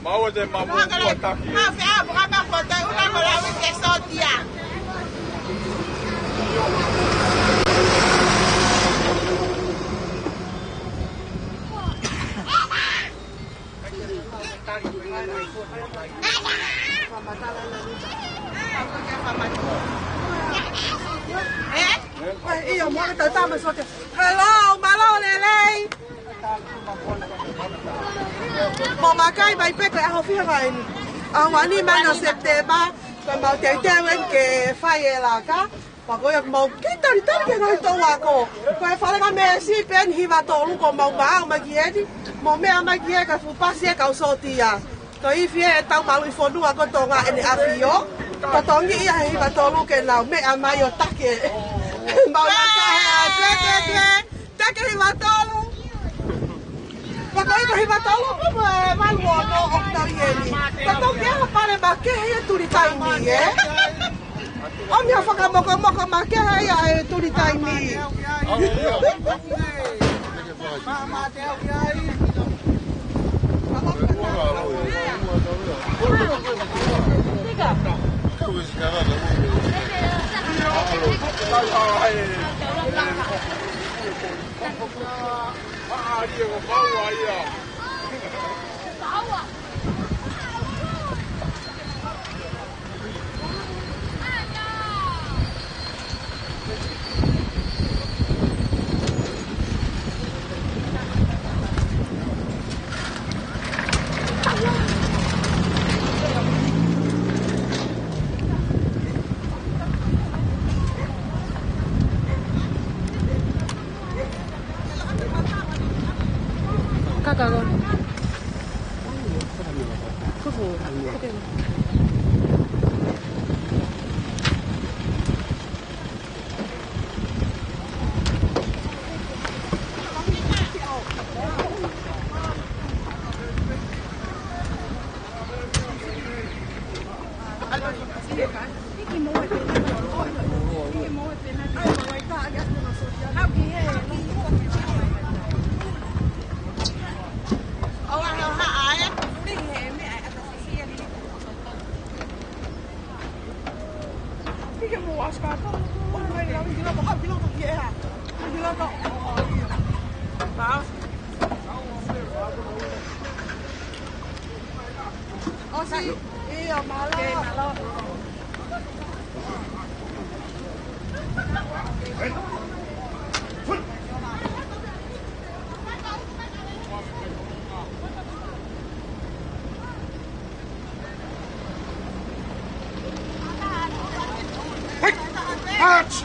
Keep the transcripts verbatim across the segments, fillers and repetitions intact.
Mau te mau mua taki. ʻIo, mo ka tau tama sote. Hello, mālō lelei. Mo vakai mai pē ko e ʻaho fiha eni. ʻAho ua nima ʻo Sepitema, ko ʻemau teuteu eni ke fai e laka. Pea ko ia ʻoku mau kei talitali ki he ngaahi touako. Ko e falenga meesi pē eni hiva tolu ko mau maau mai ki heni. Mo meʻa mai ki he ka fuʻu pasi e kau sōtia. Ko e ifi ʻetau maluʻi fonua ko Tonga ʻEne ʻAfio. Totongi ia he hiva tolu ke nau meʻa mai ʻo taki. Mau laka he ʻa ke, ke, ke. Taki hiva tolu. Pea ko e hiva tolu ko e valu ono ʻoku tau ʻi heni. Ka tau ki ha pale makehe ia tuli taimi, ē? ʻOmi ha fakamokomoko makehe ia he tuli taimi. Kaka ko. Kupu. ʻOsi, ʻio, mālō. Hey! March!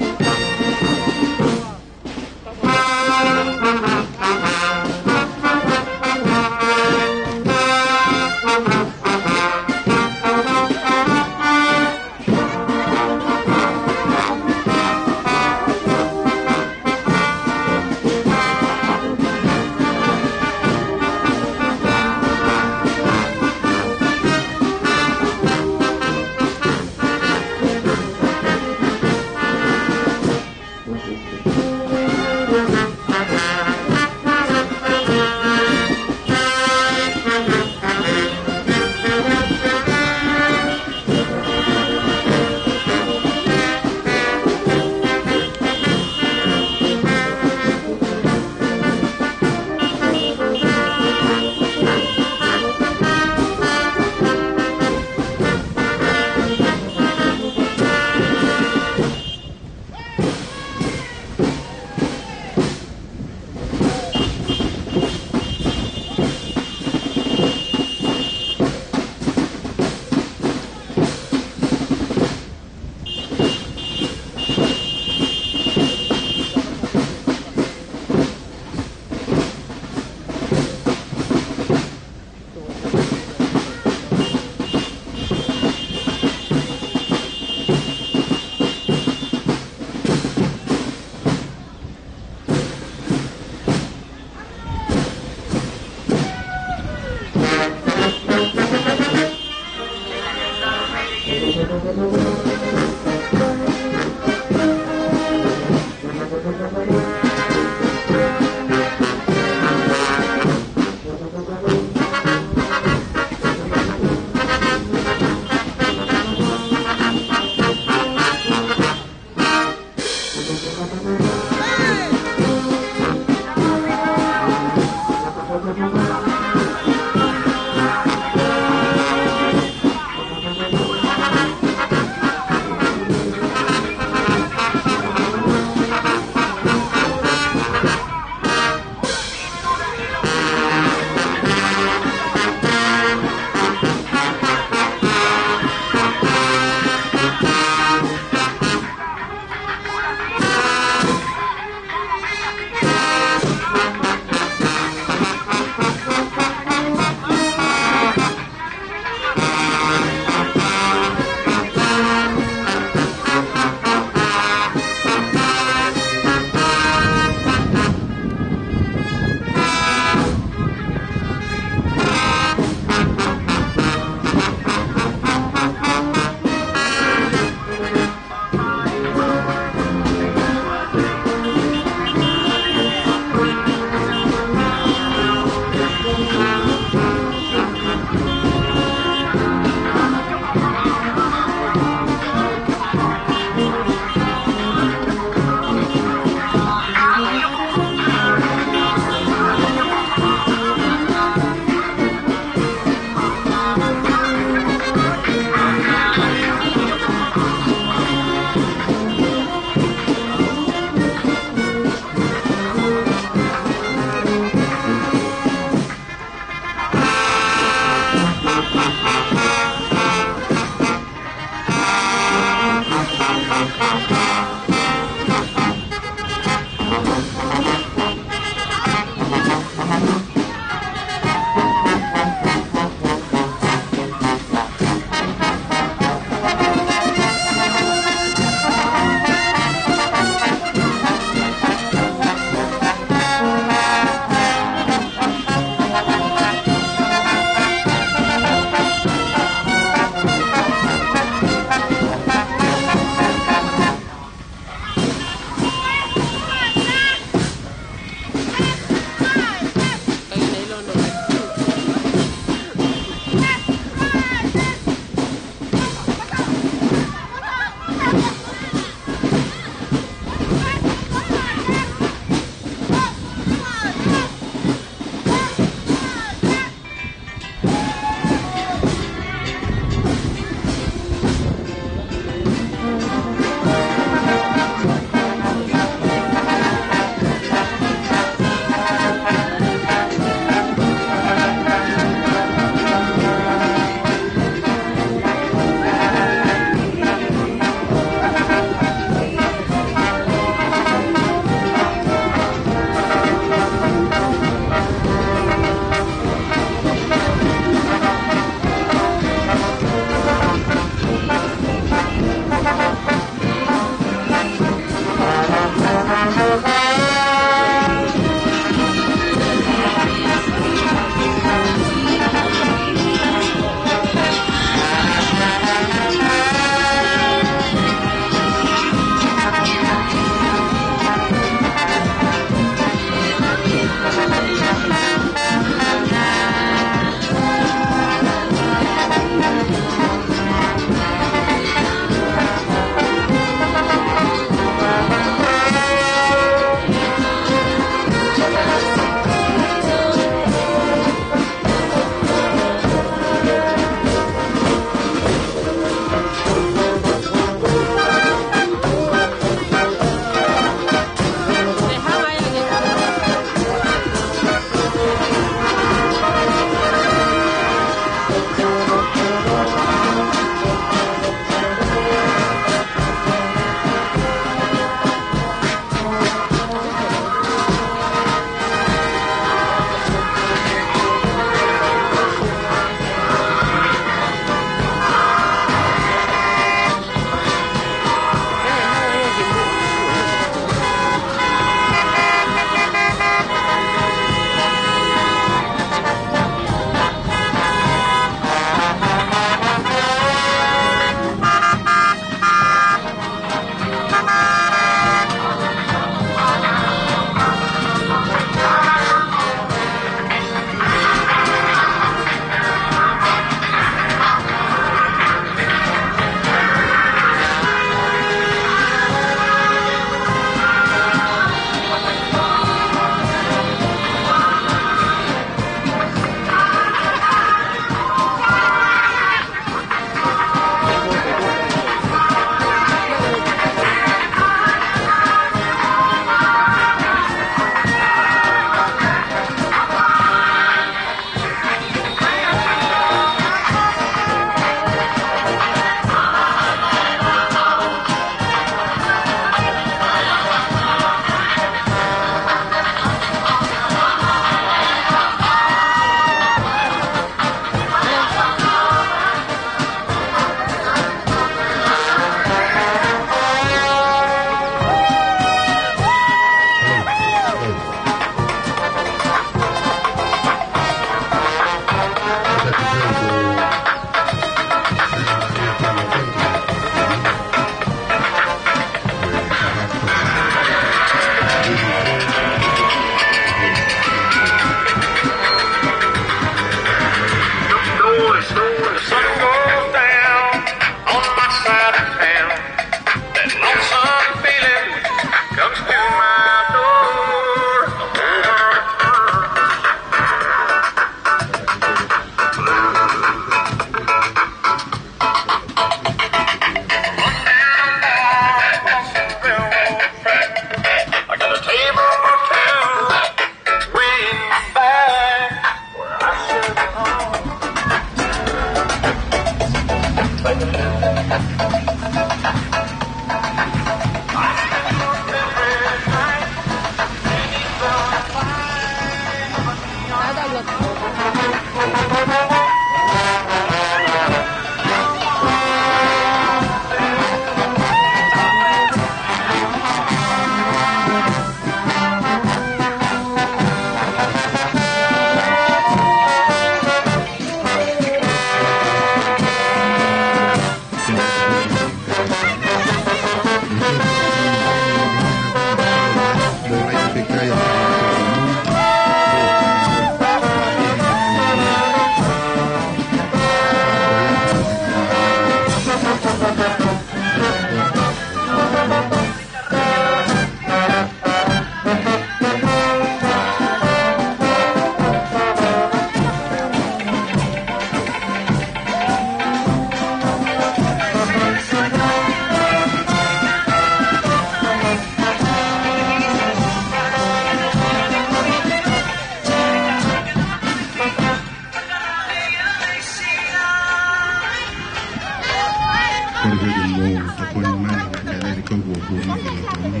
Kuo kuo ni ki loto ni.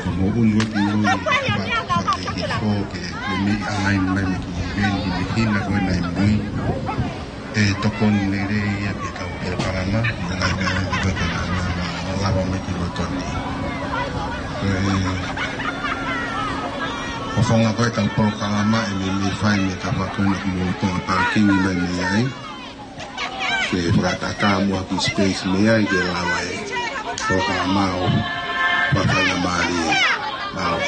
Ko mo unu ki mo ni. Ke, ke me align mai me ki veni, me hina ko ena i mui. ʻE tokoni lelei ia ki he kau polokalama, ʻi he lahi ʻa e polokalama, lava mai ki loto ni. Ko e, ko e founga ko e kau polokalama, ʻe meimei fai mei he kapa ko ena ki mo tonga parking mai mei ai. Ke fakatātā muʻa ki he space mei ai ke lava e polokalama ʻo fakafaingamālie. Mālō.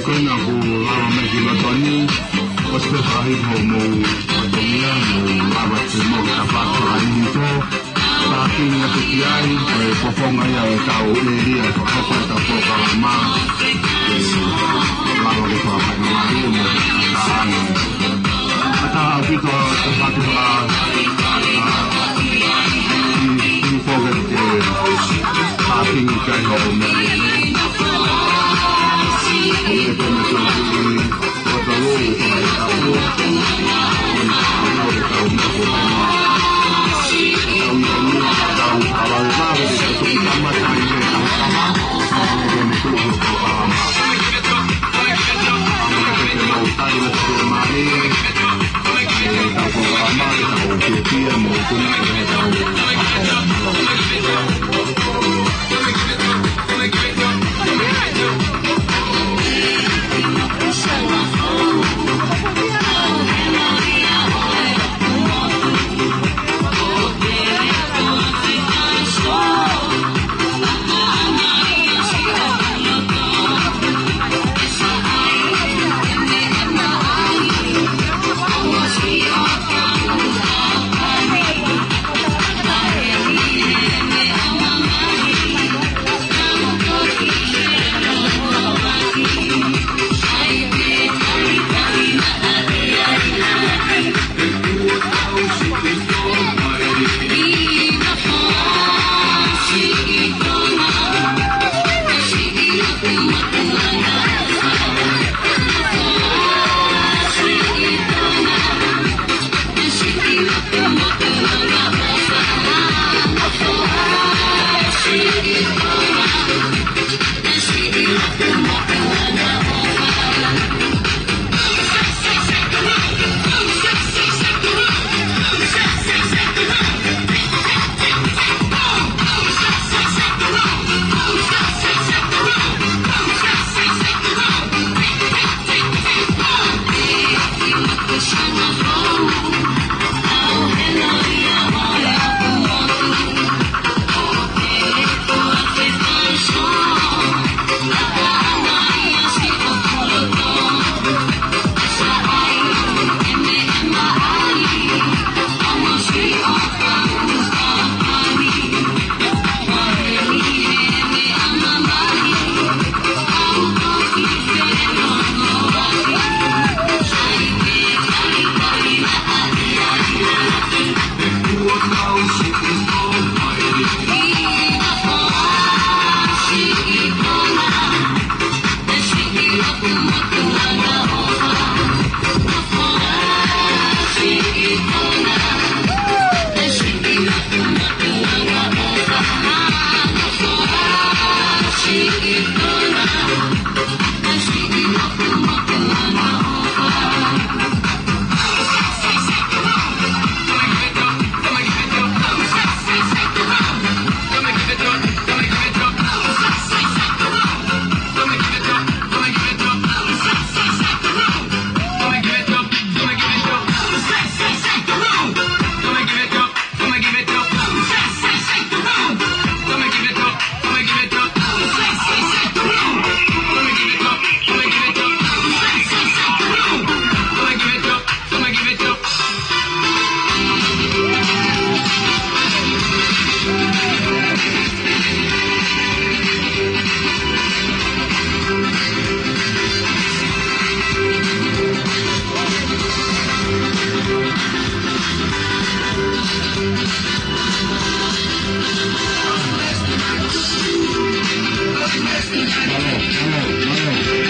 Pea ʻoku lava mai ki loto ni, ʻosi pē fakahipo hoʻomou fatongia, mou lava ke mou tapaku fakahipo. Tākini atu ki ai, ko e fofonga ia ʻo ʻetau ʻēlia, fakahoko ʻetau polokalama, ʻe lava ke fakafeʻiloaki mo e tāne. Ka ʻaupito ʻa e fatu ha, ʻa, i, i fōketi ke tākini ki ai hoʻomou.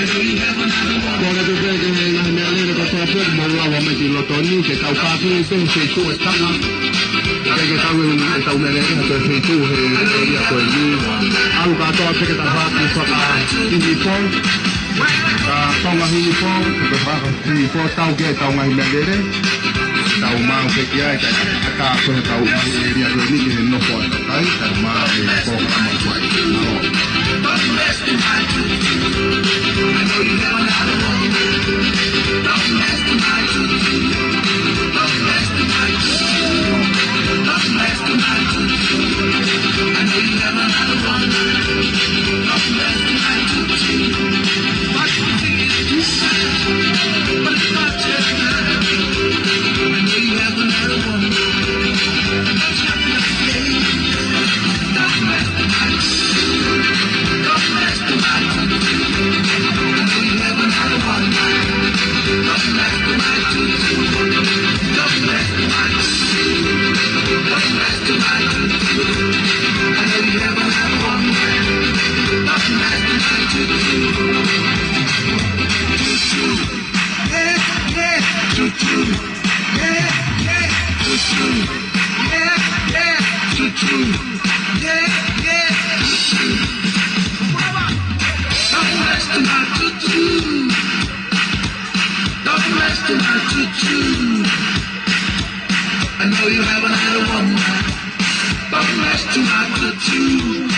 Kole atu pē ki he ngaahi meʻalele kotoa pē ʻoku mou lava mai ki loto ni, ke tau kātaki pē he feituʻu ʻe taha. Ke, ke tau ʻi he, ʻetau meʻalele ʻi he feituʻu he ʻēlia ko eni. ʻAlu kātoa pē ke tau hiki faka-Hihifo. Ka Tonga Hihifo, ke faka- Hihifo, tau ki heʻetau ngaahi meʻalele. Tau maʻu pē ki ai, ka, ka, ka ko ʻetau ngaahi ʻēlia ko eni ke nofo atu ai, tau maʻu e polokalama ko ē. Mālō. I know you haven't had a woman, but that's too hard to do.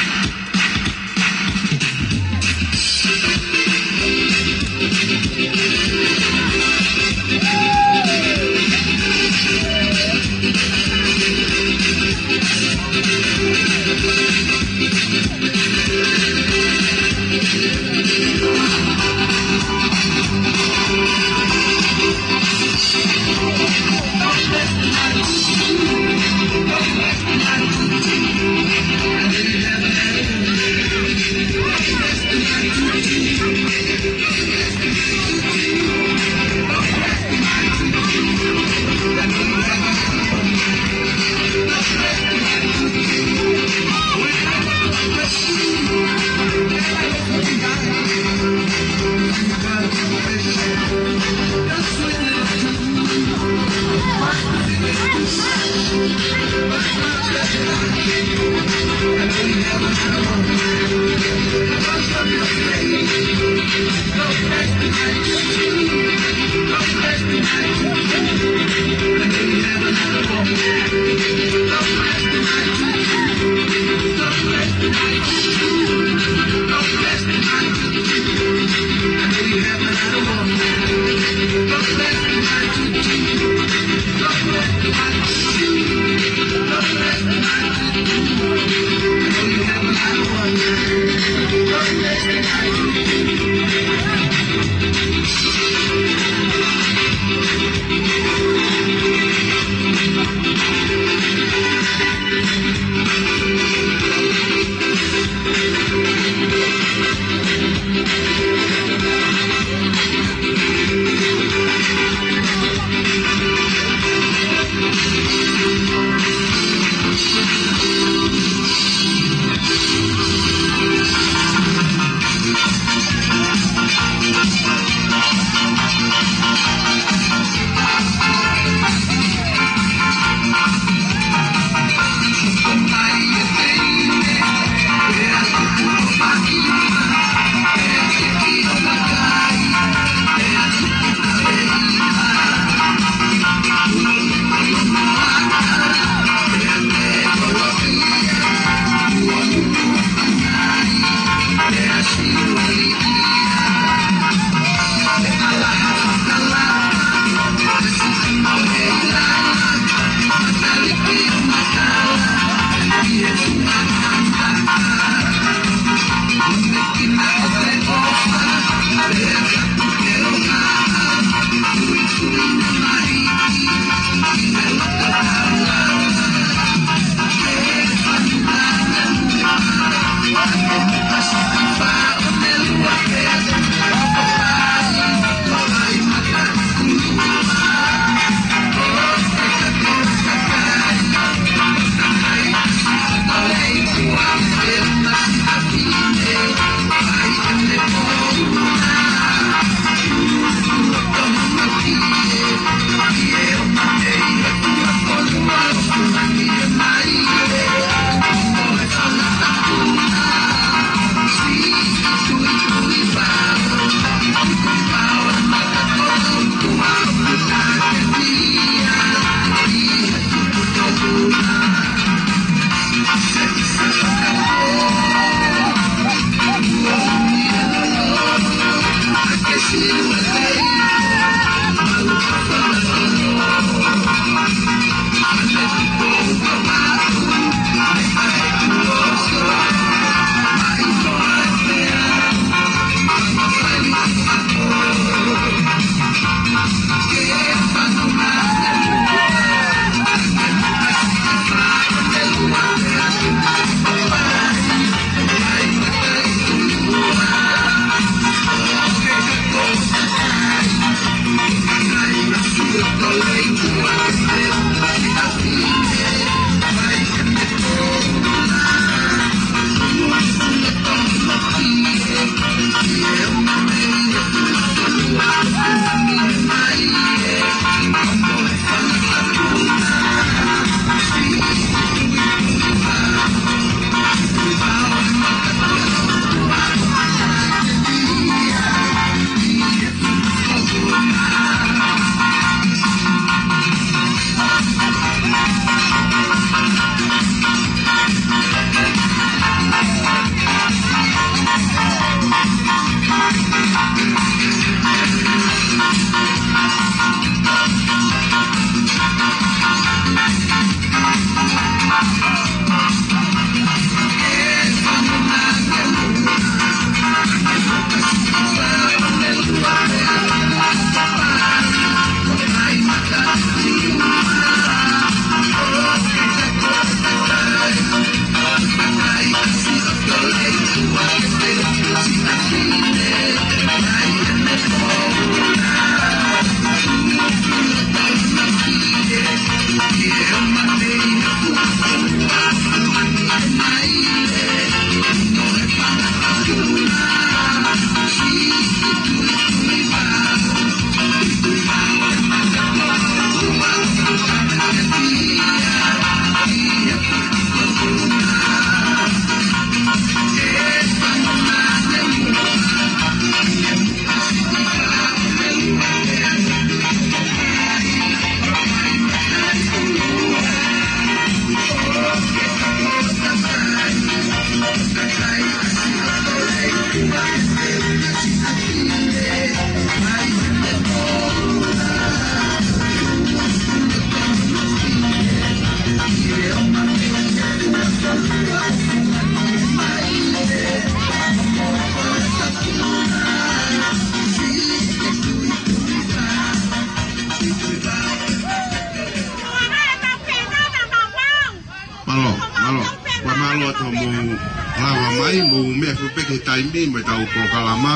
Lava mai, mou meʻa fuʻu pē ki he taimi mo ʻetau polokalama.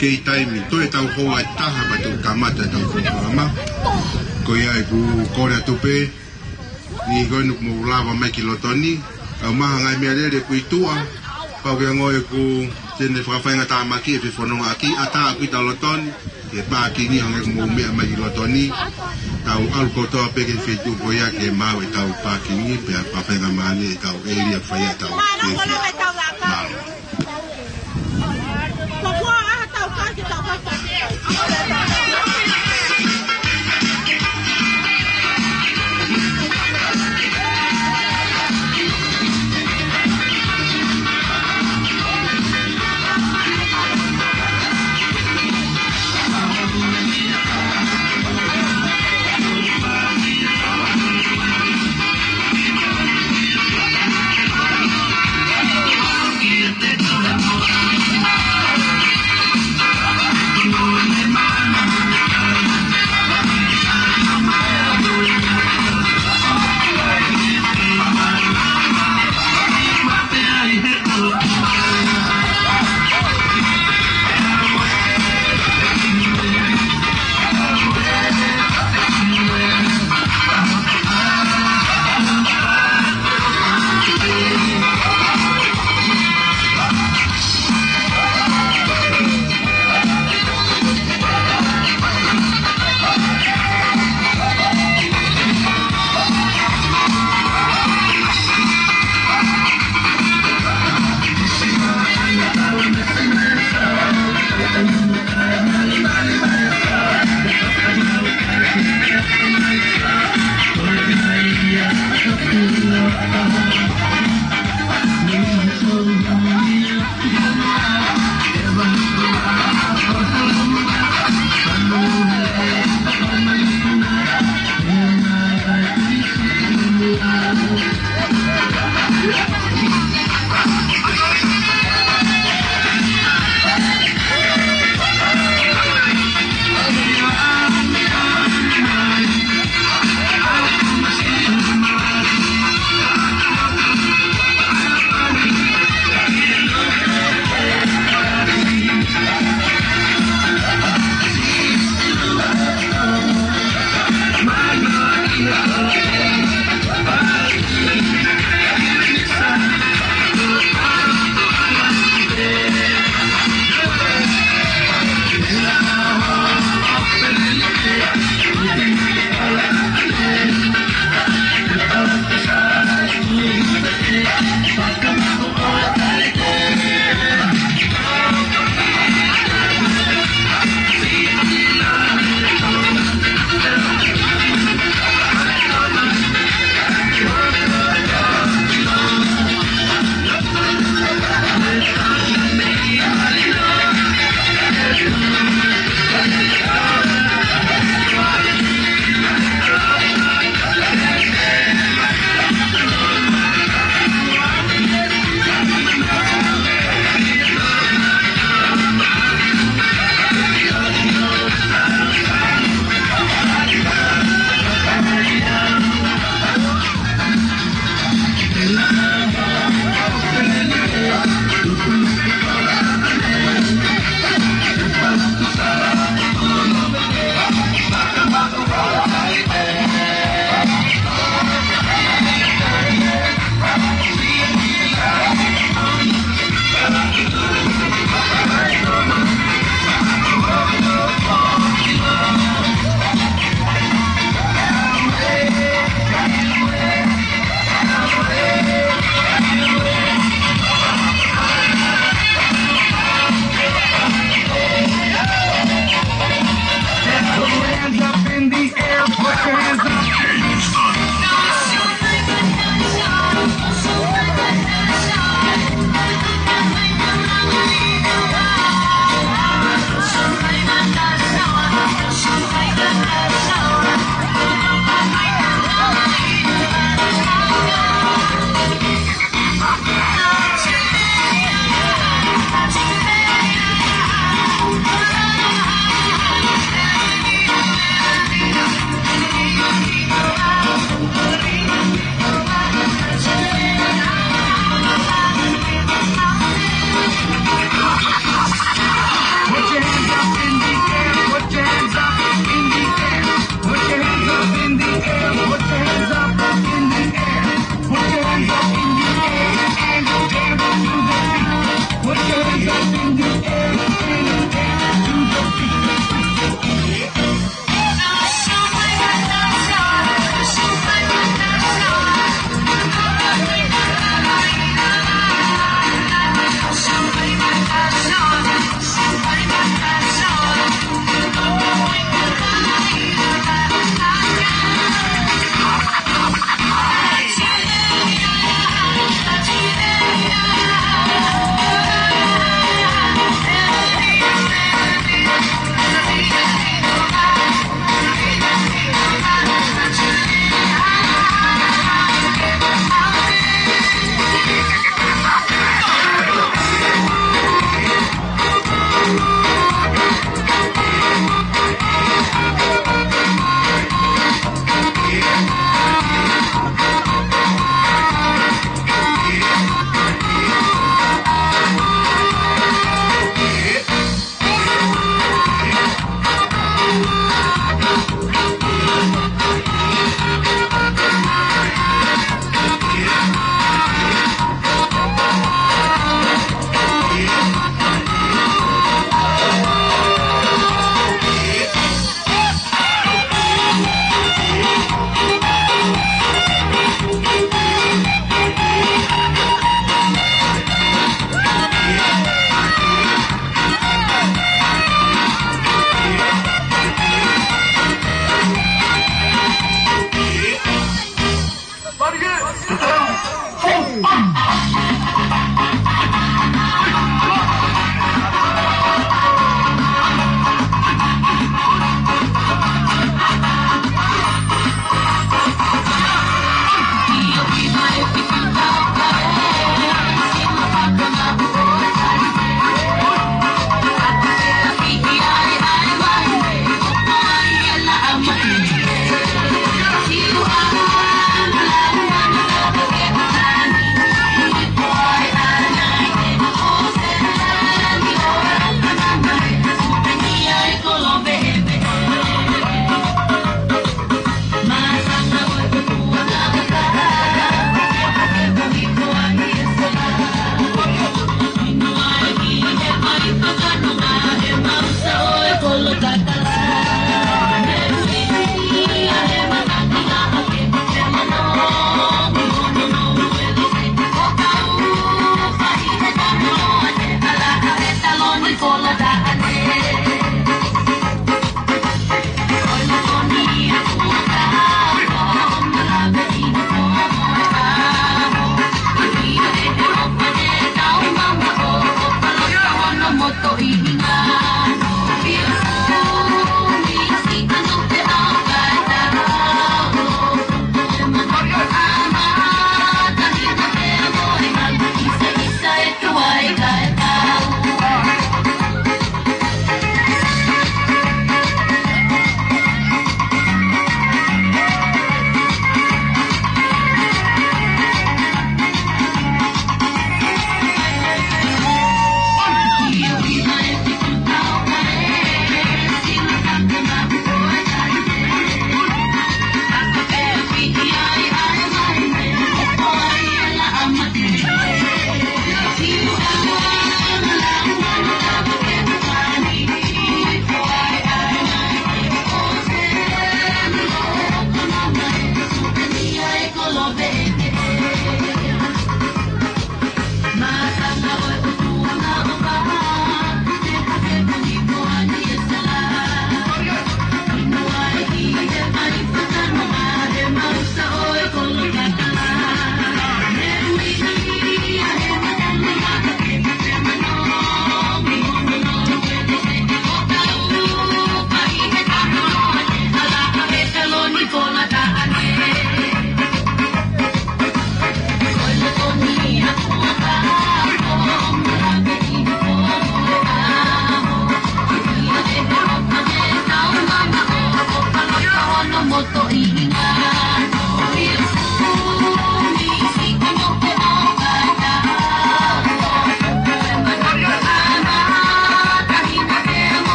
Kei taimi, toe ʻetau houa ʻe taha pea toki kamata ʻetau polokalama. Ko ia ʻeku kole atu pē, ni ko eni kuo mou lava mai ki loto ni. ʻOku maha ngaahi meʻalele ʻoku ʻi tuʻa, pau ke ongoʻi ʻoku te ne fakafaingatāmaki ʻi he fefonongaʻaki, ʻatā ʻoku ʻi loto ni, ke pākingi hangē ʻoku mou meʻa mai ki loto ni. Tau ʻalu kotoa pē ki he feituʻu ko ia ke maʻu ʻetau pākingi, pea fakafaingamālie ʻetau ʻēlia fai ʻetau kefi. Mālō.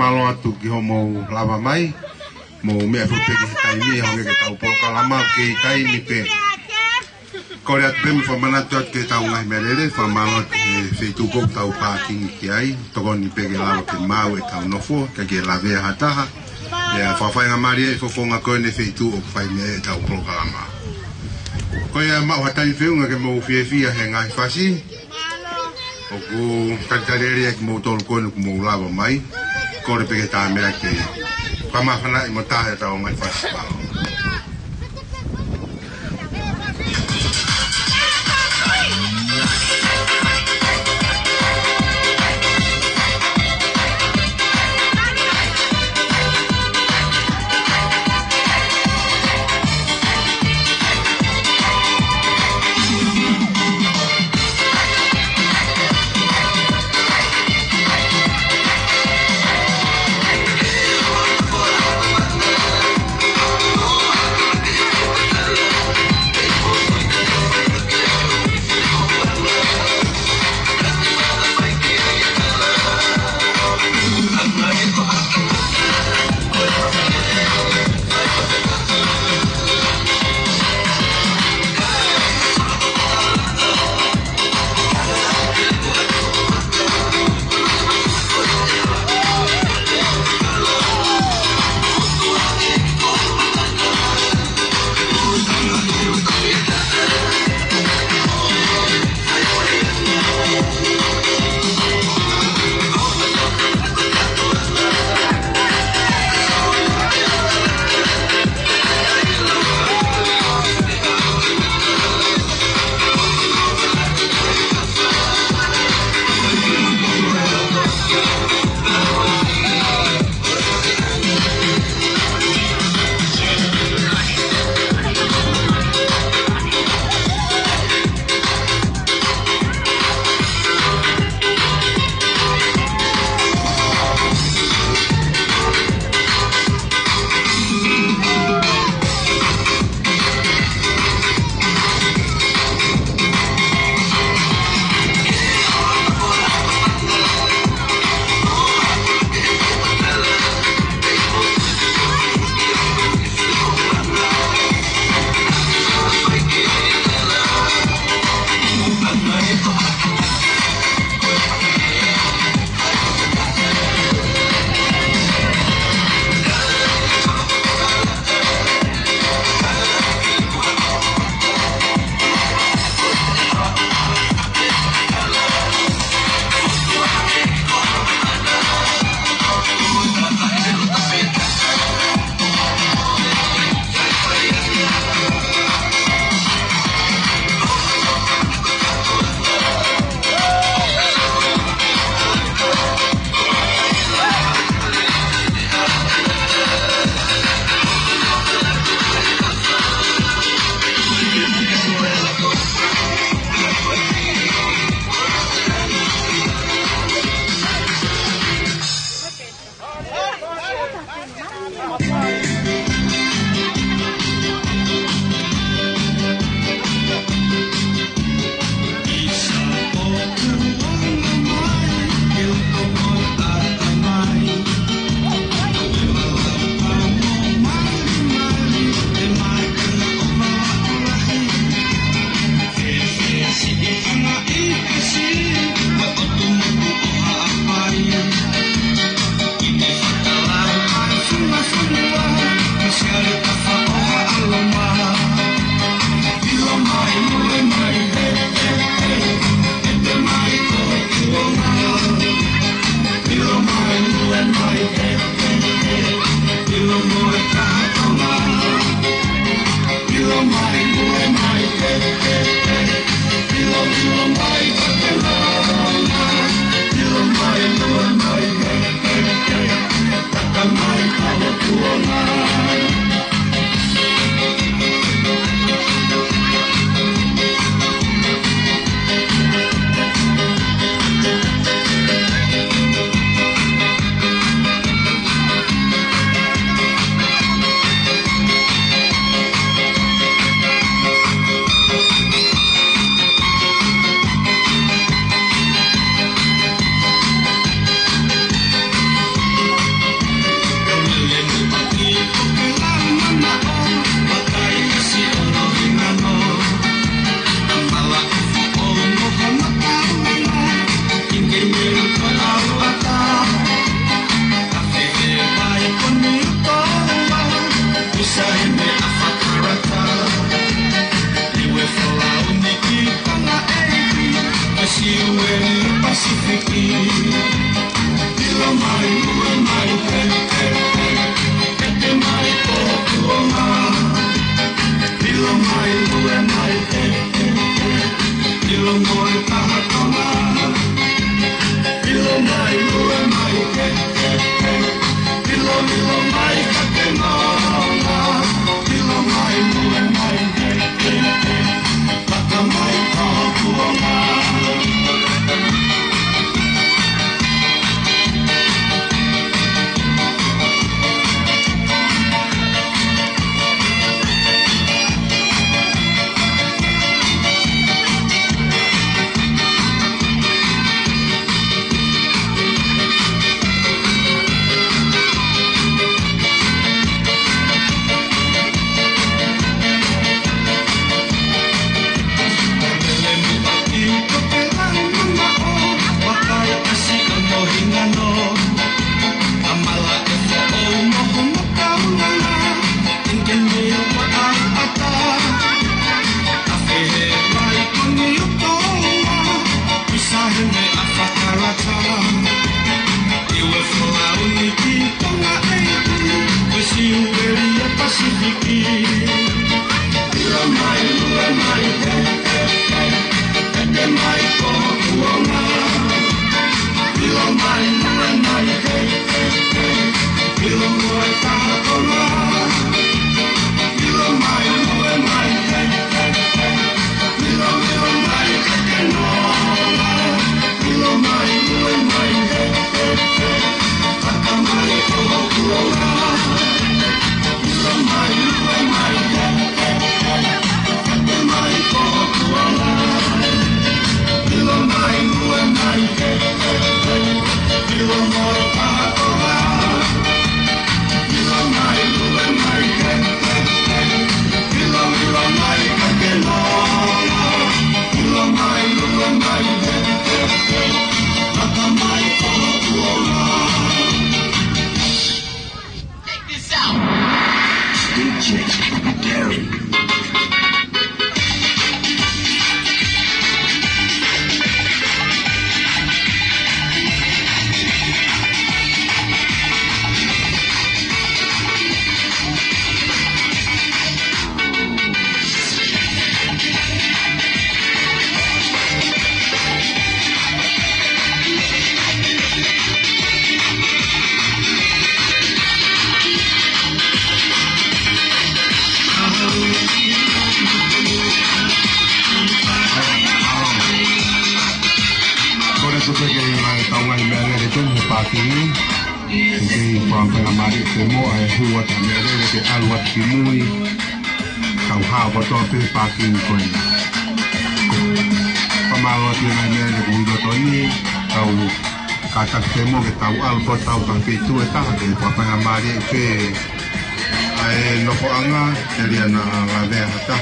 Mālō atu ki hoʻomou lava mai, mou meʻa foki pē ki he taimi, hangē ko ʻetau polokalama, ʻoku kei taimi pē. Kole atu pē mo fakamanatu atu ki heʻetau ngaahi meʻalele, fakamālō atu ki he feituʻu ʻoku tau pākingi ki ai, tokoni pē ke lava ke maau ʻetau nofo, ʻikai ke lavea ha taha. Pea fakafaingamālie e fofonga ko eni e feituʻu ʻoku fai mei ai ʻetau polokalama. Ko ia, maʻu ha taimi feʻunga ke mou fiefia he ngaahi fasi, ʻoku talitali lelei ai kimoutolu ko eni ʻoku mou lava mai. Kole pē ke tā meʻa ke fakamāfanaʻi mo taha ʻetau ngaahi fasi. Mālō. Ko e tuʻu pē ke ngaahi tau ngaahi meʻalele tonu he pākingi. Ke kei fakafaingamālie ke mo e hū atu meʻalele ke ʻalu atu ki mui. Tau hao kotoa pē pākingi ko ē. Fakamālō atu ngaahi meʻalele kuo ʻi loto ni. Tau kātaki pē mo ke tau ʻalu ko tau ka ke tuʻu e taha ke fakafaingamālie ke ʻa e nofoʻanga, ʻe lava naʻa lavea hata.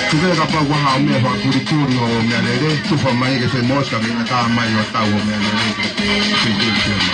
Tuku ke kapau ʻoku ʻi ai ha meʻa fakakulituli ʻo meʻalele, tufa mai ke se mosa ke na ka mai ʻo tau ʻo meʻalele. Ke ke ke ma.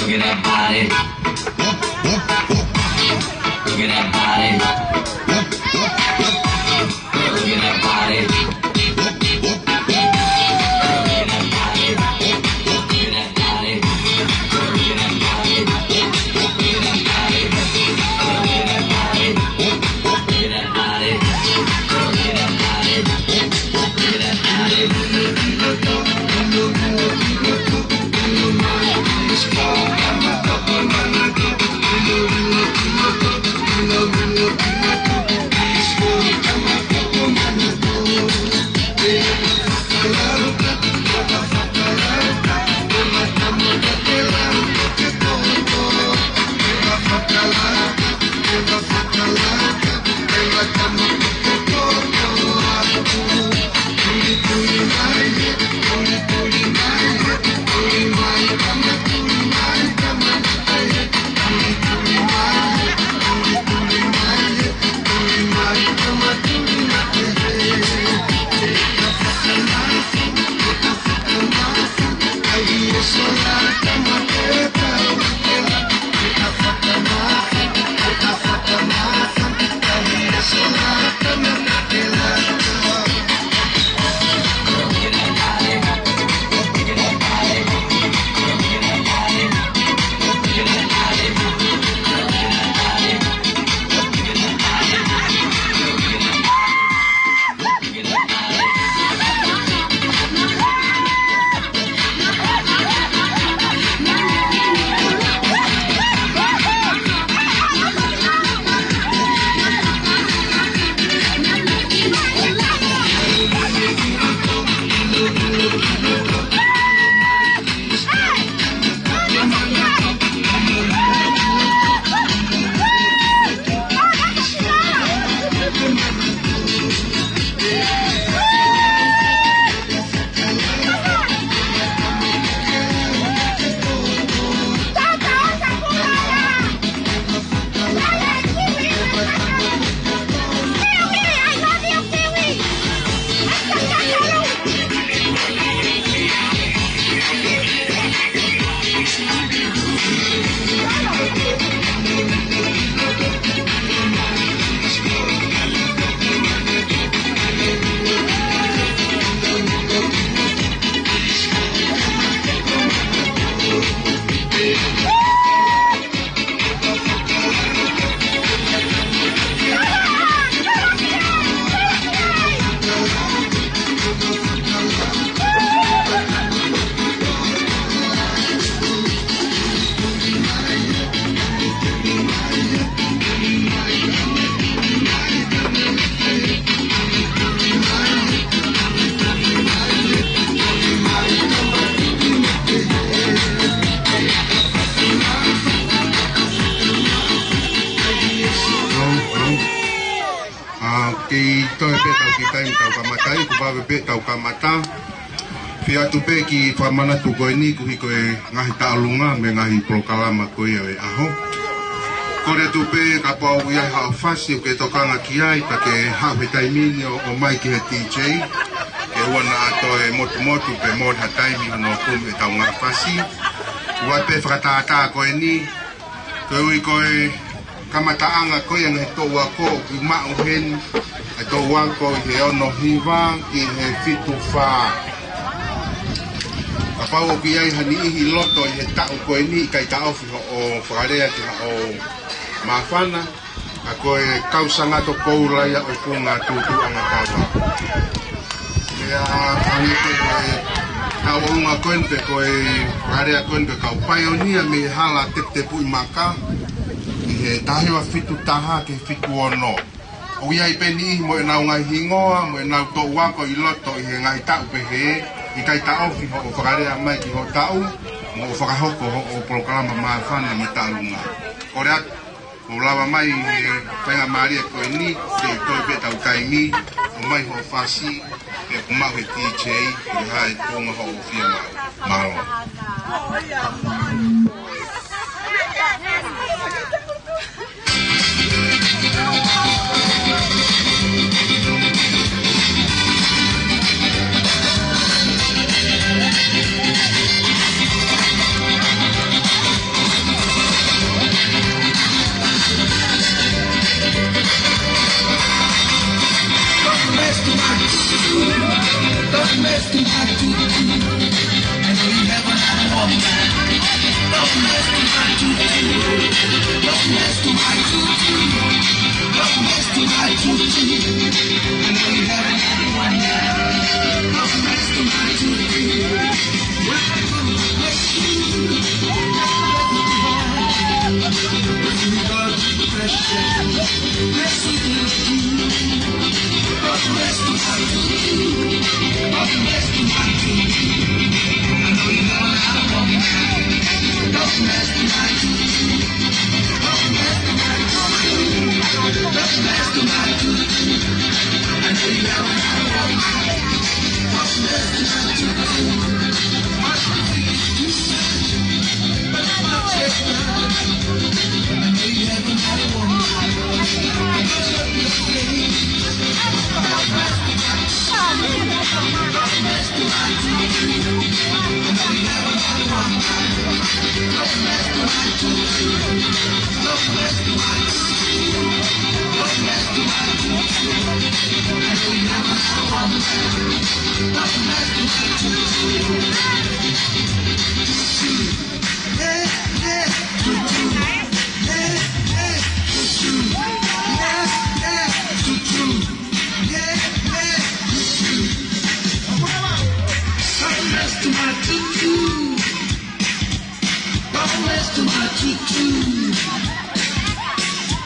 Look at that body. Look at that body. Look at that body. Hello, hello. ʻA, kei toe pē tau kiʻi taimi tau kamata ai, kuo vave pē tau kamata. Fie ʻoatu pē kiʻi fakamanatu ko eni koeʻuhi ko e ngaahi tauʻolunga mo e ngaahi polokalama ko ia ʻo e ʻaho. Kole atu pē kapau ʻoku ʻi ai haʻo fasi ʻoku ke tokanga ki ai, pea ke haʻu he taimi ni ʻo, ʻomai ki he D J. Ke ʻoua naʻa toe motumotu pē mo ha taimi hono kumi ʻetau ngaahi fasi. ʻOatu pē fakatātā ko eni, koeʻuhi ko e kamataʻanga ko ia ngaahi toʻu ako ʻoku maʻu heni, ʻa e toʻu ako ʻi he ono hiva ki he fitu fā. Kapau ʻoku ʻi ai ha niʻihi ʻi loto ʻi he taʻu ko eni ʻikai taʻofi hoʻo fakalea ki haʻo māfana, ʻa ko e kau sangato koula ia ʻoku ngatūtū ʻanga tava. Pea hangē ko e tauʻolunga ko eni pe ko e fakalea ko eni pe kau paionia mei he hala teputepuʻi maka ʻi he taha hiva fitu taha ki he fitu ono. ʻOku ʻi ai pē niʻihi mo ʻenau ngaahi hingoa, mo ʻenau toʻu ako ʻi loto ʻi he ngaahi taʻu pehē, ʻikai taʻofi hoʻo fakalea mai ki hoʻo taʻu, mo hoʻo fakahoko hoʻo polokalama māfana mo e tauʻolunga. Kole atu, mou lava mai he faingamālie ko eni, kei toe pē tau taimi, ʻomai hoʻo fasi, pea kuo maʻu he D J, ko e hā e tuʻunga hoʻo fiemaʻu. Mālō.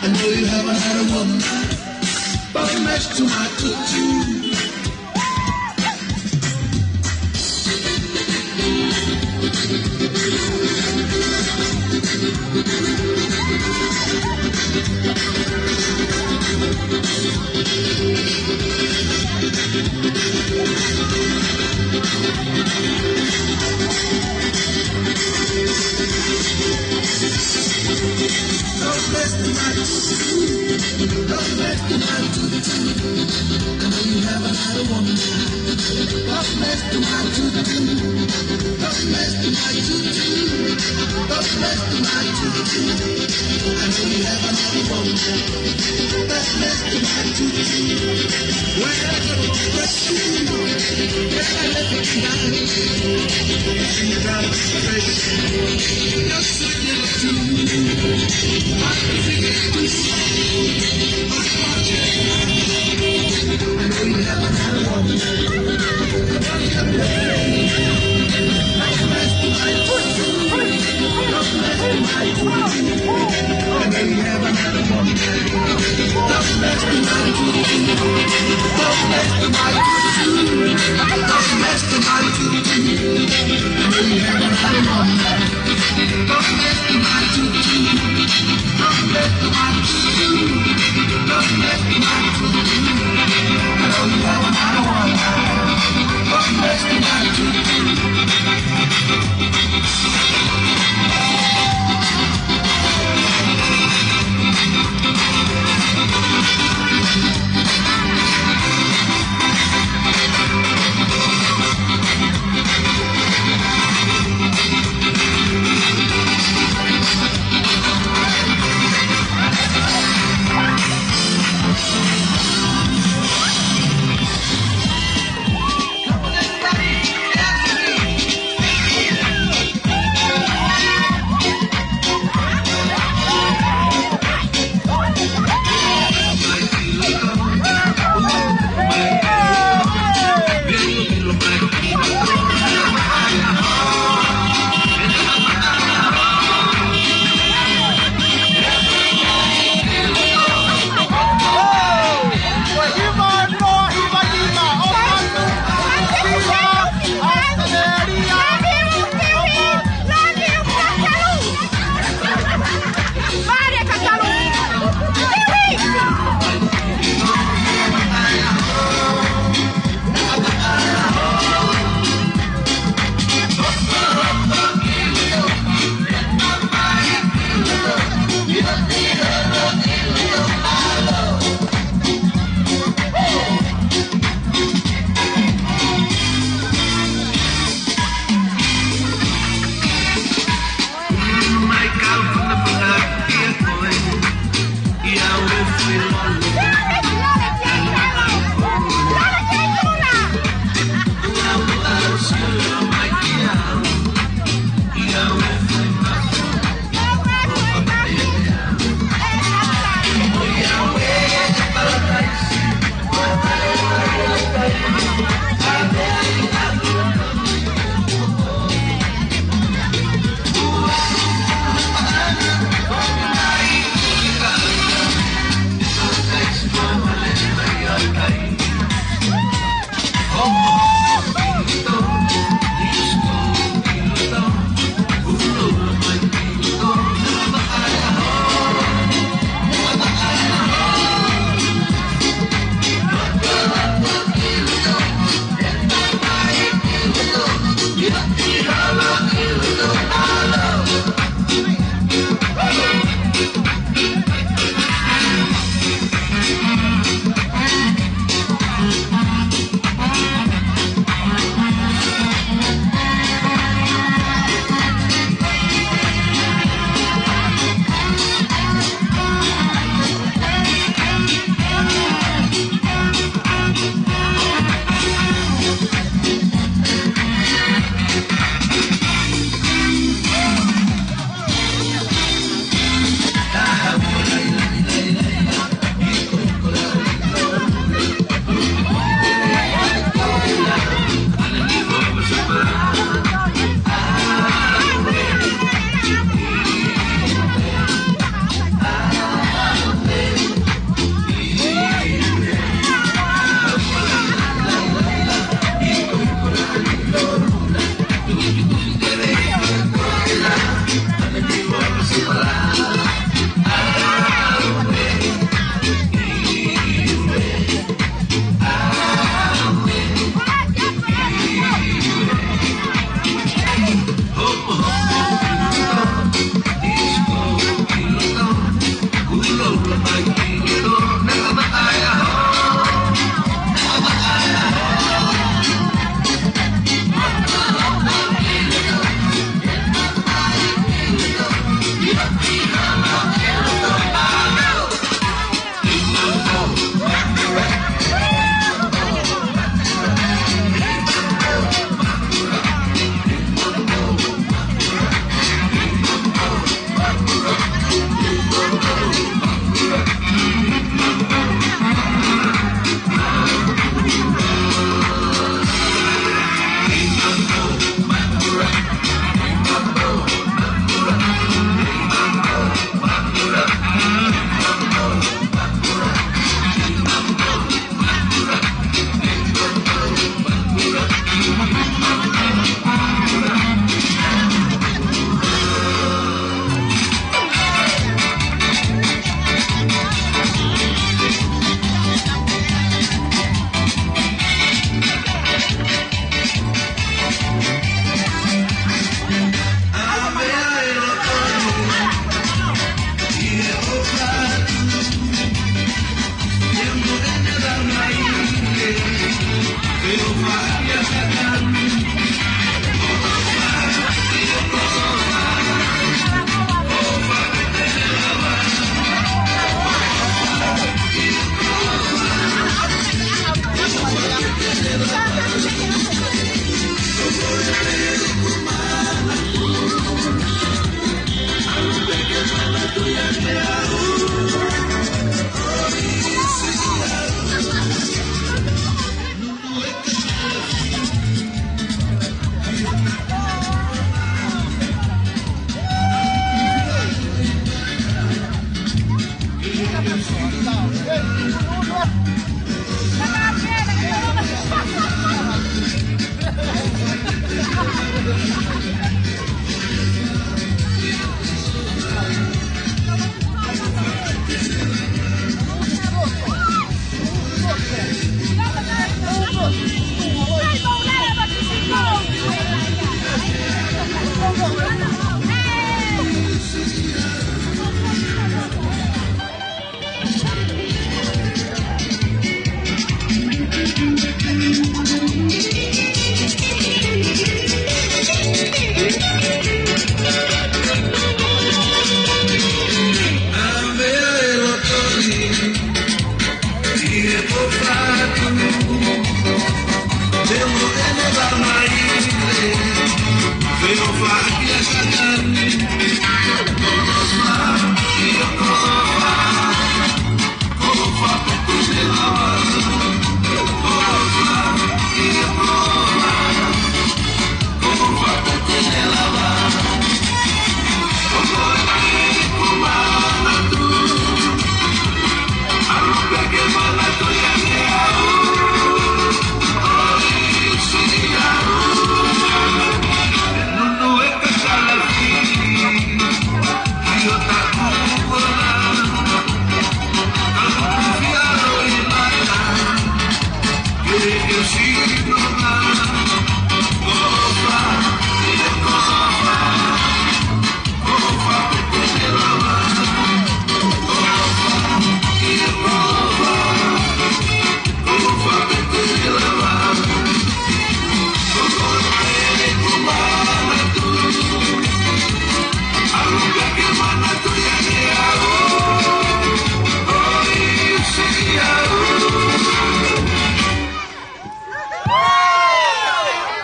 I know you haven't had a woman, but next to my tutu. Don't mess with my tutu. Don't mess with my tutu. I know you haven't had a woman. Don't mess with my tutu. Don't mess with my tutu. Don't mess with my tutu. I know you haven't had a woman. Don't mess with my tutu. Where I go, where I go, where I go.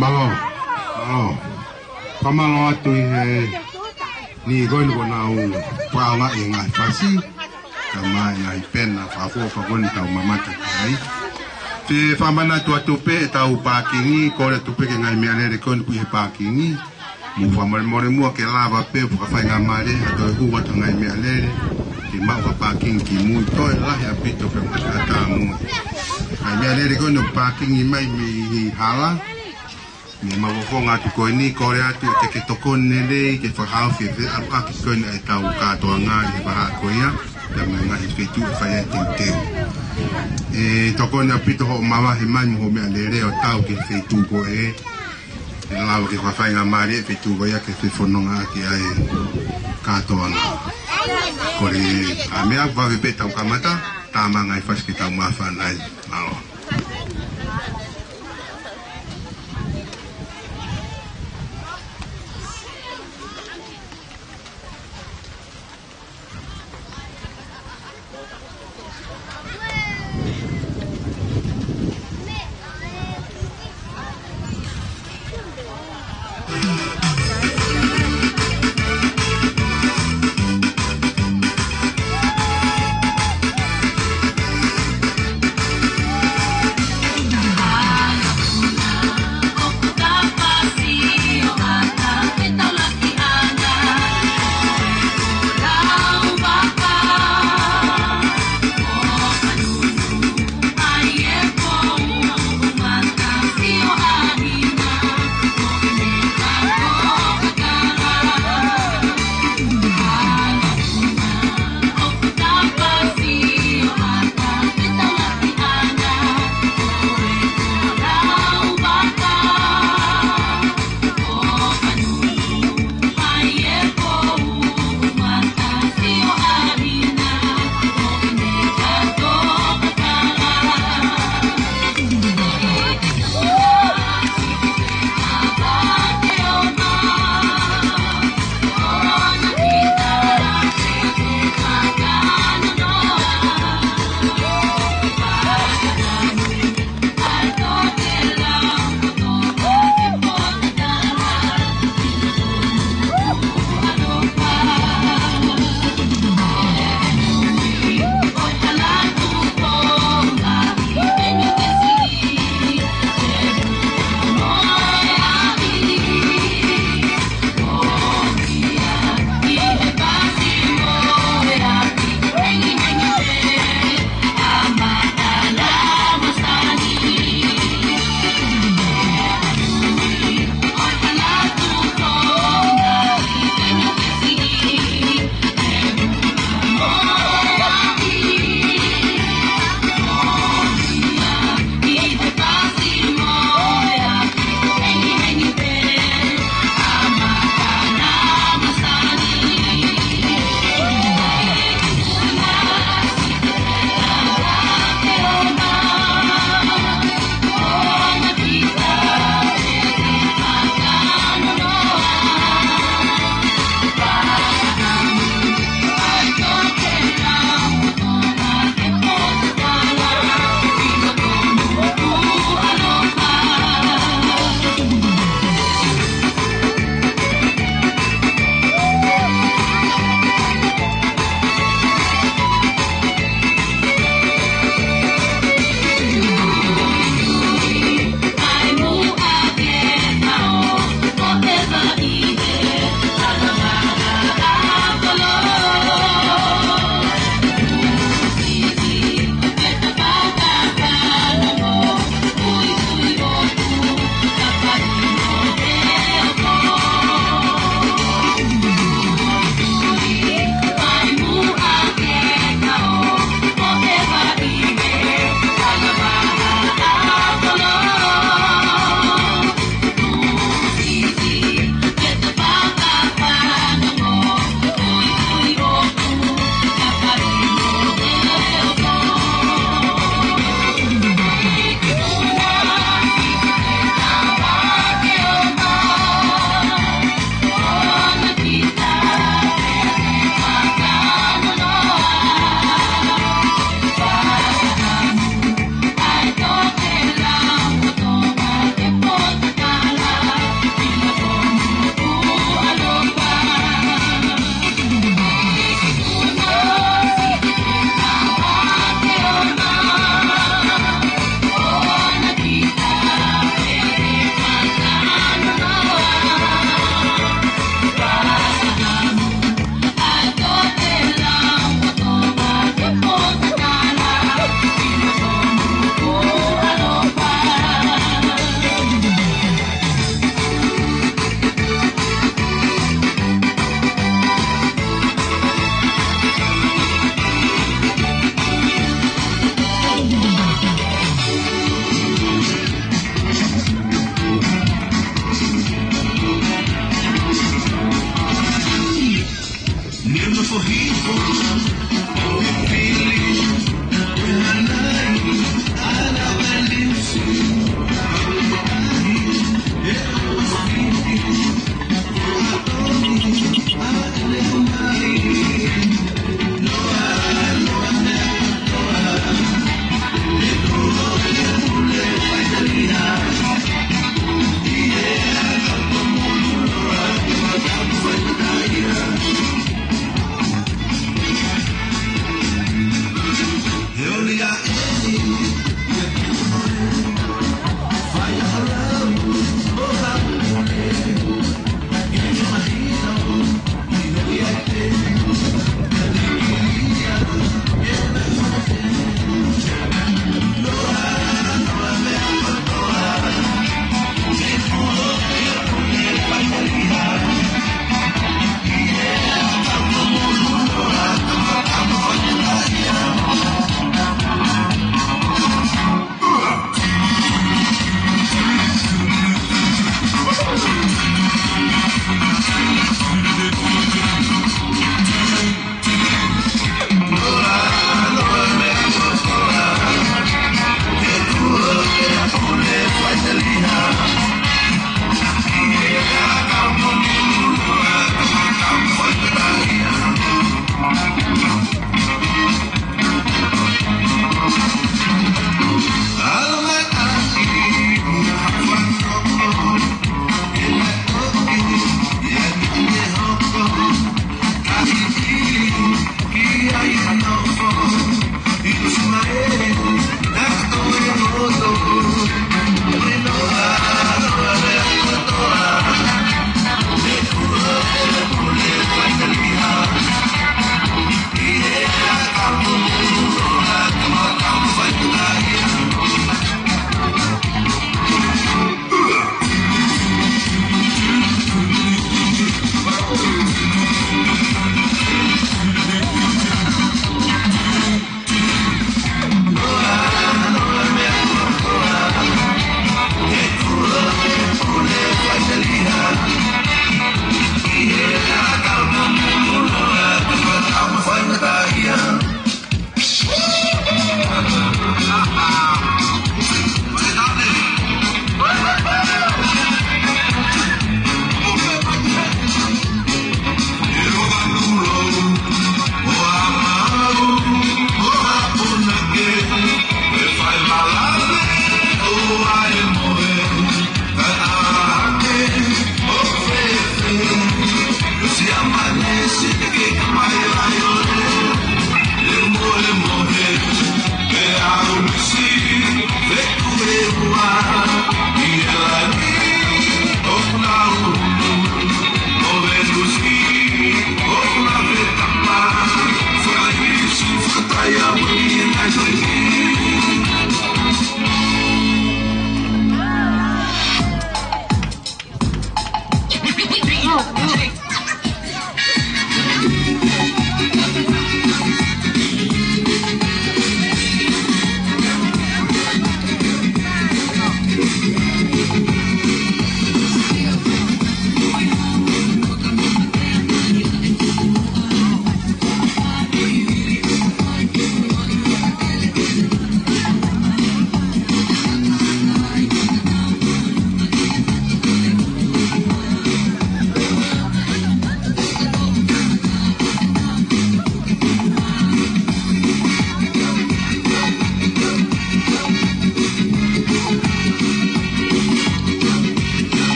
Mālō, mālō. Fakamālō atu ʻi he niʻihi ko eni kuo nau fakaʻaongaʻi e ngaahi fasi, kae ʻumaʻā e ngaahi pena fakaʻofoʻofa ko eni ʻoku tau mamata ki ai. Ke fakamanatu atu pē ʻetau pākingi, kole atu pē ki he ngaahi meʻalele ko eni ʻoku ʻi he pākingi, mou fakamolemole muʻa ke lava pē ʻo fakafaingamālie ha toe hū atu ha ngaahi meʻalele ke maʻu ha pākingi ki mui, toe lahi ʻaupito pē mo e kahaʻu mui. Ngaahi meʻalele ko eni ʻoku pākingi mai mei he hala, mei he maʻu fofonga atu ko eni, kole atu ʻe te ke tokoni lelei ke fakahaofi e feʻaluʻaki ko eni ʻetau kātoanga ʻi he vahaʻa ko ia, pea mo e ngaahi feituʻu ʻe fai ai e teuteu. ʻE tokoni ʻaupito hoʻo mavahe mai mo hoʻo meʻalele ʻo tau ki he feituʻu ko ē, ʻe lava ke fakafaingamālie e feituʻu ko ia ke fefonongaʻaki ai e kātoanga. Ko e meʻa ʻoku vave pē ʻetau kamata, tā mai e ngaahi fasi ke tau māfana ai. Mālō.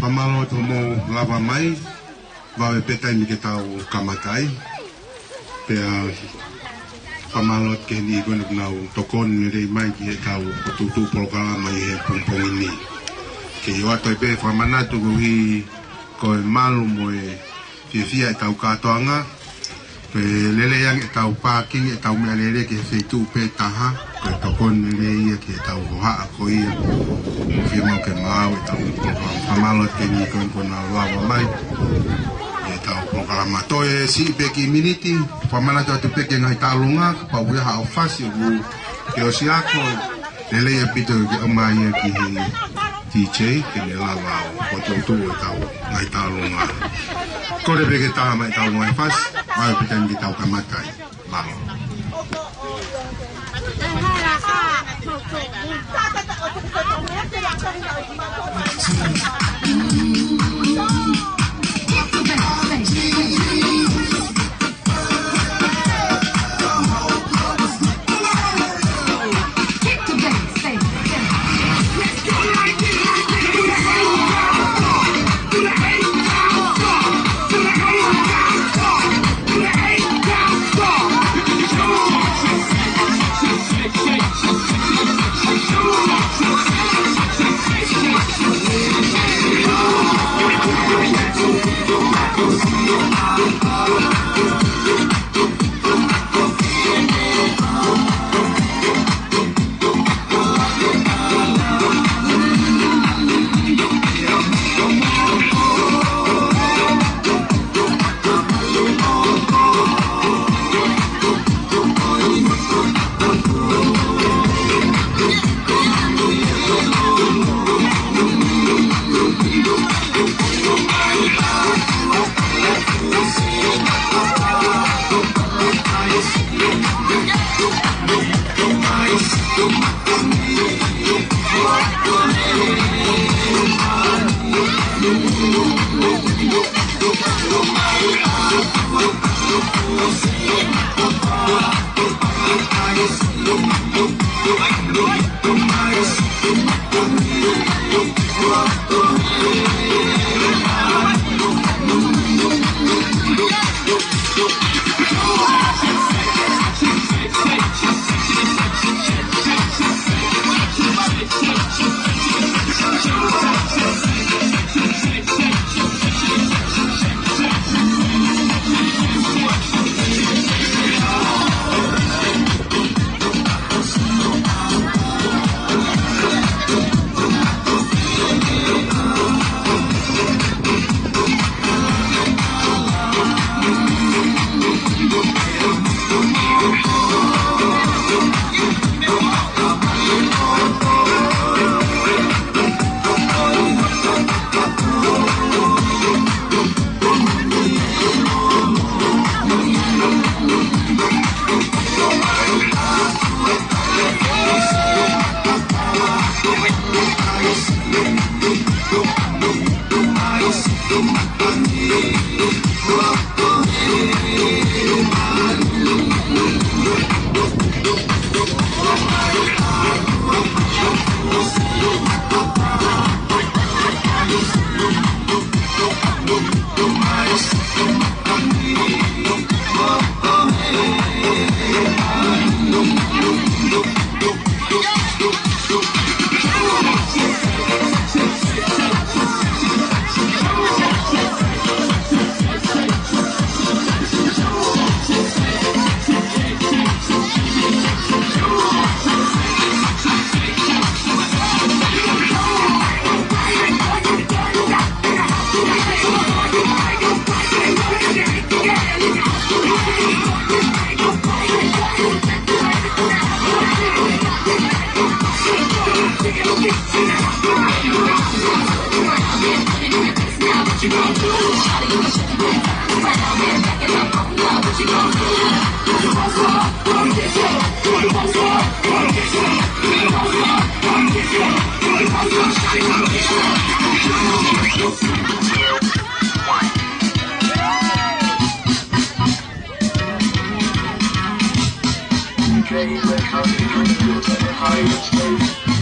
Fakamālō atu hoʻomou lava mai, vave pē taimi ke tau kamata ai. Pea fakamālō atu ki he niʻihi ko eni kuo nau tokoni lelei mai ki heʻetau fokotuʻutuʻu polokalama ʻi he pongipongi ni. Ke ʻoatu ai pē fakamanatu koeʻuhi ko e malu mo e fiefia ʻetau kātoanga. Pea lelei ange ʻetau pākingi ʻetau meʻalele ki he feituʻu pē taha, ko e tokoni lelei ia ki heʻetau hohaʻa ko ia. Fiemaʻu ke maau ʻetau polokalama. Fakamālō atu ki he niʻihi ko eni kuo nau lava mai ʻi heʻetau polokalama. Toe siʻi pē kiʻi miniti, fakamanatu atu pē ki he ngaahi tauʻolunga, kapau ʻoku ʻi ai haʻo fasi ʻoku ke ʻosi ako, lelei ʻaupito ke ʻomai ia ki he D J ke ne lava ʻo fokotuʻutuʻu ʻetau ngaahi tauʻolunga. Kole pē ke tā mai ʻetau ngaahi fasi, vave pē taimi ke tau kamata ai. Mālō.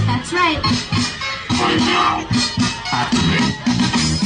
That's right. Find out. Activate.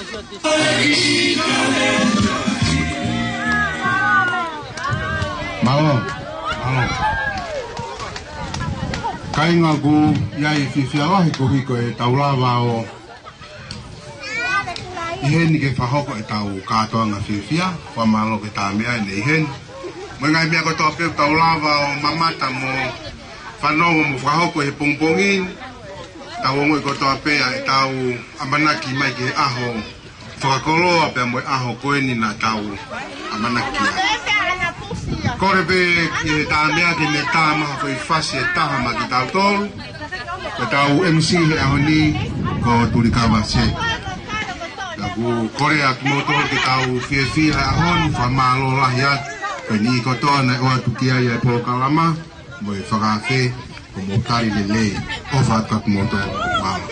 Mālō, mālō. Kāinga, ʻoku ʻi ai e fiefia lahi koeʻuhi ko e tau lava ʻo ʻi heni ke fakahoko ʻetau kātoanga fiefia. Fakamālō ki he Tāmeʻa ʻi heni. Mo e ngaahi meʻa kotoa pē ʻoku tau lava ʻo mamata mo fanongo mo fakahoko he pongipongi ni. Tau ongoʻi kotoa pē ʻa ʻetau ʻamanaki mai ki he ʻaho fakakoloa pea mo e ʻaho ko eni naʻa tau ʻamanaki ai. Kole pē ki he Tāmeʻa ke ne tā mai ha foʻi fasi ʻe taha maʻa kitautolu. Ko ʻetau M C he ʻaho ni ko Tulikava Sē. Pea ʻoku kole ʻa kimoutolu ke tau fiefia he ʻaho ni, fakamālō lahi atu. Ko e niʻihi kotoa naʻe ʻoatu ki ai ʻa e polokalama mo e fakaafe, ʻoku mou tali lelei. ʻOfa atu kimoutolu, mālō.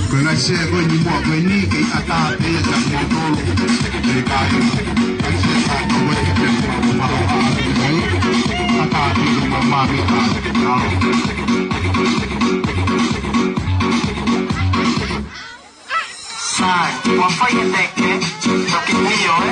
Ko e ngaahi sea ko eni muʻa ko eni, kei ʻatā pē ia kia kimoutolu. Kei kai. Ngaahi sea ko eni, kei kai. ʻAtā pē ia muʻa mami. Sai, ua fai e teke, toki mio, ē?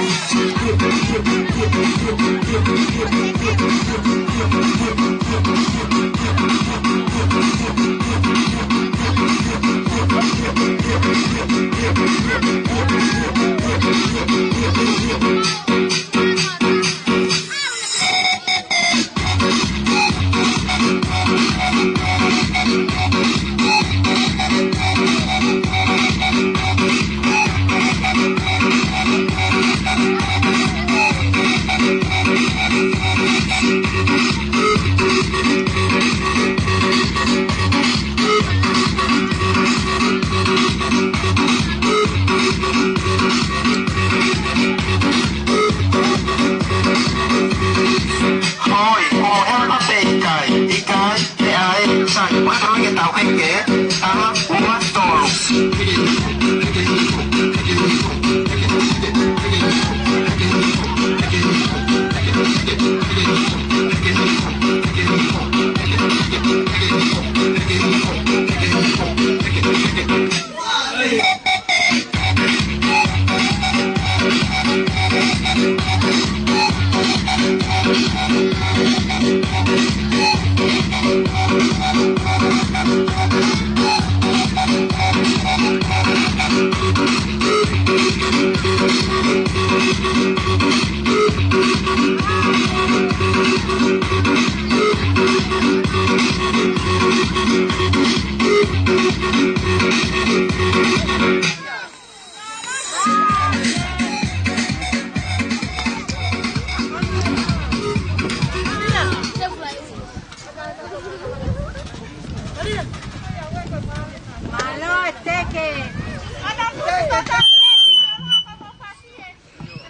Hoi, ʻoku mohe ʻa pē ʻikai, ʻikai, ʻe ʻai, sai, ʻoku ʻikai ke tau heke, taha, ua, tolu.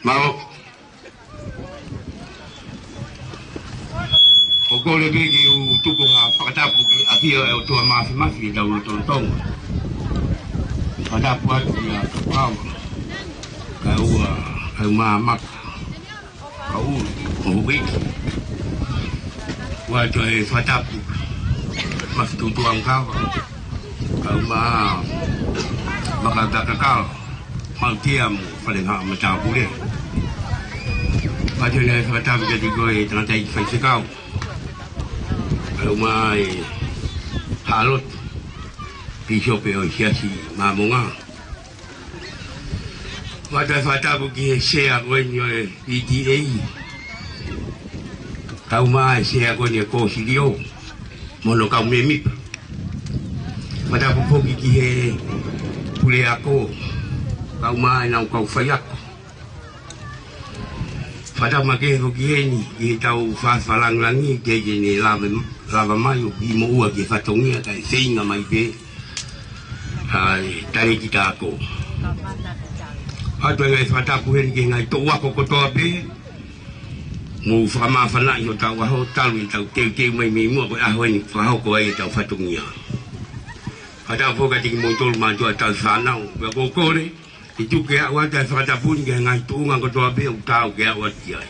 Mālō. ʻOku ou kole pē ke u tuku ha fakatapu ki he ʻafio ʻa e ʻOtua Māfimafi ʻi hotau lotolotonga. Fakatapu atu kia Tokau, Kaua, Kaumāmaka, Kaua, ʻo Huiki. ʻOatu e fakatapu, Mafitutuʻangakava, Kaumā, Makatakakala, Mautia mo Falehaʻa Matāpule. ʻOatu e fakatapu kiate koe tangataʻeiki faifekau. Kaumā e Haʻalotu, Pīsope ʻo e Siasi Māmonga. ʻOatu e fakatapu ki he sea ko eni ʻo e P T A. Kaumā e sea ko eni ʻo e Kōsilio, mo hono kau mēmipa. Fakatapu foki ki he puleako, kaumā ʻenau kau faiako. Fakatapu makehe foki heni ki heʻetau faʻē fakalangilangi, teʻeki ke ne lava, lava mai ʻo pimoʻua ki he fatongia kae feinga mai pē ʻa e talēkita ako. ʻOatu e ngaahi fakatapu heni ki he ngaahi toʻu ako kotoa pē, mou fakamāfanaʻi hotau ʻaho talu ʻetau teuteu mai mei muʻa ko e ʻaho eni fakahoko ai ʻetau fatongia. Fakatapu foki kiate kimoutolu mātuʻa tauhi fānau. Pea ʻoku ou kole ke tuku ke aʻu atu e fakatapu ni ki he ngaahi tuʻunga kotoa pē ʻoku taau ke aʻu atu ki ai.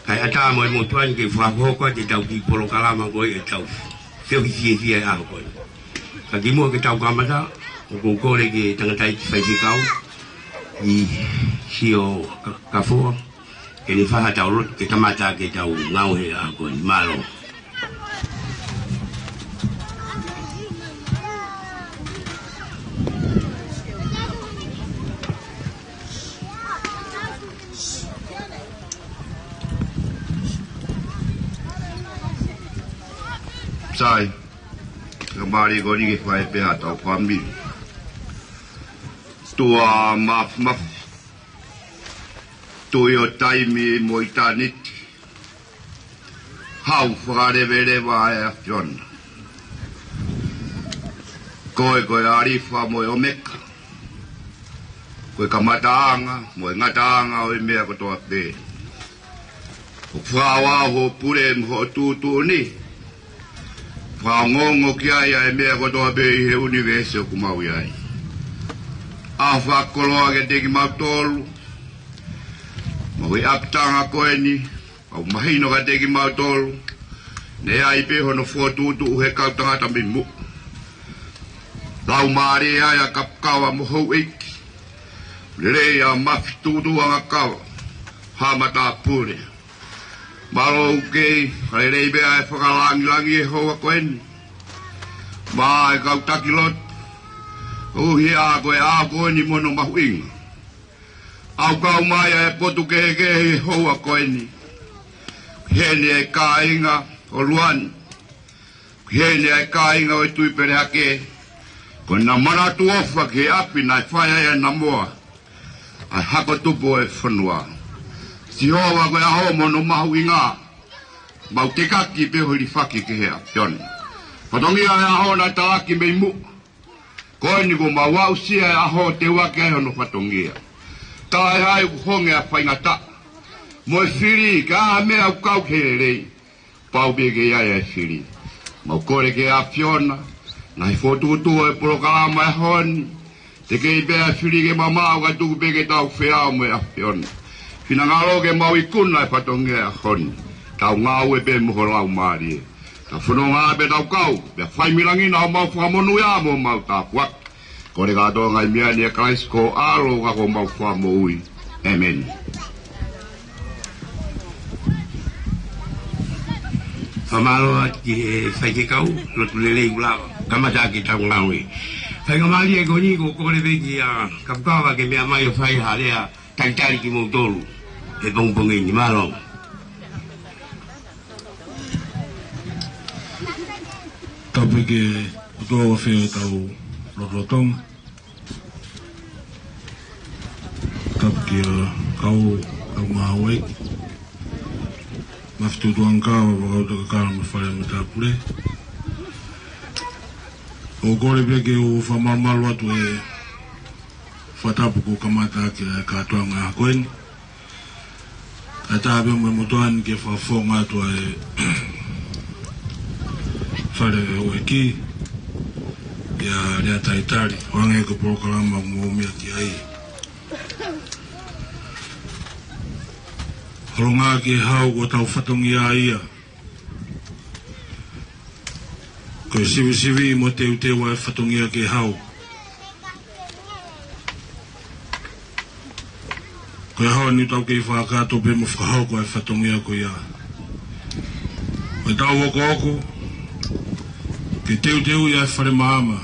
Kae ʻatā mo e motuʻa ni ke fakahoko atu ʻetau kiʻi polokalama ko ē ʻetau feohi fiefia he ʻaho ko eni. Ka kimuʻa ke tau kamata, ʻoku ou kole ki he tangataʻeiki faifekau, ʻi Sio Ka-, Kafoa, ke ne fai haʻatau lotu ke kamata ʻetau ngāue he ʻaho ko eni. Mālō. Sai, ka mālie ko eni ke fai pē haʻatau fāmili. Tuʻa māfimafi, Tuʻi ʻo taimi mo ʻitāniti, Haʻu Fakaleveleva ʻa e ʻAfiona. Ko koe ko e ʻAlifa mo e ʻOmeka, ko e kamataʻanga mo e ngataʻanga ʻo e meʻa kotoa pē. ʻOku fakaʻaoʻao hoʻo pule mo hoʻo tuʻutuʻuni, fakaongoongo ki ai ʻa e meʻa kotoa pē ʻi he ʻunivēsi ʻoku mau ʻi ai. ʻAho fakakoloa kiate kimautolu maʻa e ʻapitanga ko eni, ʻoku mahino kiate kimautolu naʻe ʻi ai pē hono fokotuʻutuʻu ʻe he kau tangata mei muʻa. Laumālie ʻa e Kapukava mo houʻeiki, lelei ʻa Mafi Tuʻutuʻuangakava, Haʻa Matāpule. Mālō ʻEiki, ka lelei pē ʻa e fakalāngilangi he houa ko eni maʻa e kau taki lotu, ʻuhi ʻa ko e ʻaho ko eni mo hono mahuʻinga. ʻOku kau mai ʻa e potu kehekehe he houa ko eni. Heni ʻa e kāinga ʻo Luani, heni ʻa e kāinga ʻo e Tuʻi Pelehake, ko ʻena manatu ʻofa ki he ʻapi naʻe fai ai ʻa e namoa, ʻa e hako tupu ʻo e fonua. Sihova, ko e ʻaho mo hono mahuʻinga, mau tekaki pē ʻo hilifaki ki he ʻAfiona. Fatongia ʻo e ʻaho naʻe talaki mei muʻa, ko eni kuo mau aʻusia e ʻaho ʻo teuaki ai hono fatongia. Talaʻehai ʻoku honge ʻa e faingataʻa mo e fili, ka ʻi ai ha meʻa ʻoku kau ki he lelei, pau pē ke ʻi ai ʻa e fili. Mau kole ki he ʻAfiona, ngaahi fokotuʻutuʻu ʻo e polokalama he ʻaho ni, teʻeki pē ʻa e fili ke mamaʻo, ka tuku pē ke tau feʻao mo e ʻAfiona. Finangalo ke mau ikuna e fatongia he ʻaho ni, tau ngāue pē mo ho Laumālie. Tau fononga pē tau kau, pea fai milangi na ʻo mau fakamonūʻia mo mau tāpuaki. Kole kātoa ngaahi meʻa ni ʻia Kalaisi ko ho ʻAlo ka ko homau Fakamoʻui. ʻĒmeni. Fakamālō atu ki he faifekau, lotu lelei ʻoku lava. Kamata ʻaki ʻetau ngāue. Faingamālie ko eni ʻoku ou kole pē kia Kapukava ke meʻa mai ʻo fai ha lea talitali kimoutolu he pongipongi ni. Mālō. Tapu ki he ʻOtua ʻoku fai ʻetau lotolotonga. Tapu ki he kau, kau ngāue. Mafi Tuʻutuʻuangakava, Vakautakakala mo e Fale Matāpule. ʻOku ou kole pē ke u fakamalumalu atu he fakatapu kuo kamata ʻaki e kātoanga ko eni. Kae ʻatā pē mo e motuʻa ni ke fakafofonga atu ʻa e fale ʻo e ʻEiki, ʻi ha lea talitali, ʻo hangē ko e polokalama ʻoku mou meʻa ki ai. Holonga ki he hau ko hotau fatongia ia. Ko e sivisiviʻi mo teuteu ʻa e fatongia ki he hau. Ko e ʻaho ni ʻoku tau kei fakakakato pē mo fakahoko ʻa e fatongia ko ia. Ko ʻetau okooko ke teuteuʻi ʻa e fale maama,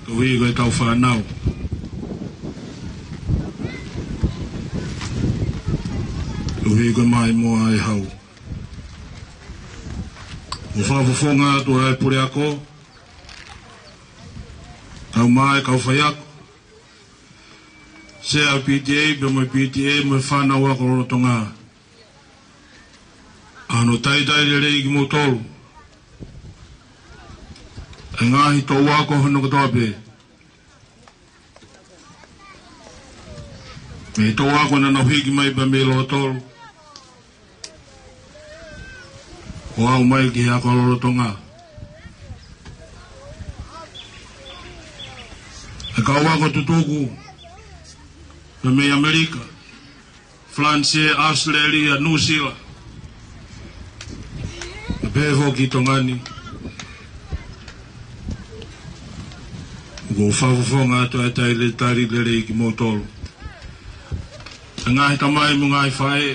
koeʻuhi ko ʻetau fānau, koeʻuhi ko e maʻimoa ʻa e hau. ʻOku fakafofonga atu ʻa e puleako, kau mai kau faiako, Sea P T A, pea mo e P T A, mo e fānau ako lolotonga, ʻa hono talitali lelei kimoutolu, ʻa e ngaahi touako hono kotoa pē, mei he touako naʻa nau hiki mai pē mei lotolu ʻo aʻu mai ki he ako lolotonga. kau ako tutuku mei ʻAmelika, Falanisē, ʻAositelēlia, Nuʻusila, pea pehē foki ʻi Tonga ni. ʻOku ou fakafofonga atu ʻa e tali, tali lelei kimoutolu, ʻa e ngaahi tamai mo e ngaahi faʻē,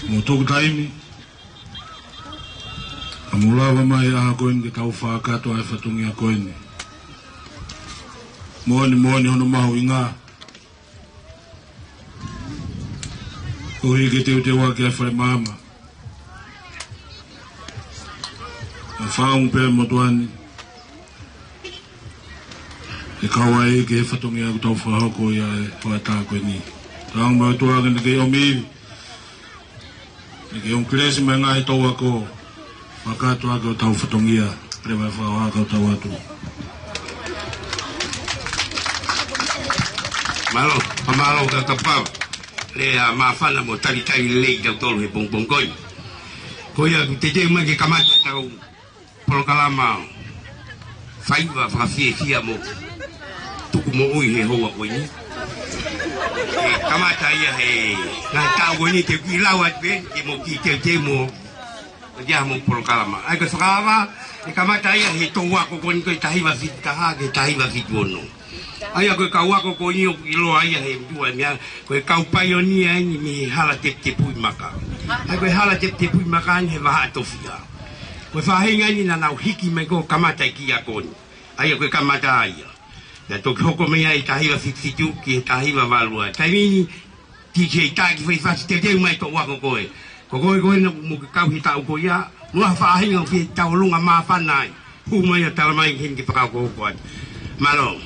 mou tuku taimi ʻo mou lava mai ʻaho ko eni ke tau fakakakato ʻa e fatongia ko eni. Moʻoni, moʻoni hono mahuʻinga, koeʻuhi ke teuteuʻaki ʻa e fale maama, ʻa e faʻunga pē motuʻa ni, ke kau ai ki he fatongia ʻoku tau fakahoko ʻi he hoʻatā ko eni. Tau ʻomi ʻOtua ke ne kei ʻomi ivi, ne kei ʻomi kelesi mo e ngaahi touako, fakakakato ʻaki hotau fatongia. Leva e fakaʻofa, kau tau atu. Mālō, mālō ka kapau lea māfana mo talitali lelei kitautolu he pongipongi ko eni. Ko ia ʻoku teuteu mai ke kamata ʻetau polokalama faiva fakafiefia mo tuku moʻui he houa ko eni. ʻE kamata ia he ngaahi taʻu ko eni, te u kiʻi lau atu pē ke mou kiʻi teuteu mo ʻoku ʻi ai haʻamou polokalama. ʻA ia ko e fakaava, ʻe kamata ia he touako ko eni ko e taha hiva fitu taha ki he taha hiva fitu ono. ʻA ia ko e kau ako ko eni ʻoku ʻiloa ia he ʻOtua e meʻa, ko e kau paionia eni mei he hala Teputepui Maka. ʻA ia ko e hala Teputepui Maka eni he vahaʻa tofiʻa. Ko e faʻahinga eni naʻa nau hiki mai ko e kamata e kiʻi ako ni. ʻA ia ko e kamata ia. Naʻe toki hoko mei ai taha hiva fitu fitu ki he taha hiva valu ua. Taimi ni, Tikite Taki Faifasi, teuteu mai touako ko ē. Ko koe ko ē naʻa mou kau he taʻu ko ia, mo ha faʻahinga ʻoku ke tauʻolunga māfana ai. Hū mai ʻo tala mai ki heni ke fakahokohoko atu. Mālō.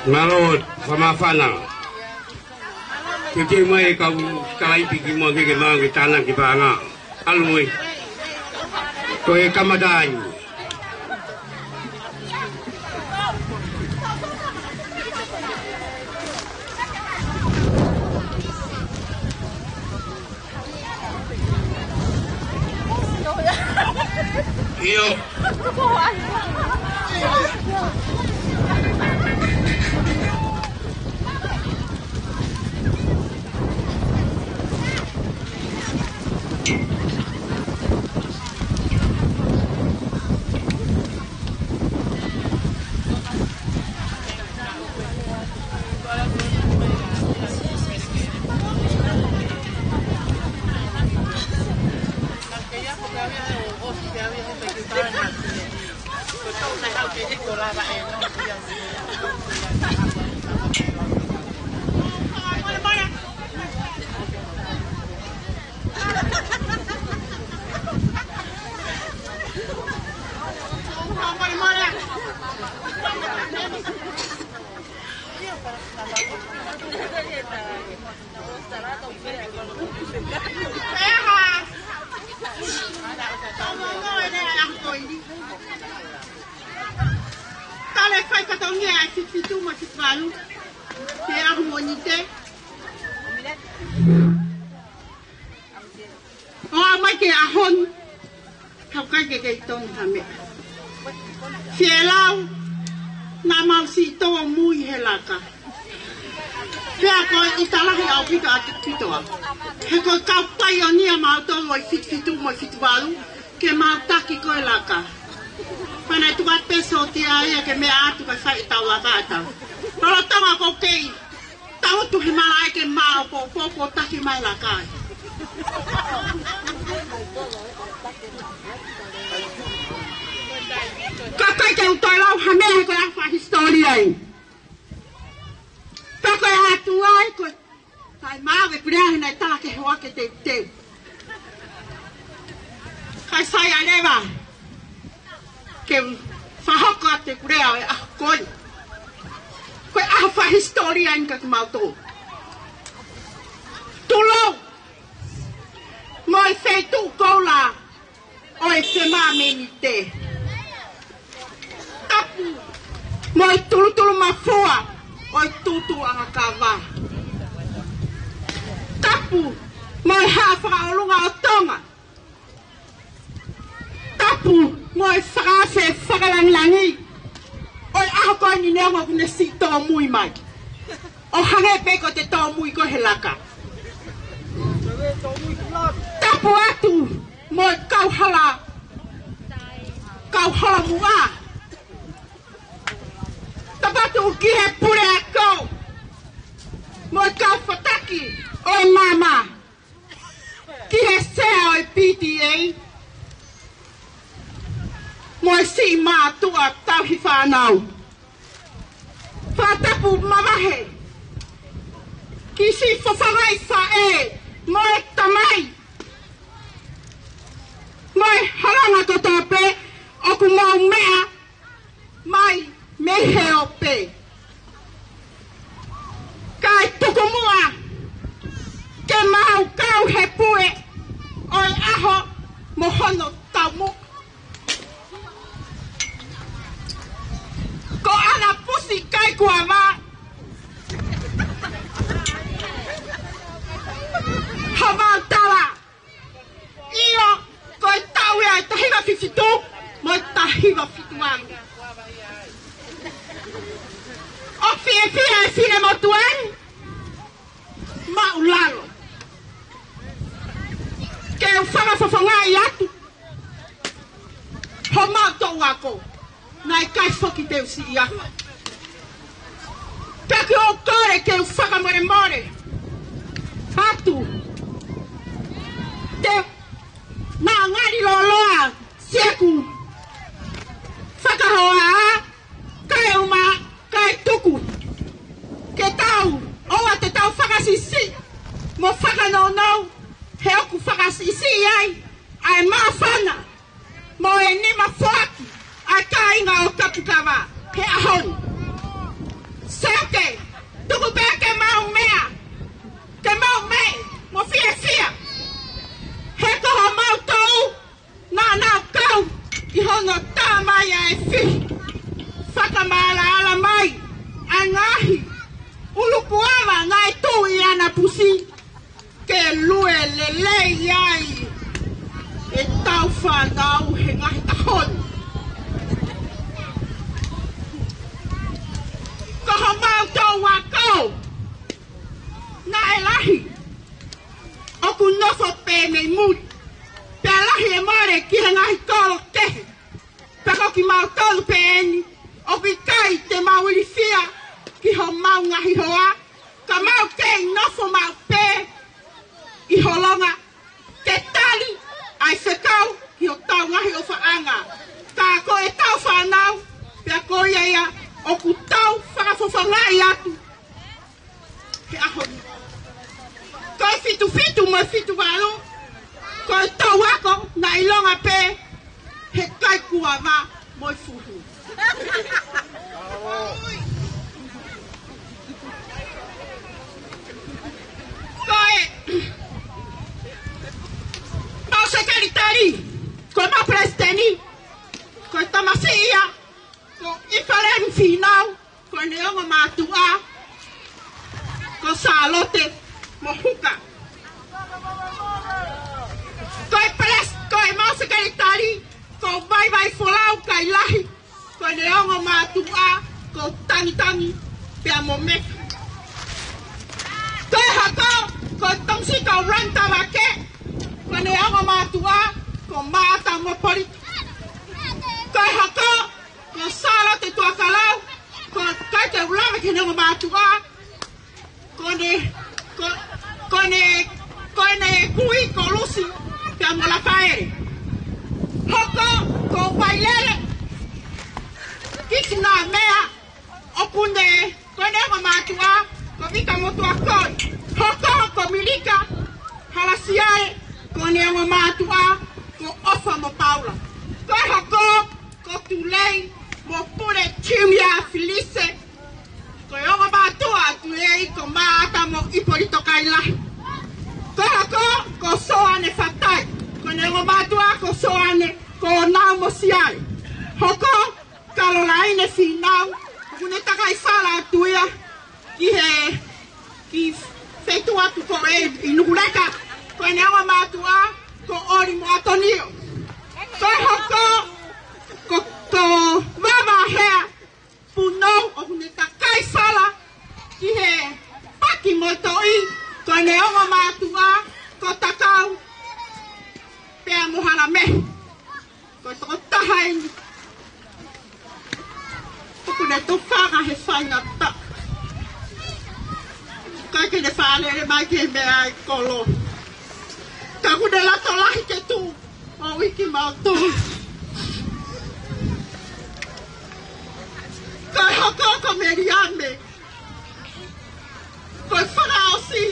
Mālō, fakamāfana. Ke teu mai e kau kalaipi ki muʻa ke ke maʻu ke tānaki paʻanga. ʻAlu ē. Ko e kamata ai. ʻIo. Tala e faitoʻo ʻa e fitu fitu mo e fitu valu ki he ʻaho Mōnite. ʻO aʻu mai ki he ʻaho ni, ka ʻoku ʻikai ke kei tonu ha meʻa. Fielau, naʻa mau siʻi tōmui he laka. Pea ko e ʻita lahi ʻaupito ʻaupito. He ko e kau paionia mautolu ʻo e fitu fitu mo e fitu valu, ke mau taki ko e laka. Pea naʻe tuku atu pē sōtia ia ke meʻa atu kae fai ʻetau laka ʻa tautolu. Lolotonga ʻoku kei tangutu he malaʻe ke maʻopoʻopo ʻo taki mai laka ai. Ka ʻikai ke u toe lau ha meʻa he ko e ʻaho fakahisitōlia eni. Pea ko e ʻatu ai, ko e taimi ʻa e puleʻanga naʻe tala ke hoa ke teuteu. Kae sai ʻa e leva ke u fakahoko atu ʻeku lea ʻo e ʻaho ko eni. Ko e ʻaho fakahisitōlia eni kia kimautolu. Tulou mo e feituʻu koula ʻo e Fema Mōnite. Tapu mo e tulutulu mafua ʻo e tuʻutuʻuni ʻa e kava. Tapu mo e Haʻa Fakaʻolunga ʻo Tonga. Tapu mo e fakaafe fakalangilangi ʻo e ʻaho ko eni neongo ʻoku ne siʻi tōmui mai. ʻO hangē pē ko ʻete tōmui ko ē he laka. Tapu atu mo e kauhala, kauhala muʻa. Tapu atu ki he puleako mo e kau fataki ʻo e maama. Ki he sea ʻo e P T A mo e siʻi mātuʻa tauhi fānau. Fakatapu mavahe ki siʻi fofongaʻi faʻē mo e tamai mo e halanga kotoa pē ʻoku mou meʻa mai mei he ope. Kae tuku muʻa ke mau kau he pule ʻo e ʻaho mo hono taumuʻa. Ko ʻAna Pusi Kaikuava, Havantala. ʻIo, ko e taʻu ia ʻe taha hiva fitu fitu mo e taha hiva fitu valu. ʻOku fiefia e finemotuʻa ni, maʻulalo. Ke u fakafofongaʻi atu homau toʻu ako. Naʻe ʻikai foki te u siʻi ako. Pea ʻoku ou kole ke u fakamolemole atu. Te u, naʻa ngali loloa siʻeku fakahoa, kae uma, kae tuku ke tau, ʻoua te tau fakasiʻisiʻi mo fakanounou, he ʻoku fakasiʻisiʻi ai ʻa e māfana mo e nima foaki ʻa e kāinga ʻo Kapukava he ʻaho ni. Seke, tuku pē ke mau meʻa, ke mau meʻa mo fiefia. He ko homau toʻu naʻa nau kau ʻi hono tā mai ʻa e fihi, fakamaʻalaʻala mai ʻa e ngaahi ʻulukuava naʻe tuʻu ʻi ʻAnapusi, ke lue lelei ai ʻetau fānau he ngaahi taʻu ni. Ko homau toʻu ako naʻe lahi ʻoku nofo pē mei muli, pea lahi e mole ki he ngaahi kolo kehe. Pea ko kimautolu pē eni ʻoku ʻikai te mau ilifia ki homau ngaahi hoa, ka mau kei nofo maʻu pē ʻi Holonga ke tali ʻa e fekau ki hotau ngaahi ʻofaʻanga. Ka ko ʻetau fānau, pea ko ia ia ʻoku tau fakafofongaʻi atu he ʻaho ni. Ko e fitu fitu mo e fitu valu, ko e toʻu ako naʻe ʻilonga pē he kaikuava mo e fuhu. Ko e mau sekelitali, ko e mau palesiteni, ko e tamasiʻi ia ko ʻIpalemi Fīnau, ko ʻene ongo mātuʻa ko Sālote Mohuka. Ko e palesi-, ko e mau sekelitali ko Vaivai Folau Kailahi, ko ʻene ongo mātuʻa ko Tangitangi pea mo Mefi. Ko e hoko, ko Tomisika Ranta Vake, ko ʻene ongo mātuʻa ko Maʻata mo Polito. Ko e hoko, ko Sālote Tuakalau, ko e ʻikai ke u lave ki heʻene ongo mātuʻa, ko ʻene, ko, ko ʻene, ko ʻene kui ko Lusi pea mo Lafaele. Hoko, ko Vailele Kisina Mea, ʻoku ne, ko ʻene ongo mātuʻa ko Vika mo Tuakoi. Hoko, ko Milika Halasiale, ko ʻene ongo mātuʻa ko ʻOfa mo Paula. Ko e hoko, ko Tulei mo Pule Junior Filise, ko e ongo mātuʻa ʻa Tulei ko Maʻata mo ʻIpolito Kailahi. Ko e hoko, ko Soane Fatai, ko ʻene ongo mātuʻa ko Soane, ko Nau mo Siale. Hoko, Kalolaine Fīnau, ʻoku ne takai fala atu ia ki he, ki feituʻu atu ko ē ʻi Nukuleka, ko ʻene ongo mātuʻa ko ʻOli mo ʻAtonio. Ko e hoko, ko, ko Vava Hea Punou, ʻoku ne takai fala ki he paki mo e toʻi, ko ʻene ongo mātuʻa ko Takau pea mo Halamehu. Ko e tokotaha eni ʻoku ne tofanga he faingataʻa, ʻikai ke ne fakalele mai ki he meʻa ʻi kolo. Ka ʻoku ne loto lahi ke tuʻu ʻo ui kimautolu. Ko e hoko, ko Meliame, ko e fakaʻosi.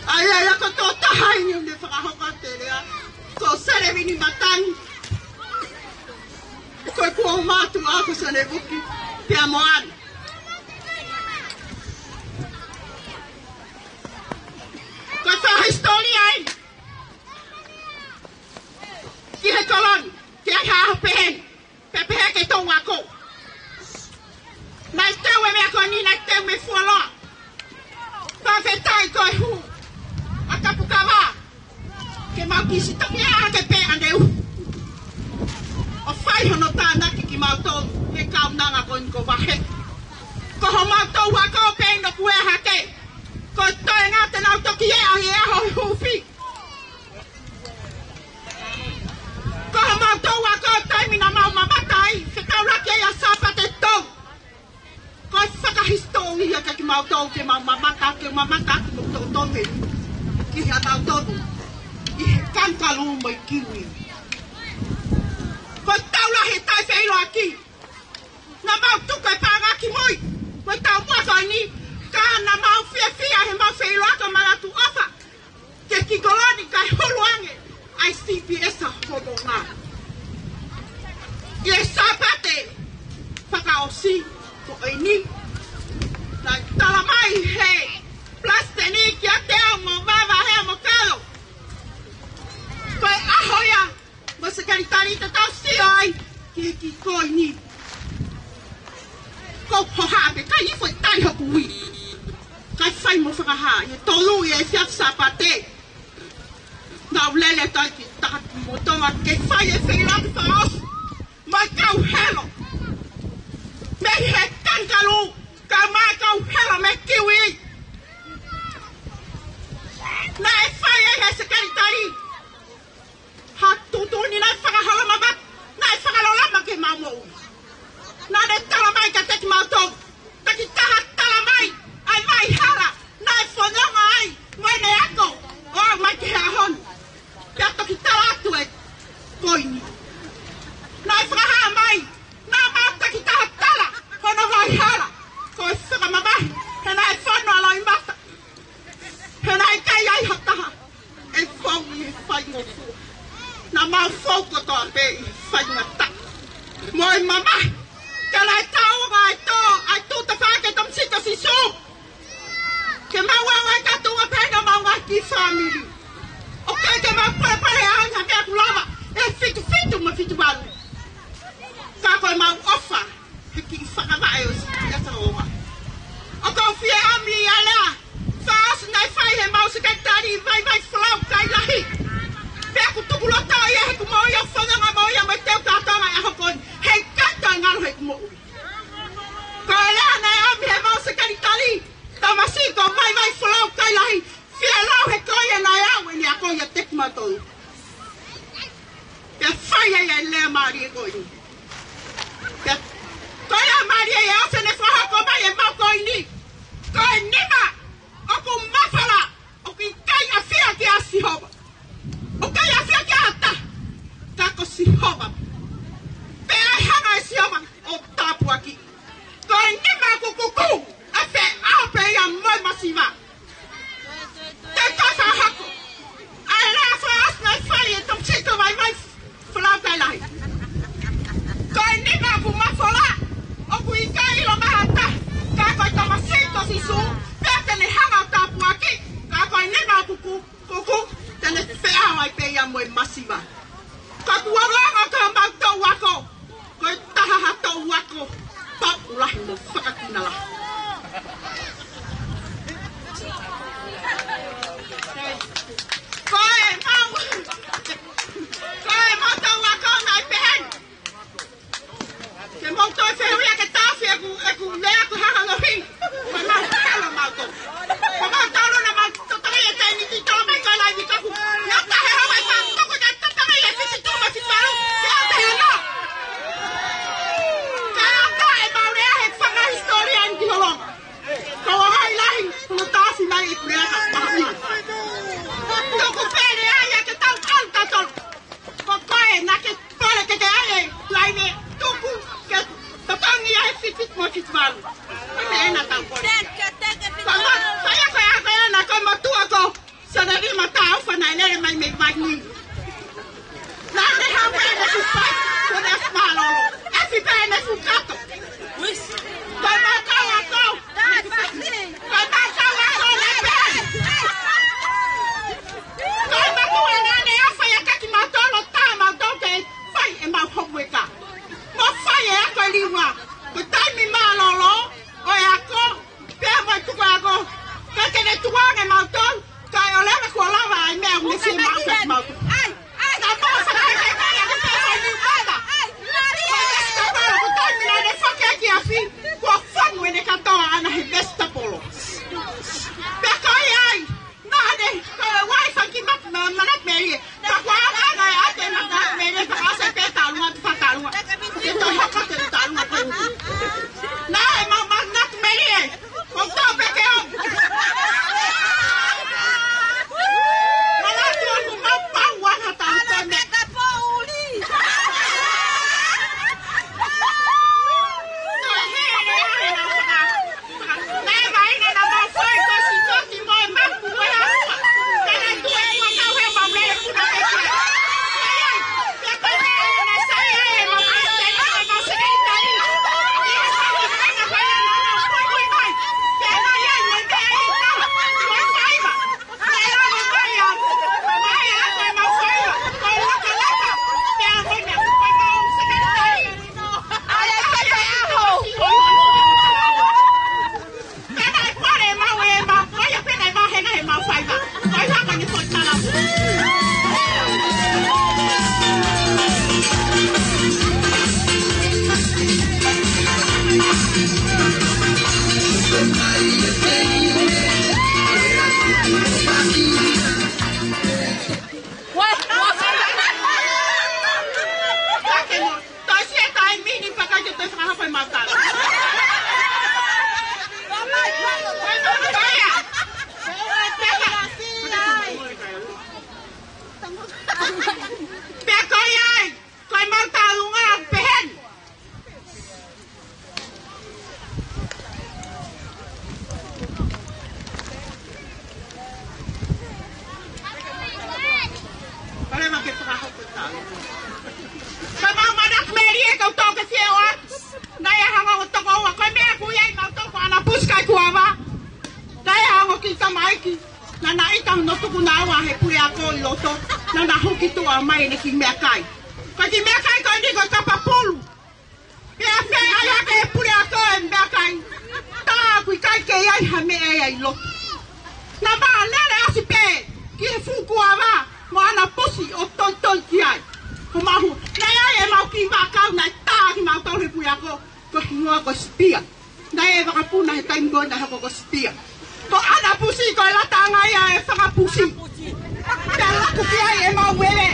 ʻA ia ia ko e tokotaha eni ʻoku ne fakahoko atu e lea, ko Selevini Matangi, ko e ongo mātuʻa ko Sane Vuki pea mo Ana. Ko e fakahisitōlia eni ki he kolo ni, ki he ʻaho pehē ni, pea pehē ki he toʻu ako. Naʻe teu e meʻa ko eni, naʻe teu mei fuoloa. Fakafetaʻi ko e hū ʻa Kapukava ke mau kiʻi sitoki ʻa ke pē ʻaneu ʻo fai hono tānaki kimautolu he kaunanga ko eni ko Vahe. Ko homau toʻu ako pē eni ʻoku ʻea hake. Ko e toenga te nau toki ʻea ʻi he ʻaho huufi. Ko homau toʻu ako, taimi naʻa mau mamata ai, fetaulaki ai ʻa Sāpate Tolu. Ko e fakahisitōlia kiate kimautolu ke mau mamata, ke mamata atu mo totonu ki he ʻanautolu ʻi he kangalū mo e kiwi. Ko e tau lahi e taʻefeʻiloaki. Naʻa mau tuku e paʻanga ki mui, ko e taumuʻa ko eni, ka naʻa mau fiefia he mau feʻiloaki ʻo Manatuʻofa ke ki kolo ni kae hulu ange ʻa e C P S ʻa Holonga. ʻI he Sāpate fakaʻosi ko eni, Tau sio ai ki he kiʻi koini. Ko hoha pe kai ifo i tai hoku ui. Kai fai mo fakahā, ʻi he tolu ʻi he efiafi Sāpate. Naʻa ku lele atu ai ki taha motonga ke fai e feilaulau fakaʻosi. Mai kau helo. Mei he kangaroo, ka mai kau helo mei he kiwi. Naʻe fai ai he sekelitali ha tuʻutuʻuni naʻe fakaholomamata, naʻe fakaloloma ke mau moʻui. Naʻa ne tala mai kiate kimautolu, takitaha tala mai, ʻa e vai hala naʻe fononga ai mo ʻene ako ʻo aʻu mai ki he ʻaho ni. Pea toki tala atu e koini. Naʻe fakahā mai, naʻa mau takitaha tala hono vai hala ko e fakamamahi, he naʻe fonu ʻa Loʻimata. He naʻe ʻikai ai ha taha ʻe fou ʻi he faingofua. Naʻa mau fou kotoa pē ʻi he faingataʻa mo e mamahi. Ka naʻe taunga ai tō, ʻa e tū tafaʻaki ʻa e Tamaiki ʻo Sīsū. Ke mau ʻalu ai ka tuʻu pē na mau ngaahi kiʻi fāmili. ʻOku ʻikai ke mau palepale ʻa e anga ke aku lava ʻe fitu fitu mo fitu valu. Ka ko e mau ʻofa he kiʻi fakavaʻe ʻo Sīsū ʻi ʻAsaoa. ʻOku ou fie ʻomi ʻa e lea fakaʻosi naʻe fai he mau sekelitali, Vaivai Folau Kailahi. Pea ʻoku tuku loto ia he kuo mau ʻi ai ʻo fononga mo ia mo e teu kātoanga ʻi he ʻaho ko eni. He ʻikai toe ngalo he kuo mau ui. Ko e lea naʻe ʻomi he mau sekelitali, Tamaiki ko Vaivai Folau Kailahi, fie lau he ko ia naʻe ʻalu ʻene ako ʻiate kimautolu. Pea fai ai ʻa e lea mālie ko eni. Pea ko e lea mālie ia ʻoku ne fakahoko mai ʻe he mau koini. Ko e nima ʻoku mafola, ʻoku ʻikai ʻafio ki ai ʻa Sihova. ʻOku ʻikai ʻafio ki ai ha taha, ka ko Sihova. Pea ʻe hanga ʻe Sihova ʻo tāpuakiʻi. Ko e nima ʻoku kuku, ʻe feʻao pē ia mo e masiva. Te u toe fakahoko ʻa e lea fakaʻosi naʻe fai ʻe Tamaiki Vaivai Folau Kailahi. Ko e nima ʻoku mafola, ʻoku ʻikai ʻilo mai ha taha, ka ko e Tamaiki ʻo Sīsū, pea te ne hanga ʻo tāpuakiʻi. Ka ko e nima ʻoku ku-, kuku, te ne feʻao ai pē ia mo e masiva. Ka kuo langa ka mau tau ako, ko e taha ha tau ako, pau lahi mo fakakina lahi. Ko e mau, ko e mau tau ako naʻe pehē ni. Ke mau toe fehuʻia ke tafi ʻeku, ʻeku lea ko e hanga lohi. Ko e mau talo mau ko. Ko e mau talo na mau totongi e taimi ki talo mai ko e laivi kaku. Nau tahe hau e fā toko ka totongi e fiti tuma ki palu. Ke ʻoua te hanga. Ka ʻoua e mau lea he fanga hisitōlia ni ki Pea ko ia ai, ko ʻemau taʻalunga pehē ni. Pale ma ke fakahoko tau. Ka mau manako melie kau tau ke fie oa. Naʻe hanga ʻo toko ua ko e meʻa ʻoku ʻi ai mautolu ko ʻAna Pusi kae ʻikai ko ʻAva. Naʻe hanga ʻo kiʻi tamaiki. Naʻa na ʻita hono tuku naua he puleako ʻi loto. Naʻa na huki tuʻa mai ʻene kiʻi meʻakai. Ko e kiʻi meʻakai ko eni ko e kapa pulu. Pea fai ʻaki ʻe he puleako e meʻakai. Tā ʻoku ʻikai ke ʻi ai ha meʻa ia ʻi loto. Naʻa ma lele ʻasi pē ki he fuʻu kuava mo ʻAna Pusi ʻo toitoi ki ai. Ko mahu, naʻe ʻi ai ʻemau kiʻi vaʻakau naʻe tā kimautolu he puleako, ko e hingoa ko Sipia. Naʻe ʻi ai e vakapuna he taimi ko ē naʻe hoko ko Sipia. Ko ʻAna Pusi ko e lataʻanga ia e fanga pusi. Pea laku ki ai ʻemau veve.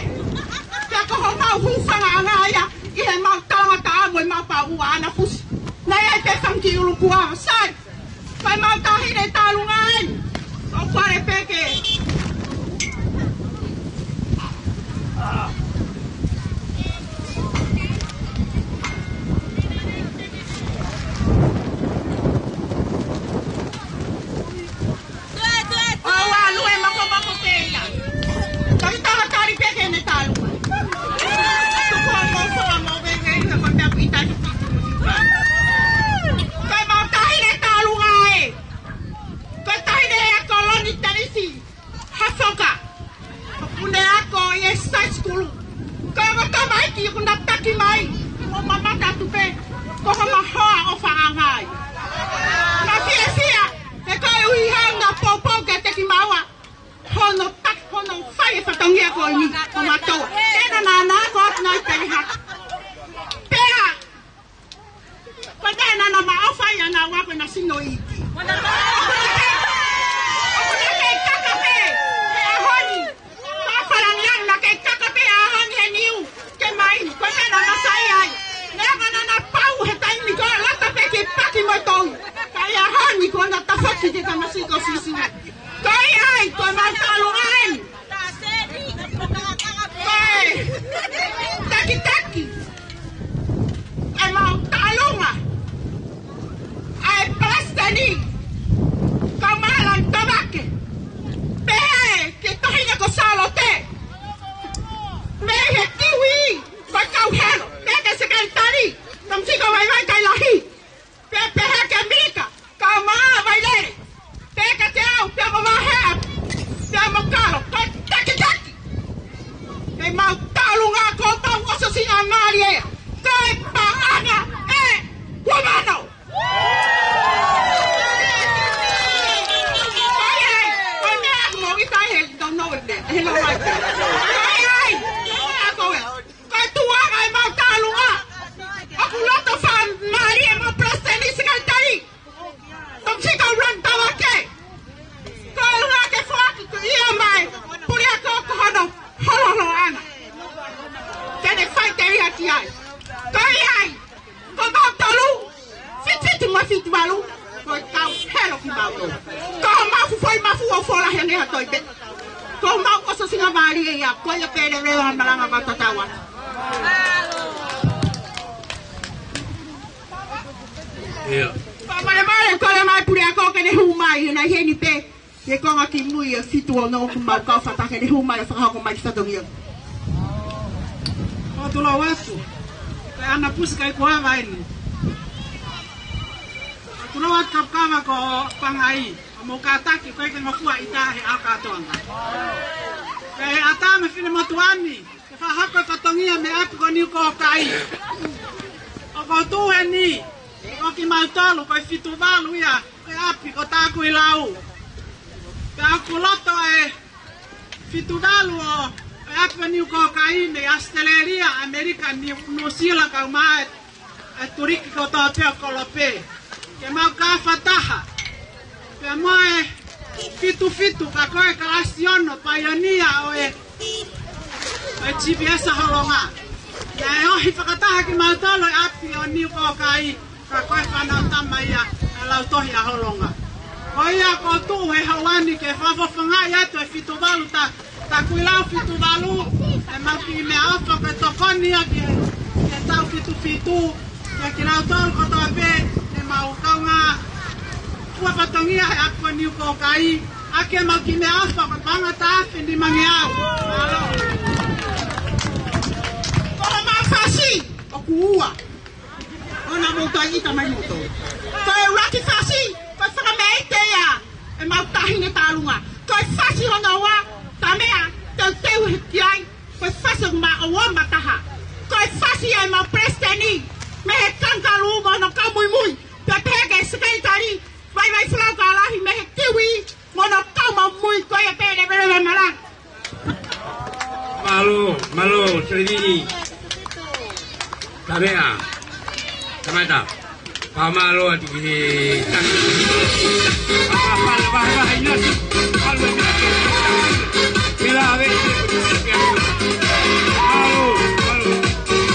Pea ko homau hūfangaʻanga ia ʻi heʻemau talangataʻa mo ʻemau pau ʻa ʻAna Pusi. Naʻe ʻi ai pē fanga kiʻi ʻulu kuava, sai. Ko ʻemau taʻahine taʻalunga eni. ʻOku pale pē ke. ʻOua, lue makomako pē ia. Talitali tali pē ke ne talu. Tuku ʻa mo faka mo veve ia ko e meʻa ʻoku ʻita atu ki tuku. Ko ʻemau taʻahine taʻalunga ē. Ko e taʻahine ia ko Loni Tenisi Hafoka. ʻOku ne ako ʻi he high school. Ko e ongo tamaiki ʻoku na taki mai ʻo mamata atu pē ko homa hoa ʻofaʻanga ia. Naʻa fiefia, he koeʻuhi he naʻa poupou kiate kimaua hono taki, hono fai e fatongia ko eni, ko matoa. Ena naʻa na ako atu nai pele hake. Pea ko e meʻa naʻa na maʻofa ai ʻa naua ko ʻena sino iiki. ʻOku na kei, ʻoku na kei kaka pē he ʻaho ni. Ka falangiani na kei kaka pē he ʻaho ni he niu ke mai. Ko e meʻa naʻa na saiʻia ai. Meʻa naʻa na pau he taimi ko ē, lata pē ke paki mo e tou. Ka ʻi he ʻaho ni kuo na tafoki ki he tamasiʻi ko Sīsū. Ko ia ai, ko ʻemau taʻalunga eni. Ko e takitaki ʻemau taʻalunga ʻa e palesiteni, kau Mālani Tavake. Pehē ki he taʻahine ko Sālote. Mei he Kiwi, ko e kau helo. Pehē ki he sekelitali, Tamatika Vaivai Kailahi. Pea pehē ki he Mika, kau Maʻa Vailele. Pehē kiate au, pea mo Vaheʻapi, pea mo Kalo, ko e takitaki. Ke mau taʻalunga ko e mau ʻosi singa mālie ia. Ko e paʻanga ʻe ua mano. Ko ia ai, ko e meʻa ʻoku mau ʻita ai he tau nau e meʻa, he lau ai. Ko ia ai, ko e meʻa ko ē. Ko e tuʻunga ʻemau taʻalunga. ʻOku loto fakamālie ʻemau palesiteni, sekelitali. Tamatika Lani Tavake. Ko e ʻuhinga ke foaki ko ia mai. Puleako ko hono holoholoʻanga. Ke ne fai te ia ki ai. Ko ia ai. Ko mautolu. Fitu fitu mo e fitu valu. Ko e kau helo kimautolu. Ko homau fuʻu foʻi mafu ʻo fola he ngeha toi pē. Ko homau ʻosi singa mālie ia. Ko ia pē lelei ʻa e malanga ʻoku tatau atu. ʻIo. Fakamālō mai, kole mai puleako ke ne hū mai, he naʻe ʻi heni pē, he konga ki mui ʻa e fitu ono ʻoku mau kau fakataha ke ne hū mai ʻo fakahoko mai ki fatongia. ʻOku tuʻu atu, ko e ʻAna Pusi kae ʻikai ko ʻAva eni. ʻOku tuʻu atu Kapukava ko Pangai, ʻo mou kātaki, ko e ke ngofua ʻi tahi ʻa kātoanga. Ko e ʻata mo e finemotuʻa ni, ke fakahoko e fatongia mei he ʻapi ko Niukōkai. ʻOku ou tuʻu heni, ko kimautolu, ko e fitu valu ia, ko e ʻapi ko Takuilau. Pea ʻoku loto e fitu valu ʻo e ʻapi ko Niukōkai mei ʻAositelēlia, ʻAmelika, Niu-, Nuʻusila, kau mai e tuliki kotoa pē ʻo Kolope. Ke mau kau fakataha. Pea mo e fitu fitu, ka ko e kalasi ono, paionia ʻo e, ʻo e G P S Holonga. Naʻe ohi fakataha kimautolu e ʻapi ʻo Niukōkai, ka ko e fānau tama ia ʻa e lautohi ʻa Holonga. Ko ia ʻoku ou tuʻu he houa ni ke fakafofongaʻi atu e fitu valu ta Taku lau fitu valu, ʻemau kiʻi meʻaʻofa ko e tokoni ia ki he, ki he taʻu fitu fitu, kiate kinautolu kotoa pē, ʻemau kaungā fua fatongia he ako Niu Pōkai, ʻaki ʻemau kiʻi meʻaʻofa ko e paʻanga tafe nimangeau. Mālō. Ko homau fasi ʻoku ua. ʻOua naʻa mou toe ʻita mai moutolu. Ko e ʻuluaki fasi, ko e fakameʻite ia ʻemau taʻahine Talunga. Ko e fasi hono ua, Tamea, teuteu he kiai, ko e fasi ʻoku maʻu ʻe mataha. Ko e fasi ia ʻemau palesiteni mei he Kangaroo mo hono kau muimui, pea pehē ki he sekelitali, Vaivai Folau Kalahi mei he Kiwi, mo hono kau muimui ko ia pē, leveleva malanga. Mālō, mālō, Selevini. Tamea. Tamata. Pea mālō atu ki he tangi. Pea pala, pala, pala, ina. Pala, pala, pala. Ke la ve. Mālō, mālō. Mālō, mālō.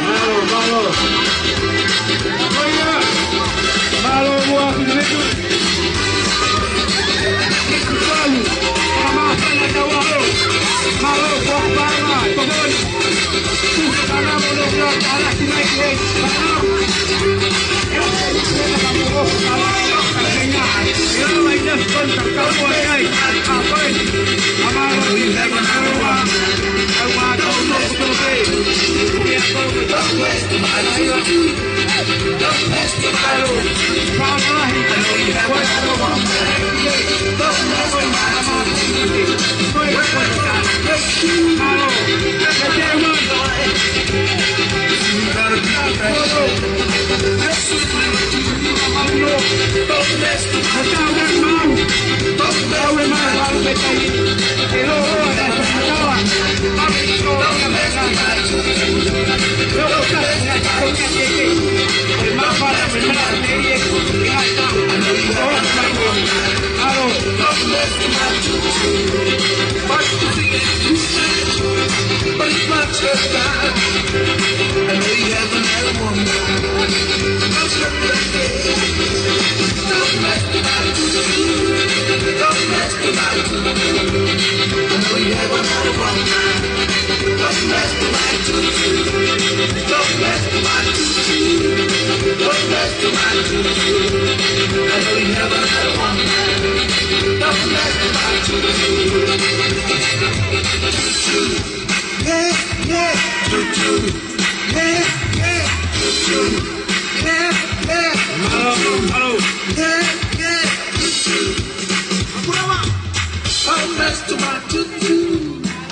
Mālō, mālō. Ko ia, mālō, ua, kutu, kutu. Palu, pama, pala, tau, alo. Mālō, ko, pama, ko, ko. Kutu, pama, mono, kula, pala, ki, mai, ki, ei. Mālō.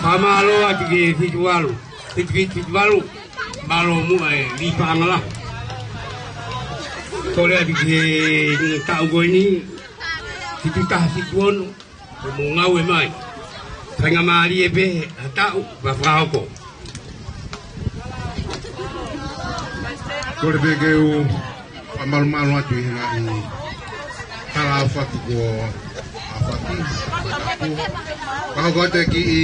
Fakamālō atu ki he fitu valu, fitu fitu fitu valu. Mālō muʻa e li paʻanga la. Kole atu ki he taʻu ko eni, fitu taha fitu ono. Ko mo ngāue mai. Faingamālie pē ha taʻu, ma fakahoko. Kole pē ke u fakamālō atu ʻi he ngaahi tala ʻaofaki kuo ʻaofaki. Fakahoko atu e kiʻi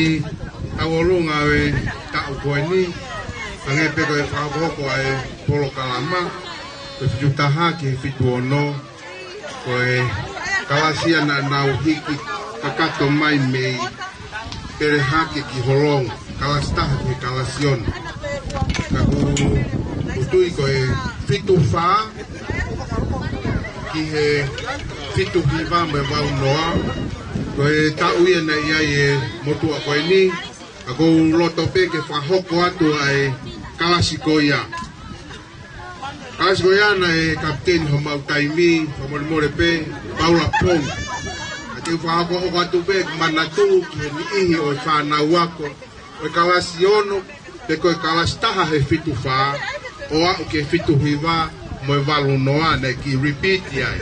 tauʻolunga ʻo e taʻu ko eni. Hangē pē ko e fakahokohoko ʻa e polokalama. Ko e fitu taha ki he fitu ono. Ko e kalasi ia naʻa nau hiki kakato mai mei Pelehake ki Holongo, kalasi taha ki he kalasi ono. Ka ʻoku ou tui ko e fitu fā ki he fitu hiva mo e valu noa. Ko e taʻu ia naʻe ʻi ai e motuʻa ko eni, ka ʻoku ou loto pē ke fakahoko atu ʻa e kalasi ko ia. Kalasi ko ia naʻe kapiteni homau taimi, fakamolemole pē, Paula Pongi. Ka te u fakahoko atu pē, manatu ki he niʻihi ʻo e fānau ako ʻo e kalasi ono, pe ko e kalasi taha he fitu fā, ʻo aʻu ki he fitu hiva mo e valu noa, naʻe kiʻi repeat ai.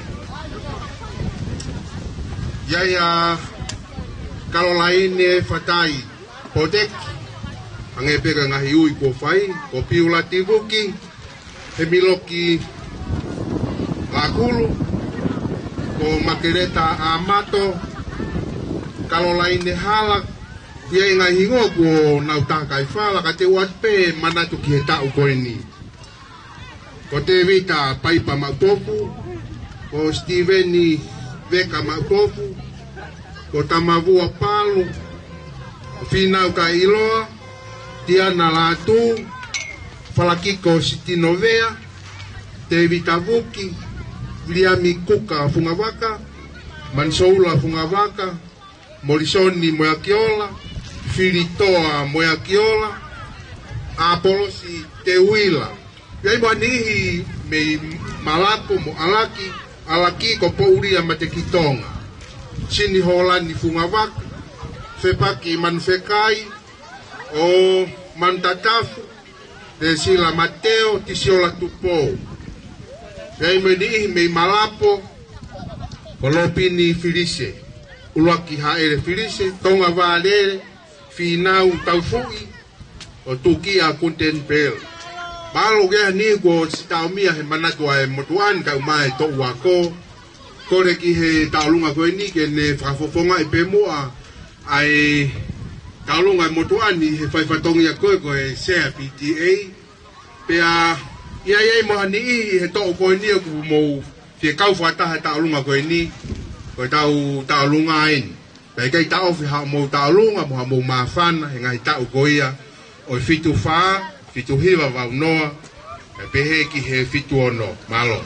ʻI ai ʻa Kalolaine Fatai Poteki, hangē pē ko e ngaahi ui kuo fai, ko Piula Tivuki, Hemiloki Lakulu, ko Makeleta Amato, Kalolaine Hala, ʻi ai e ngaahi hingoa kuo nau taha kae fala, ka te u ʻoatu pē manatu ki he taʻu ko eni. Ko Tēvita Paipa Maʻutofu, ko Sitīveni Veka Maʻutofu, ko Tamavua Palu, ko Fīnau Kaʻiloa, Tiana Lātū, Falakiko Sitinovea, Tēvita Vuki, Viliami Kuka Fungavaka, Manisoula Fungavaka, Molisoni Moeakiola, Filitoa Moeakiola, ʻApolosi Teuila. ʻI ai mo ha niʻihi mei Malapo mo ʻAlaki, ʻAlaki ko Poulia Matekitonga, Sini Holani Fungavaka, Fepaki Manufekai, ʻo Manutatafu, Tesila Mateo, Tisiola Tupou. ʻI ai mo e niʻihi mei Malapo, ko Lopini Filise, ʻUluaki Haʻele Filise, Tonga Vālele, Fīnau Taufuʻi, ʻo Tukia Kunten Pel. Mālō ke ha niʻihi kuo ʻosi taʻomia he manatu ʻa e motuʻa ni kae ʻumaʻā e toʻu ako. Kole ki he taʻolunga ko eni ke ne fakafofongaʻi pē muʻa ʻa e taʻolunga ʻa e motuʻa ni he fai fatongia ko ē ko e Sea P T A. Pea ʻi ai mo ha niʻihi he toʻu ko eni ʻoku mou fie kau fakataha he taʻolunga ko eni, ko e tau taʻolunga eni. Pea ʻikai taʻofi haʻamou taʻolunga mo haʻamou māfana he ngaahi taʻu ko ia ʻo e fitu fā, fitu hiva valu noa, kae pehē ki he fitu ono. Mālō.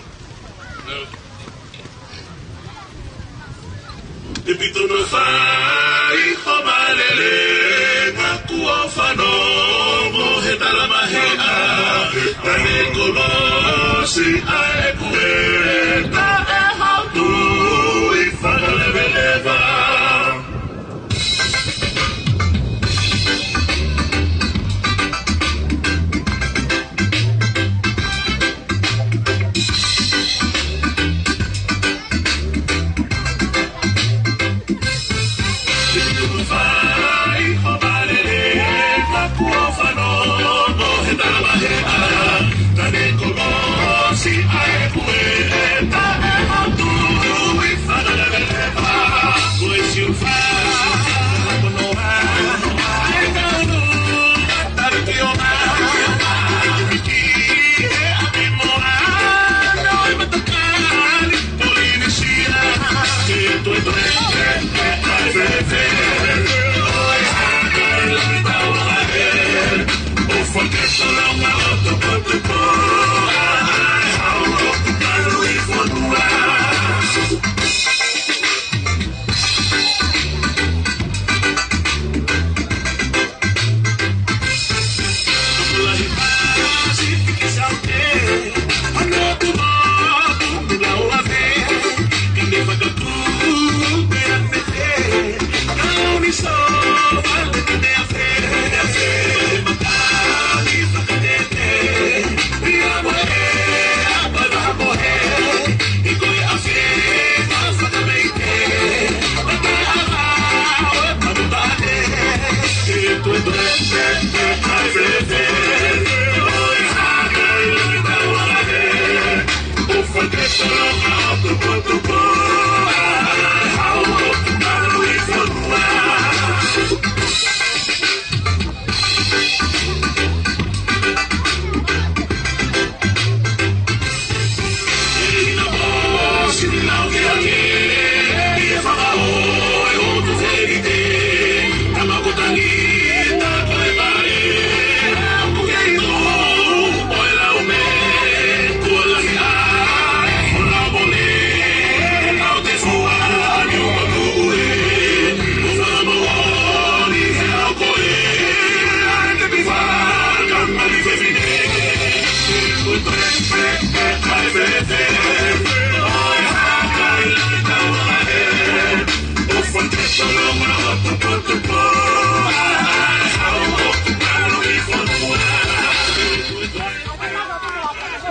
E fitu noa fā ʻi ho mālele, ka kuo fanongo he talamaheʻa, ka ne kolosi ʻa e kueta ʻe hautu ʻi fana leveleva.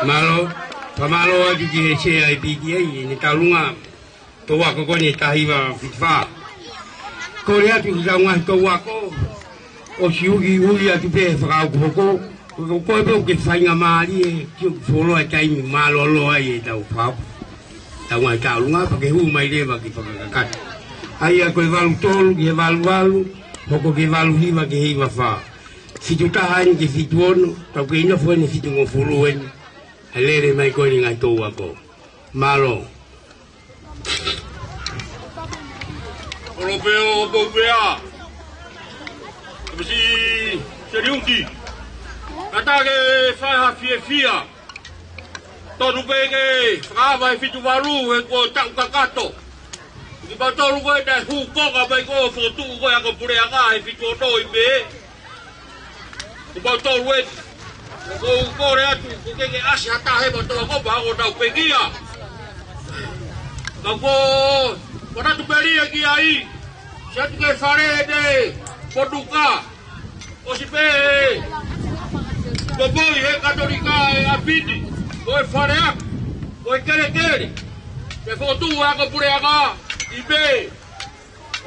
Mālō, fakamālō atu ki he sea e P T A, ʻi he taulunga ʻo e ako ko eni taha hiva fitu fā. Kole atu ki he ngaahi kau ako, ʻosi uliuli atu pē he fakahoko. Ko koe pē ʻoku ke faingamālie, ke u fuoloa e taimi mālōlō ai ʻetau fakahoko. Tau ngaahi taulunga, pea ke hū mai leva ki he fakakakato. ʻA ia ko e valu tolu ki he valu valu, hoko ki he valu hiva ki he hiva fā. Fitu taha eni ki he fitu ono, tau kei nofo eni he fitu ngofulu eni. ʻA e lele mai ko eni ngaahi kau ako. Mālō. Kolopeo Poupea. Kapisi Seliuti. Kātaki ke fai ha fiefia. Tonu pē ke fakaava he fitu valu he kuo taʻu kakato. Kimautolu ko ē naʻe hū konga mai ko ē ʻo fokotuʻu ko ē ako puleʻanga he fitu ono ʻi Mē. Kimautolu ē. Ko u kole atu, ko ke ke ʻasi ha taha he mato ako pea ko nau pekia. Ka ko, ko natu peli e ki ai. Siʻi atu ki he fale ʻe Ponuka. ʻOsi pē, ko poi he Katolika ʻe ʻApiti. Ko e fale ako, ko e kelekele. Ke fokotuʻu ako puleʻanga ʻi Mē.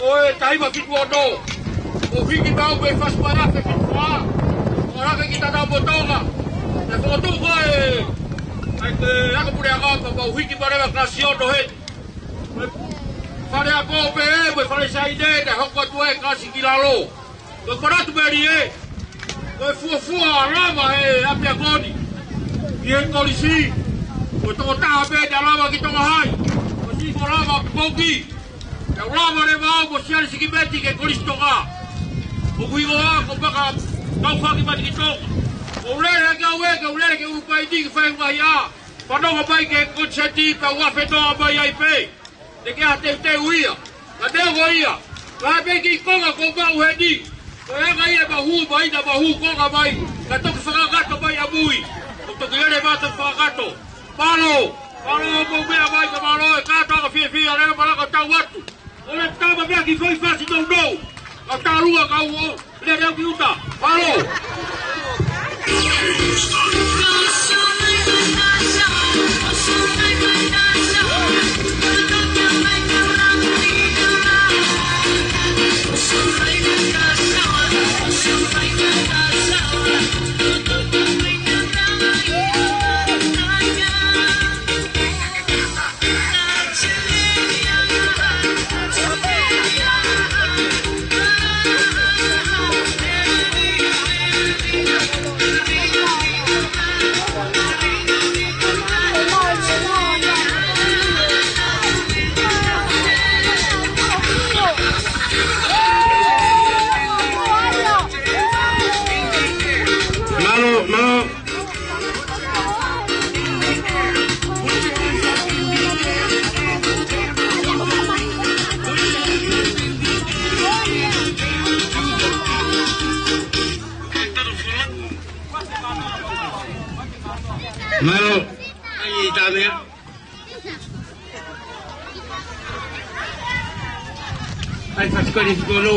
ʻO e taha hiva fitu ono. ʻO hiki pau pē fasi mai afe fitu fā. ʻO hake ki Tanaumotonga. ʻE fokotuʻu ko ē, ʻa e ako puleʻanga pea mau hiki pale ʻa Kalasi Ono he. Fale ako pē ē, mo e fale Saine, naʻe hoko atu e Kalasi ki Lalo. Ko e konatu pē eni ē. Ko e fuofua lava he ʻapiako ni. ʻI he kolisi. Ko e tokotaha pē naʻe lava ki Tonga Hai. Ko e sifo lava poki. Naʻe lava leva au mo Siale Sikimeti ki he Kolisi Tonga. ʻOku hingoa ko Maka Kaufaki Mati ki Tonga. ʻO lele ke au ē, ke u lele ki ʻUlupaini ke fai e ngaahi ʻā. Fanongo mai ki he konisēti pea u afe noa mai ai pē. Te ke ha teuteu ia. Ka te ko ia. Ka pē ki konga ko mau heni. Ko e anga ia ʻema hū mai, naʻa mau hū konga mai. Ka toki fakakakato mai ʻamui. Ko toki lele mai toki fakakakato. Mālō. Mālō Poupea mai ka mālō e kātoanga fiefia lele malanga tau atu. ʻO le tama mea ki fai fasi nounou. Ka tālua ka uo. Lele au ki ʻuta. Mālō. Kono.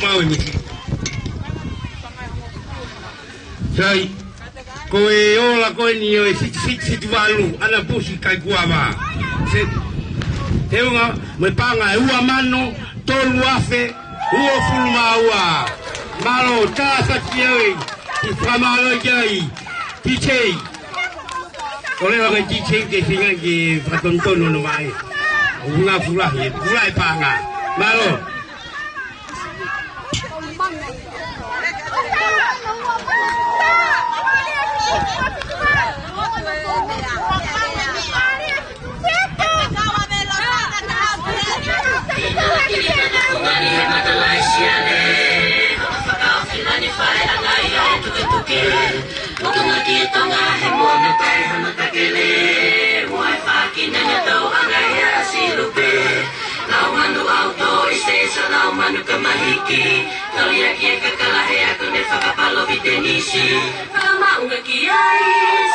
Mau ni. Sai. Ko e ola ko eni ʻo e fitu fitu fitu valu, ʻAna Pusi Kaikuava. Se, teunga, mo e paʻanga ʻe ua mano, tolu afe, uofulu mā ua. Mālō, tā saki au ē, ʻi fakamālō ki ai, D J. Ko leva ko e D J ke finga ke fakatonutonu hono vaʻe. ʻUnga fulahi, fulahi paʻanga. Mālō. Motunga ki Tonga he moana tai hana kakele. Ua e faki nanga tau anga ia a Silupe. Lau manu ʻauto i se sa lau manu ka mahiki. Tau ia ki e kakala he ako ne fakapalo vitenisi. Fakamaunga ki ai.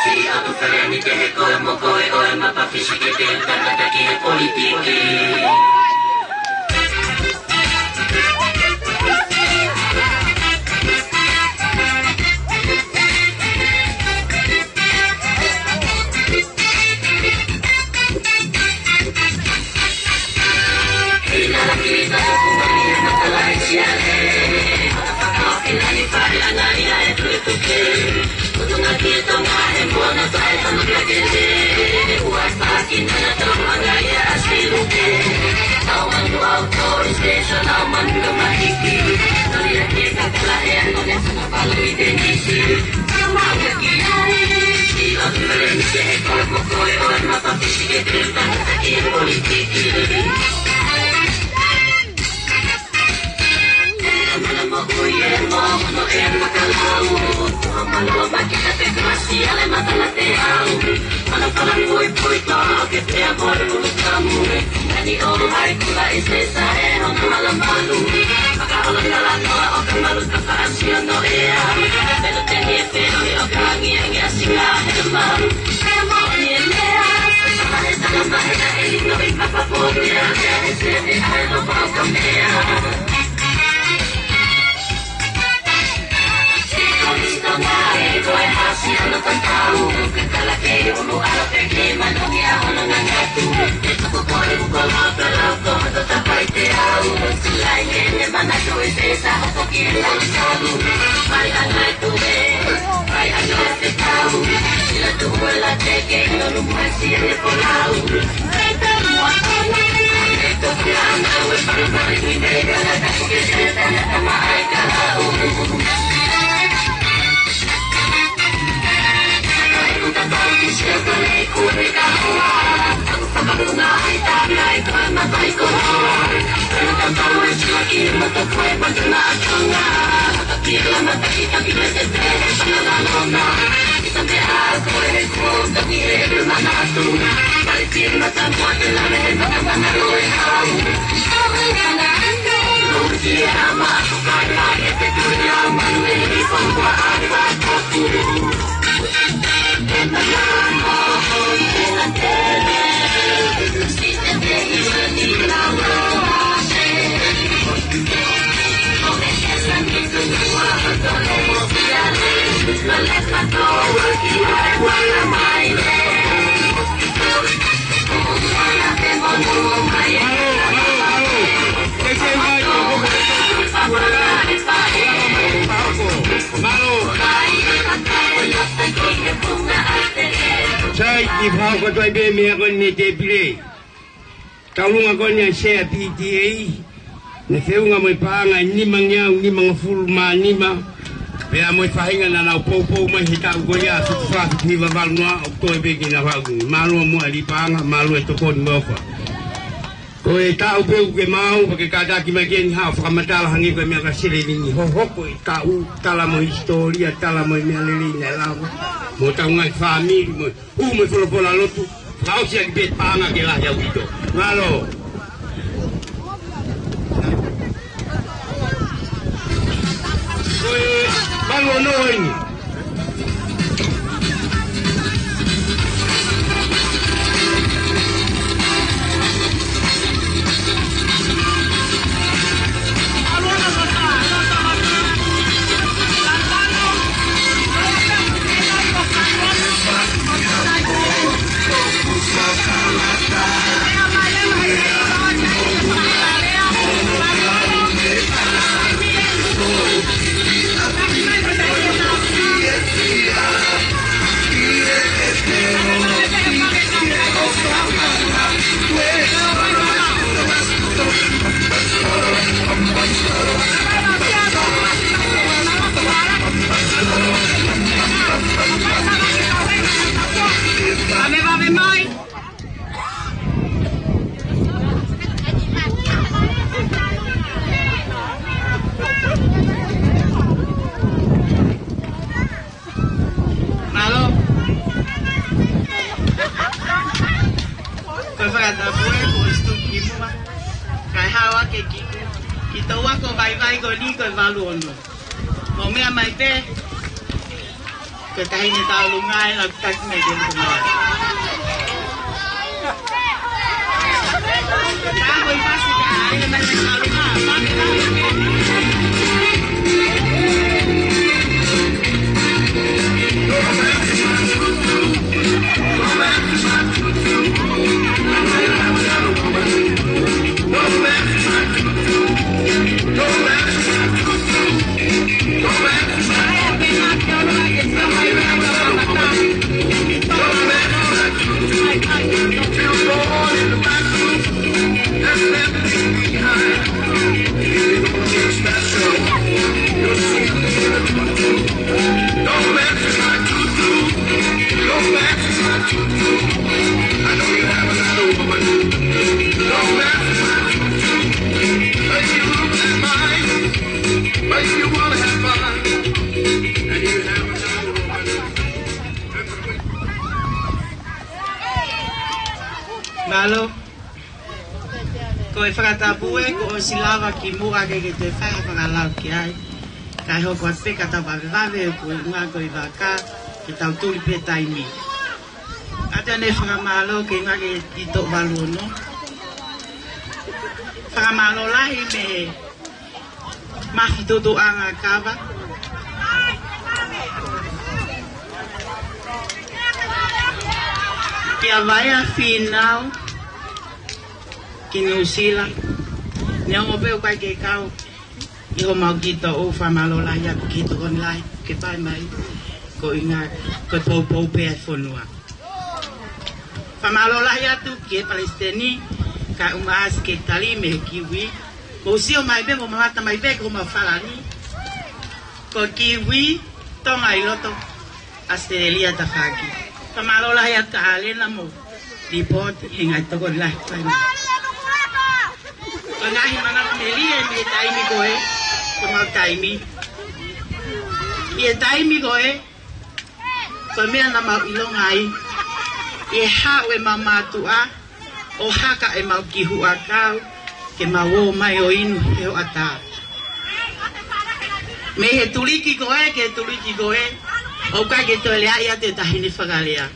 Si atu fale ni ke he koe mo koe ʻo e mapa fisi ke te tangata ki he politiki. Sai, ʻi he fakahoko atu ai pē meʻa ko eni mei he tēpile. Taulunga ko eni ʻa e sea P T A, ne feʻunga mo e paʻanga ʻe nimangeau nimangofulu mā nima, pea mo e faʻahinga naʻa nau poupou mai he taʻu ko ia, fitu fā fitu hiva valu noa, ʻoku toe pē ke nau haʻu. Mālō muʻa ʻa e paʻanga, mālō e tokoni mo e ʻofa. Ko e taʻu pē ʻoku ke maʻu, pea ke kātaki mai ke ni haʻu ʻo fakamatala hangē ko e meʻa ka sele ni, hohoko e taʻu, tala mo e hisitōlia, tala mo e meʻa lelei naʻe lava, mo e tau ngaahi fāmili, mo e hū mo e folofola lotu, fakaʻosi ʻaki pē paʻanga ke lahi ʻaupito. Mālō. Ko e, mālō nō eni. Hawa ke ki, ki tō ako vaivai ko eni ko e valu ono. Mou meʻa mai pē, ko e taʻahine tauʻolunga ē, ʻoku taki mai ke ʻoku mai. Ka ko e pasi ka, ʻai mai ke tauʻolunga, pasi ka. Mālō. Ko e fakatapu ē, kuo ʻosi lava kimuʻa ke ke toe fai ha fakalau ki ai. Kae hoko atu pē ka tau vavevave ʻoku ʻi ngā ko e vaka, ke tau tuli pē taimi. ʻOatu ʻeni e fakamālō ki he ngaahi ʻi tō valu ono. Fakamālō lahi mei he Mafitotoʻanga Kava. Kia Vaea Fīnau ki Nuʻusila. Neongo pē ʻoku ʻikai ke kau ʻi homau kī, ʻoku ou fakamālō lahi atu ki he tokoni lahi ke fai mai. Ko e ʻuhinga, ko e poupou pē ʻa e fonua. Fakamālō lahi atu ki he Palesiteni, kae ʻumaʻā e Sekelitali mei he Kiwi. Mou sio mai pē, mou mamata mai pē ki homau falani. Ko e Kiwi, Tonga ʻi loto, ʻAositelēlia tafaʻaki. Fakamālō lahi atu kia ʻAlena mo Lipooti, he ngaahi tokoni lahi fai mai. Ko e ngaahi manatu melie mei he taimi ko ē, ko homau taimi. ʻI he taimi ko ē, ko e meʻa naʻa mau ʻilonga ai, ʻi he haʻu ʻemau mātuʻa ʻo haka ʻemau kiʻi huʻakau, ke mau ō mai ʻo inu he hoʻatā. Mei he tuliki ko ē ki he tuliki ko ē, ʻoku ʻikai ke toe lea ia ʻa e taʻahine fakalea.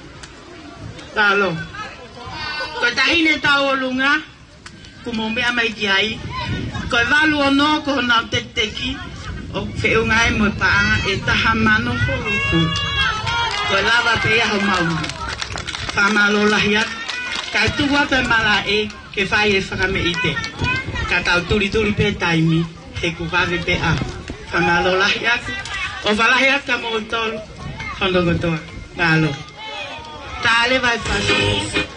Mālō. Ko e taʻahine tauʻolunga, kuo mou meʻa mai ki ai. Ko e valu ono ko honau tekiteki, ʻoku feʻunga ai mo e paʻanga ʻe taha mano holuku. Ko e lava pē ia homau. Fakamālō lahi atu. Kae tuku atu e malaʻe ke fai e fakameʻite. Ka tau tulituli pē taimi, he kuo vave pē ʻaho. Fakamālō lahi atu. ʻOfa lahi atu kia moutolu hono kotoa. Mālō. Tale vai fasi.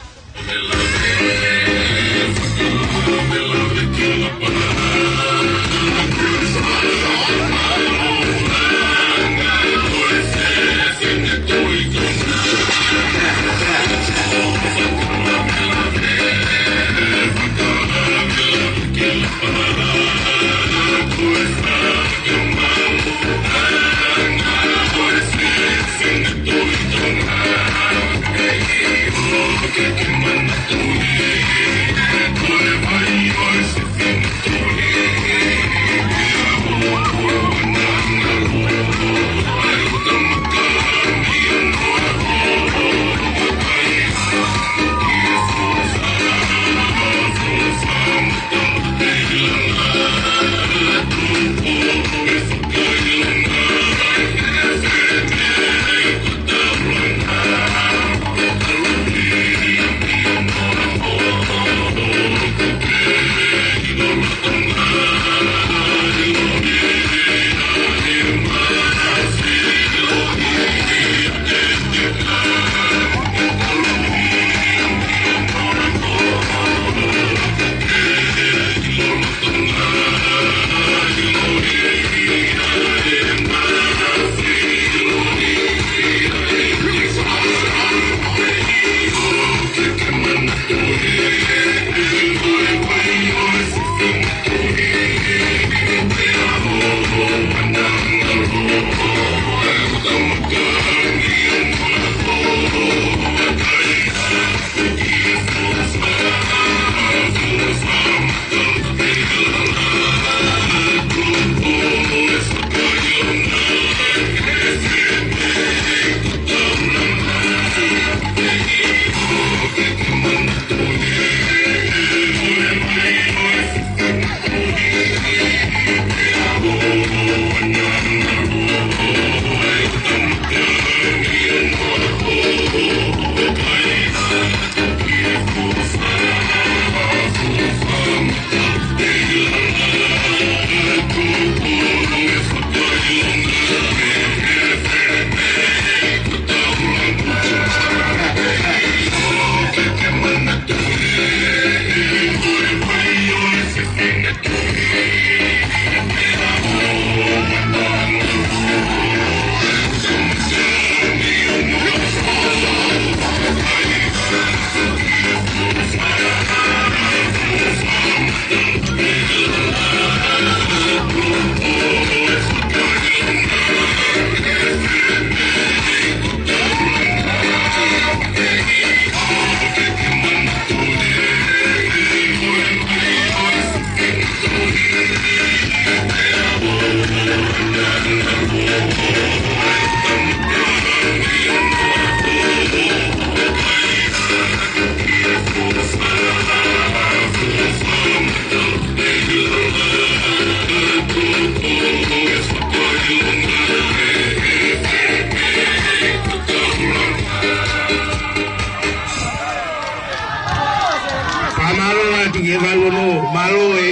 Fakamālō atu ki he valu ono, mālō e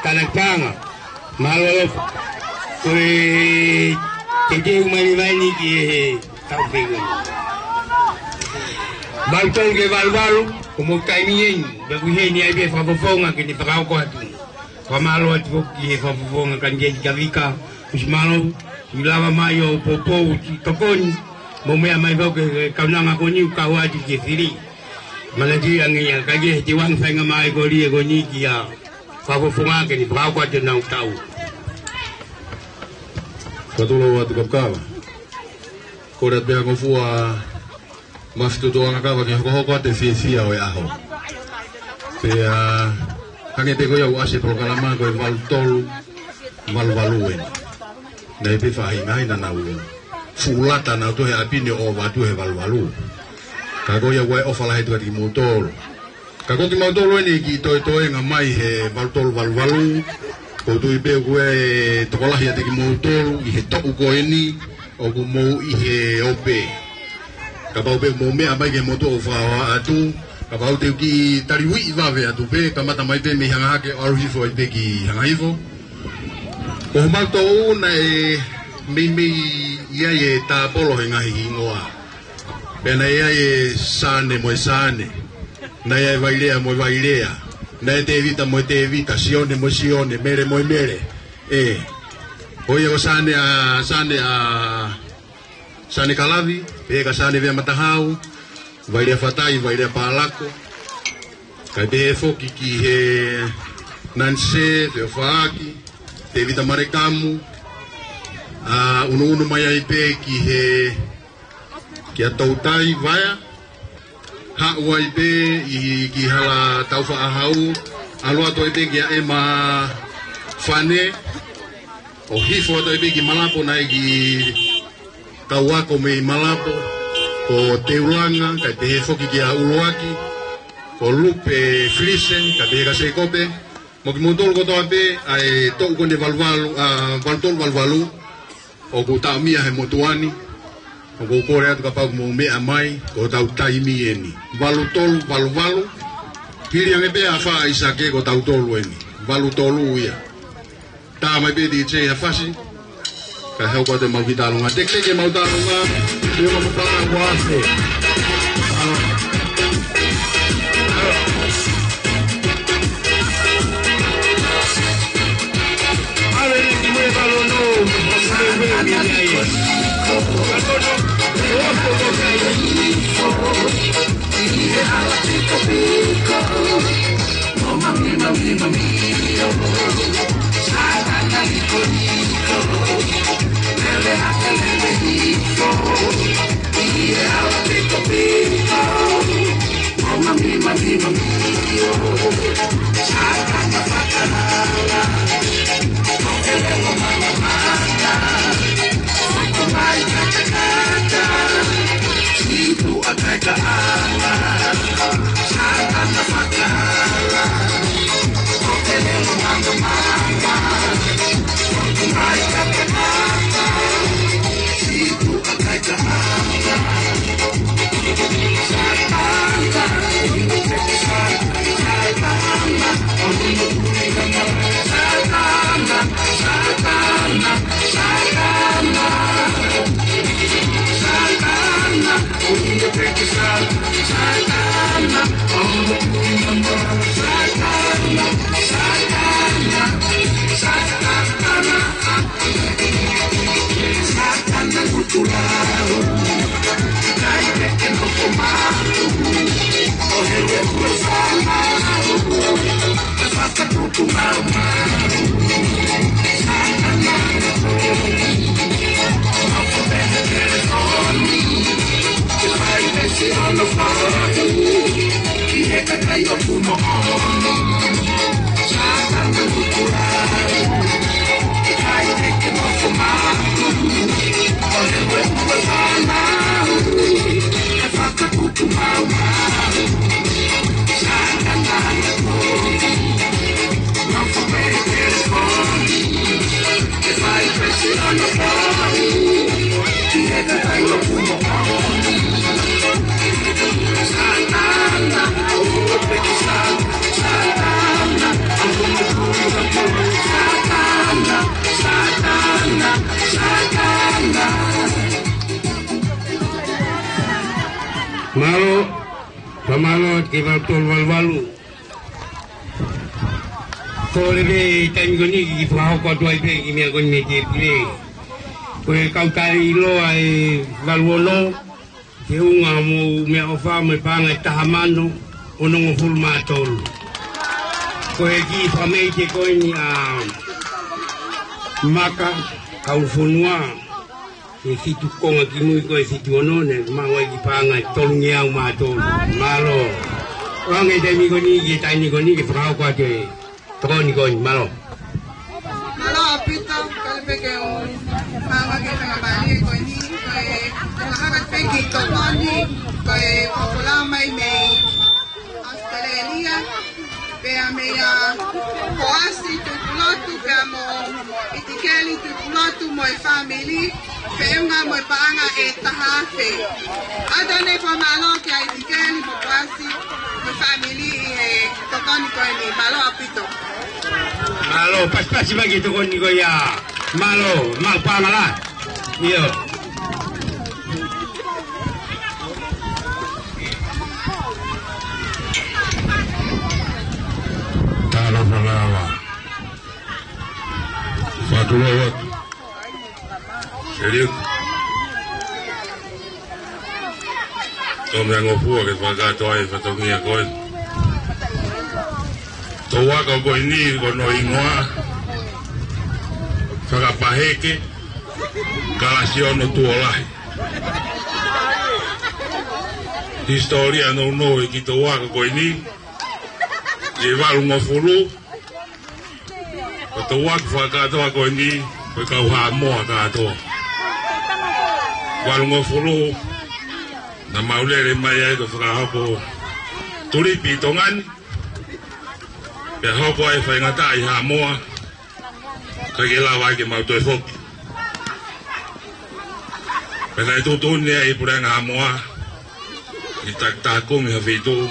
tānaki paʻanga. Mālō ʻalofa. Ko e teuteu mai leva eni ki he taʻu pē ko eni. Valu tolu ki he valu valu, ko hoʻomou taimi eni, pea ʻoku ʻi heni ai pē fakafofonga ke ne fakahoko atu. Fakamālō atu foki ki he fakafofonga Kaniseiti Tavika, ʻosi mālō, ʻosi lava mai ʻo poupou, ʻosi tokoni, mou meʻa mai foki ki he kaunanga ko eni ʻoku kau atu ki he fili. Manatuʻi ange ia, ka ʻi he teuange faingamālie ko eni ki he fakafofonga ke ne fakahoko atu ʻenau taʻu. Fakatulou atu Kapukava. Kole atu pē ʻa Ngofua Mafitoto ʻAngakava ke hokohoko atu e fiefia ʻo e ʻaho. Pea hangē pē ko ia ʻoku ʻasi e polokalama ko e valu tolu valu valu eni. Naʻe pē faʻahinga ai naʻa nau fuʻu lata naʻa nau toe ʻapi ni ʻo ʻova atu he valu valu. Ka ko ia ʻoku ʻi ai e ʻofa lahi atu kiate kimoutolu. Ka ko kimautolu eni ʻoku toetoenga mai he valu tolu valu valu. ʻOku ou tui pē ʻoku ʻi ai e tokolahi ʻiate kimoutolu ʻi he toʻu ko eni ʻoku mou ʻi he ope. Kapau pē mou meʻa mai ki he motuʻa ʻoku fakahoa atu, kapau te u kiʻi tali uiuiʻi vave atu pē, kamata mai pē mei Hangahake ʻo ʻalu hifo ai pē ki Hangahifo. Ko homau toʻu naʻe meimei ʻi ai e tāpolo he ngaahi hingoa. Pea naʻe ʻi ai e Sane mo e Sane. Naʻe ʻi ai e Vailea mo e Vailea. Naʻe ʻi ai e Tēvita mo e Tēvita, Sione mo e Sione, Mele mo e Mele. ʻE. Ko ia ko Sane ʻa, Sane ʻa, Sane Kalavi, pehē kia Sane Veamatahau, Vailea Fatai, Vailea Palako. Kae pehē foki ki he Nanise Feofaʻaki, Tēvita Malekamu, ʻa, ʻunuʻunu mai ai pē ki he, kia Toutai Vaea, haʻu ai pē ʻi, ki Hala Taufaʻahau, ʻalu atu ai pē kia ʻEma Fane, ʻo hifo atu ai pē ki Malapo naʻe kiʻi kau ako mei Malapo, ko Teulanga, kae pehē foki kia ʻUluaki, ko Lupe Filise, kae pehē kia Sekope, mo kimoutolu kotoa pē, ʻa e toʻu ko eni valu valu, ʻa, valu tolu valu valu, ʻoku taʻomia he motuʻa ni, ʻoku ou kole atu kapau ʻoku mou meʻa mai, ko hotau taimi eni. Valu tolu valu valu, hili ange pē ʻa Faʻa ʻAisake ko tautolu eni. Valu tolu ia. Tā mai pē D J ha fasi, kae hoko atu ʻemau kiʻi tālunga. Teketeke ʻemau tālunga, ʻio mau paka kuase. Mālō, fakamālō ki he valu tolu valu valu. Ko e lelei e taimi ko eni ke fakahoko atu ai pē kiʻi meʻa ko eni mei he tēpile. Ko e kau tali ʻiloa ʻe valu ono, ke ʻunga mo e meʻaʻofa mo e paʻanga ʻe taha mano onongofulu mā tolu. Ko e kiʻi fakamēkē ko eni ʻa Maka Kaufonua. Ko e fitu konga kimui ko e fitu ono, ne maʻu ai e kiʻi paʻanga ʻe tolungeau mā tolu. Mālō. ʻOange e taimi ko eni ki he taimi ko eni ke fakahoko atu e tokoni ko eni. Mālō. Mālō ʻaupito, kole pē ke u hanga ke fakamālō ko eni, ko e, ko e hanga pē ke tokoni, ko e polokalama mai mei ʻAositelēlia, pea meia Poasi Tukulotu, pea mo ʻItikeli Tukulotu mo e fāmili, feʻunga mo e paʻanga ʻe taha afe. ʻOatu ʻeni e fakamālō kia ʻItikeli mo Poasi mo e fāmili ʻi he tokoni ko eni. Mālō ʻaupito. Mālō, pasipasi mai ki he tokoni ko ia. Mālō, maʻu paʻanga lā. ʻIo. Talofa lava. Fakatulou atu. Seliu. Tō meʻangofua ke fakakātoa e fatongia ko ē. Tō ako ko eni ko hono hingoa Fakapaheke Kalasiono Tuʻolahi. Hisitōlia nounou e kiʻi tō ako ko eni. ʻI he valungofulu, ko e tō ako fakakātoa ko eni, ko e kau Haʻamoa kātoa. Valungofulu, naʻa mau lele mai ai ko e fakahoko tulipi ʻi Tonga ni, pea hoko ai e faingataʻa ʻi Haʻamoa, ʻikai ke lava ai ke mau toe foki. Pea naʻe tuʻutuʻuni ai ʻe he Puleʻanga Haʻamoa, ʻi he takitaha kumi ha feituʻu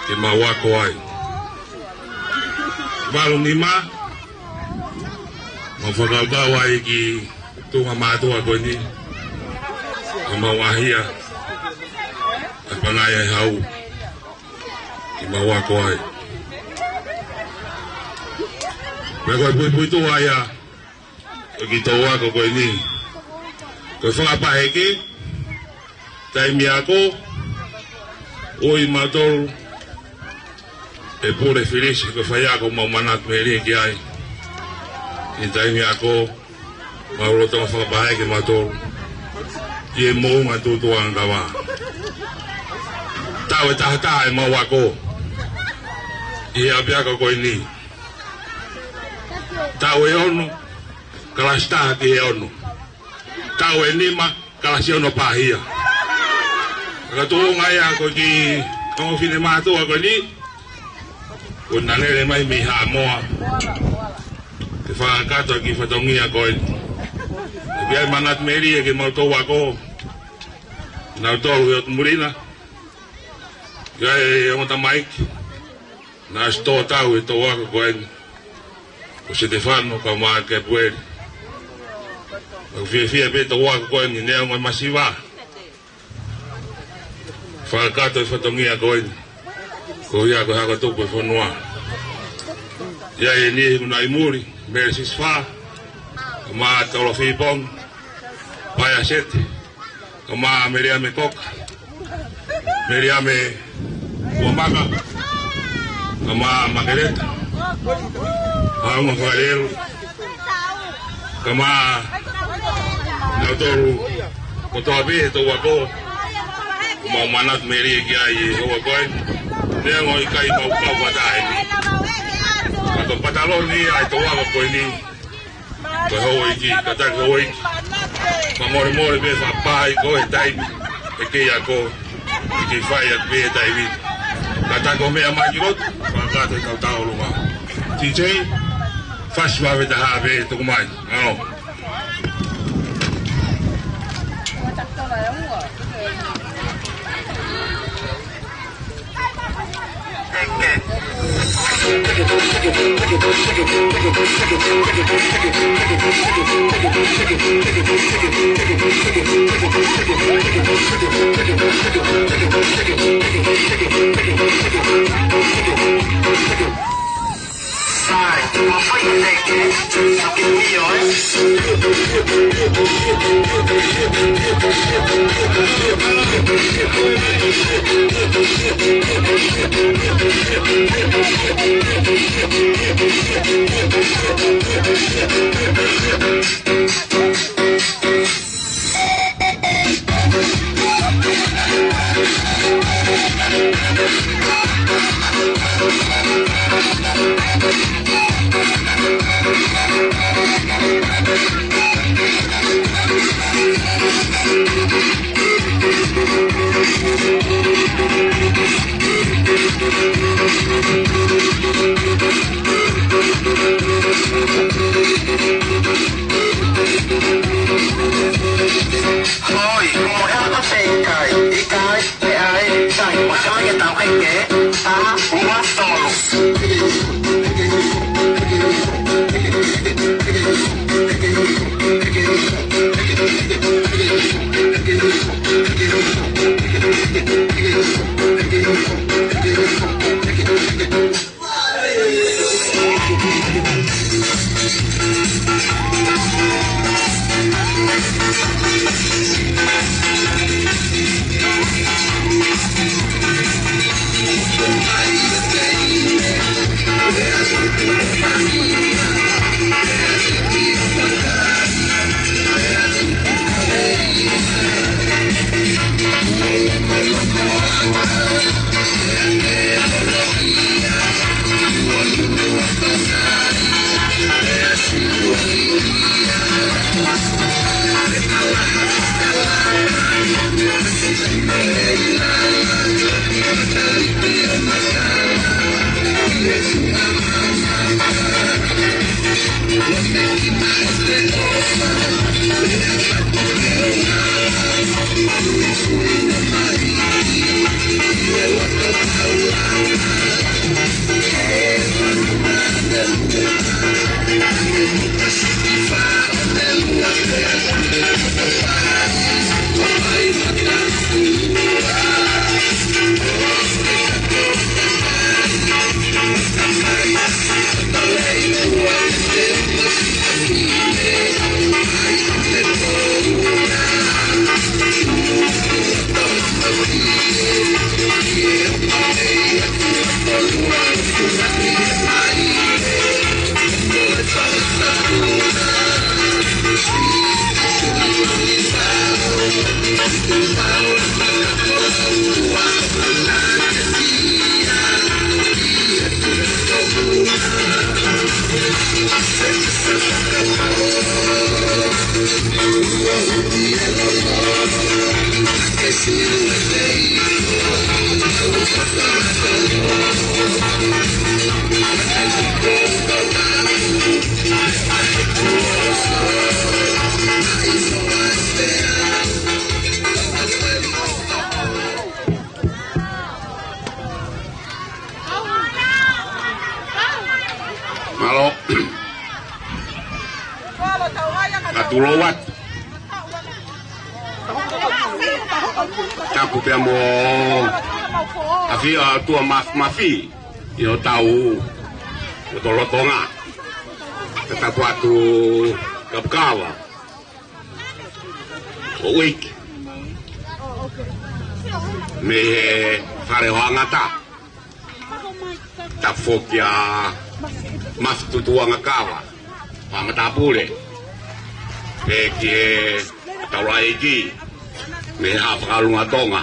ke mau ako ai. Valu nima, mau fakakaukau ai ki he tuʻunga mātuʻa ko eni, ke mau ʻahia, ʻa e pangai ʻa e hau, ke mau ako ai. Pea ko e puipuituʻa ia ʻo e kiʻi tō ako ko eni. Ko e fakapaheke, taimi ako, ʻoku ʻi mautolu e pule filisi, ko e faiako ʻoku mau manatu melie ki ai. ʻI he taimi ako, mau lolotonga fakapaheke mautolu ʻi he moʻunga tutuʻanga kava. Taʻu ʻe tahataha ʻemau ako ʻi he ʻapiako ko eni. Taʻu ʻe ono, kalasi taha ki he ono. Taʻu ʻe nima, kalasi ono pāhia. Ka tuʻunga ia ko e kiʻi ongo finemātuʻa ko eni, ʻoku na lele mai mei Haʻamoa ke fakakakato e kiʻi fatongia ko eni. ʻOku ʻi ai e manatu melie ke mau tō ako, nautolu ʻi ʻOtu Muli na, ʻi ai e ongo tamaiki naʻa nau ʻosi tō tau he tō ako ko eni, ko Setefano kae ʻumaʻā Kepueli. ʻOku fiefia pē tō ako ko eni, neongo e masiva, fakakakato e fatongia ko eni, ko ia ko e hako tupu e fonua. ʻI ai e niʻihi ʻoku nau ʻi muli, Mele Sisifā, kae ʻumaʻā Tolo Fipongi, Paea Sete, kae ʻumaʻā Meliame Koka, Meliame Kuamaka, kae ʻumaʻā Makeleta, Haʻu mo e fakalelu. Kae ʻumaʻā nautolu kotoa pē he toʻu ako. Mau manatu melie ki ai he houa ko eni. Neongo ʻikai mau kau ʻataʻatā eni. Ka ko e pataloni ia ʻa e toʻu ako ko eni. Ko e houʻeiki, kātaki houʻeiki. Fakamolemole pē fakapaʻi ko e taimi ʻe kei ako, ʻe kei fai atu pē he taimi. Kātaki ko e meʻa mai ki loto, fakakātoa e tautau ʻolunga. T J, fasi vave taha pē tuku mai. Mālō. Sai, ua fai e teke, so ke mio, eh? Hoi, mo e ʻaho pē ʻikai, ʻikai, pē ai, sai, mo e ʻaho ke tau heke, taha, ua, tolu. Mālō. Ka tulou atu. Tapu pea mo ʻafio ʻa e ʻOtua Māfimafi ʻi hotau lotolotonga. Ka tapu atu Kapukava, ʻo ʻEiki mei he Fale Hoʻangata. Tapu foki ʻa Mafi Tutuʻangakava, ʻa Matapule, pea ki he taulaʻeiki mei he Haʻa Fakaʻulungatonga.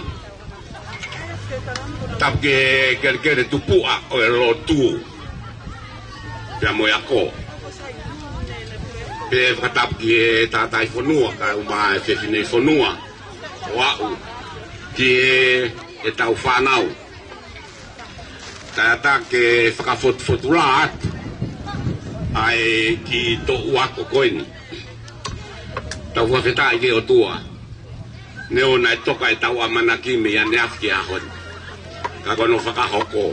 Tapu ki he kelekele tupuʻa ʻo e lotu pea mo e ako. Pea fakatapu ki he tangataʻi fonua kae ʻumaʻā e fefine fonua ʻo aʻu ki he, ʻetau fānau. Taʻata ke fakafotufotulā atu ʻa e kiʻi toʻu ako ko eni. Tau fakafetaʻi ki he ʻOtua. Neongo naʻe toka ʻetau ʻamanaki mei ʻaneafi ki he ʻaho ni, ka ko hono fakahoko,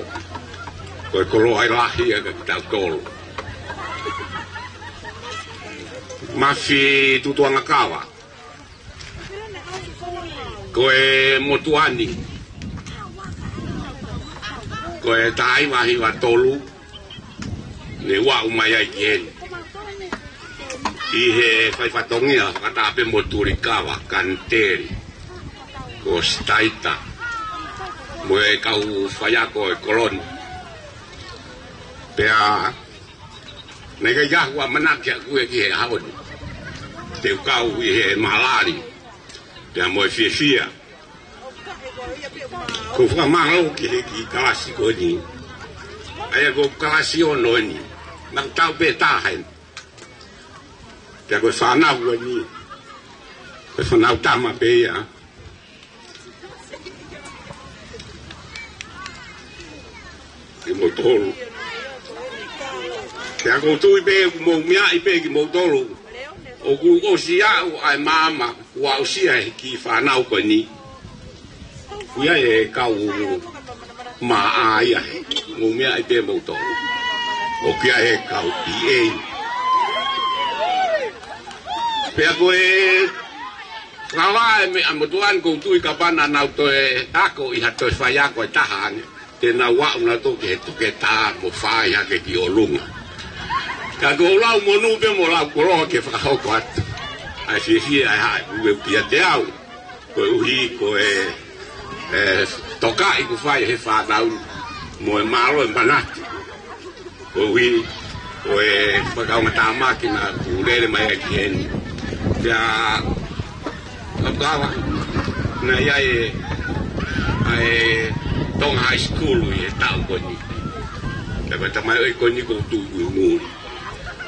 ko e koloa lahi ia kiate kitautolu. Mafi Tutuʻangakava, ko e motuʻa ni, ko e taha hiva hiva tolu, ne u aʻu mai ai ki heni ʻi he fai fatongia fakataha pē mo Tulikava Kaniteli, ko Sitaita, mo e kau faiako ʻo e kolo ni. Pea naʻe ʻikai ke u ʻamanaki ʻaʻaku ia ki he ʻaho ni te u kau ʻi he mālali pea mo e fiefia. ʻOku ou fakamālō ki he kiʻi kalasi ko eni. ʻA ia ko e kalasi ono eni. Naʻa ku tau pē taha eni. Pea ko e fānau ko eni, ko e fānau tama pē ia kimoutolu. Pea ʻoku ou tui pē ʻoku mou meaʻi pē kimoutolu ʻoku ʻosi aʻu ʻa e maama, kuo aʻusia ʻe he kiʻi fānau ko eni. ʻOku ʻi ai e kau maʻa ia, mou meaʻi pē moutolu. ʻOku ʻi ai e kau P A. Pea ko e fakavaʻe mei he motuʻa ni, ʻoku ou tui kapau naʻa nau toe ako ʻi ha toe faiako ʻe taha ange, te nau aʻu nautolu ki he toketā mo fai hake ki ʻolunga. Ka ʻoku ou lau monū pē mo lau koloa ke fakahoko atu ʻa e fiefia ʻa e haʻa ʻoku ʻiate au. Koeʻuhi ko e, e tokaʻi kuo fai ʻe he fānau mo e mālō e manatu. Koeʻuhi ko e fakaʻaongatāmaki naʻa ku lele mai ai ki heni. Pea kapau naʻe ʻi ai e, ʻa e Tonga High School ʻi he taʻu ko eni. Pea ko e tamaioʻeiki ko eni ʻoku ou tui ʻoku muli.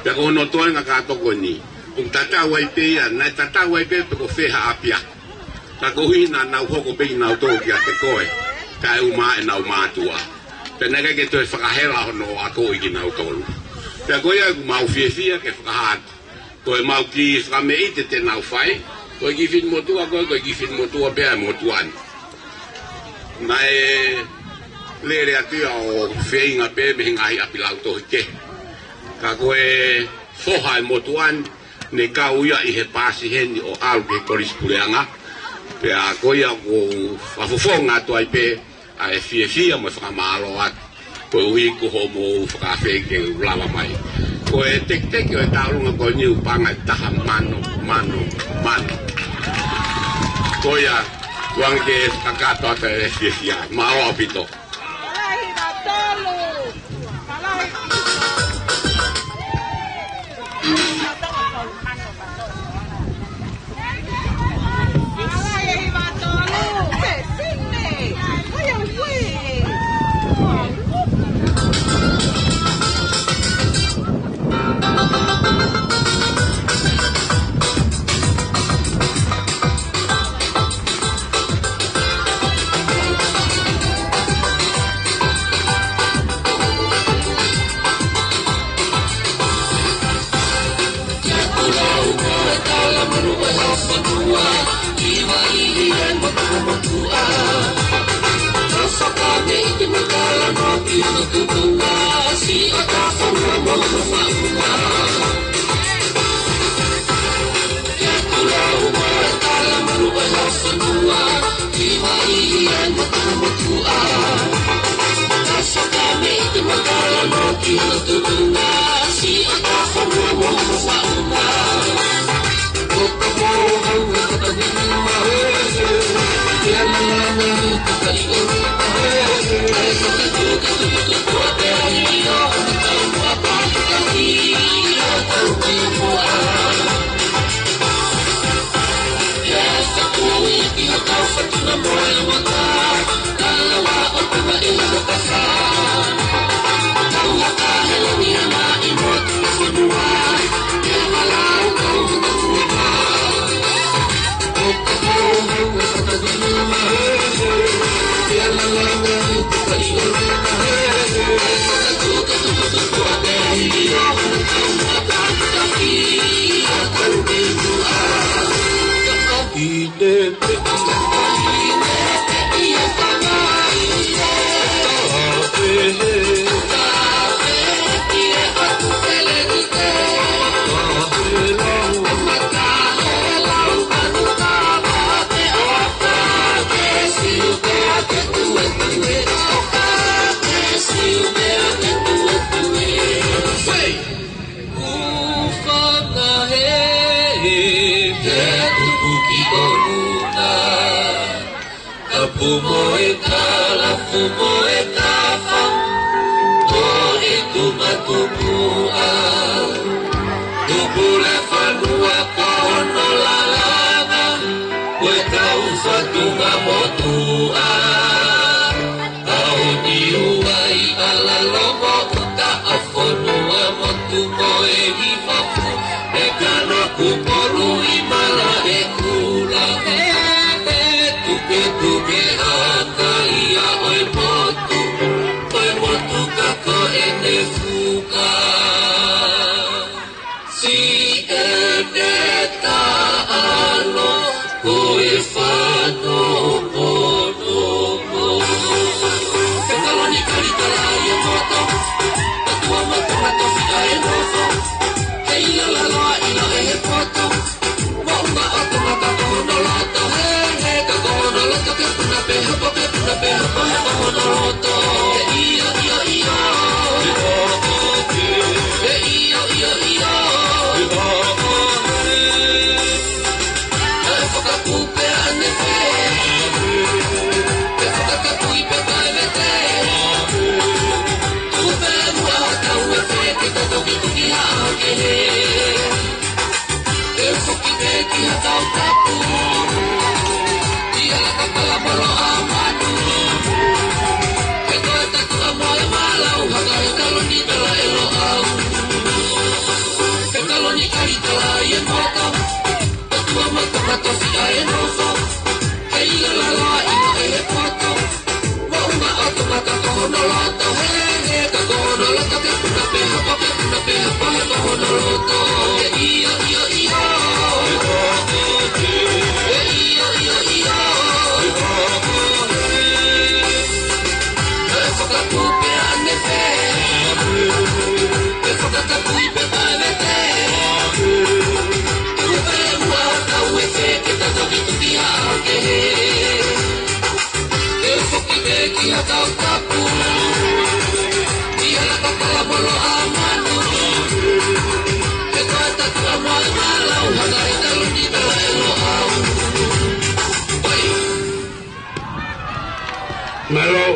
Pea ko hono toenga kātoa ko eni, ʻoku tatau ai pē ia, naʻe tatau ai pē pe ko fē ha ʻapiako. Ka koeʻuhi naʻa nau hoko pē kinautolu kiate koe, kae ʻumaʻā ʻenau mātuʻa. Pea naʻe ʻikai ke toe fakahela hono akoʻi kinautolu. Pea ko ia ʻoku mau fiefia ke fakahā atu, ko ʻemau kiʻi fakameʻite te nau fai, ko e kiʻi finemotuʻa ko ē, ko e kiʻi finemotuʻa pē ʻa e motuʻa ni. Naʻe lele atu ia ʻo feinga pē mei he ngaahi ʻapi lautohi kehe. Ka ko e foha ʻa e motuʻa ni, ne kau ia ʻi he paasi heni ʻo ʻalu ki he Kolisi Puleʻanga. Pea ko ia ʻoku ou fakafofonga atu ai pē ʻa e fiefia mo e fakamālō atu, koeʻuhi ko hoʻomou fakaafe ke u lava mai. Ko e tekiteki ʻo e tauʻolunga ko eni ʻoku paʻanga ʻe taha mano, mano, mano. Ko ia, ʻoange ke kakato atu e fiefia. Mālō ʻaupito. Ufanga he, he tupu ki ʻolunga. Kapu mo e kalafu mo e kafa, ko e tumatupuʻa. Tupu le fanua ko hono lalanga, ko e kau fatunga motuʻa. Aoni uai ala lomo uta a fonua motu mo e hifafu. E kano kupolu i mala e kula. E, e, tuke, tuke, aka ia ʻo e motu. ʻO e motu ka ko ʻene fuka. Siʻene taʻalo ko e fano mono mo. Fekaloni kalitala ia moto. Tatua moto mato fika e nofo. He ila laloa ila e he poto. Mo uma o to mata ko hono loto. He, he ka ko hono loto ke puna pe hopo ke puna pe hopo he ko hono loto. He ia ia ia. He ia ia ia. Kae fakakupe ane fe. Kae fakakapui pe kae vete. Kupe mua tau e fe ke toko ki tuki ha ke he. Ke foki pe ki ha tau tapu. Ia la ka pala molo a manu. Ke toe tatu a moe malau haka he kaloni kala e lo au. Ke kaloni kali kala i e mata. Tatua mata mata si a e nofo. He ila laloa ila e he poto. Mo uma o to mata ko hono loto he he ka ko hono loto ke puna pe hapa ke puna pe hapa he ko hono loto. He ia ia ia. He ia ia ia. He fakakupe ane fe. He fakakapui pe pae vete. Kupe mua tau e fe ke tatoki tuki a ke he. Ke foki pe ki ha tau tapu. Ia la ka pala molo a manu. Ke toe tatu a moe malau haka he kaloni kala e lo au. Pai. Mālō.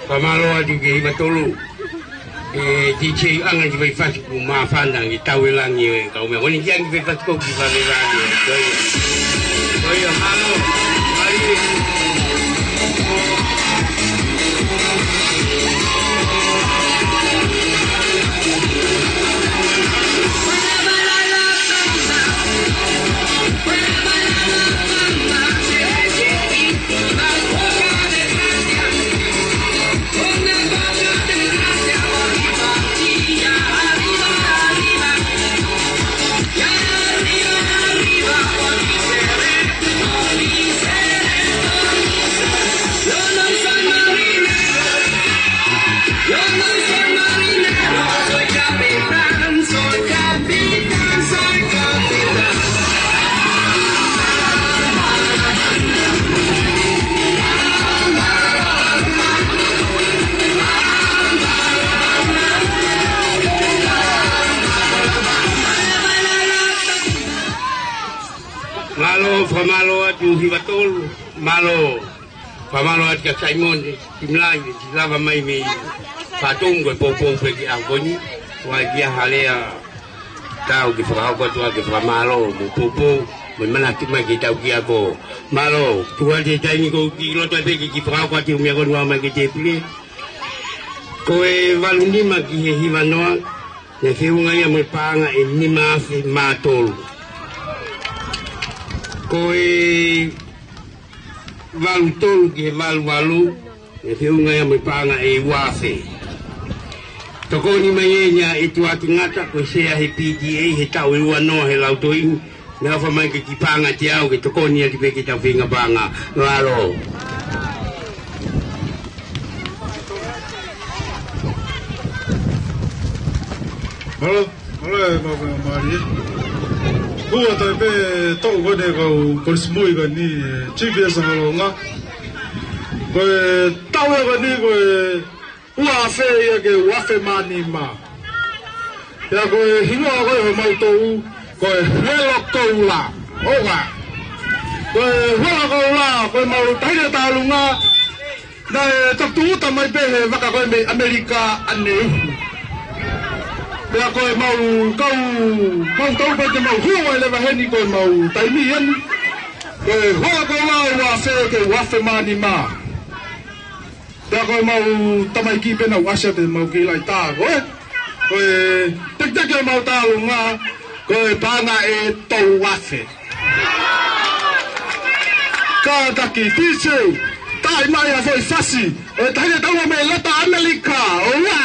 Fakamālō atu ki he hiva tolu. E, D J ʻanga ki Faifasi kuo māfana ki Tauelangi e kau meʻa. Ko eni ki ʻanga ki Faifasi ko ki Faifasi. Ko ia. Ko ia, mālō. Mālō. Yo no soy marinero, soy capitán, soy capitán, soy capitán. Mālō, fakamālō atu hiva tolu, mālō. Fakamālō atu kia Saimone Timilai, ʻoku lava mai mei Fatongo e poupou pē ki ʻaho ko eni. Ko e kiʻi lea tau ke fakahoko atu ʻa e fakamālō mo e poupou, mo e manatu mai ke tau ki ako. Mālō, tuku atu e taimi ko ē ki loto ai pē ke kiʻi fakahoko atu e meʻa ko eni ʻoku ʻomai ki he tēpile. Ko e valu nima ki he hiva noa, naʻe feʻunga ia mo e paʻanga ʻe nima afe mā tolu. Ko e valu tolu ki he valu valu, naʻe feʻunga ia mo e paʻanga ʻe ua afe. Tokoni mai eni ʻa ʻEtuaki Ngata, ko e sea he P T A he taʻu ʻe ua noa he Lautohi ni. Meʻaʻofa mai ke ki Paʻanga ʻe teau ke tokoni atu pē ki heʻetau feinga paʻanga. Mālō. Mālō, mālō e mau faingamālie. Kuo ʻatā pē e toʻu ko eni ʻa e kau Kolisi Mui ko eni, e G P S Hangalonga. Ko e taʻu ia ko eni ko e ua afe ia ki he ua afe mā nima. Pea ko e hingoa ko ē homau toʻu, ko e Helo Koula. ʻOka. Ko e Helo Koula, ko e mau taʻahine tālunga, naʻe toki tūʻuta mai pē he vaka ko ē mei ʻAmelika ʻaneuhu. Pea ko e mau kau, mau toʻu pē te mau hua e leva heni ko e mau taimi eni. Ko e Helo Koula ua afe ki he ua afe mā nima. Pea ko e mau tamaiki pē naʻa ku ʻasi atu he mau kiʻi laʻi tā ko ē. Ko e tekiteki ʻo mau tālunga, ko e paʻanga ʻe tolu afe. Kātaki, D J, taaʻi mai ha foʻi fasi ʻo e taʻahine tālunga mei loto ʻAmelika, ʻoua.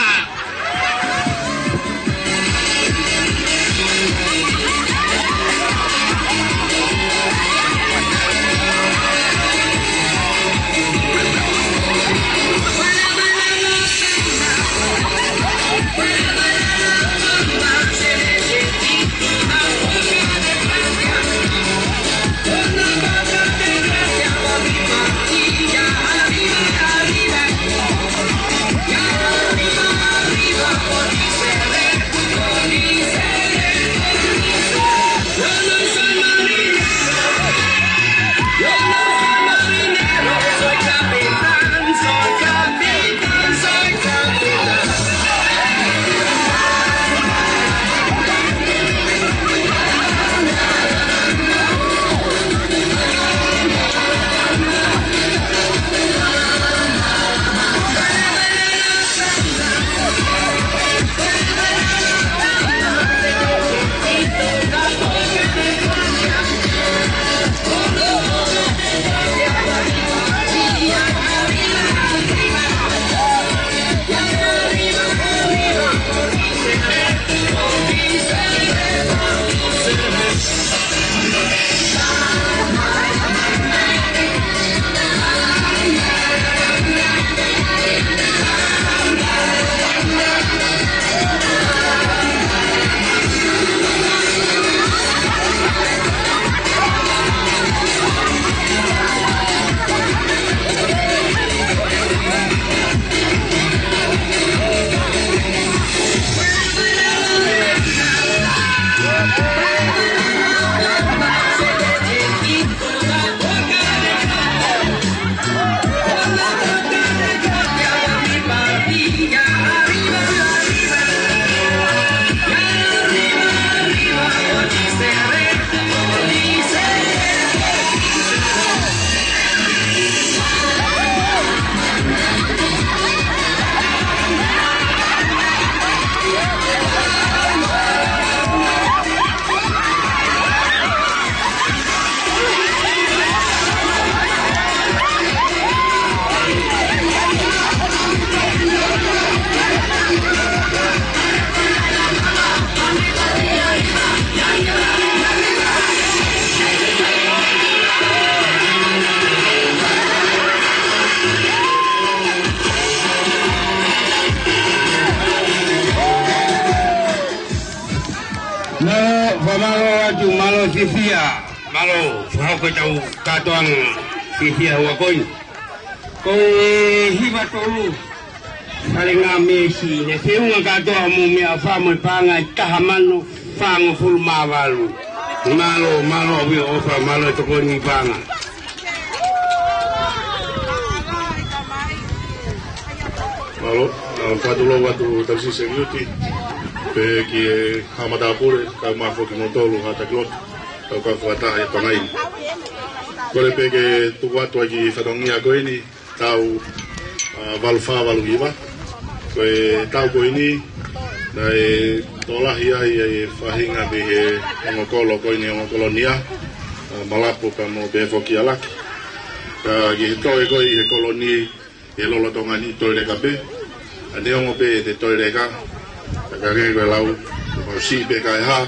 Mālō, fakamālō atu, mālō fiefia, mālō fakahoko ʻetau kātoanga fiefia ʻo e ʻaho ko eni. Ko e hiva tolu, Falengamesi, naʻe feʻunga kātoa mo e meʻaʻofa mo e paʻanga ʻe taha mano fāngofulu mā valu. Mālō, mālō ʻaupito ʻofa, mālō e tokoni paʻanga. Mālō, ʻa, fakatulou atu Tausi Seliuti, pea ki he Haʻa Matāpule, kae ʻumaʻā foki kimoutolu Haʻa Takilotu, kau fakataha ʻi he pangai ni. Kole pē ke tuku atu ʻa e kiʻi fatongia ko eni, taʻu, ʻa, valu fā valu hiva. Ko e taʻu ko eni, naʻe tokolahi ai ʻa e faʻahinga mei he ongo kolo ko eni, ongo kolonia, ʻa, Malapu pea mo Pehē foki ʻa Laki. Ka ki he toe ko ē ʻi he koloni, ʻi he lolotonga ni toe leka pē. ʻA, neongo pē ʻete toe leka, Ka ke ko e lau, ko e mau siʻi pē kae hā,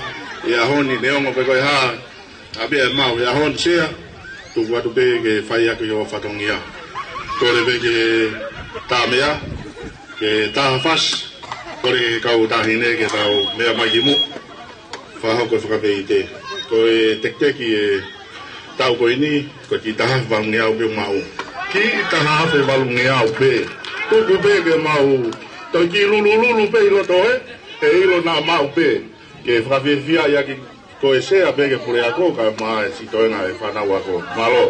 ʻi he ʻaho ni neongo pē ko e hā, ʻa pē ʻe mau, ʻi he ʻaho ni Sea, tuku atu pē ke fai ʻaki hoʻo fatongia. Kole pē ke tā meʻa, ke tā fasi, kole ke kau taʻahine ke tau meʻa mai ki muʻa. Fakahoko e fakapeite. Ko e tekiteki e taʻu ko eni, ko e kiʻi taha afe valungeau pē maʻu. Kiʻi taha afe valungeau pē. Tuku pē ke mau, toe kiʻi lulululu pē ʻi loto ē, ʻe ʻilo naʻa mau pē. Ke fakafiefia ʻaki ko e Sea pē ke puleako kae ʻumaʻā e siʻi toenga e fānau ako. Mālō.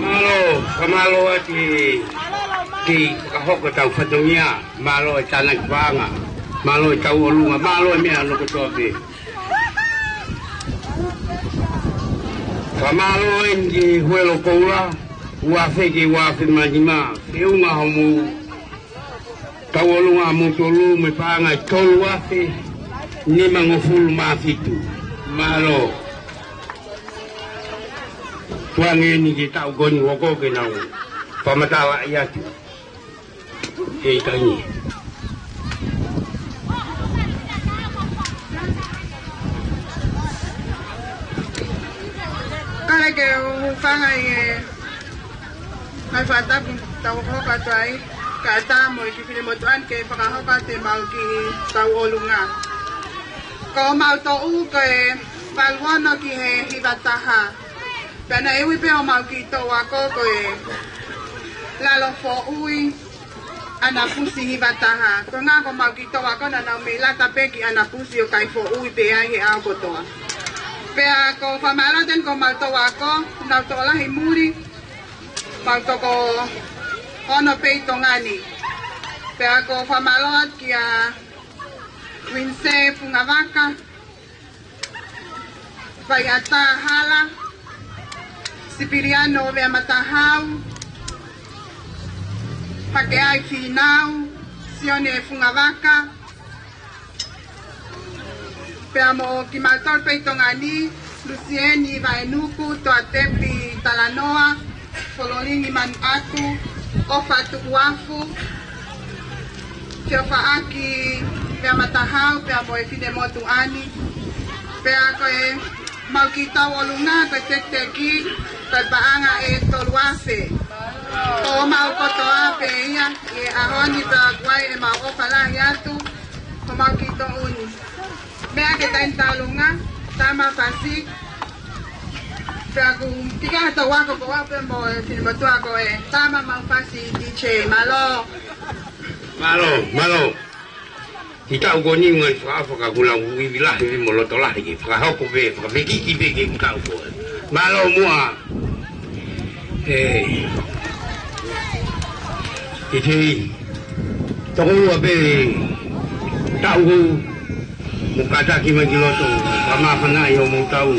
Mālō, fakamālō atu ki he fakahoko ʻetau fatongia. Mālō e tānaki paʻanga. Mālō e tauʻolunga. Mālō e meʻa hono kotoa pē. Fakamālō eni ki he Huelo Koula, ua afe ki he ua afe mā nima, feʻunga hoʻomou tauʻolunga ʻamoutolu mo e paʻanga ʻe tolu afe nimangofulu mā fitu. Mālō. Tuku ange eni ki he taʻu ko eni hoko ke nau fakamatalaʻi atu. ʻE i tangi. Kole ke u hūfanga ʻi he ngaahi fakatapu tau hoko atu ai, kae ʻatā mo e kiʻi fili motuʻa ni ke fakahoko atu ʻemau kiʻi tauʻolunga. Ko homau toʻu ko e valu ono ki he hiva taha. Pea naʻe ui pē homau kiʻi toʻu ako ko e Lalo Foʻui, ʻAnapusi hiva taha. Ko e ʻuhinga ko homau kiʻi toʻu ako naʻa nau meʻi lata pē ki ʻAnapusi ʻo kai foʻui pē ai he ʻaho kotoa. Pea ko e fakamālō atu eni ko homau toʻu ako, nau tokolahi muli, mau toko ono pē ʻi Tonga ni. Pea ko e fakamālō atu kia Winsei Fungavaka, Faiʻata Hala, Sipiliano Veamatahau, Hakeai Finau, Sione Fungavaka, Pea mo kimautolu pē ʻi Tonga ni, Lusieni Vaenuku, Toatepi Talanoa, Fololingi Manuʻatu, ʻOfa Tuʻuafu, Fiofaʻaki Meamatahau, pea mo e finemotuʻa ni. Pea ko ʻemau kiʻi tauʻolunga ko e tekiteki, ko e paʻanga ʻe tolu afe. Ko homau kotoa pē ia ʻi he ʻaho ni, pea ʻoku ʻi ai ʻemau ʻofa lahi atu, homau kiʻi tōʻonga. Meʻa ke taimi tauʻolunga, Tama Fasi. Pea ʻoku ʻikai ha tau ako ko au pē mo e finemotuʻa ko e Tama Mau Fasi D J. Mālō. Mālō, mālō. Ki he taʻu ko eni ngaahi fakaʻofa ka kuo lau ivi lahi mo loto lahi ke fakahoko pē, fakafekiki pē ki he taʻu ko ē. Mālō muʻa. ʻE, ʻi he toko ua pē taʻu ʻoku kātaki mai ki loto, ka māfana ʻi hoʻomou tau.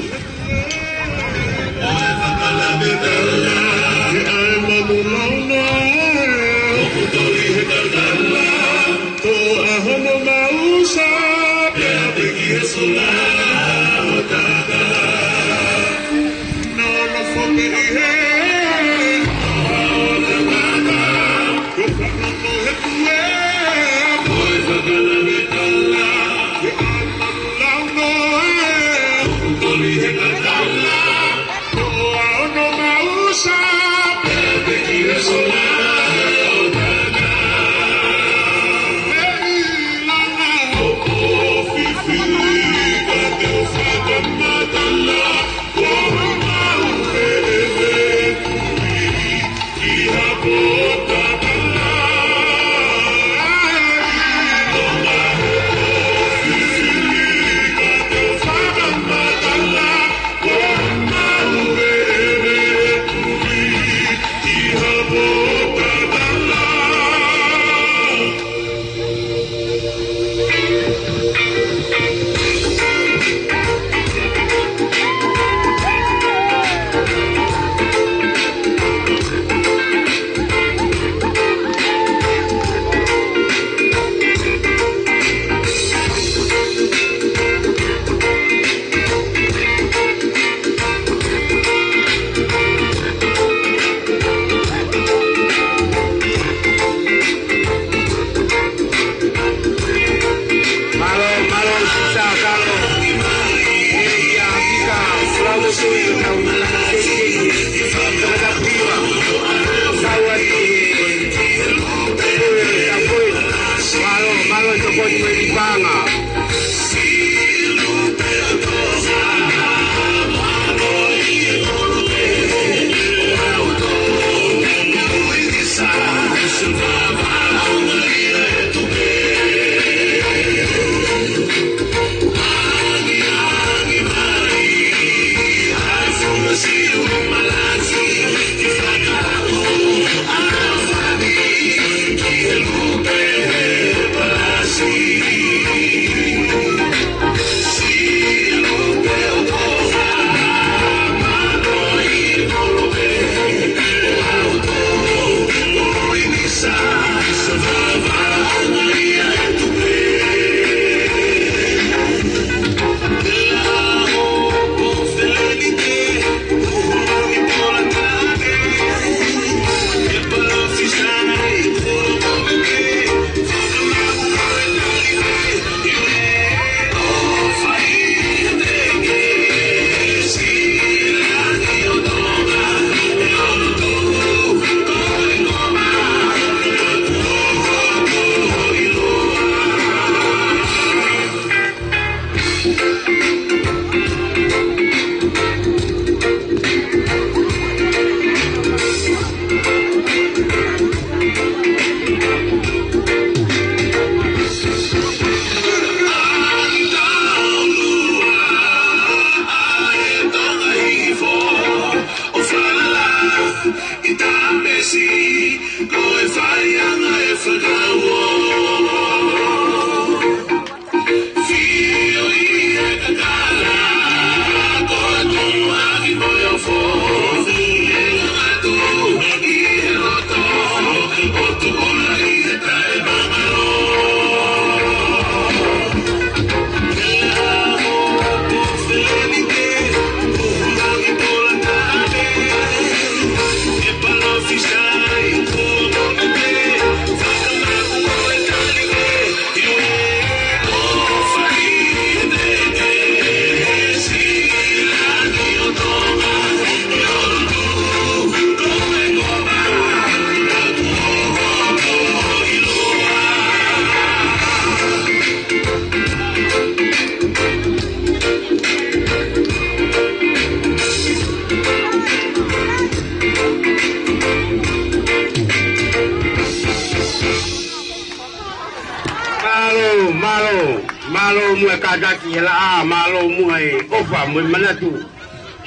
Mālō muʻa e kātaki e laʻā, mālō muʻa e ʻofa mo e manatu.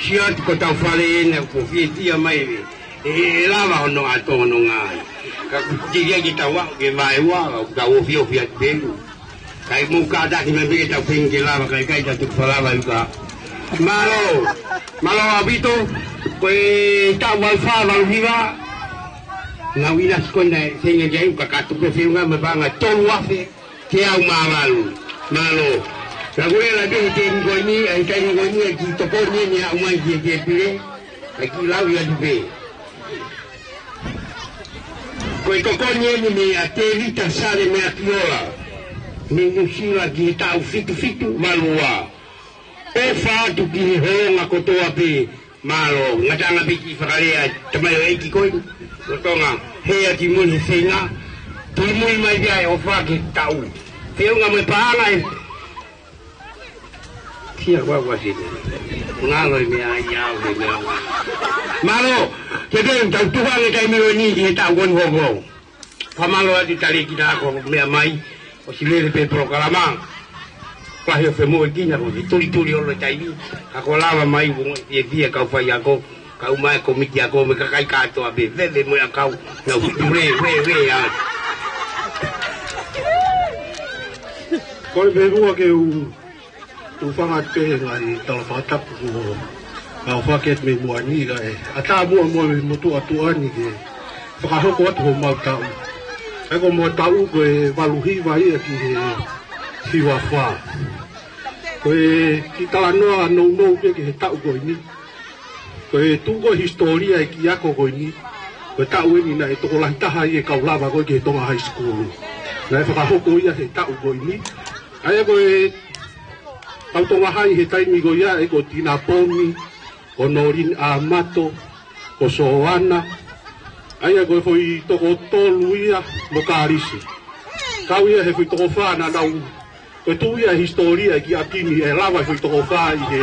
Sio atu ko hotau fale ena kuo fiefia mai ʻe, ʻe lava hono ʻatonga. Ka kuo tili ai ke tau aʻu ki he vaeua, ka tau ofiofi atu pē. Kae mou kātaki mai pē ke tau feinga ke lava, kae ʻikai te tau tuku falava uka. Mālō, mālō ʻaupito, ko e taʻu valu fā valu hiva, ngaahi ʻinasi ko ena ʻe feinga ke ʻai uka ka tuku e feʻunga mo e paʻanga tolu afe, teau mā valu. Mālō. Ka ko e la pē he taimi ko eni, ʻa e taimi ko eni, ʻa e kiʻi tokoni eni ʻa ʻomai ki he, ki he pule, ʻa e kiʻi lau ia atu pē. Ko e tokoni eni meia Tēvita Sale Meakiola, mei Nuʻusila ki he taʻu fitu fitu valu ua. ʻOfa atu ki he hounga kotoa pē, mālō, ngataʻanga pē kiʻi fakalea, tamaioʻeiki ko ē, ko Tonga, hea ki mui he feinga, tuli mui mai pē ʻa e ʻofa ki he taʻu. Feʻunga mo e paʻanga ē. Kia ua ua si. Ngalo e meʻa ia, ʻo e meʻa. Mālō, ke pē tau tuku ange taimi ko eni ki he taʻu ko eni hoko. Fakamālō atu Talēkita ko e meʻa mai, ʻosi lele pē polokalama. Kahi o femoʻuekina ko e tulituli ʻolo e taimi, ka kuo lava mai, ʻo e fiefia kau faiako, kau mai kōmiti ako mo e kakai kātoa pē, veve mo e ʻakau, nau fitu re, re, re, a. Ko e pehē muʻa ke u, u fanga atu pē he ngaahi tala fakatapu kuo, ʻa o fake atu mei muʻa ni kae, ʻatā muʻa muʻa mei motuʻa tuʻa ni ke fakahoko atu homau taʻu. ʻA ia ko homau taʻu ko e valu hiva ia ki he hiva fā. Ko e kiʻi talanoa nounou pē ki he taʻu ko eni. Ko e tuʻu ko e hisitōlia e kiʻi ako ko eni, ko e taʻu eni naʻe tokolahi taha ia e kau lava ko ē ki he Tonga High School. Naʻe fakahoko ia he taʻu ko eni. ʻA ia ko e kau Tonga High he taimi ko ia ʻa ia ko Tina Pomi, ko Nolini Amato, ko Soana. ʻA ia ko e foʻi toko tolu ia mo Kalisi. Kau ia he foʻi toko fā naʻa nau Ko e tuʻu ia e hisitōlia e kiʻi ʻapi ni ʻe lava e foʻi toko fā ʻi he,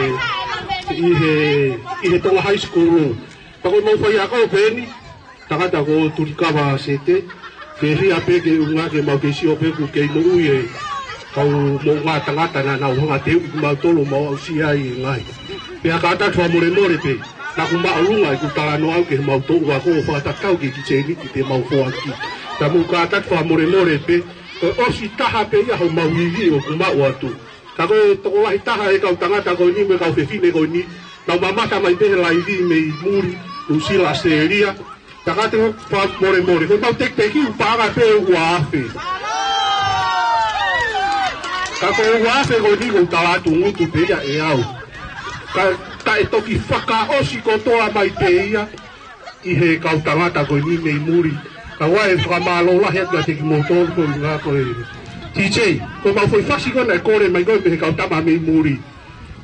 ʻi he, ʻi he Tonga High School. Pea ko e mau faiako pē eni, tangata ko Tulikava Sete, ke hia pē ke unga ke mau kei sio pē ʻoku kei moʻui e kau moʻunga tangata naʻa nau hanga teuʻi kimautolu mau aʻusia ai e ngaahi. Pea kātaki fakamolemole pē, naʻa ku māʻolunga ʻeku talanoa au ke mau toʻu ako ʻo fakatatau ki he kiʻi sēniti te mau foaki. Ka mou kātaki fakamolemole pē, ko e ʻosi taha pē ia homau ivi ʻoku maʻu atu. Ka ko e tokolahi taha e kau tangata ko eni mo e kau fefine ko eni, nau mamata mai pē he laivi mei muli, Nuʻusila, ʻAositelēlia. Ka kātaki fakamolemole, ko e mau tekiteki ʻoku paʻanga pē ʻe ua afe. Ka ko e ua afe ko eni ko e tala atu ngutu pē ia ʻe au. Ka, ka ʻe toki fakaʻosi kotoa mai pē ia, ʻi he kau tangata ko eni mei muli. Ka ʻoku ou fakamālō lahi atu kiate kimoutolu ko e ngaahi ko e T J, ko e mau foʻi fasi ko ena ʻe kole mai ko ē mei he kau tama mei muli.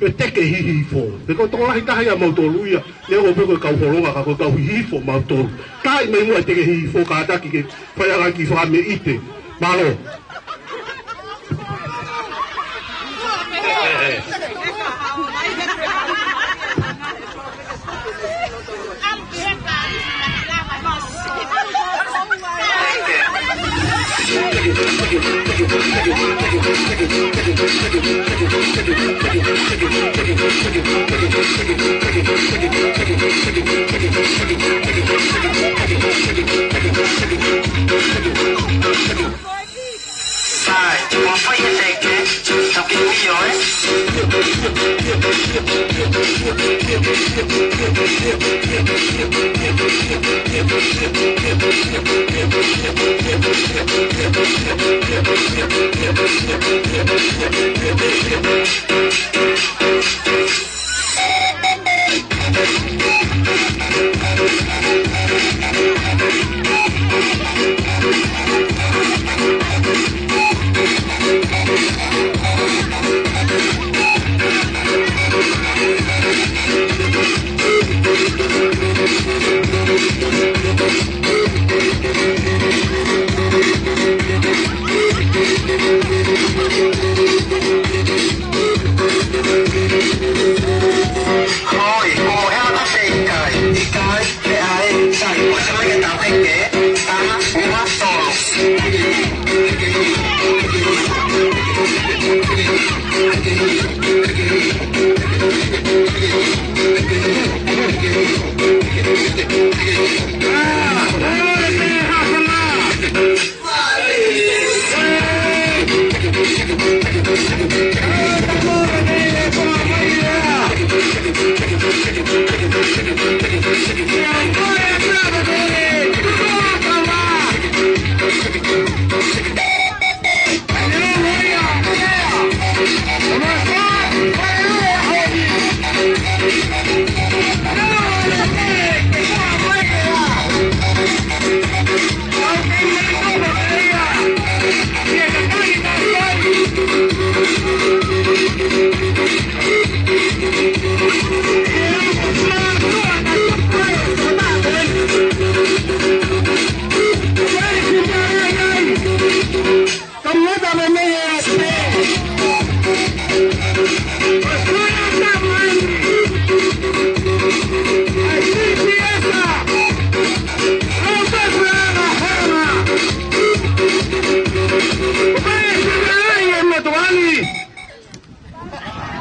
ʻE teke hihifo. Pea ko e tokolahi taha ia mautolu ia. Neongo pē ko e kau holonga ka ko e kau hihifo mautolu. Taaʻi mai muʻa e teke hihifo kātaki ke fai ange ki fakameʻite. Mālō. Sai, ua fai e teke, tau ke mio, ē?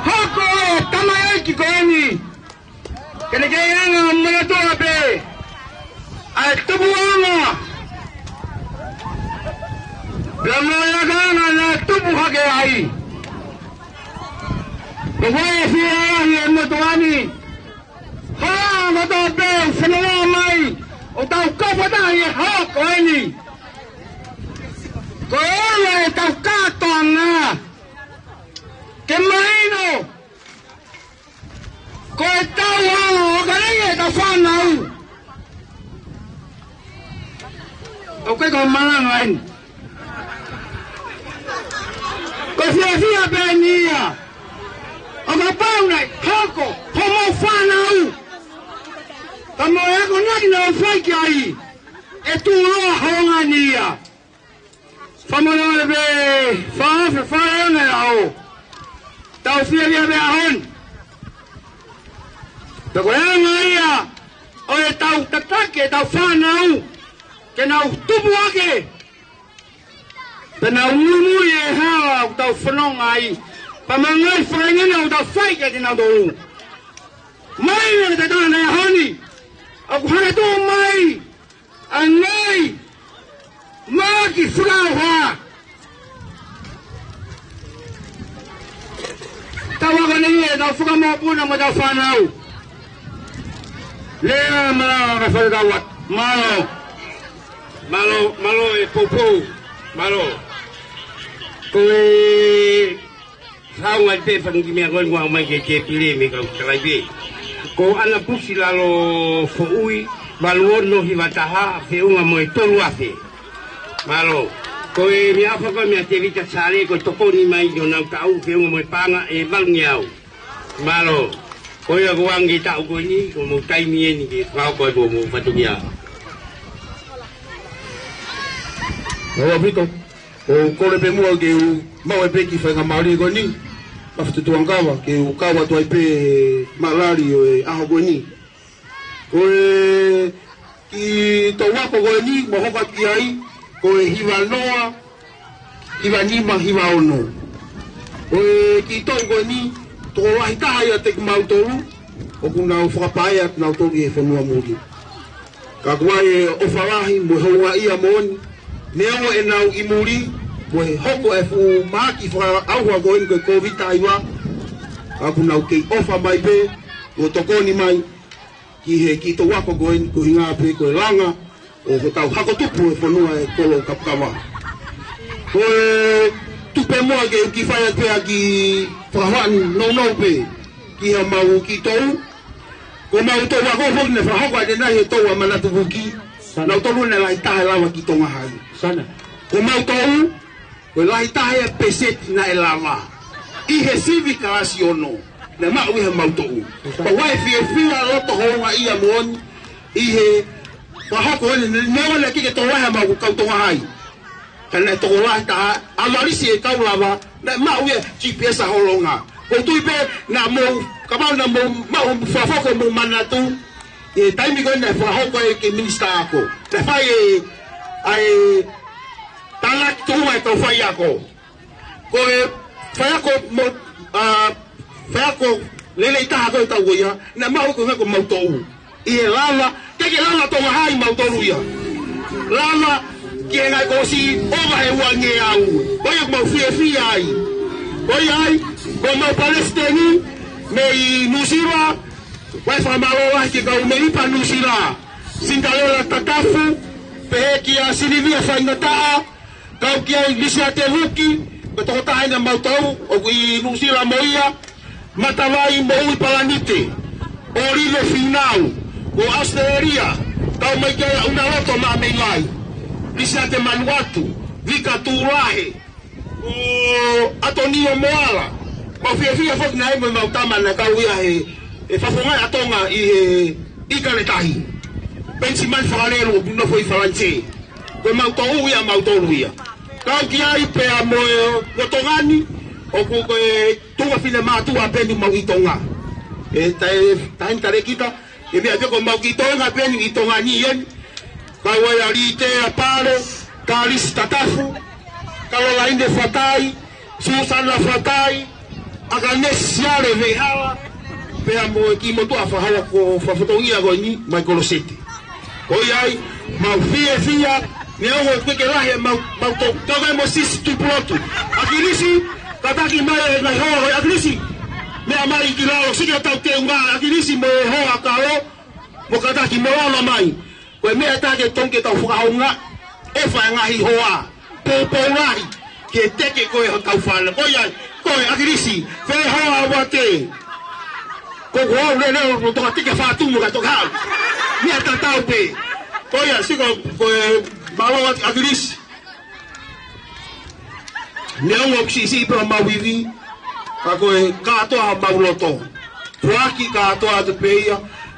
Hoko e tamaiki ko eni ke ne kei anga mo e toa pē ʻa e tupuʻanga pea mo e lakanga naʻe tupu hake ai. Ko e fie ai e motuʻa ni, hala kotoa pē ʻoku fanongo mai ʻoku tau kau fakataha ʻi he hala ko eni. Ko e ʻuhinga ʻetau kātoanga ke mahino ko e tau ʻa ʻokalei ʻetau fānau. ʻOku ʻikai ko e malanga eni. Ko e fiefia pē eni ia. ʻO kapau naʻe hoko homou fānau, ka mo e akonaki naʻa nau fai ki ai, ʻe tuʻuloa hounga ni ia. Fakamolemole pē, fakafe fale ona e ʻaho. Tau fiefia pē ʻaho ni. Pea ko e anga ia ʻo ʻetau tataki ʻetau fānau ke nau tupu hake, pea nau muimui he hala ʻoku tau fononga ai, pea mo e ngaahi fakainene ʻoku tau fai kiate kinautolu. Mai ʻo te tana e ʻaho ni ʻoku hanga tuʻu mai ʻa e ngaahi mahaki fakaʻauha. Tau ako nei ʻetau fakamokopuna mo ʻetau fānau. Lea malanga ka fale tau atu. Mālō. Mālō, mālō e Poupou. Mālō. Ko e Hau ngai pē fanga kiʻi meʻa ko eni ʻoku ʻomai ke ke pile mei he kau kalai pē. Ko ʻAna Pusi Lalo Foʻui, valu ono hiva taha, feʻunga mo e tolu afe. Mālō. Ko e meʻaʻofa ko e meʻa Tēvita Sale, ko e tokoni mai ʻi honau taʻu, feʻunga mo e paʻanga ʻe valungeau. Mālō. Ko ia ko e anga e taʻu ko eni, ko hoʻomou taimi eni ke fakahoko ai hoʻomou fatongia. Mālō ʻaupito. ʻOku ou kole pē muʻa ke u maʻu ai pē kiʻi faingamālie ko eni, Mafi Tutuʻangakava, ke u kau atu ai pē he malali ʻo e ʻaho ko eni. Ko e kiʻi toʻu ako ko eni, mou hoko atu ki ai, ko e hiva noa, hiva nima, hiva ono. Ko e kiʻi toʻu ko eni, tokolahi taha ʻiate kimautolu, ʻoku nau fakapaea ʻa kinautolu ʻi he fonua muli. Ka ʻoku ʻi ai e ʻofa lahi mo e houngaʻia moʻoni, neongo ʻenau ʻi muli, mo e hoko e fuʻu mahaki fakaʻauha ko eni ko e Kōviti taha hiva, ka ʻoku nau kei ʻofa mai pē, mo tokoni mai, ki he kiʻi toʻu ako ko eni ko e ʻuhinga pē ko e langa ʻo hotau hako tupu he fonua ʻe kolo Kapukava. Ko e tupe muʻa ke u kiʻi fai atu pē ʻa e kiʻi fakahoani nounou pē, ki heʻemau kiʻi toʻu, ko ʻemau toʻu ako foki naʻe fakahoko ʻanenai he toʻu ʻa Manatu Vuki. Sana. Nautolu naʻe lahi taha ʻe lava ki Tonga Hai. Sana. Ko ʻemau toʻu, ko e lahi taha ʻe peseti naʻe lava. ʻI he sivi kalasi ono, naʻe maʻu ʻi heʻemau toʻu. Sana. Pea ʻoku ʻi ai e fiefia loto houngaʻia moʻoni, ʻi he fakahoko eni, ne, neongo naʻe ʻikai ke tokolahi ʻemau kau Tonga Hai. Ka naʻe tokolahi taha, ʻa Malisi e kau lava, naʻe maʻu ia G P S ʻa Holonga. ʻOku ou tui pē naʻa mou, kapau naʻa mou maʻu fakahoko mou manatu, ʻi he taimi ko ē naʻe fakahoko ai ki he minisitā ako. Naʻe fai e, ʻa e tānaki tuʻunga e kau faiako. Ko e faiako mo ʻA, faiako lelei taha ko e tau ko ia, naʻe maʻu ko e ngaahi ko mau toʻu. ʻI he lava, ke ke lava Tonga hai mau toʻu ia. Lava, ki he ngaahi ko si, ova he ua nge au. Ko ia mau fiefia ai. Ko ia ai, ko mau palesiteni, mei Nuʻusila, ʻoku ou fakamālō lahi ki he kau mei pa Nuʻusila. Sinitalela Tatafu, pehē kia Silivia Faingataʻa, kau kia Lisiate Vuki, ko e tokotaha ʻena mau toʻu, ʻoku ʻi Nuʻusila mo ia, Matavai Moʻui Palanite, ʻOlive Finau, ko ʻAositelēlia, kau mai kia Unaloto Maʻameilai, Lisiate Manuatu, Vika Tulahe, ko ʻAtonio Moala, mau fiefia foki naʻe ʻi ai mo e mau tama naʻe kau ia he, he fafonga ʻa Tonga ʻi he ʻIkale Tahi. Penisimani Fakalelu ʻoku nofo ʻi Falanisē. Ko e mau toʻu ia, mau toʻu ia. Kau ki ai pea mo e, mo Tonga ni, ʻoku ko e tuʻunga finemātuʻa pē eni mau ʻi Tonga. ʻE, tae, tae, tae kita, ʻe meʻa pē ko mau ki Tonga pē eni ʻi Tonga ni eni. Kau ai ʻa Litea Pale, Kalisi Tatafu, Kalolaine Fatai, Susana Fatai, ʻAkanesi Siale Veihala, pea mo e kiʻi motuʻa Fahala ko Fafotongia ko eni, mai Kolosete. Ko ia ai, mau fiefia, neongo ʻoku ʻikai ke lahi, mau, mau to, to kai mo Sisi Tupulotu. ʻAkilisi, kātaki mai e ngaahi hoa, ʻAkilisi. Meʻa mai ki lalo, sike tau teunga, ʻAkilisi mo e hoa kalo, mo kātaki mo lalo mai. Ko e meʻa ʻe taha ke tonu ke tau fakahounga, ʻe fai ngaahi hoa, poupou lahi, ke teke ko e hotau fale. Ko ia, ko e ʻAkilisi, fē hoa ʻa Uate. Ko ko au lele o toka teke fatu mo ka toka hau. Meʻa tatau pē. Ko ia, siko, ko e mālō ʻAkilisi. Neongo ʻoku siʻisiʻi pē ʻa mau ivi, ka ko e kātoa ʻa mau loto. Tuaki kātoa atu pē ia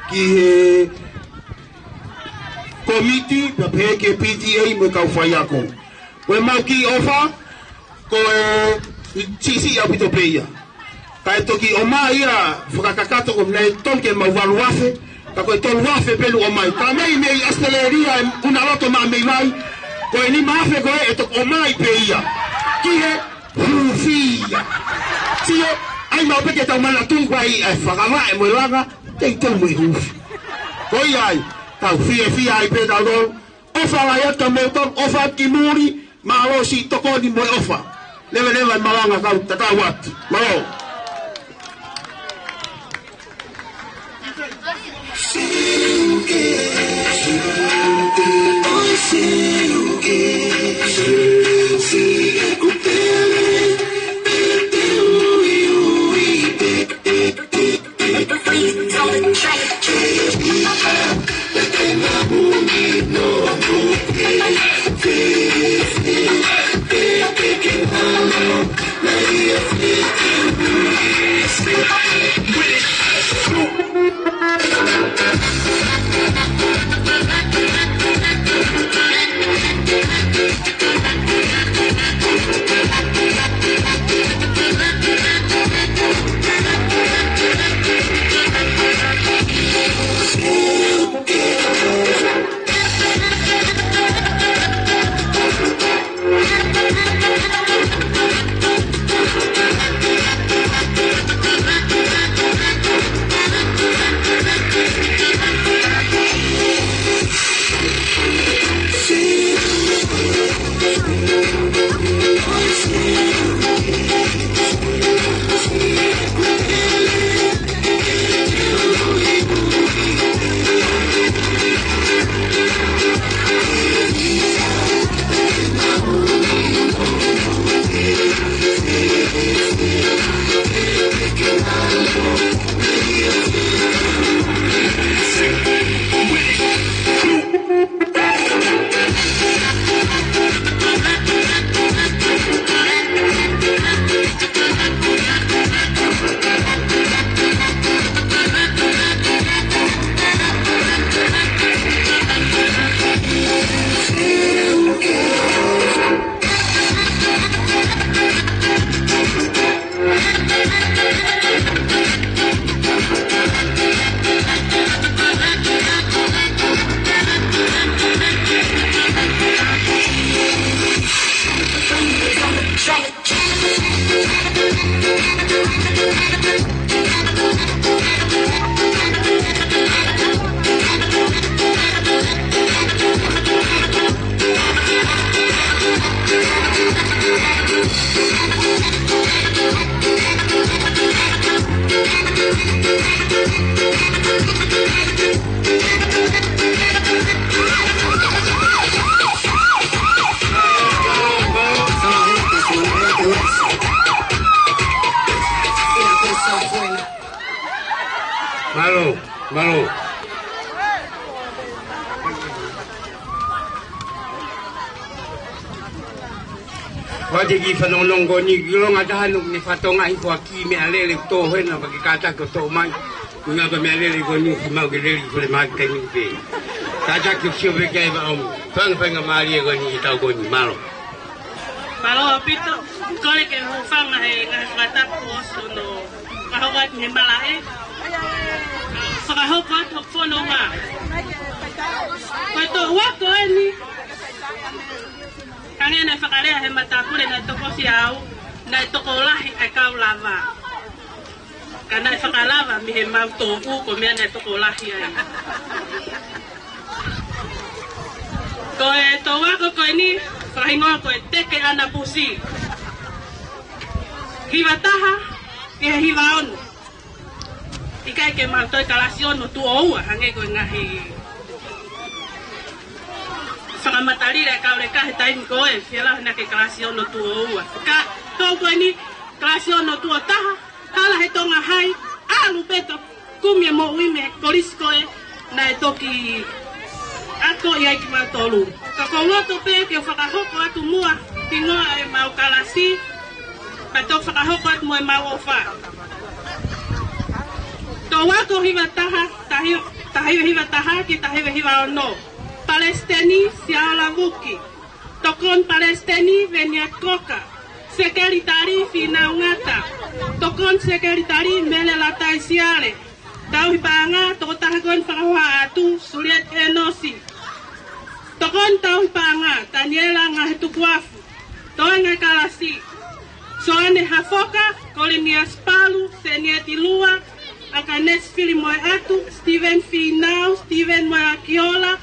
ki he komiti, pea pehē ki he P T A mo e kau faiako. Ko e mau kiʻi ʻofa, ko e siʻisiʻi ʻaupito pē ia. Kae toki ʻomai ia fakakakato ko e meʻa ʻe tonu ke mau valu afe, ka ko e tolu afe pē ʻoku ʻomai. Ka mei, mei ʻAositelēlia ʻe Unaloto Maʻameilai, ko e nima afe ko ē ʻe toki ʻomai pē ia. Ki he hūfia. Sio, ʻai mau pē ke tau manatuʻi ʻa e fakavaʻe mo e langa, teitei mo e hūfi. Ko ia ai, tau fiefia ai pē tautolu, ʻofa lahi atu kia moutolu, ʻofa atu ki muli, mālō siʻi tokoni mo e ʻofa. Leveleva e malanga kau tatau atu. Mālō. Mālō, mālō. Ko e kiʻi fanongonongo ko eni, ki longa taha nu ne fatonga i kua ki meʻalele tō hena, pea ke kātaki ʻo toʻo mai. Ko e ngaahi meʻalele ko eni, ki mau ke lele, ko e mahaki kai ni pē. Kātaki ʻo sio pē ki ai vaʻomu. Fanga faingamālie ko eni, ʻi he taʻu ko eni, mālō. Mālō ʻaupito, kole ke u hūfanga he ngaahi fakatapu ʻosi hono fakahoko atu he malaʻe. Fakahoko atu hoku fononga. Ko e toʻu ako eni, hangē naʻe fakalea he matāpule naʻe tokosi au, naʻe tokolahi ʻa e kau lava. Ka naʻe fakalava mei he mau toʻu ko e meʻa naʻe tokolahi ai. Ko e toʻu ako ko eni, fakahingoa ko e Teke ʻAna Pusi. Hiva taha ki he hiva ono. ʻIkai ke mau toe kalasi ono tuʻo ua, hangē ko e ngaahi fakamatala ʻa e kau leka he taimi ko ē, fie lau naʻa ke kalasi ono tuʻo ua. Ka toʻu ko eni, kalasi ono tuʻo taha, hala he Tonga Hai, ʻalu pē ka kumi e moʻui mei he kolisi ko ē naʻe toki ako ai kimautolu. Ka ʻoku ou loto pē ke fakahoko atu muʻa hingoa ʻemau kalasi, ka toki fakahoko atu mo ʻemau ʻofa. Toʻu ako hiva taha, tahi-, taha hiva taha ki he taha hiva ono. Palesiteni Siaola Vuki. Tokoni Palesiteni Venia Koka. Sekelitali Fīnau Ngata. Tokoni Sekelitali Mele Lataisiale. Tauhi paʻanga, tokotaha ko eni fakahoha atu, Suliet Enosi. Tokoni tauhi paʻanga, Taniela Ngahetukuafu. Toenga kalasi, Soane Hafoka, Koliniasi Palu, Senieti Lua, Akanesi Filimoeatu, Steven Fīnau, Steven Moeakiola,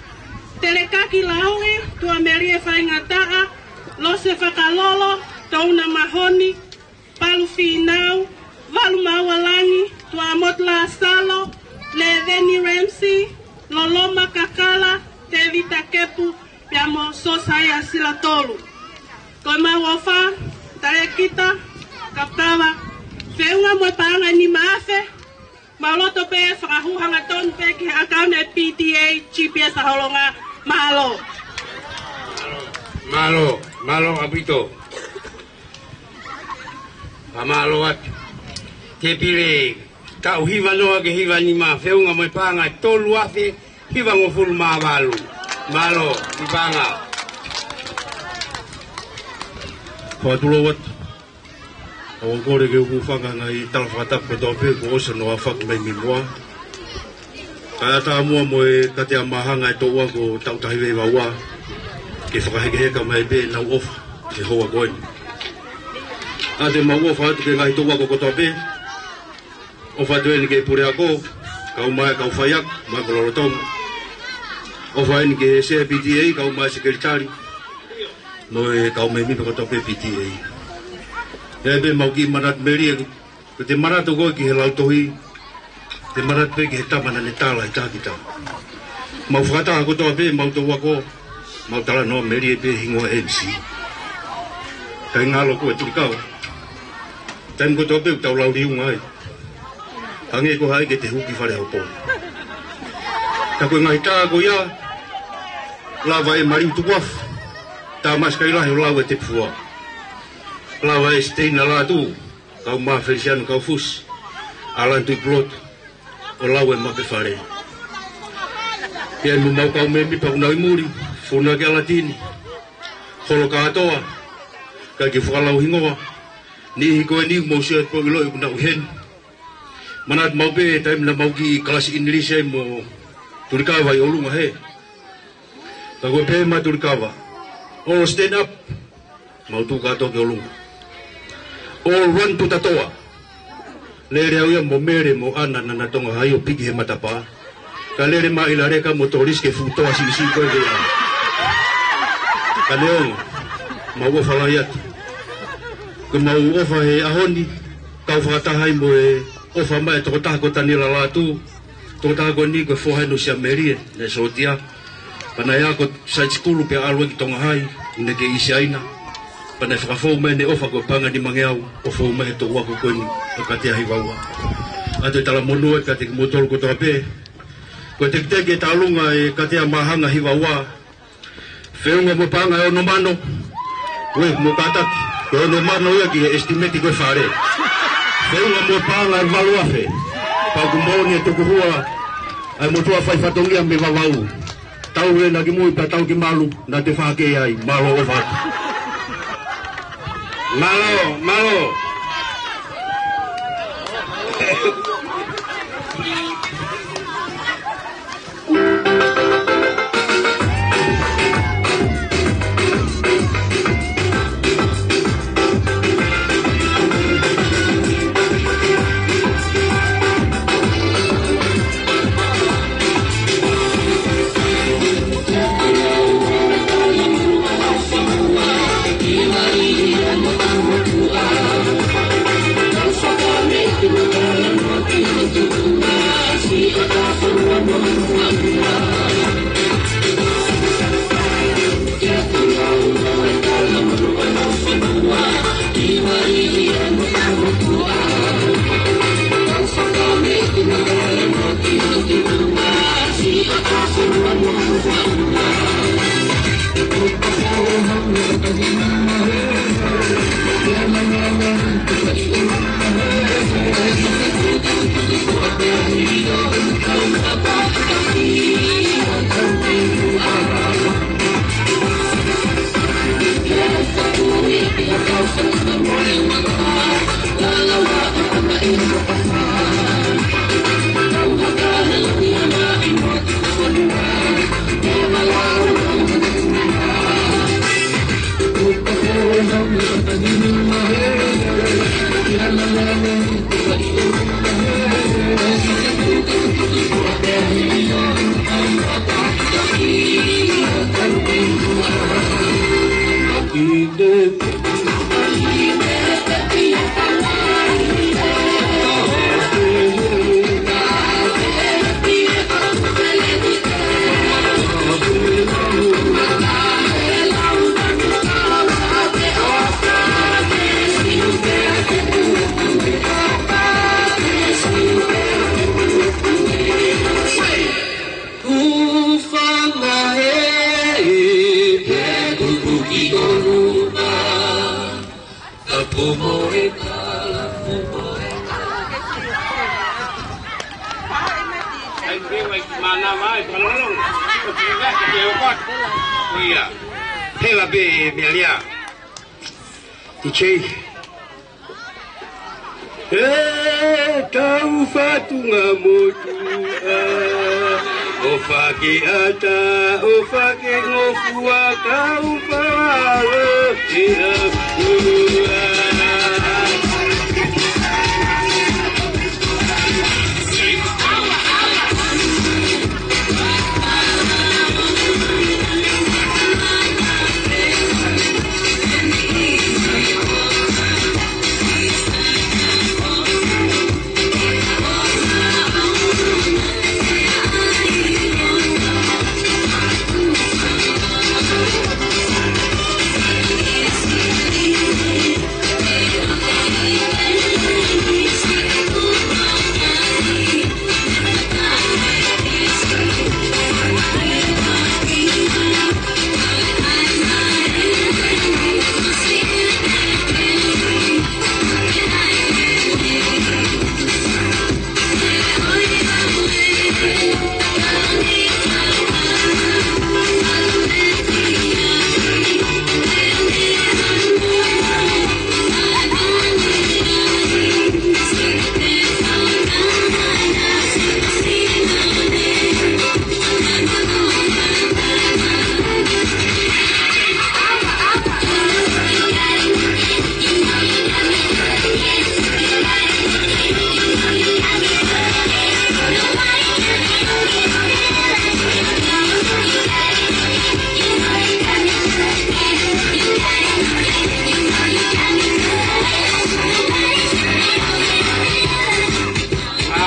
Telekaki Lauʻi, Tuʻamelie Faingataʻa, Lose Fakalolo, Touna Mahoni, Palu Fīnau, Valu Maualangi, Tuʻamotu Lasalo, Leveni Ramsey, Loloma Kakala, Tevita Kepu, pea mo Sosaia Silatolu. Ko ʻemau ʻofa, talēkita, kapakava, feʻunga mo e paʻanga ʻe nima afe, mau loto pē fakahū hangatonu pē ki he ʻakauni ʻa e P T A G P S Holonga. Mālō. Mālō, mālō ʻaupito. Fakamālō atu. Tēpile taʻu hiva noa ki he hiva nima, feʻunga mo e paʻanga ʻe tolu afe hivangofulu mā valu. Mālō, ʻi paʻanga. Fakatulou atu. ʻOku ou kole ke u hūfanga he ngaahi tala fakatapu kotoa pē kuo ʻosi hono aofaki mai mei muʻa. Kae ʻatā muʻa mo e katea māhanga ʻa e toʻu ako taʻu taha hiva hiva ua, ke fakahekeheka mai pē ʻenau ʻofa he houa ko eni. ʻA ia te mau ʻofa atu ki he ngaahi toʻu ako kotoa pē. ʻOfa atu eni ki he puleako, kae ʻumaʻā e kau faiako, mo e kau lolotonga. ʻOfa eni ki he sea P T A, kae ʻumaʻā e sekelitali, mo e kau mēmipa kotoa pē P T A. ʻE pē mau kiʻi manatu melie, ko ʻete manatu ko ē ki he lautohi, te manatu pē ki he tama naʻa ne tala ʻi he taha ki he taha. Mau fakataha kotoa pē, mau toʻu ako, mau talanoa melie pē hingoa M C. Kae ngalo ko e tulikava. Taimi kotoa pē ʻoku tau lau liunga ai. Hangē ko hai ke te huki fale hopo. Ka ko e ngaahi tā ko ia, lava ʻe Maliu Tukuafu, Tāmasi Kailahi ʻo lau e Tepifua. Lava ʻe Siteina Lātū, kae ʻumaʻā Felisiano Kaufusi, ʻAlani Tuʻipulotu, ʻo lau e Makefale. Pea mo ʻemau kau mēmipa ʻoku nau ʻi muli, Funake ʻAlatini, Holo Kātoa, kae kiʻi fakalau hingoa, niʻihi ko eni ʻoku mou sio atu pē ʻo ʻiloʻi ʻoku nau ʻi heni. Manatu maʻu pē taimi naʻa mau kiʻi kalasi ʻInilisi ai mo Tulikava ʻi ʻolunga hē. Ka ko e pehē mai ʻa Tulikava, "All stand up." Mau tuʻu kātoa ki ʻolunga. "All run to Tatoa." Lele au ia mo Mele mo ʻAna, naʻa na Tonga Hai, ʻo piki he matapā. Kae lele mai ʻIlaleka mo Tolisi ki he fuʻu toa siʻisiʻi ko ē ʻi ʻAna. Ka neongo, mau ʻofa lahi atu. Ko ʻemau ʻofa he ʻaho ni, kau fakataha ai mo e ʻofa mai e tokotaha ko Taniela Lātū, tokotaha ko eni ko e foha eni ʻo Siamelie, naʻe sōtia. Pea naʻe ako side school pea ʻalu ki Tonga Hai, ʻi he kei Siaina. Pea naʻe fakafou mai ʻene ʻofa ko e paʻanga ʻe nimangeau, ʻo fou mai he toʻu ako ko eni, ʻo katea hiva ua. ʻOatu e talamonū atu kiate kimoutolu kotoa pē. Ko e tekiteki ʻe tālunga ʻe Katea Māhanga Hiva Ua. Feʻunga mo e paʻanga ʻe ono mano. Uē, mou kātaki. Ko e ono mano ia ki he estimate ko e fale. Feʻunga mo e paʻanga ʻe valu afe. Pea ʻoku moʻoni e tukuhua ʻa e motuʻa fai fatongia mei Vavaʻu. Tau lena ki mui pea tau ki malu, naʻa te fakahā ai, mālō ʻofa atu. Mālō, mālō. Hela pē, Melia. ʻIkai. ʻE tau fatunga motuʻa, ʻofa ke ʻata, ʻofa ke ngofua, kau palo ke ʻapua.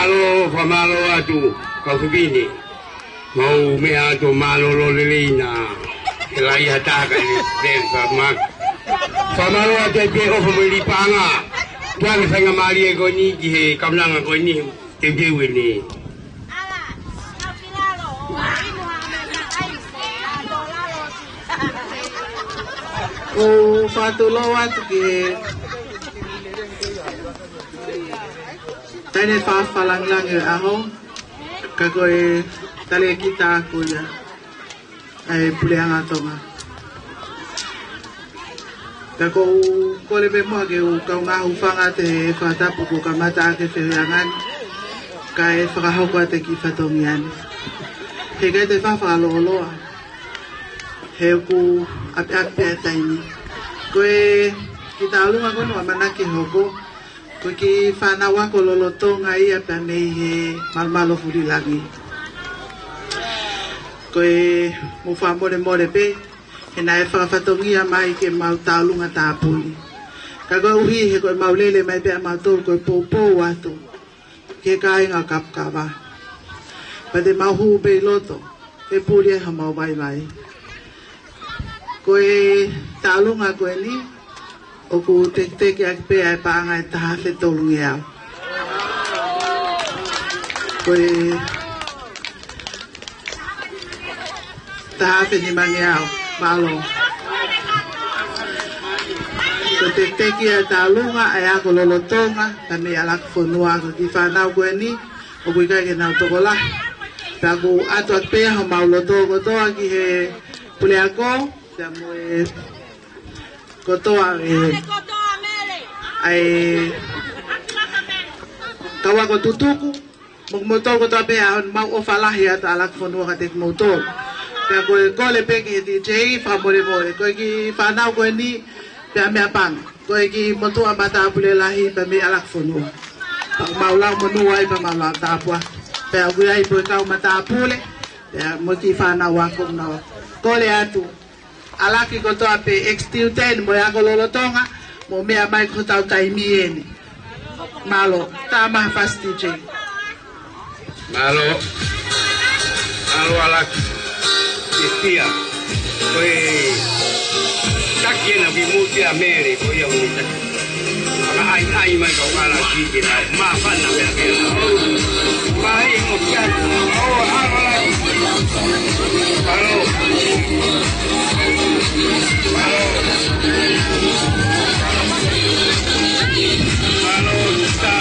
Mālō, fakamālō atu, kau fefine. Mau meʻa atu mālōlō lelei na. Ke lai ha taha ka le, le, fa, ma. Fakamālō atu ai pē ʻofa mo e lī paʻanga. Tuʻa ke faingamālie ko eni ki he kaunanga ko eni. Ke ke wini. ʻOku ou fakatulou atu ki he taʻahine fakalāngilangi ʻo e ʻaho, ka ko e talēkita ko ia ʻa e Puleʻanga Tonga. Ka ʻoku ou kole pē muʻa ke u kaungā hūfanga atu he fakatapu kuo kamata ʻaki e feohiʻanga ni, kae fakahoko atu e kiʻi fatongia ni. He ʻikai te u fakalōloa, he ʻoku ʻapiʻapi pē ʻa e taimi. Ko e kiʻi tauʻolunga ko eni ʻoku ʻamanaki ke hoko, ko e kiʻi fānau ako lolotonga ia pea mei he malumalu Fulilangi. Ko e mou fakamolemole pē, he naʻe fakafatongia mai ke mau tauʻolunga tāpuni. Ka koeʻuhi he ko e mau lele mai pē ʻa mautolu ko e poupou atu ki he kāinga Kapukava. Pea te mau hū pē ʻi loto, ʻe puli ai homau vaivai. Ko e tauʻolunga ko eni, ʻoku tekiteki ʻaki pē ʻa e paʻanga ʻe taha afe tolungeau. Ko e taha afe nimangeau, mālō. Ko e tekiteki ʻa e tauʻolunga ʻa e ako lolotonga, pea mei ʻaluakifonua, ko e kiʻi fānau ko eni, ʻoku ʻikai ke nau tokolahi. Pea ʻoku ʻoatu ʻaki pē homau loto kotoa ki he puleako, pea mo e kotoa e, ʻa e kau ako tutuku, mo kimoutolu kotoa pē ʻa e ʻofa lahi atu ʻaluakifonua kiate kimoutolu. Pea ko e kole pē ki he D J, fakamolemole. Ko e kiʻi fānau ko eni, pea meʻapango. Ko e kiʻi motuʻa matāpule lahi pea mei ʻaluakifonua. Pea mau lau monū ai pea mau lau tāpuaki. Pea ʻoku ʻi ai pē kau matāpule, pea mo e kiʻi fānau ako naua. Kole atu ʻaluaki kotoa pē, ex-student mo e ako lolotonga, mou meʻa mai ko hotau taimi eni. Mālō, tā mai ha fasi D J. Mālō. Mālō ʻaluaki. ʻIo. Ko e taki ena ki muʻa ʻa Mele, ko ia ʻoku ne taki. Ka ʻai, ʻai mai kau ʻaluaki ke nau māfana meʻa ke nau. Mai, mo kia. ʻO, ʻaluaki. Mālō. Mālō. Mālō, tā.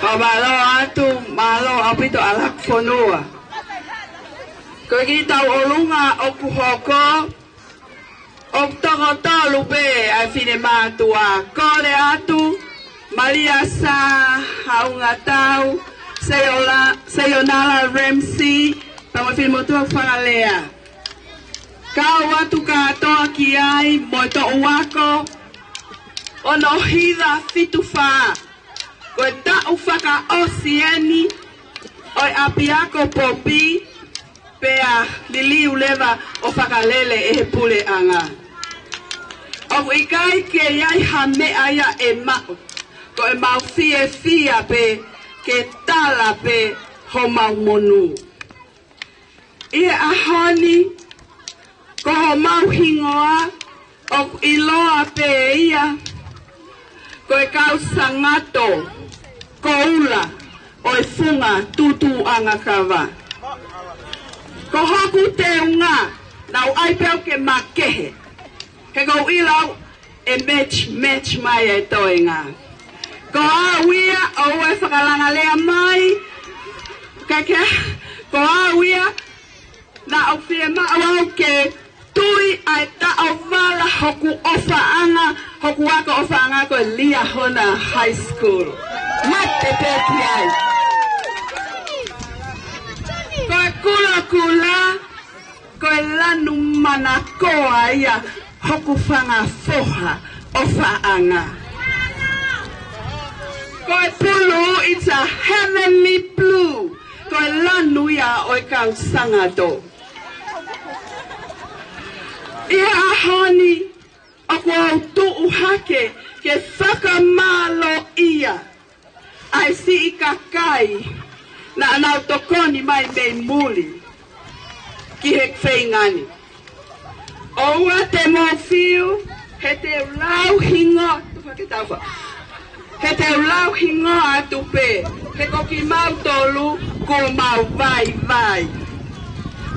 Pea mālō atu, mālō ʻaupito ʻa Lakufonua. Ko e kiʻi tauʻolunga ʻoku hoko, ʻoku toko tolu pē ʻa e finemātuʻa. Kole atu, Malia Sā Haungatau, Seiola-, Seionala Ramsey, pea mo e finemotuʻa Fangalea. Kau atu kātoa ki ai mo e toʻu ako, ono hiva fitu fā. Ko e taʻu fakaʻosi eni ʻo e ʻapiako popi, pea liliu leva ʻo fakalele ʻe he puleʻanga. ʻOku ʻikai ke ʻi ai ha meʻa ia ʻe maʻu, ko ʻemau fiefia pē ke tala pē homau monū. ʻI he ʻaho ni, ko homau hingoa ʻoku ʻiloa pē ia ko e kau Sangato Koula ʻo e Funga Tūtuuʻanga Kava. Ko hoku teunga, naʻá ku ʻai pē au ke makehe. He ʻoku ou ʻilo au ʻe match, match mai e toenga. Ko au ia ʻoku ou fakalanga lea mai, ka ke, ko au ia naʻá ku fiemaʻu au ke tui ʻa e taʻovala hoku ʻofaʻanga, hoku ako ʻofaʻanga ko e Liahona High School. Mate pē ki ai. Ko e kulokula, ko e lanu manakoa ia hoku fanga foha ʻofaʻanga. Ko e pulu, it's a heavenly blue. Ko e lanu ia ʻo e kau Sangato. ʻI he ʻaho ni, ʻoku ou tuʻu hake ke fakamālōʻia ʻa e siʻi kakai naʻa nau tokoni mai mei muli ki he feinga ni. ʻOua te mou fiu, he te u lau hingoa, tufa ke taufa. He te u lau hingoa atu pē, he ko kimautolu kuo mau vaivai.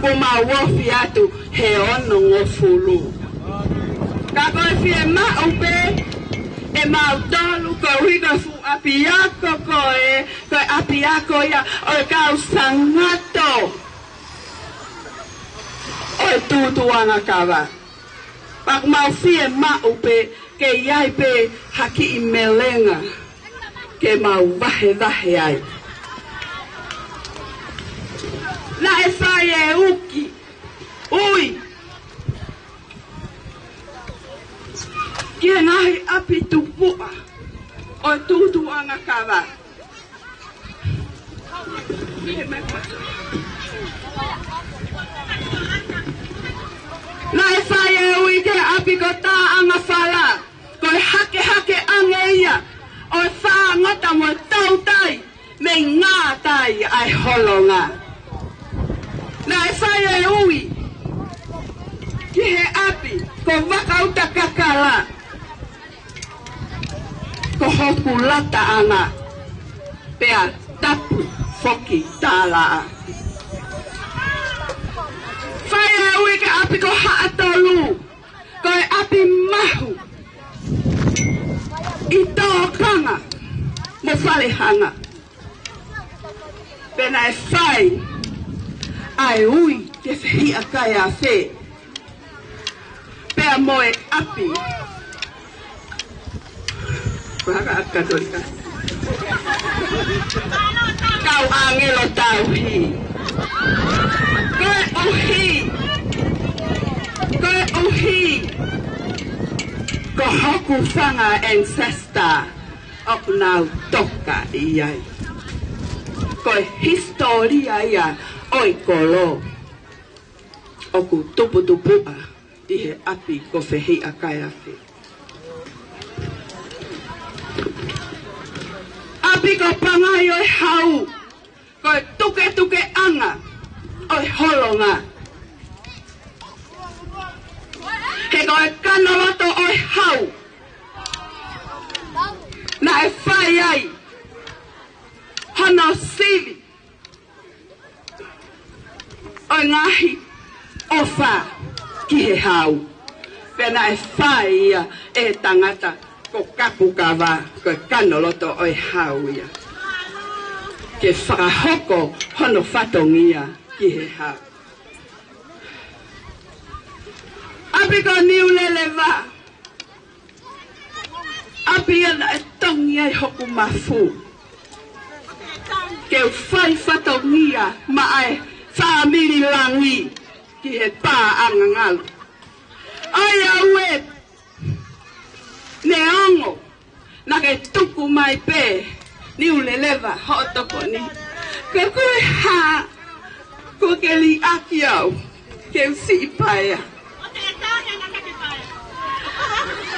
Kuo mau ofi atu he onongofulu. Ka ko e fiemaʻu pē ʻe mautolu koeʻuhi ko e fuʻu ʻapiako ko ē, ko e ʻapiako ia ʻo e kau Sangato ʻo e Tūtuuʻanga Kava. Pea ʻoku mau fiemaʻu pē ke ʻi ai pē ha kiʻi melenga ke mau vahevahe ai. Naʻe fai e uki, ui, ki he ngaahi ʻapi tupuʻa ʻo e Tūtuuʻanga Kava. Naʻe fai e ui ki he ʻapi ko Tāʻangafala, ko e hakehake ange ia ʻo e fāngota mo e tautai mei ngātai ʻa e holonga. Naʻe fai e ui ki he ʻapi ko Vakautakakala, ko hoku lataʻanga, pea tapu foki tālaʻa. Fai e ui ki he ʻapi ko Haʻatolu, ko e ʻapi mahu ʻi Tōkanga mo Falehanga. Pea naʻe fai ʻa e ui ki he Fehiʻa Kaiafe, pea mo e ʻapi. Ko e hā ka ʻapi Katolika? Kau ʻāngelo tauhi. Koeʻuhi, koeʻuhi ko hoku fanga ancestor ʻoku nau toka ʻi ai. Ko e hisitōlia ia ʻo e kolo ʻoku tuputupuʻa ʻi he ʻapi ko Fehiʻa Kaeafe. ʻApi ko Pangai ʻo e Hau, ko e tuketukeʻanga ʻo e Holonga. He ko e kanoloto ʻo e Hau naʻe fai ai hono sivi ʻo e ngaahi ʻofa ki he Hau. Pea naʻe fai ia ʻe he tangata ko Kapukava, ko e kanoloto ʻo e Hau ia, ke fakahoko hono fatongia ki he Hau. ʻApi ko Niuleleva, ʻapi ia naʻe tongi ai hoku mafu ke u fai fatongia maʻa e fāmili Langi ki he paʻanga ngalu. ʻAi au ē, neongo naʻa ke tuku mai pē Niuleleva hoʻo tokoni, ka ko e hā, kuo ke liʻaki au ke u siʻi paea.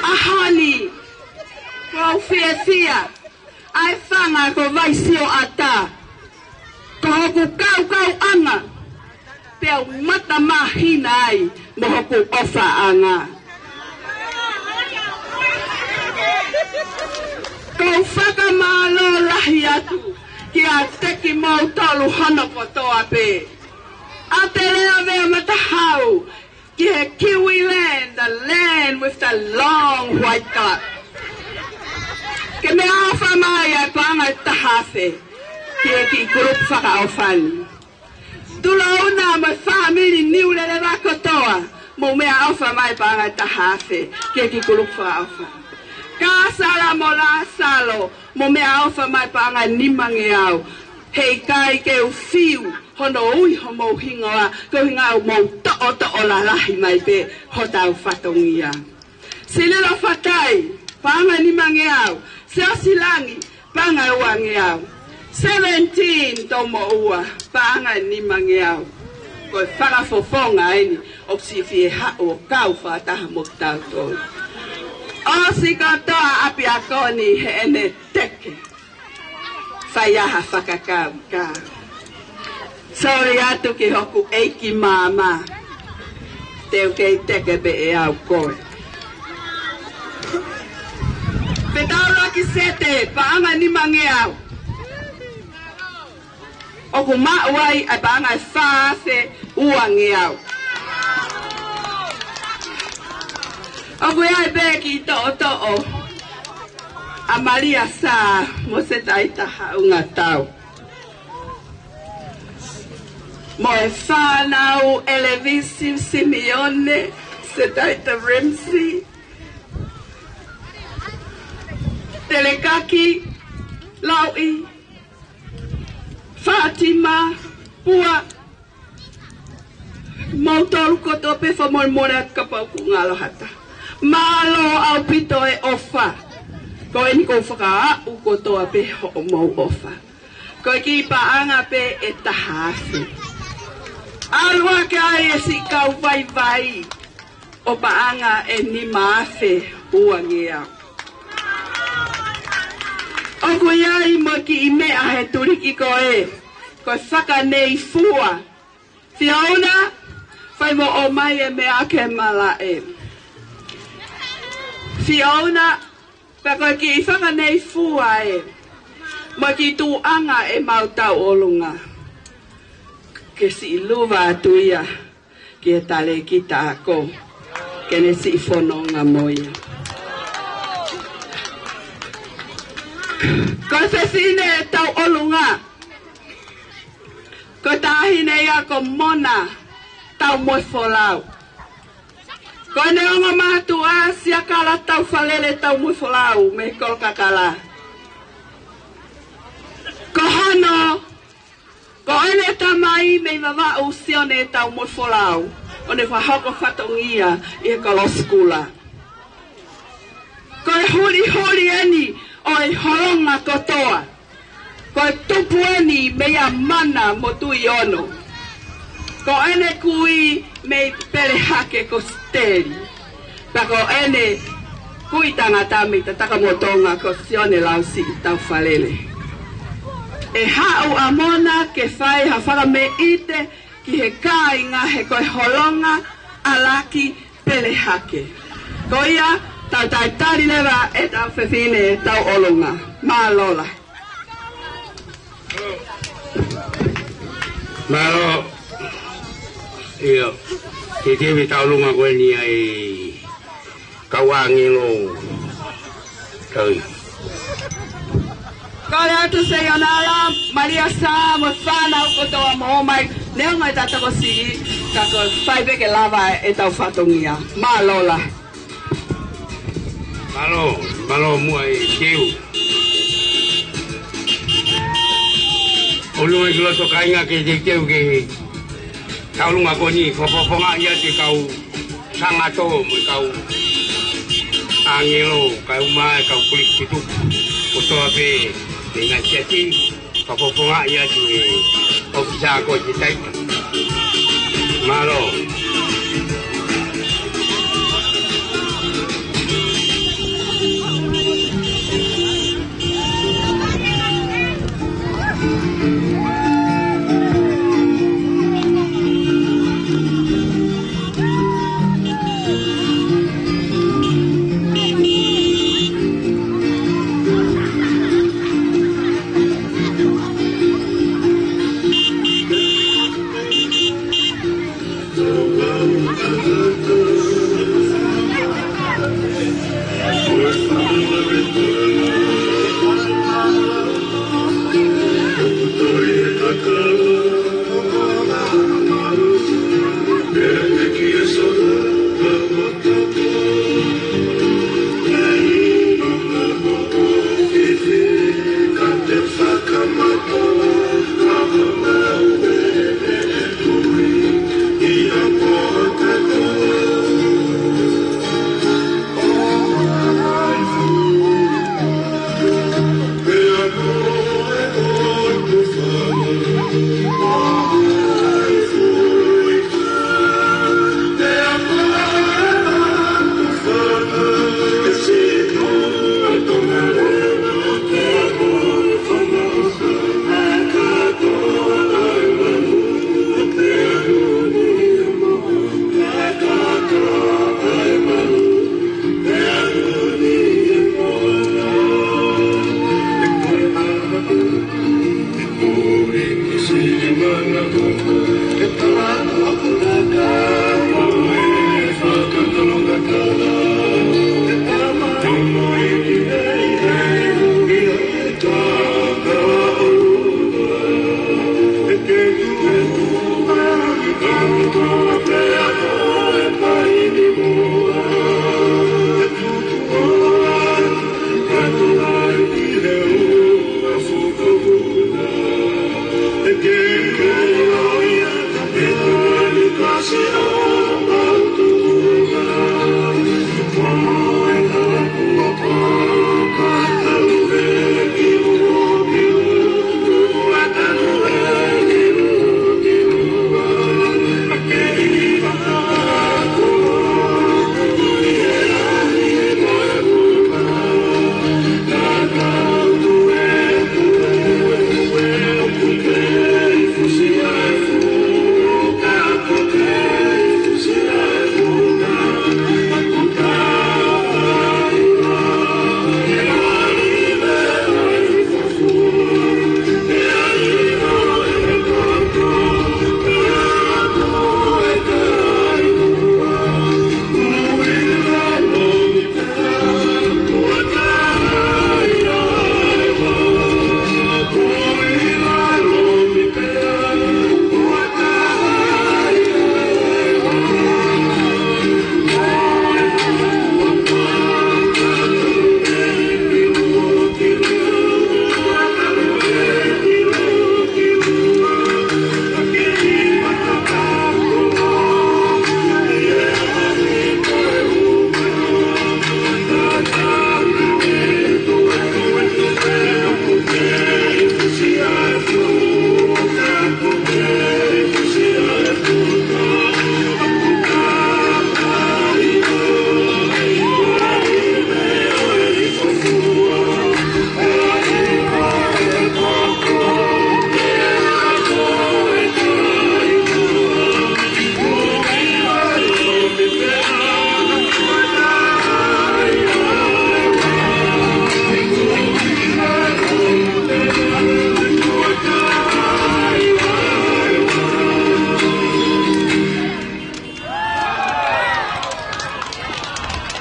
ʻAho ni, ʻoku ou fiefia, ʻa e fanga ko Vaisioʻata, ko hoku kaukauʻanga, pea u matamāhina ai mo hoku ʻofaʻanga. ʻOku ou fakamālō lahi atu kiate kimoutolu hono kotoa pē. ʻA Telea Vea Matahau, ki he Kiwi land, the land with the long white cloud. Ke meʻaʻofa mai ʻa e paʻanga ʻe taha afe ki he kiʻi kulupu fakaʻofa ni. Tulouna mo e fāmili Niuleleva kotoa, mou meʻaʻofa mai paʻanga ʻe taha afe ki he kiʻi kulupu fakaʻofa. Kasala mo Lasalo, mou meʻaʻofa mai paʻanga ʻe nimangeau. Heʻikai ke u fiu hono ui homou hingoa, ko e hingoa ʻoku mou toʻotoʻo lalahi mai pē hotau fatongia. Sililo Fatai, paʻanga ʻe nimangeau. Siosilangi, paʻanga ʻe uangeau. Seventeen Toumoʻua, paʻanga ʻe nimangeau. Ko e fakafofonga eni ʻoku siʻi fie haʻu ʻo kau fakataha mo kitautolu. ʻOsi kotoa ʻapiako ni heʻene teke. Fai ʻa e fakakaukau. Sorry atu ki hoku ʻeiki māmā. Te u kei teke pē ʻe au koe. Fetaulaki Sete, paʻanga ʻe nimangeau. ʻOku maʻu ai ʻa e paʻanga ʻe fā afe uangeau. ʻOku ʻi ai pē kiʻi toʻotoʻo ʻa Malia Sā mo Setaita Haʻungatau, mo e fānau ʻElevisi Simione, Setaita Ramsey, Telekaki Lauʻi, Fatima Pua, moutolu kotoa pē, fakamolemole atu kapau ʻoku ngalo ha taha. Mālō ʻaupito e ʻofa. Ko eni ʻoku ou fakaaʻu kotoa pē hoʻomou ʻofa. Ko e kiʻi paʻanga pē ʻe taha afe. ʻAlu hake ai e siʻi kau vaivai ʻo paʻanga ʻe nima afe uangeau. ʻOku ʻi ai mo e kiʻi meʻa he tuliki ko ē, ko e fakaneifua. Fiona, fai mo ʻomai e meʻa ke malaʻe. Fiona, pea ko e kiʻi fakaneifua ē, mo e kiʻi tuʻuʻanga ʻemau tauʻolunga, ke siʻi luva atu ia ki he talēkita ako, ke ne siʻi fononga mo ia. Ko e fefine tauʻolunga, ko e taʻahine ia ko Mona Taumoefolau. Ko ʻene ongo mātuʻa, Siakala Taufalele Taumoefolau mei Kolokakala. Ko hono, ko ʻene tamai mei Vavaʻu, Sione Taumoefolau, ʻo ne fakahoko fatongia ʻi he Kolosi Kula. Ko e hulihuli eni ʻo e Holonga kotoa. Ko e tupu eni mei a Mana mo Tuʻiono. Ko ʻene kui mei Pelehake ko Siteli. Pea ko ʻene kui tangata mei Tatakamotonga ko Sione Lausiʻi Taufalele. ʻE haʻu ʻa Mana ke fai ha fakameʻite ki he kāinga he ko e holonga ʻa Laki Pelehake. Ko ia, tau talitali leva ʻetau fefine tauʻolunga. Mālō lahi. Mālō. ʻIo. Ke teu e tauʻolunga ko eni ʻa e kau ʻāngelo. Kau. Kole atu Seionala, Malia Sā, mo e fānau kotoa mo ō mai, neongo ʻeta tokosiʻi, ka ko e fai pē ke lava ʻetau fatongia. Mālō lahi. Mālō, mālō muʻa e teu. ʻOlu e ki loto kāinga ke teuteu ke tauʻolunga ko eni, fakafofongaʻi atu e kau sangato mo e kau ʻāngelo, kau mai, kau kolisi tupu. Kotoa pē, mei he ngaahi siasi, fakafofongaʻi atu e ʻōfisa ko e taita. Mālō.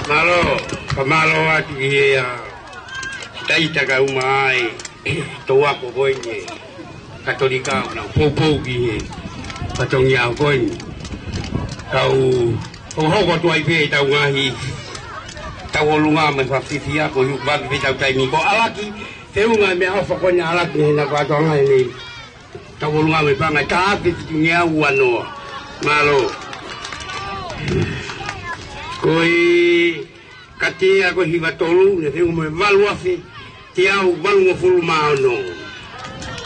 Mālō, ka mālō atu ki he ʻa, taita ka uma ai, tau ako ko eni, Katolika, ʻoku nau poupou ki he fatongia ko eni. Kau, ʻo hoko atu ai pē tau ngaahi, tau ʻolunga mai fafifia, ko ʻeku vaki pē tau taimi ko ʻalaki, feʻunga meʻaʻofa ko eni ʻalaki he na kua toa ngai nei. Tau ʻolunga mai panga, taha afe fitungeau uanoa. Mālō. Ko e katea ko e hiva tolu, ne feʻunga mo e valu afe, teau valungofulu mā ono.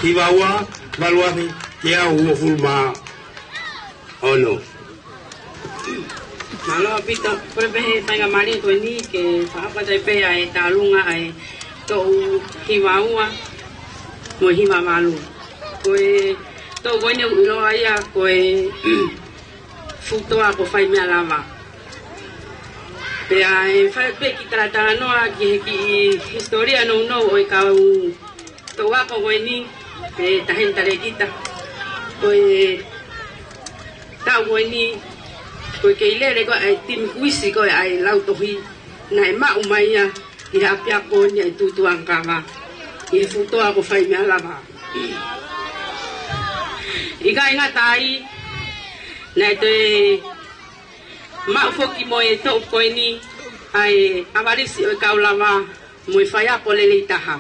Hiva ua, valu afe, teau uofulu mā ono. Mālō ʻaupito, ko e pehē faingamālie ko eni ke fakapata pē ʻa e tālunga ʻa e toʻu hiva ua mo e hiva valu. Ko e toʻu ko eni ʻoku ʻiloa ia ko e futoa ko Faimealava. Pea ʻe fai pē kiʻi talatalanoa ki he kiʻi hisitōlia nounou ʻo e kau toʻu ako ko eni, ʻe Taʻahine Talēkita. Ko e taʻu ko eni, ko e kei lele ko ē ʻa e timi kuisi ko ē ʻa e Lautohi, naʻe maʻu mai ia ʻi he ʻapiako ni ʻa e Tutuʻangakava, ʻi he futoa ko Faimealava. ʻIkai ngata ai, naʻe toe maʻu foki mo e toʻu ko eni ʻa e ʻavalisi ʻo e kau lava mo e faiako lelei taha.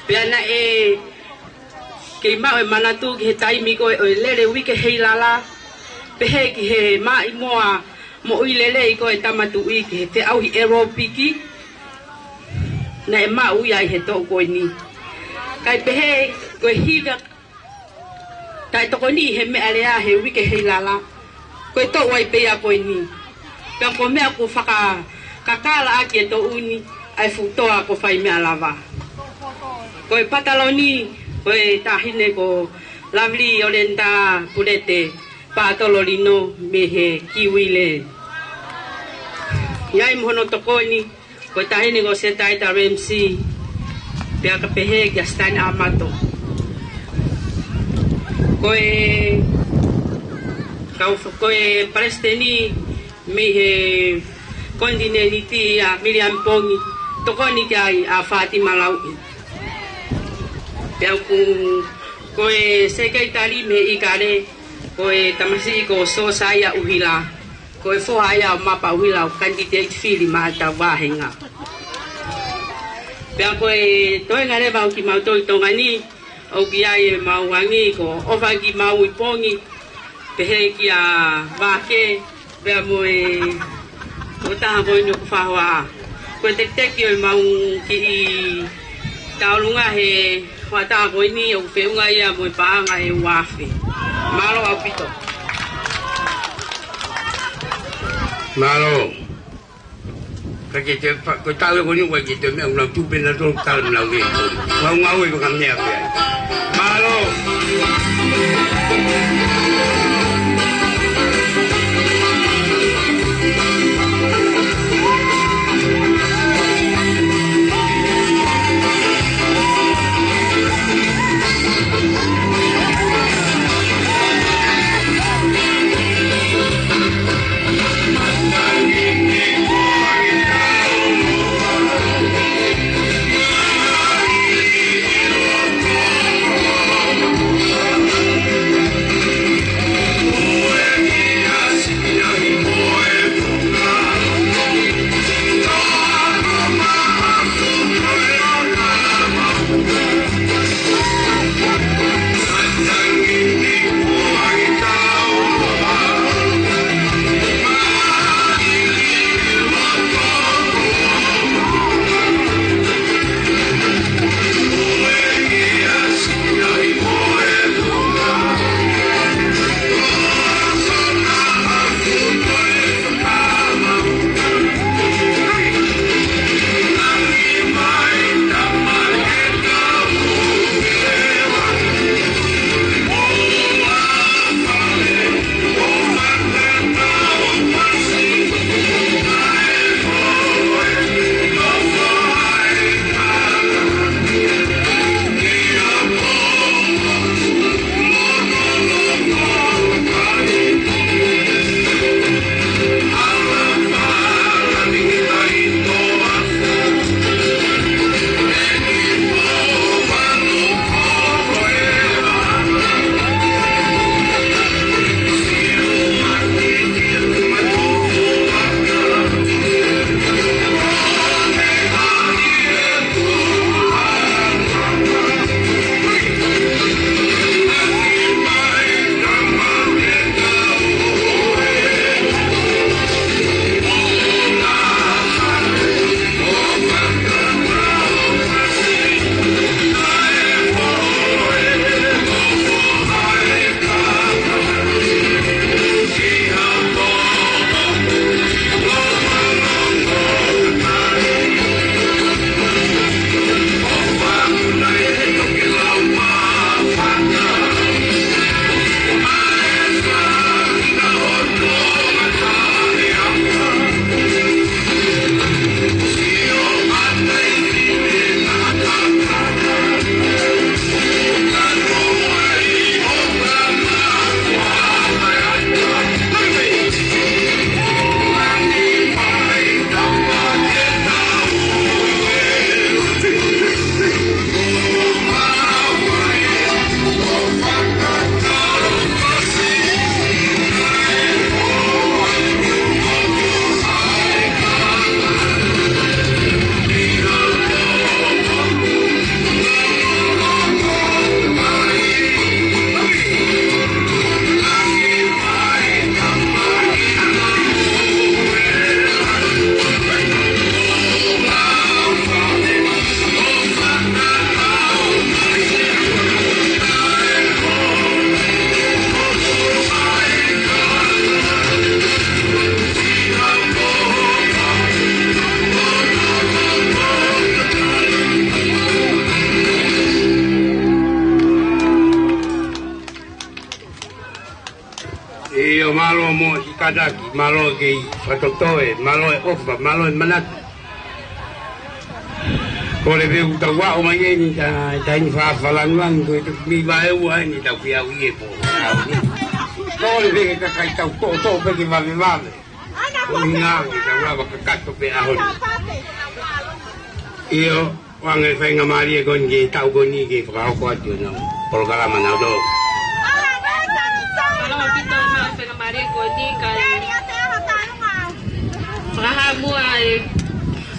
Pea naʻe kei maʻu e manatu ki he taimi ko ē ʻo e lele uike heilala, pehē ki he maʻimoa moʻui lelei ko ē ʻa e tama tuʻi ki he feʻauhi ʻelopiki, naʻe maʻu ia ʻi he toʻu ko eni. Kae pehē ko e hiva taʻetokoni ʻi he meʻalea he uike heilala, ko e toʻu ai pē ia ko eni. Pea ko e meʻa ʻoku fakakakala ʻaki e toʻu ni ʻa e futoa ko Faimealava. Ko e pataloni, ko e taʻahine ko Lavili ʻOlenita Pulete Paʻatololino mei he Kiuile. ʻI ai mo hono tokoni, ko e taʻahine ko Setaita Ramsey, pea ka pehē kia Stan Amato. Ko e kau, ko e palesiteni mei he konitinēniti ʻa Miriam Pongi, tokoni ki ai ʻa Fatima Lauʻi. Pea ʻoku, ko e sekelitali mei he ʻIkale, ko e tamasiʻi ko Sosaia ʻUhila. Ko e foha ia ʻo Mapa ʻUhila ʻoku kanititeiti fili maʻa ʻetau vāhenga. Pea ko e toenga leva ʻo kimautolu ʻi Tonga ni, ʻoku ʻi ai ʻemau angi ko ʻOfa ki Maui Pongi, pehē kia Vake, pea mo e tokotaha ko eni ʻoku fahoa. Ko e tekiteki ʻo ʻemau kiʻi tālunga he hoʻatā ko eni ʻoku feʻunga ia mo e paʻanga ʻe ua afe. Mālō ʻaupito. Mālō. Ka ke te fa-, ko e tau e ko eni ʻoku ʻikai ke te meʻa, ʻoku nau tuʻu pē nautolu tala nau ke. Ngau ngau e ko ka meʻa pē ai. Mālō. Kātaki, mālō e kei fakatotoe, mālō e ʻofa, mālō e manatu. Kole pē ʻoku tau aʻu mai eni, ta, taimi fakafalangulangu, ko e tuku mi vaeua eni, tau ki au ie po. Kole pē ke kakai tau toʻotoʻo pē ke vavevave. Ko e ʻuhinga ke tau lava kakato pē ʻaho ni. ʻIo, ʻoange faingamālie ko eni ke tau ko eni ke fakahoko atu ʻenau polokalama nautolu. Mālō ʻaupito ʻemau faingamālie ko eni kae fakahā muʻa e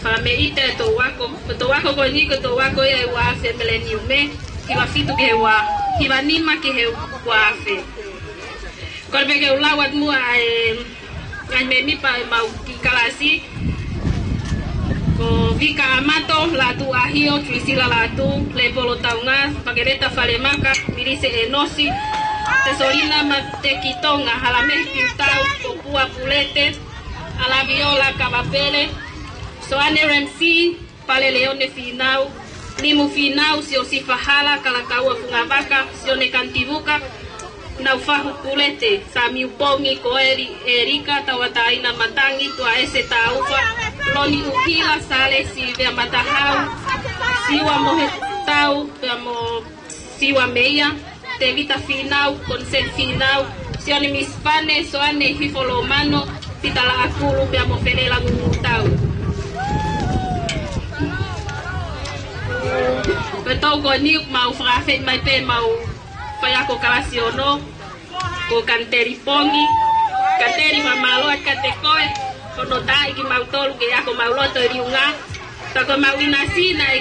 fakameʻite ʻa e toʻu ako. Ko e toʻu ako ko eni, ko e toʻu ako ia ʻi he ua afe Meleniume, hiva fitu ki he ua, hiva nima ki he ua afe. Kole pē ke u lau atu muʻa e ngaahi mēmipa ʻemau kiʻi kalasi. Ko Vika Amato, Lātū ʻAhio, Tuisila Lātū, Lēpolo Taunga, Makeleta Falemaka, Milise ʻEnosi, Tesolina Matekitonga, Halamehi Piutau, Popua Pulete, ʻAlaviola Kavapele, Soane Ramsey, Pale Leone Fīnau, Limu Fīnau, Siosifa Hala, Kalakaua Fungavaka, Sione Kantivuka, Naufahu Pulete, Samiu Pongi, Koeli ʻElika, Tauʻatāina Matangi, Tuaese Taufa, Loni ʻUhila, Sale Sivea Matahau, Siua Mohetau, pea mo Siua Meia, Tēvita Fīnau, Koniseti Fīnau, Sione Misipane, Soane Hifo Lomano, Pita Laʻakulu, pea mo Felela Ngungutau. Ko e toʻu ko eni ʻoku mau fakaafeʻi mai pē ʻemau faiako kalasi ono, ko Kaniteli Pongi. Kaniteli, fakamālō atu kiate koe hono taaʻi kimautolu ke ako mau loto e liunga. Ka ko ʻemau ʻinasi naʻe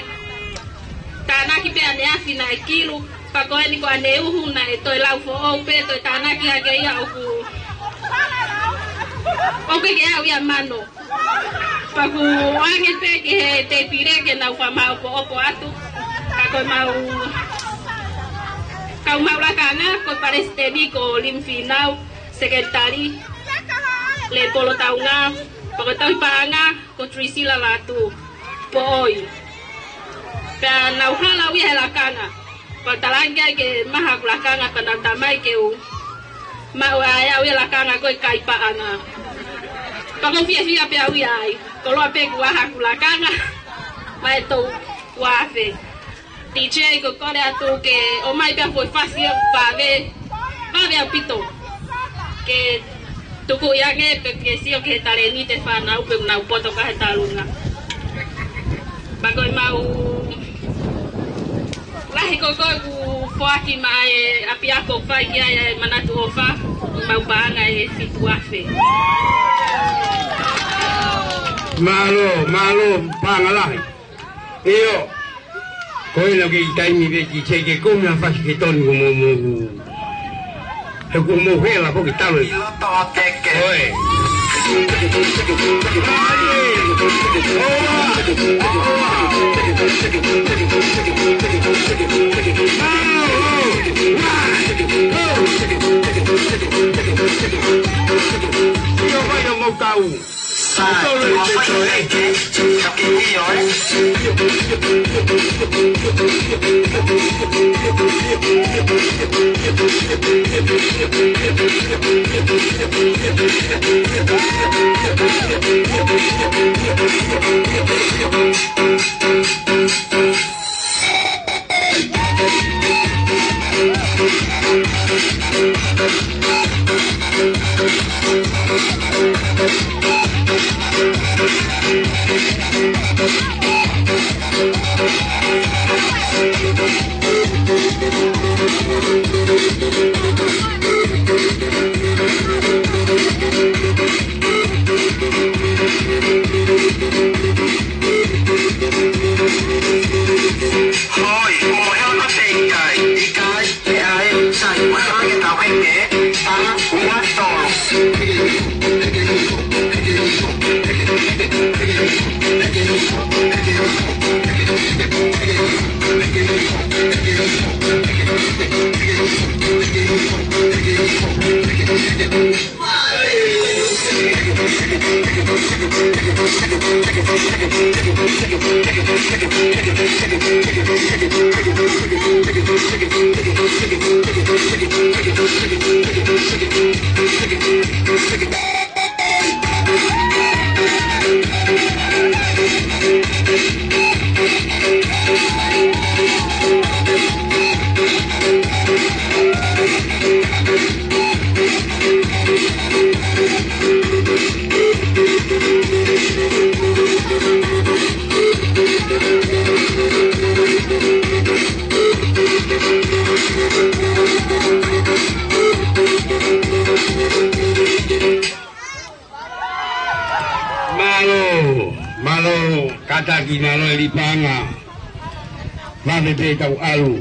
tānaki pē ʻaneafi naʻe kilu, pea ko eni ko ʻaneuhu naʻe toe lau foʻou pē, toe tānaki hake ia ʻoku, ʻoku ʻikai ke aʻu ia mano. Pea ʻoku ʻoange pē ki he tēpile ke nau fakamāʻopoʻopo atu. Ka ko ʻemau kau maʻu lakanga, ko e palesiteni ko Limu Fīnau, sekelitali Lēpolo Taunga, pea ko e tauhi paʻanga ko Tuisila Lātū Poʻoi. Pea nau hala au ia he lakanga. Pea talaange ke maha ʻeku lakanga, pea nau talamai ke u maʻu ʻa e au ia lakanga ko e kai paʻanga. Pea ʻoku ou fiefia pē au ia ai. Koloa pē kuo ʻaha ʻeku lakanga maʻa e toʻu ua afe. DJ, ʻoku ou kole atu ke ʻomai pē ha foʻi fasi ʻoku vave, vave ʻaupito. Ke tukuʻi ange pē ke sio ki he talēniti e fānau pe ʻoku nau poto ki he talunga. Pea ko ʻemau lahi ko ē ʻoku foaki maʻa e ʻapiako ʻoku fai ki ai e manatu ʻofa, ʻemau paʻanga ʻe fitu afe. Mālō, mālō, paʻanga lahi. ʻIo. Ko ena ke ʻi taimi pē ki te ke kumi ha fasi ke tonu ko mo mo. He ko mo hela ko ke talo. ʻI loto o teke. ʻOe. ʻIo, vai o mau kau. Sai, ua fai o leke, ka ke ʻio, ē? Hoi, ʻoku mohe ʻo te ʻikai, ʻikai, ʻe ʻai, sai, ʻoku hanga ke tau heke, ʻa, ua, tolu. Kātaki, mālō e Lipaʻanga. Vave pē ʻetau ʻalu.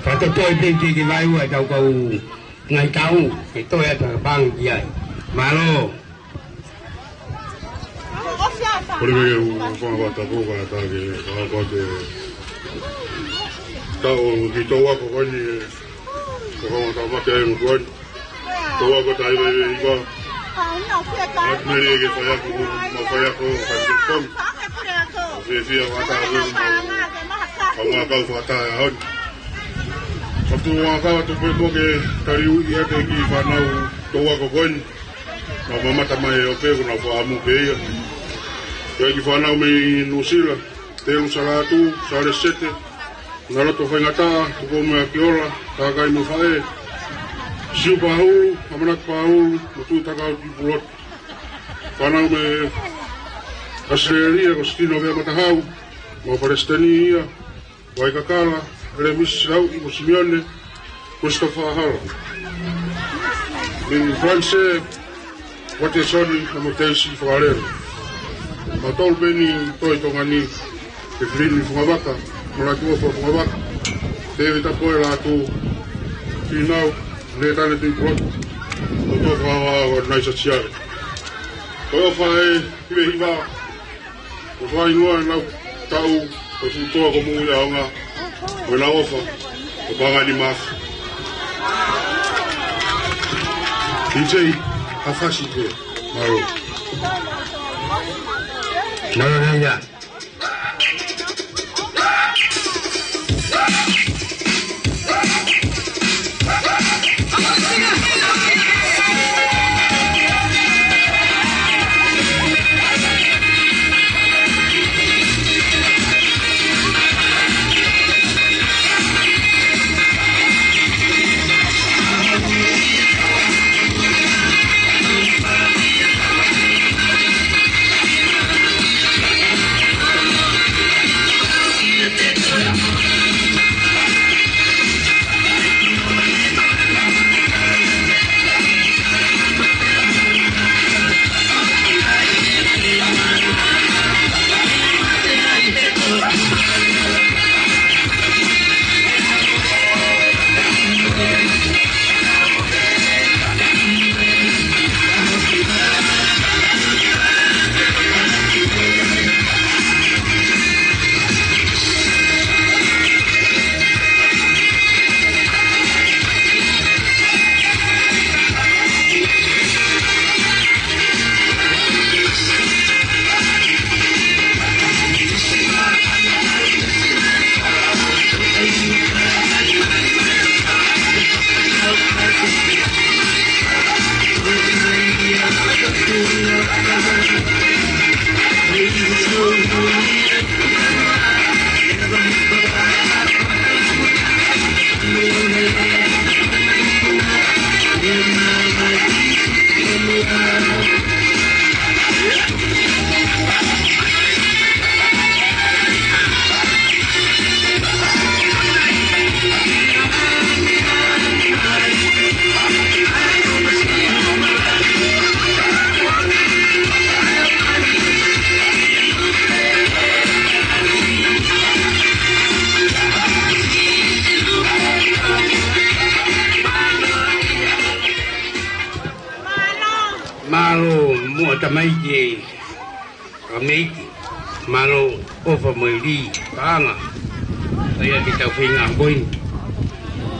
Fakatotoe pē ke ke vaeua ʻetau kau ngaahi taʻu, ke toe atu e paʻanga ki ai. Mālō. Kole ke u fanga tapu ka ta ke ka ko te taʻu ki tō ako ko eni, ko ka mata mate ai mo ko eni. Tō ako tai mai i ka. Atu mele ke fai ako, mo fai ako, fai ke kong. Fefia wata, mo. Ka ma kau fata hon. Ka tu wa ka tu pe ko ke tali u ia te ki fanau tō ako ko eni. Naʻa mamata mai ʻo pē ko naʻa faʻamu pē ia. Ia ki fanau mei Nuʻusila, Telu Salatu, Salesete, Naloto Faingataʻa, Tupoumea Kiola, Takai mo Faʻē, Siu Pahulu, Amanaki Pahulu, mo Tui Takau Tipulotu. Fanau mei ʻAositelēlia, ko Sitino Vea Matahau, mo Palesiteni ia, Waikakala, Elemisi Lauʻi mo Simione, Christopher Hala. Mei Falanise, Watesoni mo Teisi Fakalele. Mo Tolu Peni Toi Tongani, Kefilini Fungavaka, Malaki Ofa Fungavaka, Tēvita Poe Lātū, Finau, Nētane Tuipulotu, mo Tofa Hawa Naisa Tiare. Ko e ʻofa ʻe hiva hiva, ko fai ngoa nau taʻu, ko futoa ko mui aonga, ko nau ʻofa, ko pangani mafi. Itei, hafasi te, mālō. Mālō nai ia. Mālō, mo tamaiki, a meiki. Mālō, ʻofa mo e lī, paʻanga. ʻA ia ke tau feinga ko eni.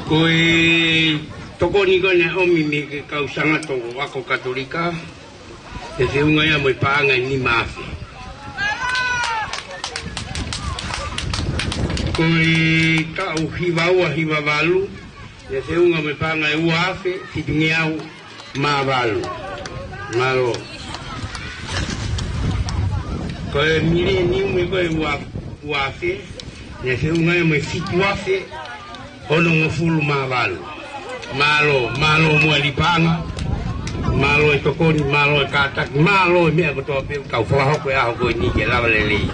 Ko e tokoni ko eni ʻomi mei he kau Sangato ʻo Ako Katolika, ʻe feʻunga ia mo e paʻanga ʻe nima afe. Ko e taʻu hiva ua hiva valu, ʻe feʻunga mo e paʻanga ʻe ua afe fitungeau mā valu. Mālō. Ko e mileniumu ko e ua, ua afe, ʻe feʻunga ia mo e fitu afe onongofulu mā valu. Mālō, mālō muʻa e lī paʻanga. Mālō e tokoni, mālō e kātaki, mālō e meʻa kotoa pē, kau fakahoko e ʻaho ko eni ke lava lelei.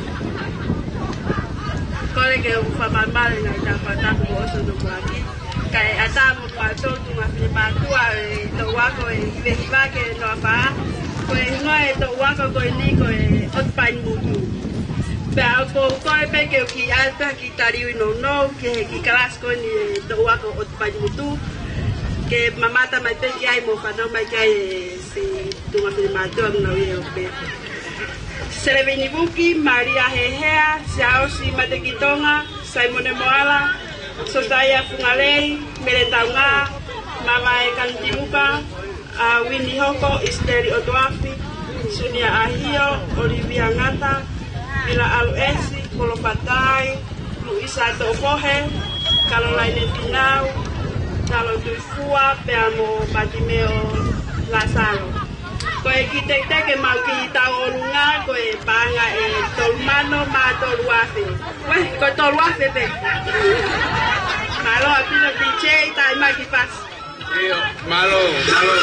Kole ke u fakamālō ʻi he tafaʻaki kuo ʻosi hono muʻaki. Kae ʻatā mo kua tō tu ma fili mātua e tō ako e hivehiva ke noa pā. Ko e hingoa e tō Ako ko eni ko e ʻOtu Painimutu. Pea ʻoku ou kole pē ke u kiʻi ʻai pē ha kiʻi taliui nounou ki he kiʻi kalasi ko eni e toʻu ako ʻOtu Painimutu. Ke mamata mai pē ki ai mo fanongo mai ki ai e siʻi tuʻunga finemātuʻa ʻoku nau ʻi he ʻope. Selevini Vuki, Malia Hehea, Siaosi Matekitonga, Saimone Moala, Sosaia Fungalei, Mele Taunga, Mavae Kanitimuka, ʻa Vini Hoko, ʻIsiteli ʻOtoafi, Sunia ʻAhio, ʻOlivia Ngata, Vila ʻAluʻesi, Kolofatai, Luisa Toʻofohe, Kalolaine Finau, Talo Tuifua, pea mo Patimeo Lasalo. Ko e kiʻi teketeke ʻoku mau kiʻi tau ʻolunga, ko e paʻanga ʻe tolu mano mā tolu afe. Uē, ko e tolu afe pē. Mālō ʻaupito DJ, taʻimaki pasi. ʻIo, mālō, mālō.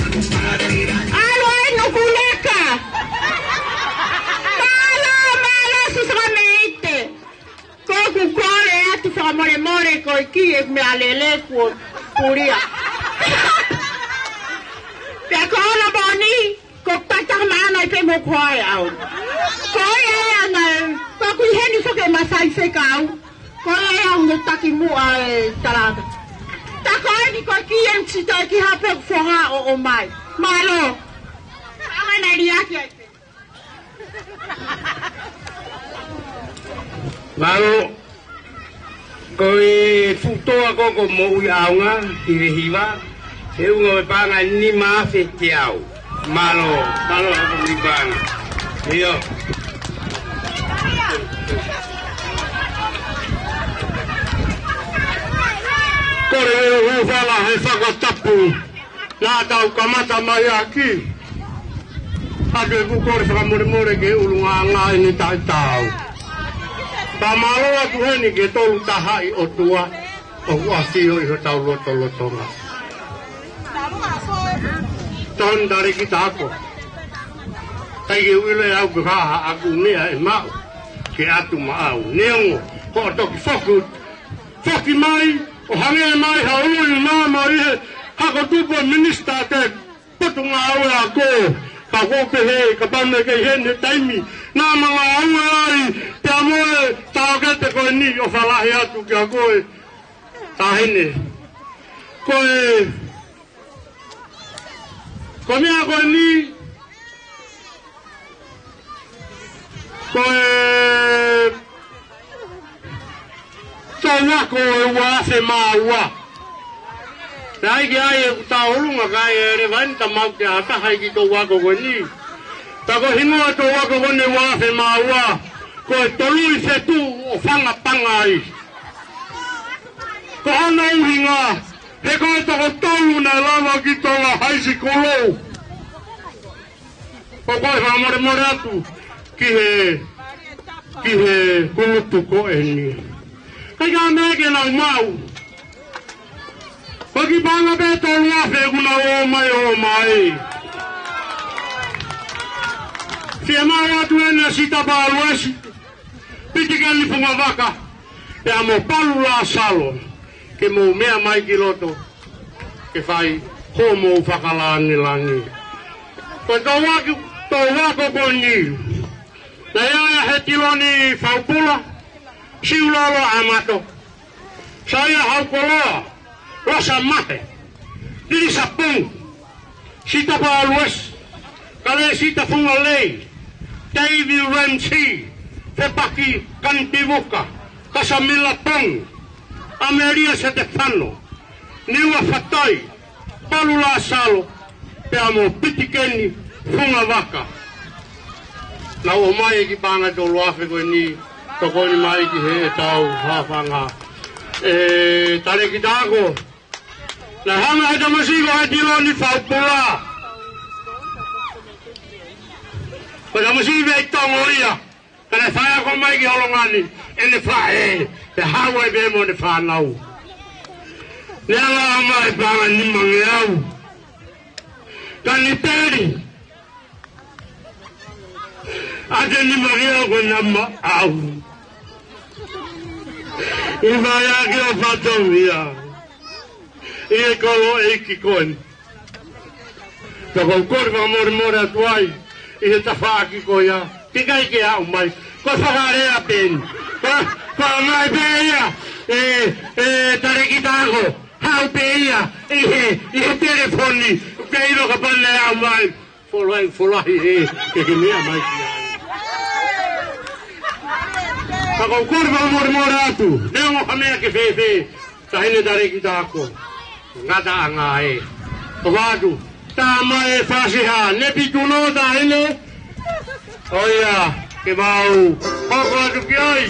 ʻAlu ai Nukuleka. Mālō, mālō, Susuka Meite. Ko ʻeku kole atu fakamolemole ko e kiʻi meʻa lele kuo pulia. Pea ko ʻona poni, ko Tata Maana i pe mo ko ai au. Ko ia ʻana, ko ʻeku ʻi heni foki ʻe Masai Fekau. Ko ia au no taki muʻa e talata. Ta ko eni ko e kiʻi M C to e kiʻi hape foha ʻo ʻomai. Mālō. Ama na liaki ai. Mālō. Ko e fuʻu toa ko ko Moʻui ʻAonga, Hivehiva. He ʻunga ʻo e paʻanga nima afe teau. Mālō, mālō, ʻa ko e paʻanga. ʻIo. Kole ʻo hūfanga he fakatapu. Naʻa tau kamata mai ʻaki. ʻA ke ʻoku kole fakamolemole ke ʻulungaanga ʻi he taʻitaau. Pea mālō atu heni ke tolu tahaʻi ʻOtua ʻoku ʻafio ʻi hotau lotolotonga. Tonu tale ki tako. ʻIkai ke u ʻilo ʻe au pe ko e hā haʻaku meʻa ʻe maʻu ke ʻatu maʻau. Neongo, ko e toki foku Poki mai, ʻo hangē mai ha ui nā mai he hako tupu ʻa e minisitā te potungāue ako. Ka ʻoku ou pehē, kapau naʻe kei heni he taimi naʻa ma ngāue ai, pea mo e taʻokete ko eni ʻofa lahi atu kiate koe, Taʻahine. Ko e, ko e meʻa ko eni, ko e tau ako ʻe ua afe mā ua. Naʻe ʻi ai ʻeku tauʻolunga kae ʻe leva eni ta mau ke ʻatā ai ki he tau ako ko eni. Ka ko e hingoa ʻo e tau ako ko eni ʻe ua afe mā ua, ko e Tolui Fetuʻu ʻo Fangapanga ai. Ko hono ʻuhinga, he ko e toko tolu naʻe lava ki Tonga High School. ʻOku ou fakamolemole atu ki he, ki he kunutu ko eni. ʻIkai ke meʻa ke nau maʻu. Ko e kiʻi paʻanga pē ʻe tolu afe ʻoku nau ō mai, ō mai. Fiemaʻu atu eni ʻa Sitapa ʻAluesi, Pitikeni Fungavaka, pea mo Palu Lāsalo, ke mou meʻa mai ki loto ke fai hoʻomou fakalāngilangi. Ko e tau ako, tau ako ko eni, naʻe ʻi ai ʻa Hetiloni Faupula, Siulolo Amato, Saia Haukoloa, Losa Mahe, Lili Sapungu, Sitapa ʻAluesi, Kalesita Fungalei, David Ramsey, Fepaki Kanipivuka, Kasamila Pongi, ʻAmelia Setefano, Niua Fatai, Palu Lāsalo, pea mo Pitikeni Fungavaka. Nau ō mai e kiʻi paʻanga ʻe tolu afe ko eni, tokoni mai ki heʻetau fafanga. ʻE talēkita ako, naʻe hanga ʻe he tamasiʻi ko Hetiloni Faupula. Ko e tamasiʻi mei Tonga ia, ka ne faiako mai ki Holongani, ʻene faʻē, pea haʻu ai pē mo ʻene fānau. Ne ala mai paʻanga nimangeau. Ka ne peli ʻa e nimangeau ko e namba ʻaʻau. ʻI he faiako ʻo fatongia ʻi he kolo ʻeiki ko eni. Ka ʻoku ou kole fakamolemole atu ai ʻi he tafaʻaki ko ia, ke ʻikai ke aʻu mai. Ko e fakalea pē eni. Ko, ko e mai pē ia, ʻe, ʻe talēkita ako, haʻu pē ia ʻi he, ʻi he telefoni, ke ʻilo kapau naʻe aʻu mai. Folahi, folahi he, ke ke meʻa mai ki ai. Ka ʻoku ou kole fakamolemole atu, neongo ha meʻa ke fēfē, Taʻahine talēkita ako. Ngataʻanga ē. ʻOfa atu, tā mai e fasiha, ne pitu no Taʻahine. ʻOiā, ke mau hoko atu ki ai.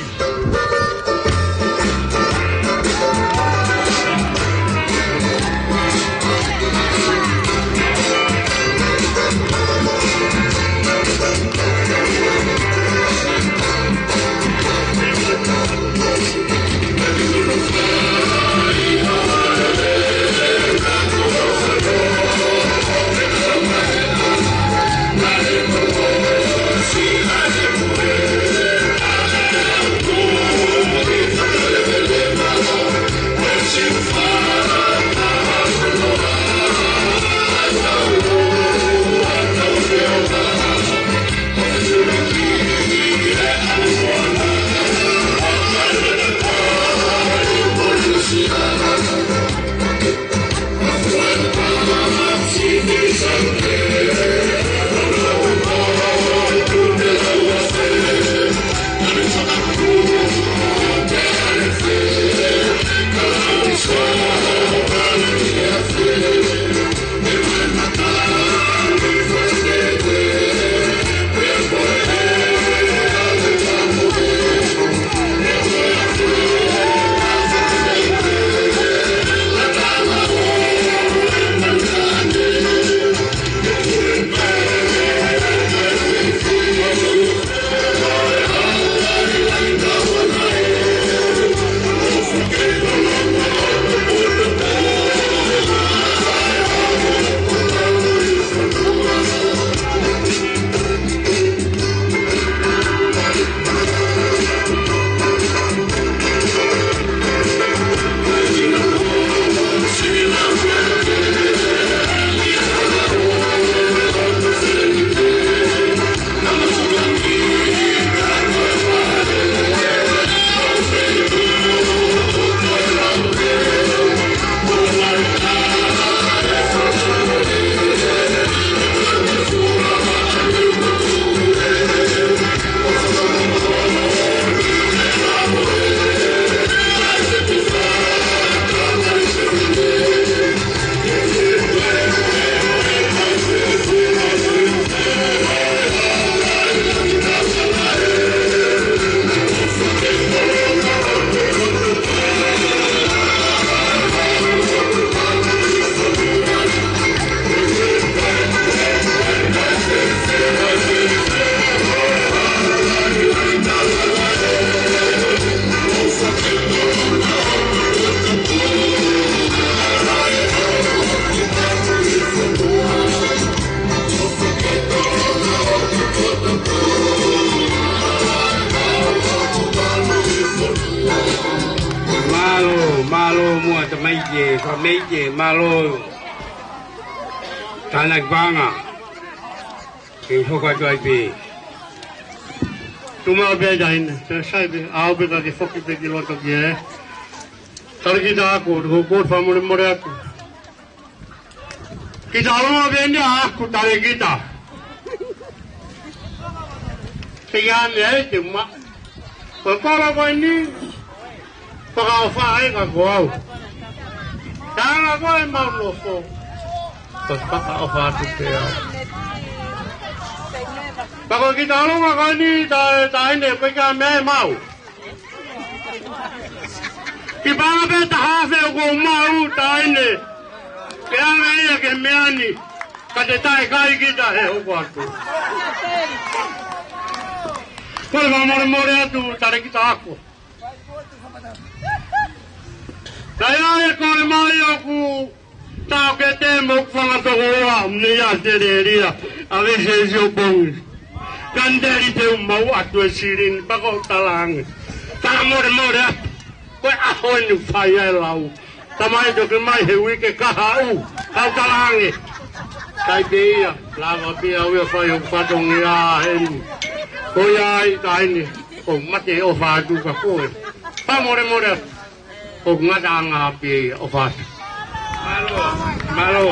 Mālō muʻa tamaiki, fameiki, mālō tānaki paʻanga. Ke hoko atu ai pē. Tuma pē taina, te sai pē, au pē ka ke foki pē ki loto ki he. Talēkita ako, ko, ko fakamolemole atu. Kita ʻalunga pē eni ʻa aku talēkita. Te ia me ai te ma. Ko e kolo ko eni. Fakaʻofa ai ka ko au. Tala ko e mau nofo. Ko e fakaʻofa atu pē au. Pea ko kita ʻalunga ko eni ta, taʻahine ko e ka me mau. Ki paʻanga pē taha afe ʻoku ou maʻu taʻahine. Ke anga ia ke meʻa ni. Ka te taʻekai kita he hoko atu. Kole fakamolemole atu talēkita ako. Naʻe ʻai e kole mai ʻoku taʻokete mo ʻoku fanga tokoua, mei ʻAositelēlia, ʻa Vese Siobongi. Kandeli te u maʻu atu e silini, pea ko u talaange. Fakamolemole atu, ko e ʻaho eni fai ai e lau. Tamai toki mai he uike kahaʻu, kau talaange. Kai pē ia, lava pē au ia fai ʻo fatongia heni. Ko ia ai taʻahine, ʻoku mate ʻofa atu ka ko e. Fakamolemole atu. ʻOku ngataʻanga pē ia ʻofa atu. Mālō. Mālō.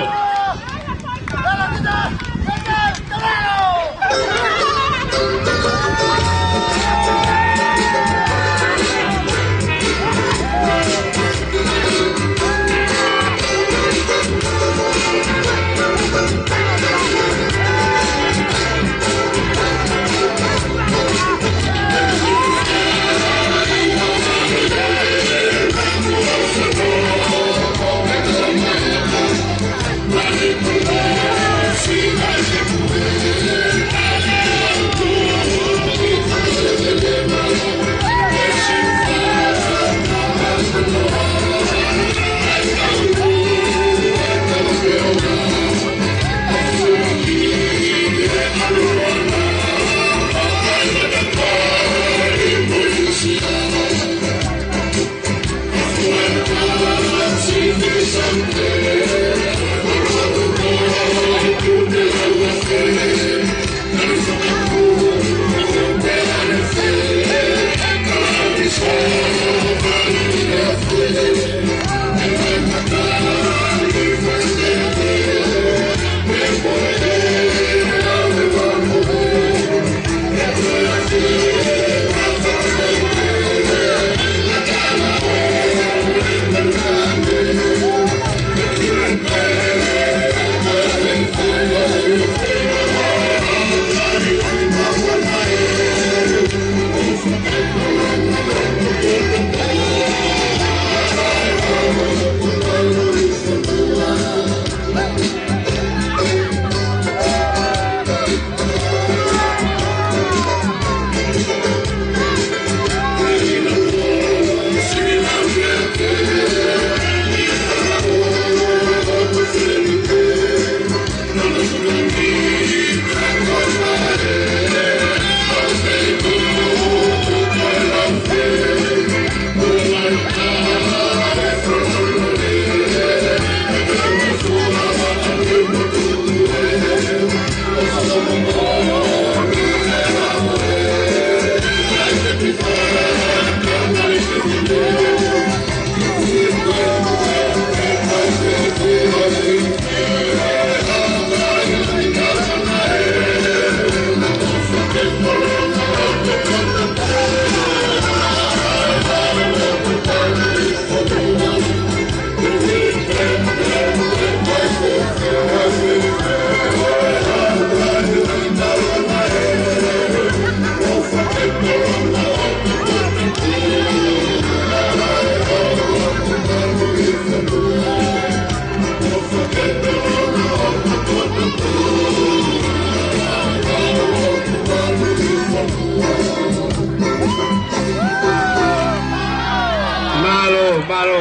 Mālō, mālō.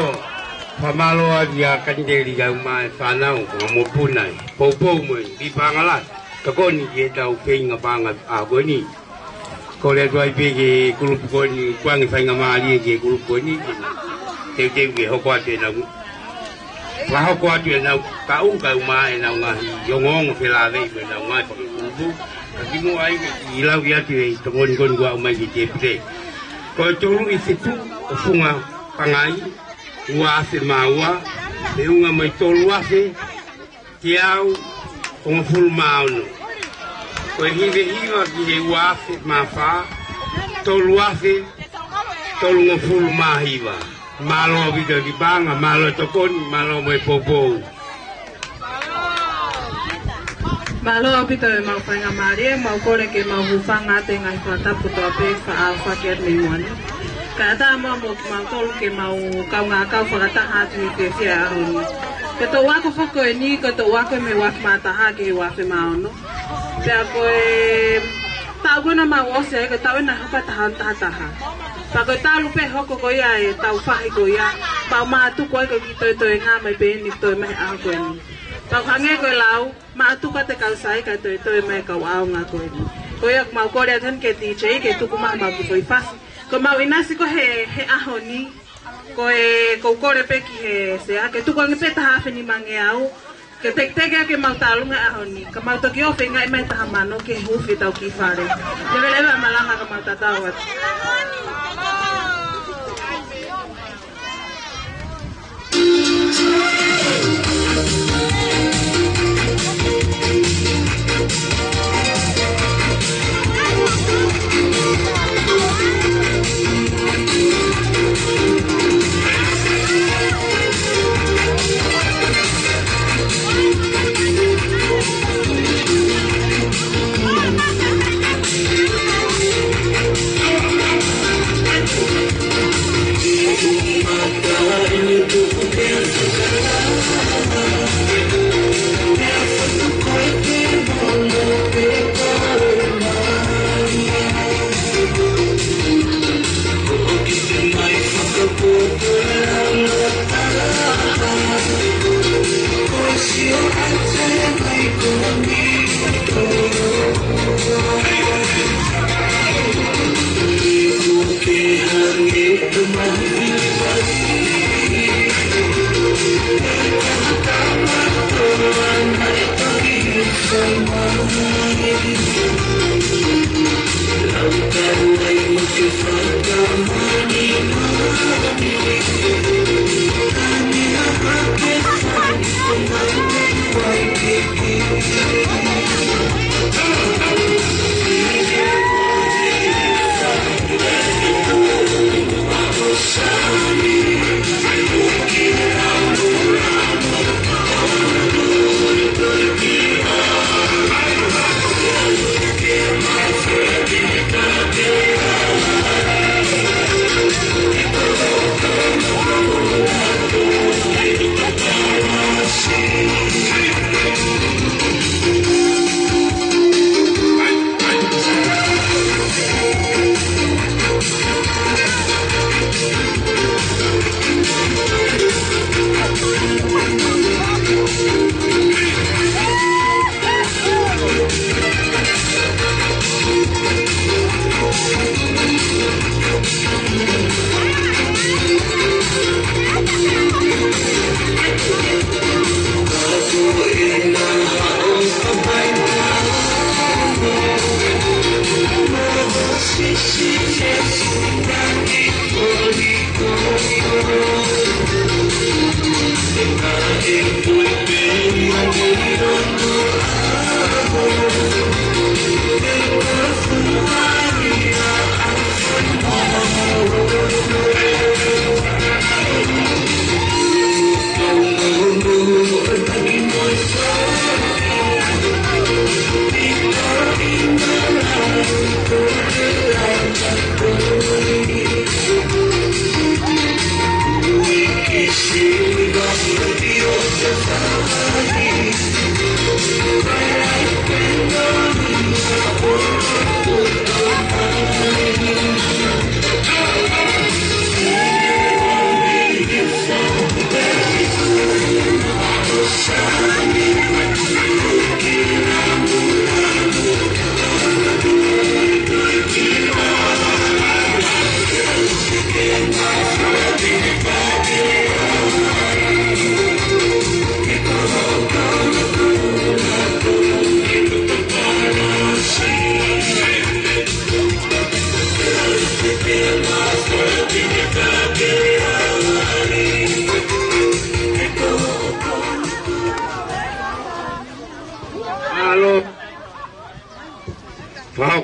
Fakamālō atu kia Kaniteli kae ʻumaʻā e fānau, ko e mokopuna ē. Poupou mo e, ʻi Pangala. Ka ko eni ke tau feinga paʻanga ʻa ko eni. Kole atu ai pē ki he kulupu ko eni, kuange faingamālie ki he kulupu ko eni. teuteu ke hoko atu ʻenau, fakahoko atu ʻenau kaʻu kae ʻumaʻā ʻenau ngaahi ongoongo felāveʻi mo ʻenau ngaahi fakakūkū. Ka kimuʻa ai ke ʻiloʻi atu e tokoni ko eni kuo aʻu mai ki he tēpile. Ko e tolu ʻi Fetuʻu ʻo Funga Pangai, ua afe mā ua, feʻunga mo e tolu afe teau hongofulu mā ono. Ko e hivehiva ki he ua afe mā fā, tolu afe tolungofulu mā hiva. Mālō ʻaupito e kipanga, mālō e tokoni, mālō mo e poupou. Mālō ʻaupito e mau faingamālie, mau kole ke mau hūfanga atu e ngaahi fakatapu kotoa pē ʻoku faʻa aofaki atu mei muʻa ni. Kae ʻatā muʻa mo kimautolu ke mau kaungā kau fakataha atu he fiefia ʻo e ʻaho ni. Ko e toʻu ako foki ko eni, ko e toʻu ako mei he ua afe mā taha ki he ua afe mā ono. Pea ko e taʻu ko ē naʻa mau ʻosi ai, ko e taʻu ē naʻe hoko ai e taha ono taha taha. Pea ko e talu pē hoko ko ia e tau fahi ko ia, mau mātuku ai ko e kiʻi toetoenga mai pē eni, toe mai he ʻaho ko eni. Pea ʻoku hangē ko e lau, mātuku atu e kau sai kae toetoe mai e kau ʻaonga ko eni. Ko ia ʻoku mau kole atu heni ki he D J ke tuku mai haʻamau kiʻi foʻi fasi. Ko ʻemau ʻinasi ko ē he, he ʻaho ni, ko e, ʻoku ou kole pē ki he sea ke tuku ange pē taha afe nimangeau, ke teketeke ʻaki ʻemau tālunga he ʻaho ni, ka mau toki ō ʻo feingaʻi mai taha mano ke huufi ʻetau kiʻi fale. Leveleva e malanga ka mau tatau atu.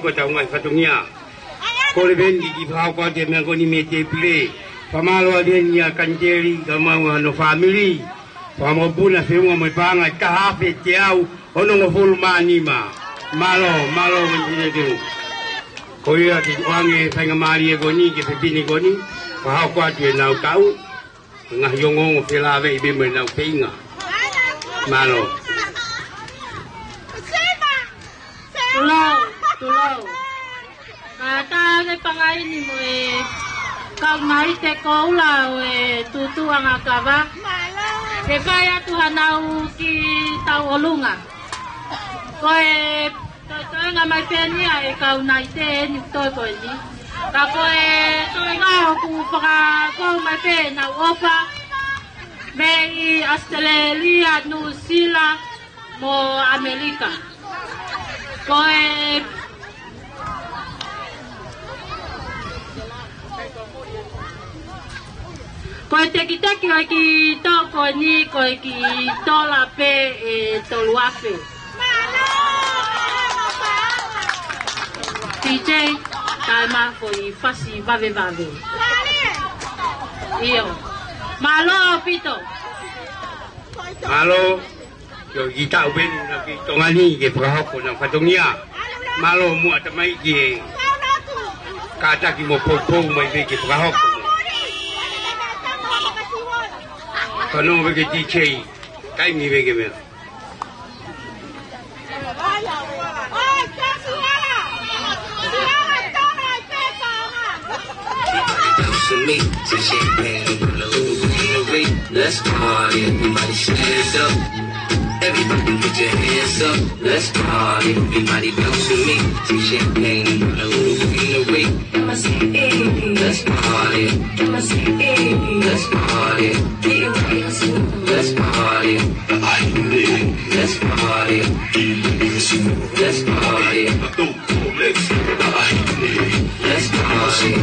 Ko e tau ngaahi fatongia. Kole pē eni ke fakahoko atu e meʻa ko eni mei he tēpile. Fakamālō atu eni kia Kaniteli kae ʻumaʻā hono fāmili. Fakamokopuna feʻunga mo e paʻanga ʻe taha afe teau onongofulu mā nima. Mālō, mālō mo e tine teu. Ko ia ke tuʻu ange faingamālie ko eni ki he fefine ko eni. Fakahoko atu ʻenau tau. Ngaahi ongoongo felāveʻi pē mo ʻenau feinga. Mālō. Tulou, tulou. Kātaki e pangai ni mo e kau maʻi te koula ʻo e tutuʻanga kava. Ke fai atu hanau kiʻi tauʻolunga. Ko e toetuʻunga mai pē eni ʻa e kau naʻe ʻi heni ʻoku toe ko eni. Ka ko e toenga ʻoku fakakou mai pē ʻenau ʻofa mei ʻAositelēlia, Nuʻusila, mo ʻAmelika. Ko e, ko e tekiteki ʻo e kiʻi tō ko eni, ko e kiʻi tola pē ʻe tolu afe. T J, tae mai foʻi fasi vavevave. ʻIo. Mālō ʻaupito. Mālō. Ko e kiʻi tau pē eni ʻa e kiʻi Tonga ni ke fakahoko ʻenau fatongia. Mālō muʻa tamaiki e kātaki mo poupou mai pē ke fakahoko. Fanongo pē ki he D J. Taimi pē ke meʻa. Let's party, everybody stand up. Everybody put your hands up. Let's party, everybody bounce with me. Some champagne, a little in the way. Let's party. Let's party. Let's party. Let's party. Let's party. Let's party. Let's party.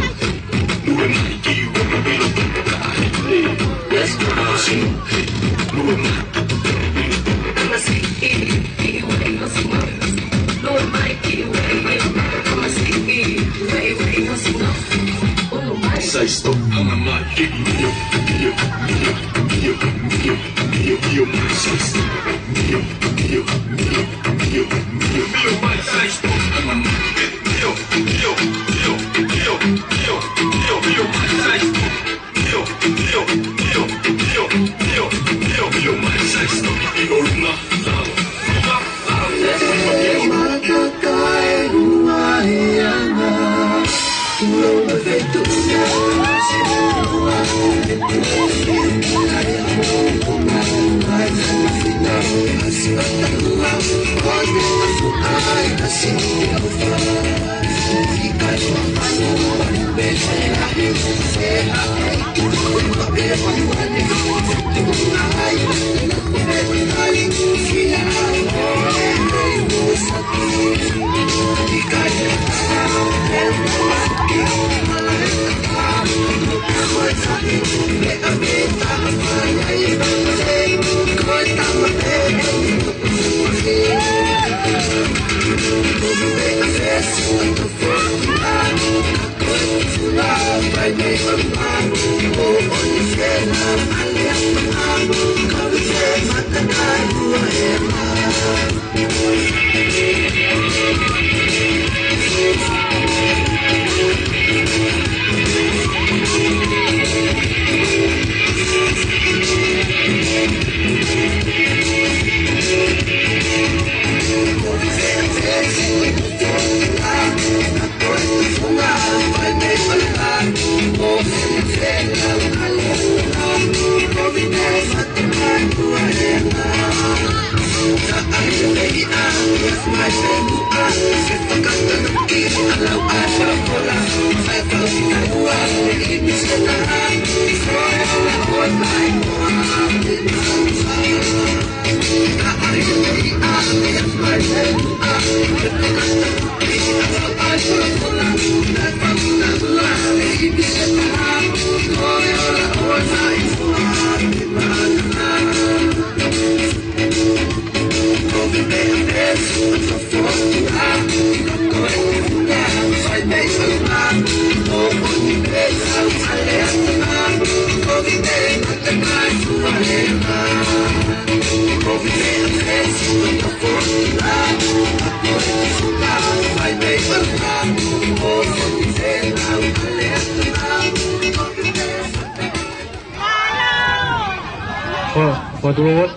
Fakatulou atu.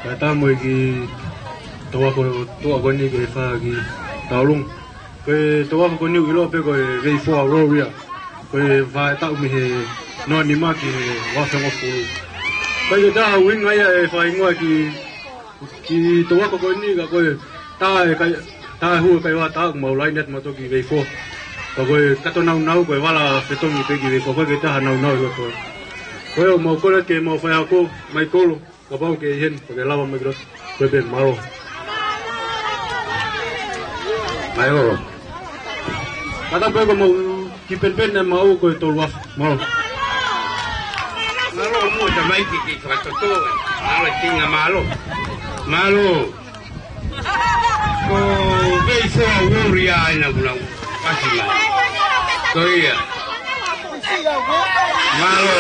Kae ʻatā mo e kiʻi tau ako, tau ako ni ke fai ki taulung. Ko e tau ako ko eni ʻoku ʻiloa pē ko e Vei Foa Warrior. Ko e fai taʻu mei he noa nima ki he ua afe hongofulu. Ko e taha ʻuhinga ia e fai ngoa ki, ki tau ako ko eni ka ko e tā e kai, tā e hū e kai wā tā ʻoku mau laine atu mautolu ki Vei Foa. Ka ko e kato naunau ko e vala fetongi pē ki Vei Foa, ko e taha naunau e loto. Ko e ʻoku mau kole ke mau fai ako mai kolo. Kapau ke ʻi heni, pea ke lava mai ki loto. Ko e pē mālō. Mālō. Kata pē ko mau kiʻi penipeni ʻe mau ko e tolu afe. Mālō. Mālō muʻa tamaiki ki he fakatotolo. Mālō e tinga mālō. Mālō. Ko Vei Foa Warrior ʻa ena ʻoku nau pasi mai. Ko ia. Mālō.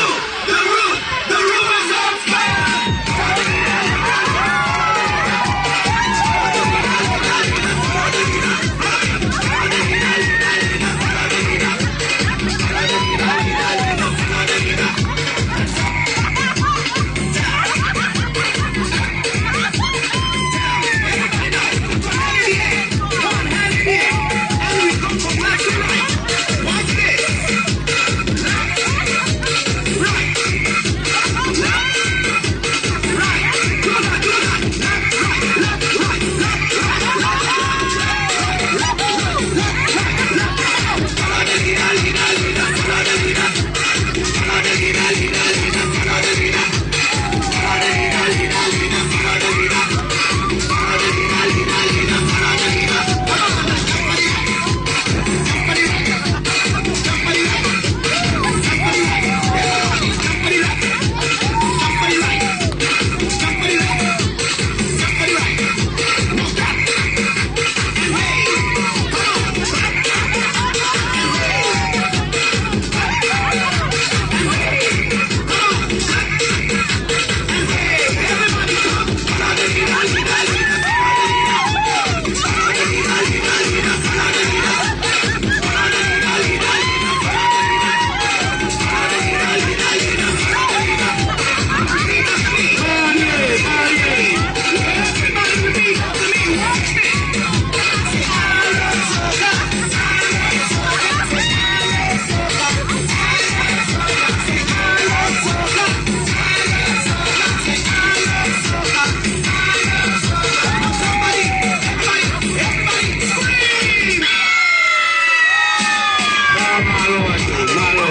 Mālō atu, mālō.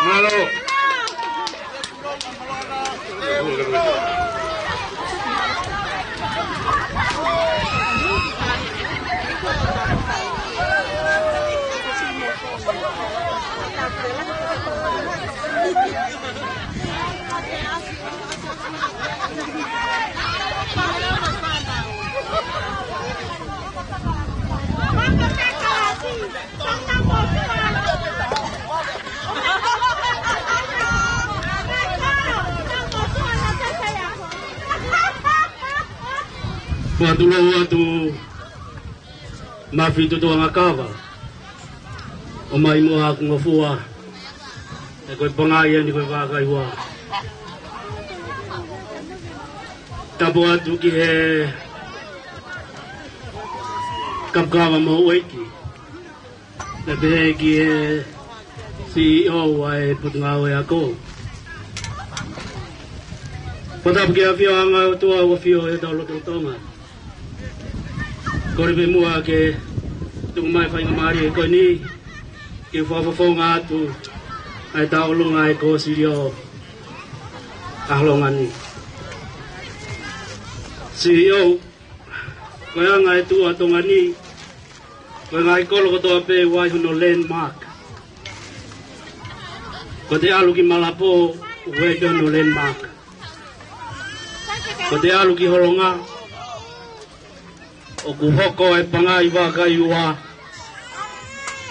Mālō. Fakatulou atu Mafi Tutuʻanga Kava. ʻOmai muʻa ʻa Kungafua. ʻE ko e pangai eni ko e vakai ua. Tapu atu ki he Kapukava mo e ʻEiki. Pea pehē ki he CEO ʻa e Potungāue Ako. Fakatapu ki he ʻafioʻanga ʻo e ʻOtua ʻoku ʻafio ʻi hotau lotolotonga. Kole pē muʻa ke tuku mai e faingamālie ko eni ke fakafofonga atu ʻa e tauʻolunga ʻa e Kōsilio ʻa Holonga ni. CEO, ko e anga e tuʻa Tonga ni, ko e ngaahi kolo kotoa pē ʻoku ʻi ai hono landmark. Ko ʻete ʻalu ki Malapō, ʻoku ʻi ai pē hono landmark. Ko ʻete ʻalu ki Holonga, ʻoku hoko e pangai vakai ua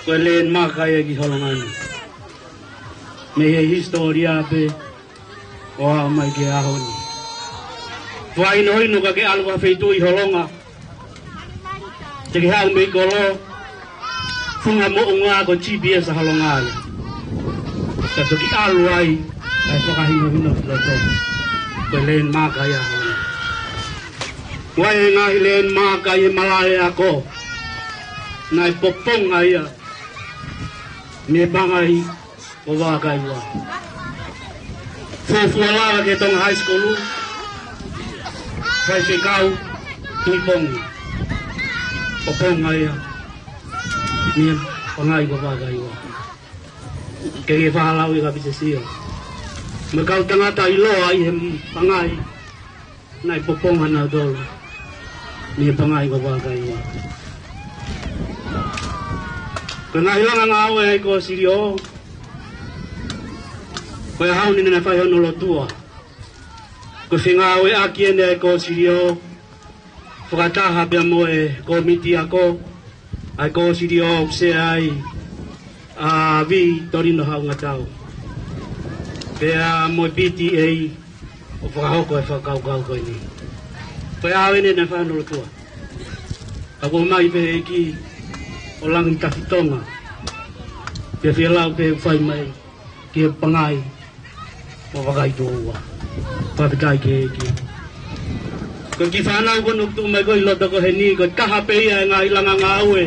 ko e landmark ia ki Holonga ni. Mei he hisitōlia pē ʻo aʻu mai ki he ʻaho ni. Fakahinohino ka ke ʻalu ki ha feituʻu ʻi Holonga, te ke haʻu mei kolo, funga moʻunga ko e GPS ʻa Holonga ia. Ka toki ʻalu ai ʻa e fakahinohino ki loto. Ko e landmark ia ʻaho ni. ʻOku ʻi ai e ngaahi landmark ʻi he malaʻe ako naʻe poponga ia mei he pangai ʻo Vakaivua. Fuofua lava ki he Tonga High School, Faifekau, Tuʻipongi. Poponga ia mei he pangai ʻo Vakaivua. Ke ke fakalau ʻe Kapiteni Sio mo e kau tangata ʻiloa ʻi he pangai naʻe poponga nautolu mei he pangai ʻo Vakaivua. Ko e ngaahi langa ngāue ʻa e Kōsilio, ko e ʻaho ni naʻe fai hono lotua. Ko e fengāueʻaki eni ʻa e Kōsilio, fakataha pea mo e kōmiti ako ʻa e Kōsilio ʻoku sea ai ʻa Vī Tolino Haungatau, pea mo e P T A, ʻo fakahoko e fakakaukau ko eni. Ko e ʻaho eni naʻe fai hono lotua. Ka ʻoku ʻomai pē ʻe he ʻEiki ʻo langi tafitonga, pea fie lau pē ʻoku fai mai ki he pangai ʻo Vakaituʻua. Fakafetaʻi ki he ʻEiki. Ko e kiʻi fānau ko eni ʻoku tuʻu mai ko ē ʻi loto ko eni, ko e taha pē ia e ngaahi langa ngāue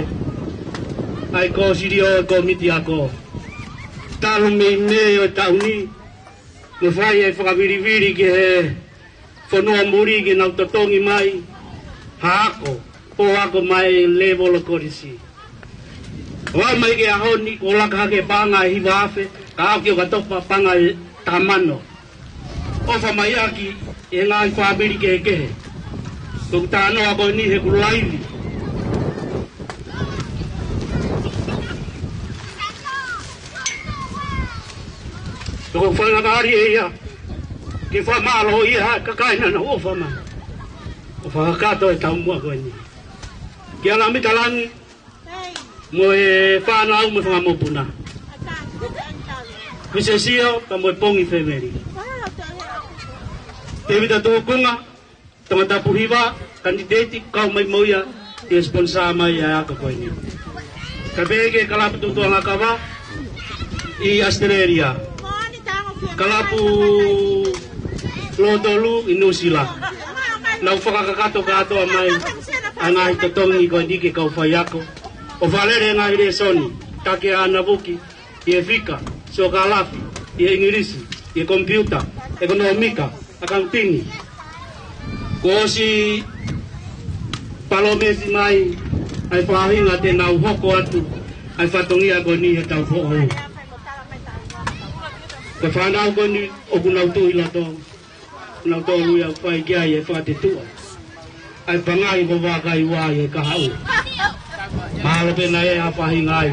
ʻa e Kōsilio, kōmiti ako. Talu mei Mē ʻo e taʻu ni, naʻe fai e fakavilivili ki he fonua muli ke nau totongi mai ha ako, pō ako mai level ʻo e kolisi. ʻO aʻu mai ki he ʻaho ni kuo laka hake paʻanga ʻe hiva afe, ka aʻu ki ʻo ka topa paʻanga ʻe taha mano. ʻOfa mai ʻaki ʻe he ngaahi fāmili kehekehe. Ko ʻeku talanoa ko eni he ʻoku laivi. Ko e faingamālie ia ke fakamālō ia ʻa e kakai naʻa nau ʻofa mai ʻo fakakakato e taumuʻa ko eni. Kia Lamita Langi mo e fānau mo e fanga mokopuna. Misesio pea mo e Pongi family. Tēvita Tukunga, Tongatapu Hiva, kanititeiti, kau mai mo ia, ʻi he sponsor mai ʻa e ako ko eni. Kae pehē ki he kalapu Tutuʻanga Kava ʻi ʻAositelēlia, kalapu Lotolu ʻi Nuʻusila. Nau fakakakato kātoa mai ʻa e ngaahi totongi ko eni ki he kau faiako. ʻO fakalele e ngaahi lēsoni, taki ʻa ʻAna Vuki, ʻi he fika, siokālafi, ʻi he ʻIngilisi, ʻi he komipiuta, ʻekonōmika, ʻakautini. Kuo ʻosi palōmesi mai ʻa e faʻahinga te nau hoko atu ʻa e fatongia ko eni he taʻu foʻou. Ko e fānau ko eni ʻoku nau tuʻu ʻi loto, nau tō ui au fai ki ai e fakatetuʻa ʻa e pangai ʻo Vakaivua ʻi he kahaʻu. Mahalo pē naʻe ʻi ai ha faʻahinga ai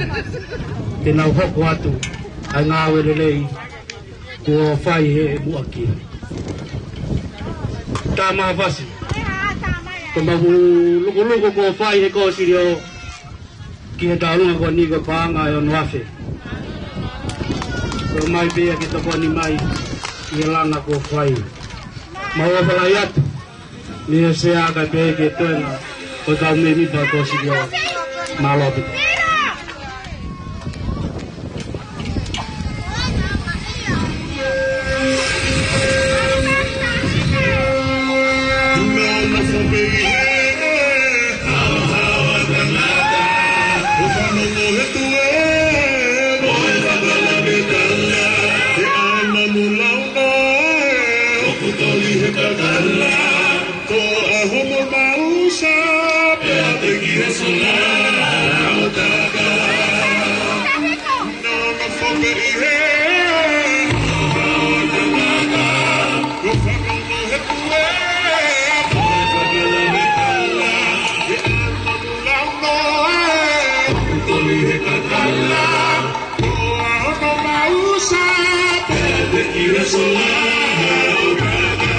te nau hoko atu ʻa e ngāue lelei kuo fai he muʻaki. Tā Mahafasi, ko ʻemau lukuluku kuo fai he Kōsilio ki he taʻu ko eni ko e paʻanga ʻe ono afe. Ko e ʻomai pē ia ke tokoni mai ʻi he langa kuo fai. Mau ʻofa lahi atu mei he Sea kae pehē ki he toenga ʻo e kau mēmipa Kōsilio. Mālō ʻaupito. Ko e ʻaho mo e mausa, pea te ki he sola, ʻo taka. Nonofo pē ʻi he, ko e fakamoʻoni he pue, ko e fakamoʻoni he kala, he ʻaho mo e mausa, pea te ki he sola, ʻo taka.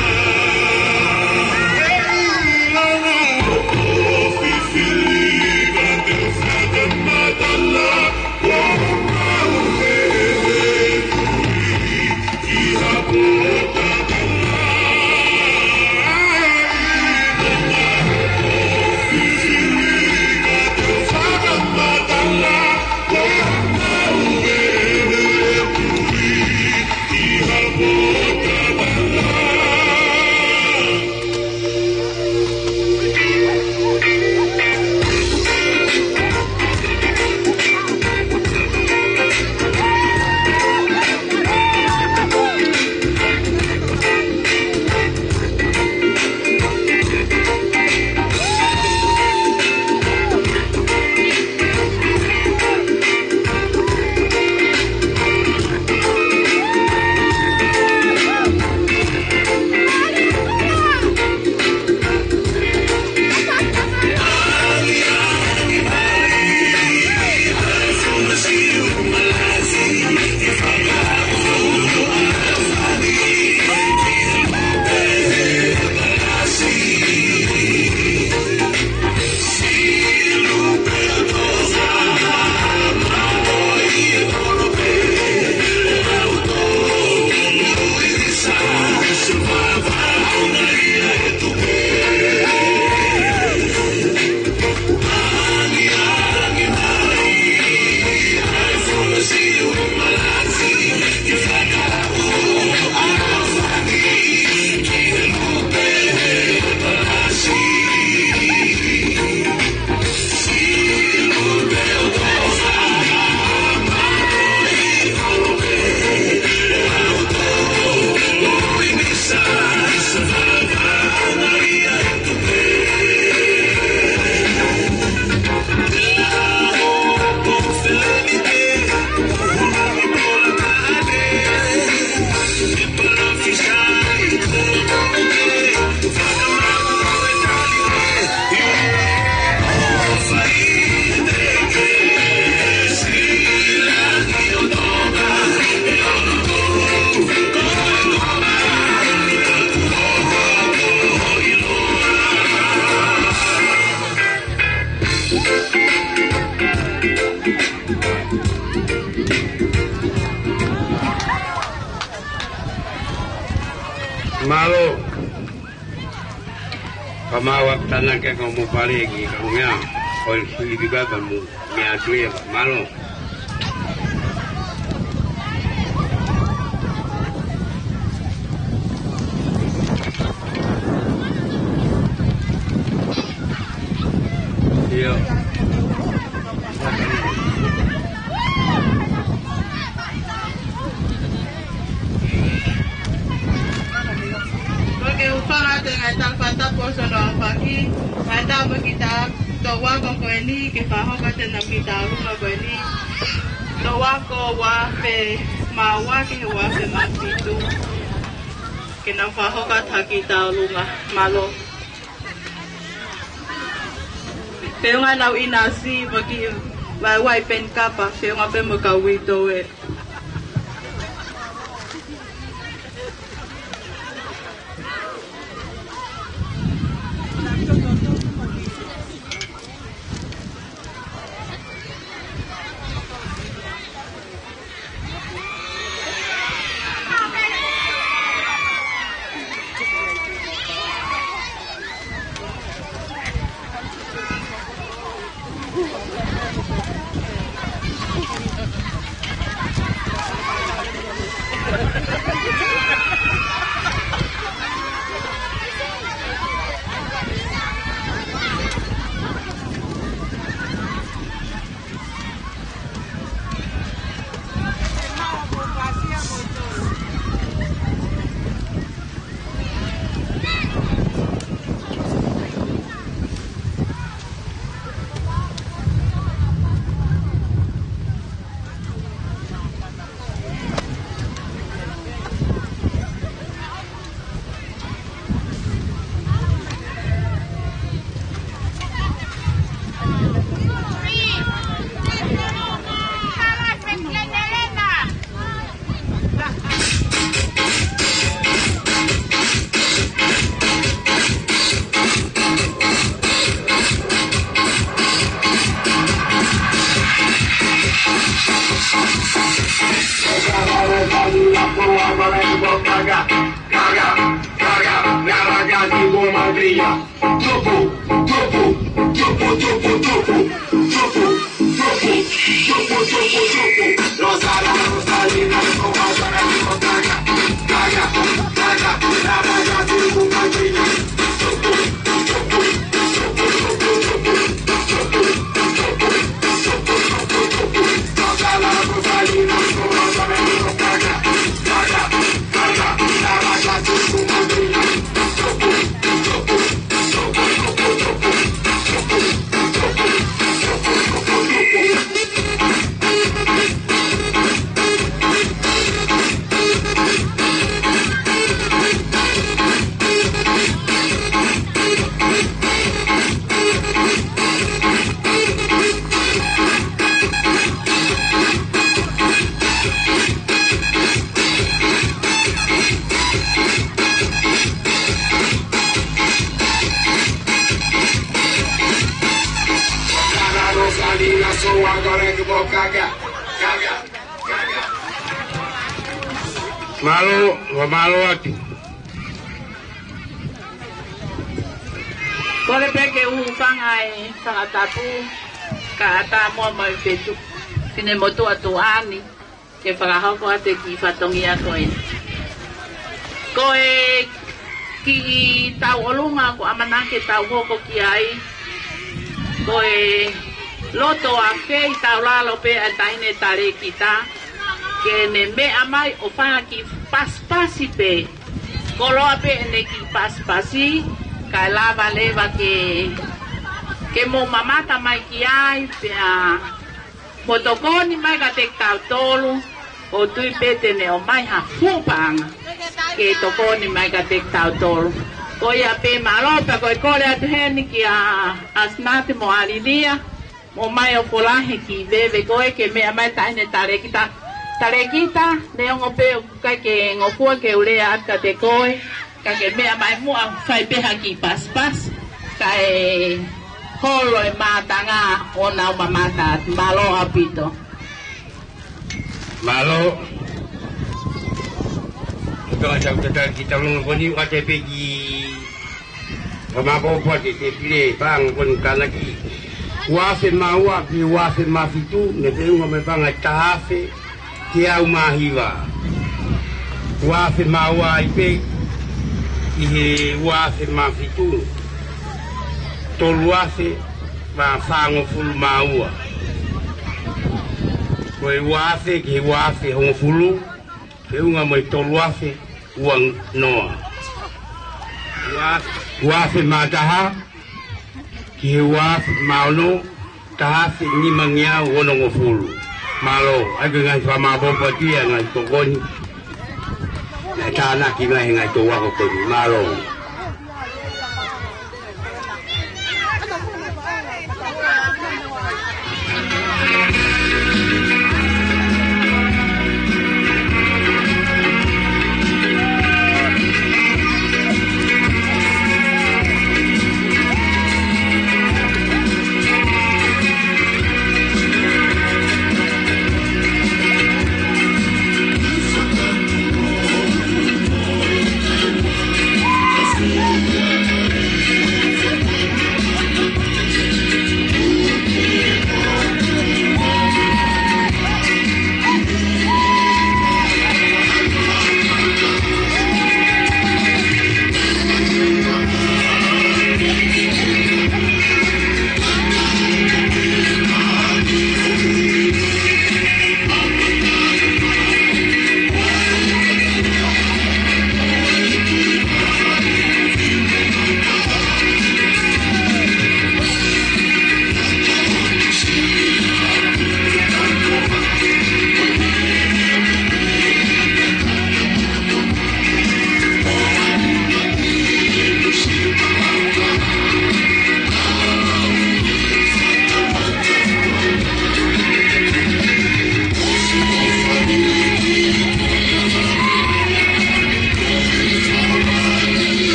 Mālō. Ka mau a tānaki ʻa e kau mo pale ki he kau meʻa. Ko e sili ki baba mo meʻa atu ia. Mālō. ʻIo. Ko e ke u fanga te ngai tau fata po so no paki, ngai tau mo kita, to wa ko ko eni, ke fa ho ka te na kita lu ko eni, to wa ko wa pe ma wa ke wa pe ma pitu, ke na fa ho ka ta kita lu nga, mālō. Feʻunga nau ʻinasi, mo ki vaivai peni kapa, feʻunga pē mo ka uito e. Mālō, ua mālō atu. Kole pē ke u fanga e fakatapu, ka ata mo mai fetu, fine motu atu ani, ke fakahoko atu e kiʻi fatongia ko ē. Ko e kiʻi tauʻolunga ko ʻamanaki ke tau hoko ki ai, ko e loto afe ʻi taulalo pē ʻa e taʻahine talēkita, ke ne meʻa mai ʻo fanga kiʻi pasipasi pē. Koloa pē ʻene kiʻi pasipasi, kae lava leva ke, ke mou mamata mai ki ai, pea mo tokoni mai kiate kitautolu, ʻoku ou tui pē te ne ʻomai ha fuʻu paʻanga ke tokoni mai kiate kitautolu. Ko ia pē, mālō. Pea ko e kole atu heni kia ʻAsinati mo ʻAlilia, mo mai ʻo fola he kiʻi veve ko ē ke meʻa mai taʻahine talēkita. Talēkita, neongo pē ʻoku ʻikai ke ngofua ke u lea atu kiate koe, ka ke meʻa mai muʻa fai pē ha kiʻi pasipasi, kae holo e mātanga ʻo nau mamata atu. Mālō ʻaupito. Mālō. Tau, tau, tau, tau, ki tau longo ko eni, ʻoku ʻatā pē ki he maʻu pōpoaki ʻa e pile paʻanga ko eni, tānaki. Ua afe mā ua ki he ua afe mā fitu, ne feʻunga mo e paʻanga ʻe taha afe teau mā hiva. Ua afe mā ua ai pē ki he ua afe mā fitu, tolu afe mā fāngofulu mā ua. Ko e ua afe ki he ua afe hongofulu, feʻunga mo e tolu afe ua noa. Ua, ua afe mā taha ki he ua afe mā ono, taha afe nimangeau onongofulu. Mālō, ʻa ia ko e ngaahi fakamaʻopoʻopo atu ia ʻa e ngaahi tokoni naʻe tānaki mai he ngaahi tau ako ko eni. Mālō.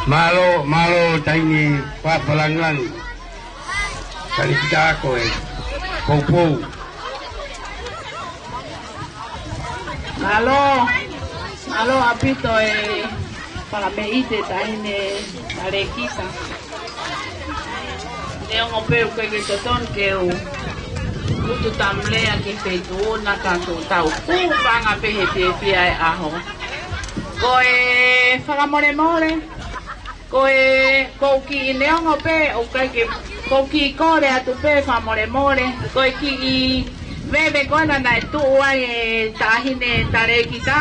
Mālō, mālō, taʻahine Fafalangilangi. Tali kita ko e poupou. Mālō, mālō ʻaupito e fakameʻite taʻahine Talēkita. Neongo pē ʻoku ʻikai ke totonu ke u utu tamu lea ki he feituʻu na, ka kuo tau hūfanga pē he fiefia e ʻaho. Ko e fakamolemole, Ko e, ko e kiʻi neongo pē, ʻoku ʻikai ke, ko e kiʻi kole atu pē fakamolemole, ko e kiʻi veve ko ena naʻe tuʻu ai e taʻahine talēkita,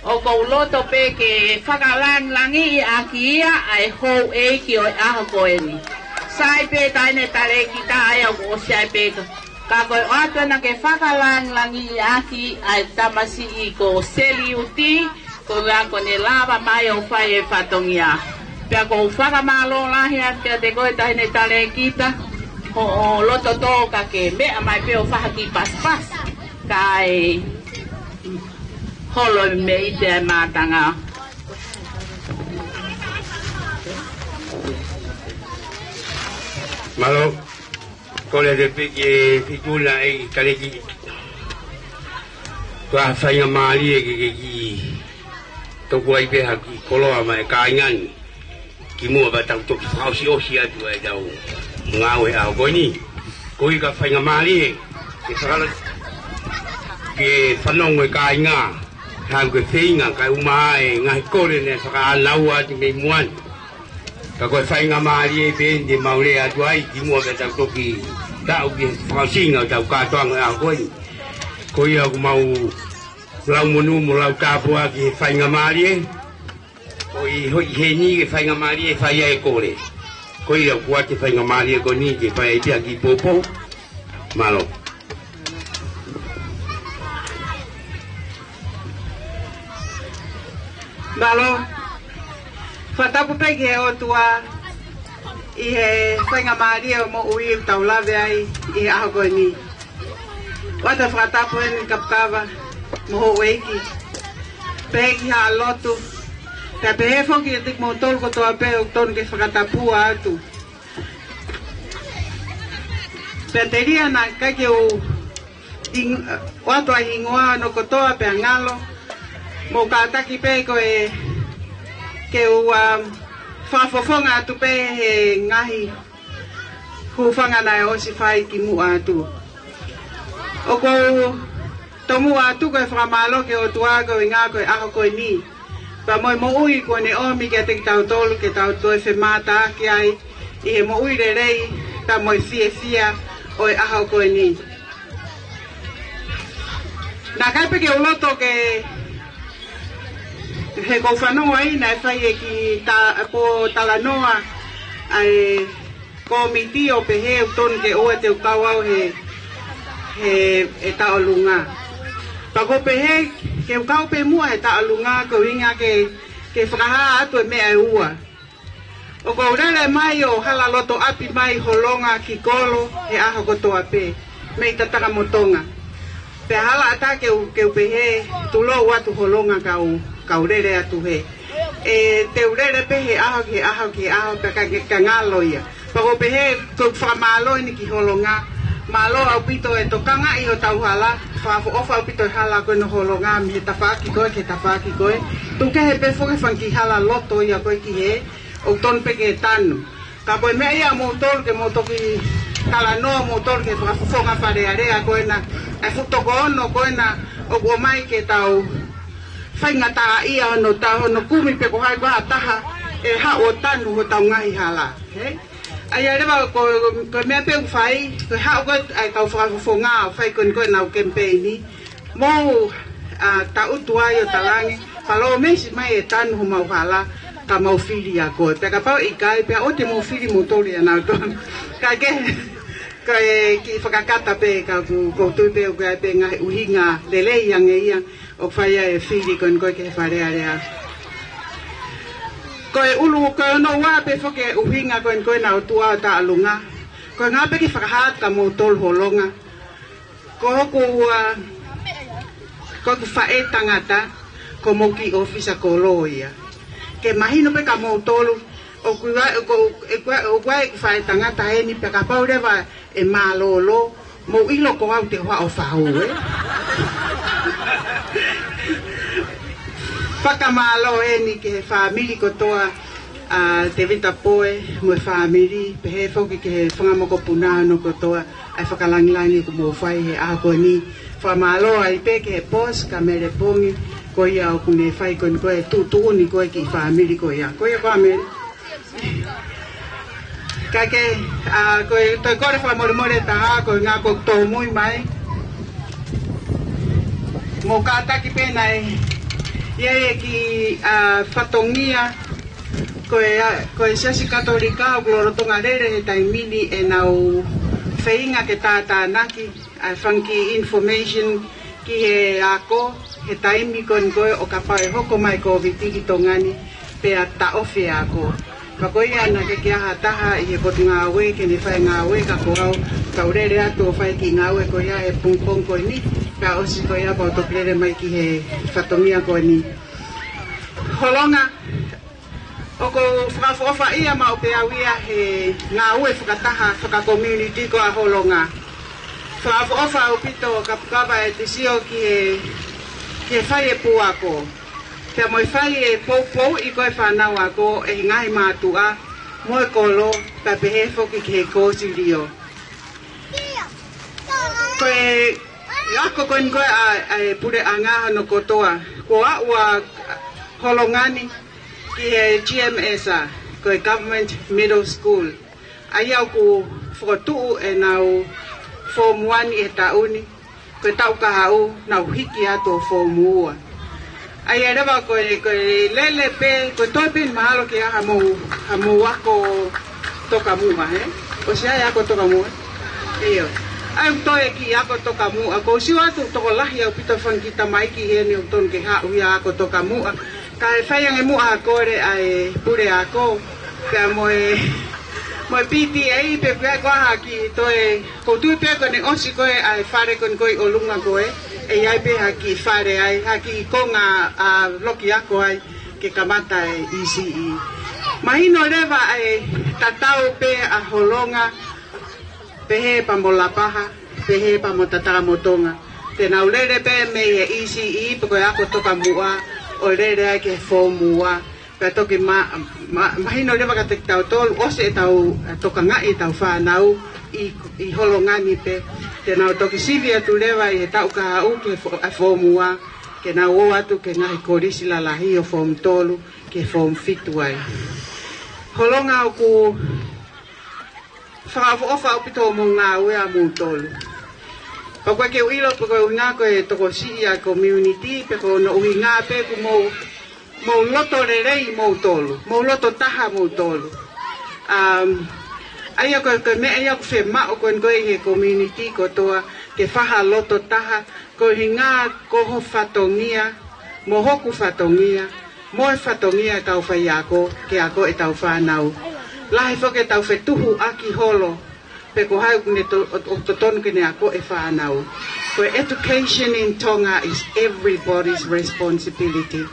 ʻoku ou loto pē ke fakalāngilangiʻi ʻaki ia ʻa e houʻeiki ʻo e ʻaho ko eni. Sai pē taʻahine talēkita ʻa ia ʻoku ʻosi ai pē ka, ka ko e ʻoatu ena ke fakalāngilangiʻi ʻaki ʻa e tamasiʻi ko Seliuti, ko ia kuo ne lava mai ʻo fai e fatongia. Pea ʻoku ou fakamālō lahi atu kiate koe taʻahine talēkita, hoʻo loto tō ka ke meʻa mai pē ʻo fai ha kiʻi pasipasi, kae holo mei te mātanga. Mālō. Kole atu pē ki he feituʻu ʻa e talēkita. Ko ha faingamālie ke, ke kiʻi tuku ai pē ha kiʻi koloa maʻa e kāinga ni. Kimuʻa pea tau toki fakaʻosiʻosi atu ʻa ʻetau ngāue he ʻaho ko eni. Ko ia ka faingamālie ke fakala-, ke fanongo e kāinga. Haʻu ke feinga, kae ʻumaʻā e ngaahi kole naʻe fakaʻānaua atu mei muʻa ni. Ka ko e faingamālie pē eni te mau lea atu ai, kimuʻa pea tau toki taʻu ki he fakaʻosinga ʻo ʻetau kātoanga he ʻaho ko eni. Ko ia ʻoku mau lau monū mo lau tāpuaki he faingamālie. ʻOi, ʻoku ʻi heni ke faingamālie fai ai e kole. Ko ia ʻoku ʻoatu e faingamālie ko eni ke fai ai pē ha kiʻi poupou. Mālō. Mālō. Fakatapu pē ki he ʻOtua ʻi he faingamālie ʻo e moʻui ʻoku tau lave ai ʻi he ʻaho ko eni. ʻOatu e fakatapu eni ki he kapukava mo houʻeiki. Pehē ki he Haʻa Lotu. Pea pehē foki kiate kimoutolu kotoa pē ʻoku totonu ke fakatapua atu. Pea telia naʻe ʻikai ke u ʻi-, ʻoatu ʻa e hingoa hono kotoa pea ngalo. Mou kātaki pē ko e ke u, um, fakafofonga atu pē he ngaahi hūfanga naʻe ʻosi fai kimuʻa atu. ʻOku ou tomuʻa atu ko e fakamālō ki he ʻOtua koeʻuhinga ko e ʻaho ko eni. Pea mo e moʻui kuo ne ʻomi kiate kitautolu ke tau toe femātaaki ai ʻi he moʻui lelei pea mo e fiefia ʻo e ʻaho ko eni. Naʻe ʻikai pē ke u loto ke, he ʻoku ou fanongo ai naʻe fai e kiʻi ta-, pōtalanoa ʻa e kōmiti ʻo pehē ʻoku totonu ke ʻoua te u kau au he, he, he taʻolunga. Pea ʻoku ou pehē ke u kau pē muʻa he taʻolunga koeʻuhinga ke, ke fakahā atu e meʻa ʻe ua. ʻOku ou lele mai ʻo hala loto ʻapi mai Holonga ki kolo he ʻaho kotoa pē, mei Tatakamotonga. Pea hala ʻatā ke u, ke u pehē, tulou atu Holonga kau, kau lele atu hē. ʻE, te u lele pē he ʻaho, he ʻaho, he ʻaho, pea ka, ka ngalo ia. Pea ʻoku ou pehē, ʻoku ou fakamālō eni ki Holonga. Mālō ʻaupito e tokangaʻi hotau hala, fakaʻofoʻofa ʻaupito e hala ko ena ʻo Holonga, mei he tafaʻaki ko ē ki he tafaʻaki ko ē. Tuku kehe pē foki e fanga kiʻi hala loto ia ko ē ki hē, ʻoku totonu pē ke tanu. Ka ko e meʻa ia ʻamoutolu ke mou toki talanoa moutolu ki he fakafofonga Fale Alea ko ena, ʻa e fuʻu toko ono ko ena ʻoku ʻomai ke tau faingataʻaʻia hono ta-, hono kumi pe ko hai ko ha taha ʻe haʻu ʻo tanu hotau ngaahi hala. Hē? ʻA ia leva ko, ko e meʻa pē ʻoku fai, ko e haʻu ko ē ʻa e kau fakafofonga ʻo fai ko eni ko ē ʻenau kemipeini. Mou, ʻa, taʻutu ai ʻo talaange, palōmesi mai ʻe tanu homau hala, ka mau fili ʻa koe. Pea kapau ʻe ʻikai, pea ʻoua te mou fili moutolu ia nautolu. Ka ke, ko e kiʻi fakakata pē, ka ʻoku, ʻoku ou tui pē ʻoku ʻi ai pē ngaahi ʻuhinga lelei ange ia ʻoku fai ai e fili ko eni ko ē ki he Fale Alea. Ko e ʻulu, ko hono ua pē foki e ʻuhinga ko eni ko ē naʻa ku tuʻu au he taʻolunga. Koeʻuhinga pē ke fakahā atu kia moutolu Holonga. Ko hoku, ʻa, ko hoku faʻētangata, ko homou kiʻi ʻōfisa kolo ia. Ke mahino pē kia moutolu, ʻoku ʻi ai, ʻoku, ʻoku, ʻoku ʻi ai ʻeku faʻētangata heni pea kapau leva ʻe mālōlō, mou ʻilo ko au te u haʻu ʻo fahu, ē? Fakamālō heni ki he fāmili kotoa, ʻa Tevita Poe mo e fāmili, pehē foki ki he fanga mokopuna hono kotoa, ʻa e fakalangilangi kuo mou fai he ʻaho ko eni. Fakamālō ai pē ki he boss, kia Mele Pongi, ko ia ʻoku ne fai ko eni ko ē tuʻutuʻuni ko ē ki he fāmili ko ia. Ko ia ko ā Mele. Ka ke, ʻa, ko e toe kole fakamolemole ʻe taha, ko e ʻuhinga ko e tōmui mai. Mo kātaki pē naʻe ʻi ai e kiʻi, ʻa, fatongia, ko e, ʻa, ko e Siasi Katolika ʻoku lolotonga lele he taimi ni ʻenau feinga ke tātānaki ʻa e fanga kiʻi information ki he ako, he taimi ko eni ko ē ʻo kapau ʻe hoko mai Kōviti ki Tonga ni, pea taʻofi e ako. Pea ko ia naʻe ʻikai ke ʻi ai ha taha ʻi he Potungāue ke ne fai e ngāue, ka ko au, kau lele atu ʻo fai e kiʻi ngāue ko ia he pongipongi ko eni, pea ʻosi ko ia pea u toki lele mai ki he fatongia ko eni. Holonga, ʻoku ou fakaʻofoʻofa ia maʻu pē au ia he ngāue fakataha fakakomiunitī ko ē ʻa Holonga. Fakaʻofoʻofa ʻaupito ka puke ʻa e te sio ki he, ki he fai e pū ako. Pea mo e fai e poupouʻi ko ē e fānau ako ʻe he ngaahi mātuʻa, mo e kolo, pea pehē foki ki he kōsilio. Ko e ako ko eni ko ē ʻa, ʻa e puleʻanga hono kotoa. Kuo aʻu ʻa Holonga ni ki he G M S, ʻa, ko e Government Middle School. ʻA ia ʻoku fokotuʻu ʻenau Form One ʻi he taʻu ni, ko e taʻu kahaʻu nau hiki atu ʻo Form Ua. ʻA ia leva ko e, ko e lele pē, ko e toe pē mahalo ke ʻi ai ha mou, ha mou ako tokamuʻa, ē? ʻOsi ʻi ai e ako tokamuʻa? ʻIo. ʻA ia ʻoku toe kiʻi ako tokamuʻa, ʻoku ou sio atu tokolahi ʻaupito e fanga kiʻi tamaiki heni ʻoku totonu ke haʻu ia ʻo ako tokamuʻa. Kae fai ange muʻa ha kole ʻa e puleako, pea mo e, mo e P T A, pe ʻoku ʻi ai koā ha kiʻi toe, ʻoku ou tui pē ko ʻene ʻosi ko ē ʻa e fale ko eni ko ē ʻi ʻolunga ko ē, ʻe ʻi ai pē ha kiʻi fale ai, ha kiʻi konga ʻa loki ako ai, ke kamata e E C E. Mahino leva ʻa e tatau pē ʻa Holonga, pehē pea mo Lapaha, pehē pea mo Tatakamotonga. Te nau lele pē mei he E C E, pe ko e ako tokamuʻa, ʻo lele ai ki he Form Ua. Pea toki ma-, ma-, mahino leva kiate kitautolu, ʻosi ʻetau, ʻa, tokangaʻi ʻetau fānau ʻi, ʻi Holonga ni pē. Te nau toki sivi atu leva ʻi he taʻu kahaʻu ki he fo-, ʻa, Form Ua, ke nau ō atu ki he ngaahi kolisi lalahi ʻo Form Tolu, ki he Form Fitu ai. Holonga, ʻoku fakaʻofoʻofa ʻaupito hoʻomou ngāue ʻamoutolu. Pea ʻoku ʻikai ke u ʻilo pe ko e ʻuhinga ko e tokosiʻi ʻa e community, pe ko hono ʻuhinga pē ʻoku mou, mou loto lelei moutolu, mou loto taha moutolu. Um, ʻa ia ko e, ko e meʻa ia ʻoku fiemaʻu ko eni ko ē ʻi he community kotoa, ke fakaloto taha, ko e ʻuhinga ko ho fatongia, mo hoku fatongia, mo e fatongia ʻetau faiako, ke ako ʻetau fānau. Lahi foki ʻetau fetuhuʻaki holo, pe ko hai ʻoku ne to-, ʻo, ʻoku totonu ke ne ako e fānau. Ko e education in Tonga is everybody's responsibility.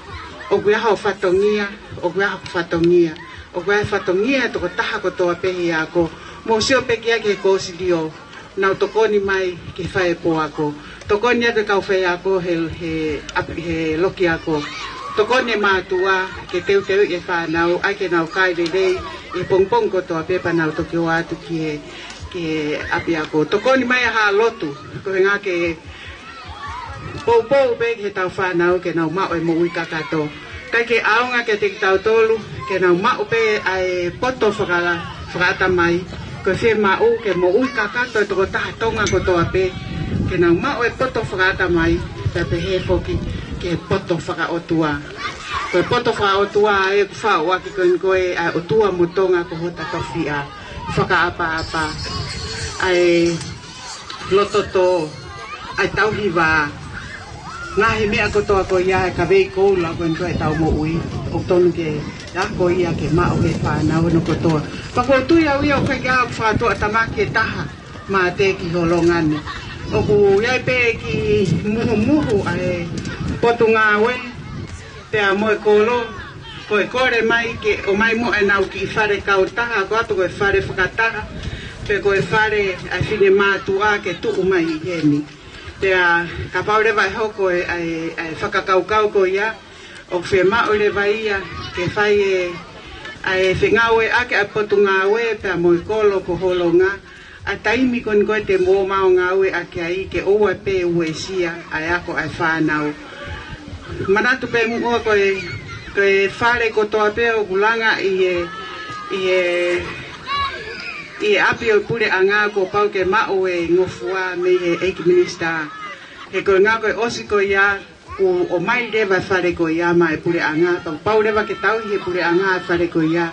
ʻOku ʻi ai ho fatongia, ʻoku ʻi ai hoku fatongia, ʻoku ʻi ai e fatongia ʻa e tokotaha kotoa pē he ako. Mou sio pē ki ai ki he kōsilio, nau tokoni mai ke fai e pō ako. Tokoni atu e kau faiako he, he, ap-, he loki ako. Tokoni e mātuʻa ke teuteuʻi e fānau, ʻai ke nau kai lelei ʻi he pongipongi kotoa pē pea nau toki ō atu ki he, ki he ʻapiako. Tokoni mai ʻa e lotu, ko e ʻuhinga ke poupou pē ki heʻetau fānau ke nau maʻu e moʻui kakato. ʻIkai ke ʻaonga kiate kitautolu ke nau maʻu pē ʻa e poto fakala-, fakaʻatamai. Ko e fiemaʻu ke moʻui kakato e tokotaha Tonga kotoa pē, ke nau maʻu e poto fakaʻatamai, pea pehē foki ki he poto fakaʻotua. Ko e poto fakaʻotua ʻa ē ʻoku faʻu ʻaki ko eni ko ē ʻa e ʻOtua mo Tonga ko hota tofiʻa. Fakaʻapaʻapa, ʻa e lototō, ʻa e tauhi vā. Ngaahi meʻa kotoa ko ia ʻa e kavei koula ko eni ko ē ʻetau moʻui, ʻoku totonu ke ako ia ke maʻu ʻe he fānau hono kotoa. Pea ʻoku ou tui au ia ʻoku ʻikai ke ʻi ai ha fakatuʻatamaki ʻe taha mate ki Holonga ni. ʻOku ʻi ai pē kiʻi muhumuhu ʻa e Potungāue, pea mo e kolo, ko e kole mai ke ʻomai muʻa ʻenau kiʻi fale kautaha, ko atu ko e fale fakataha, pe ko e fale ʻa e finemātuʻa ke tuʻu mai ʻi heni. Pea kapau leva ʻe hoko e, ʻa e, ʻa e fakakaukau ko ia, ʻoku fiemaʻu leva ia ke fai e, ʻa e fengāueʻaki ʻa e Potungāue pea mo e kolo ko Holonga, ʻa e taimi ko eni ko ē te mou maʻu ngāueʻaki ai ke ʻoua pē ʻe uesia ʻa e ako ʻa e fānau. Manatu pē muʻa ko e, ko e fale kotoa pē ʻoku langa ʻi he ʻi he, ʻi he ʻapi ʻo e puleʻanga kuo pau ke maʻu e ngofua mei he ʻEiki Minisitā. He ko e ʻuhinga ko e ʻosi ko ia, kuo ʻomai leva e fale ko ia maʻa e puleʻanga, pea pau leva ke tauhi ʻe he puleʻanga e fale ko ia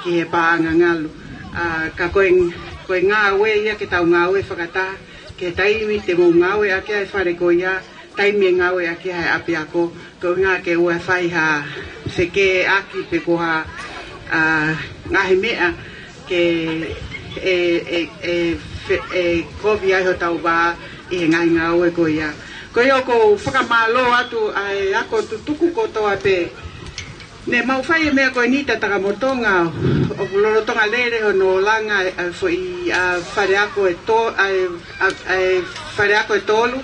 ki he paʻanga ngalu. ʻA, ka ko e, ko e ngāue ia ke tau ngāue fakataha, ki he taimi te mou ngāueʻaki ai e fale ko ia, taimi ʻe ngāueʻaki ai e ʻapiako, ko e ʻuhinga ke ʻoua ʻe fai ha fekeʻaki pe ko ha, ʻa, ngaahi meʻa ke ʻe, ʻe, ʻe fe-, ʻe kovi ai hotau vā ʻi he ngaahi ngāue ko ia. Ko ia ʻoku ou fakamālō atu ʻa e ako tutuku kotoa pē. Ne mau fai e meʻa ko eni Tatakamotonga, ʻoku lolotonga lele hono langa e, ʻa e foʻi, ʻa, faleako ʻe to-, ʻa e, ʻa, ʻa e faleako ʻe tolu,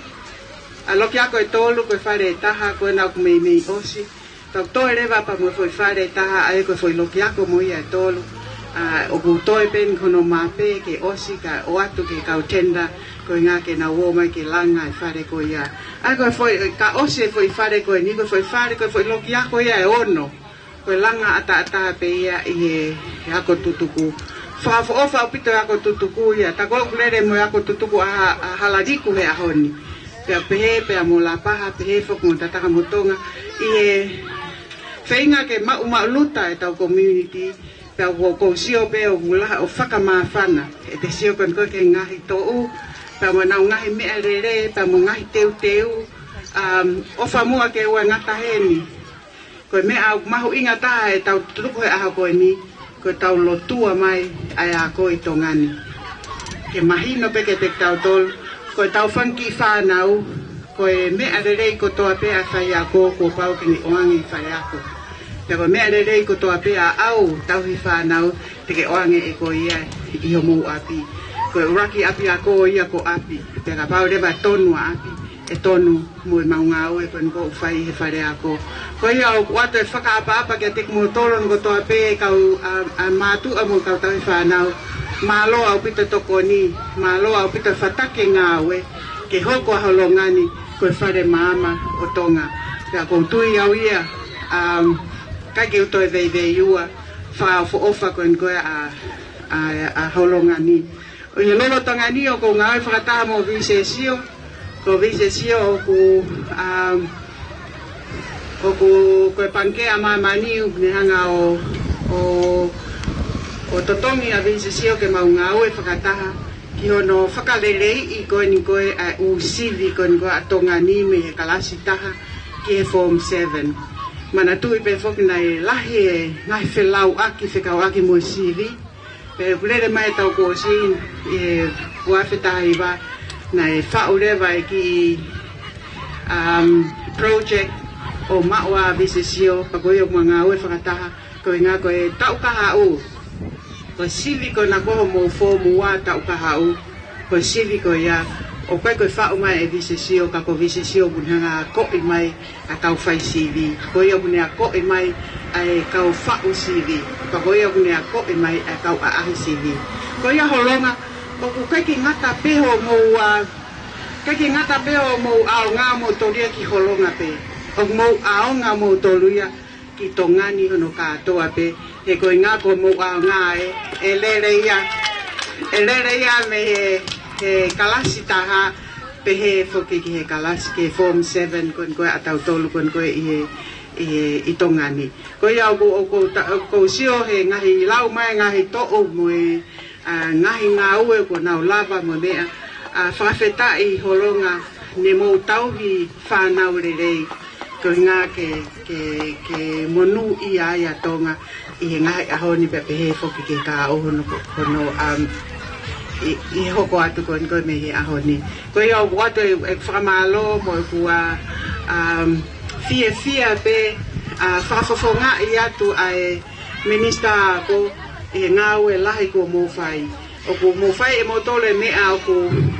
ʻa e lokiako ʻe tolu, ko e fale ʻe taha ko ena ʻoku meimei ʻosi. Tau toe leva pea mo e foʻi fale ʻe taha, ʻa ia ko e foʻi lokiako mo ia ʻe tolu. ʻA, ʻoku toe pē eni hono mape ke ʻosi kae ʻoatu ki he kau tender, ko e ʻuhinga ke nau ō mai ke langa e fale ko ia. ʻA ia ko e foʻi, ka ʻosi e foʻi fale ko eni, ko e foʻi fale, ko e foʻi lokiako ia ʻe ono. Ko e langa ʻataʻatā pē ia ʻi he, he ako tutuku. Fakaʻofoʻofa ʻaupito e ako tutuku ia. Ta ko ʻeku lele mo e ako tutuku ʻa Ha-, ʻa Halaliku he ʻaho ni. Pea pehē, pea mo Lapaha, pehē foki mo Tatakamotonga. ʻI he feinga ke maʻumaʻuluta ʻetau community, pea ʻoku ou sio pē ʻoku lahi ʻo fakamāfana ʻete sio ko eni ko e ki he ngaahi toʻu, pea mo ʻenau ngaahi meʻalele, pea mo e ngaahi teuteu, um, ʻofa muʻa ke ʻoua ʻe ngata heni. Ko e meʻa ʻoku mahuʻinga taha ʻetau tuku he ʻaho ko eni, ko ʻetau lotua mai ʻa e ako ʻi Tonga ni. Ke mahino pē kiate kitautolu, ko ʻetau fanga kiʻi fānau, ko e meʻa lelei kotoa pē ʻa e faiako kuo pau ke ne ʻoange ʻi faleako. Pea ko e meʻa lelei kotoa pē ʻa ʻetau tauhi fānau, te ke ʻoange ʻe koe ia ʻi homou ʻapi. Ko e ʻuluaki ʻapiako ia ko ʻapi. Pea kapau leva ʻe tonu ʻa ʻapi, ʻe tonu mo ʻemau ngāue ko eni ʻoku fai ʻi he faleako. Ko ia ʻoku ʻoatu e fakaʻapaʻapa kiate kimoutolu kotoa pē kau ʻa, ʻa mātuʻa mo e kau tauhi fānau. Mālō ʻaupito e tokoni, mālō ʻaupito e fataki e ngāue, ke hoko ʻa Holonga ni ko e fale maama ʻo Tonga. Pea ʻoku ou tui au ia, um, ʻikai ke u toe veiveiua, fakaʻofoʻofa ko eni ko e ʻa, ʻa, ʻa Holonga ni. ʻI he lolotonga ni ʻoku ou ngāue fakataha mo Visesio, ko Visesio ʻoku, um, ʻoku, ko e Pangikē ʻa Māmani ʻoku ne hanga ʻo, ʻo, ʻo totongi ʻa Visesio ke mau ngāue fakataha ki hono fakaleleiʻi ko eni ko e ʻa e ʻū sivi ko eni ko e ʻa Tonga ni mei he kalasi taha ki he form seven. Manatuʻi pē foki naʻe lahi e ngaahi felauʻaki fekauʻaki mo e sivi. Pea ʻoku lele mai ʻetau kōsi ʻi he ua afe taha hiva, naʻe faʻu leva e kiʻi, um, project ʻo maʻu ʻa Visesio, pea ko ia ʻoku mau ngāue fakataha, ko e ʻuhinga ko e taʻu kahaʻu. Ko e sivi ko ena ko hoʻomou form ua taʻu kahaʻu, ko e sivi ko ia, ʻoku ʻikai ko e faʻu mai ʻe Visesio, ka ko Visesio ʻoku ne hanga ʻo akoʻi mai ʻa e kau fai sivi. Ko ia ʻoku ne akoʻi mai ʻa e kau faʻu sivi. Pea ko ia ʻoku ne akoʻi mai ʻa e kau ʻaʻahi sivi. Ko ia Holonga, ʻoku ʻikai ke ngata pē hoʻomou, ʻa, ʻikai ke ngata pē hoʻomou ʻaonga mo tōlia ki Holonga pē. ʻOku mou ʻaonga moutolu ia ki Tonga ni hono kātoa pē. He ko e ʻuhinga ko hoʻomou ʻaonga ē, ʻe lele ia, ʻe lele ia mei he, he kalasi taha, pehē foki ki he kalasi, ki he form seven ko eni ko e ʻa tautolu ko eni ko e ʻi he, ʻi he, ʻi Tonga ni. Ko ia ʻoku, ʻoku ta-, ʻoku ou sio he ngaahi lau mai, ngaahi toʻu mo e, ʻa, ngaahi ngāue kuo nau lava mo e meʻa, ʻa, fakafetaʻi Holonga ne mou tauhi fānau lelei. Ko e ʻuhinga ke, ke, ke monūʻia ai ʻa Tonga ʻi he ngaahi ʻaho ni pea pehē foki ki he kahaʻu hono, hono, um, ʻi, ʻi he hoko atu ko eni ko e mei he ʻaho ni. Ko ia ʻoku ʻoatu e, e fakamālō mo ʻeku, ʻa, um, fiefia pē, ʻa, fakafofongaʻi atu ʻa e Minisitā Ako ʻi he ngāue lahi kuo mou fai. ʻOku mou fai ʻe moutolu e meʻa ʻoku,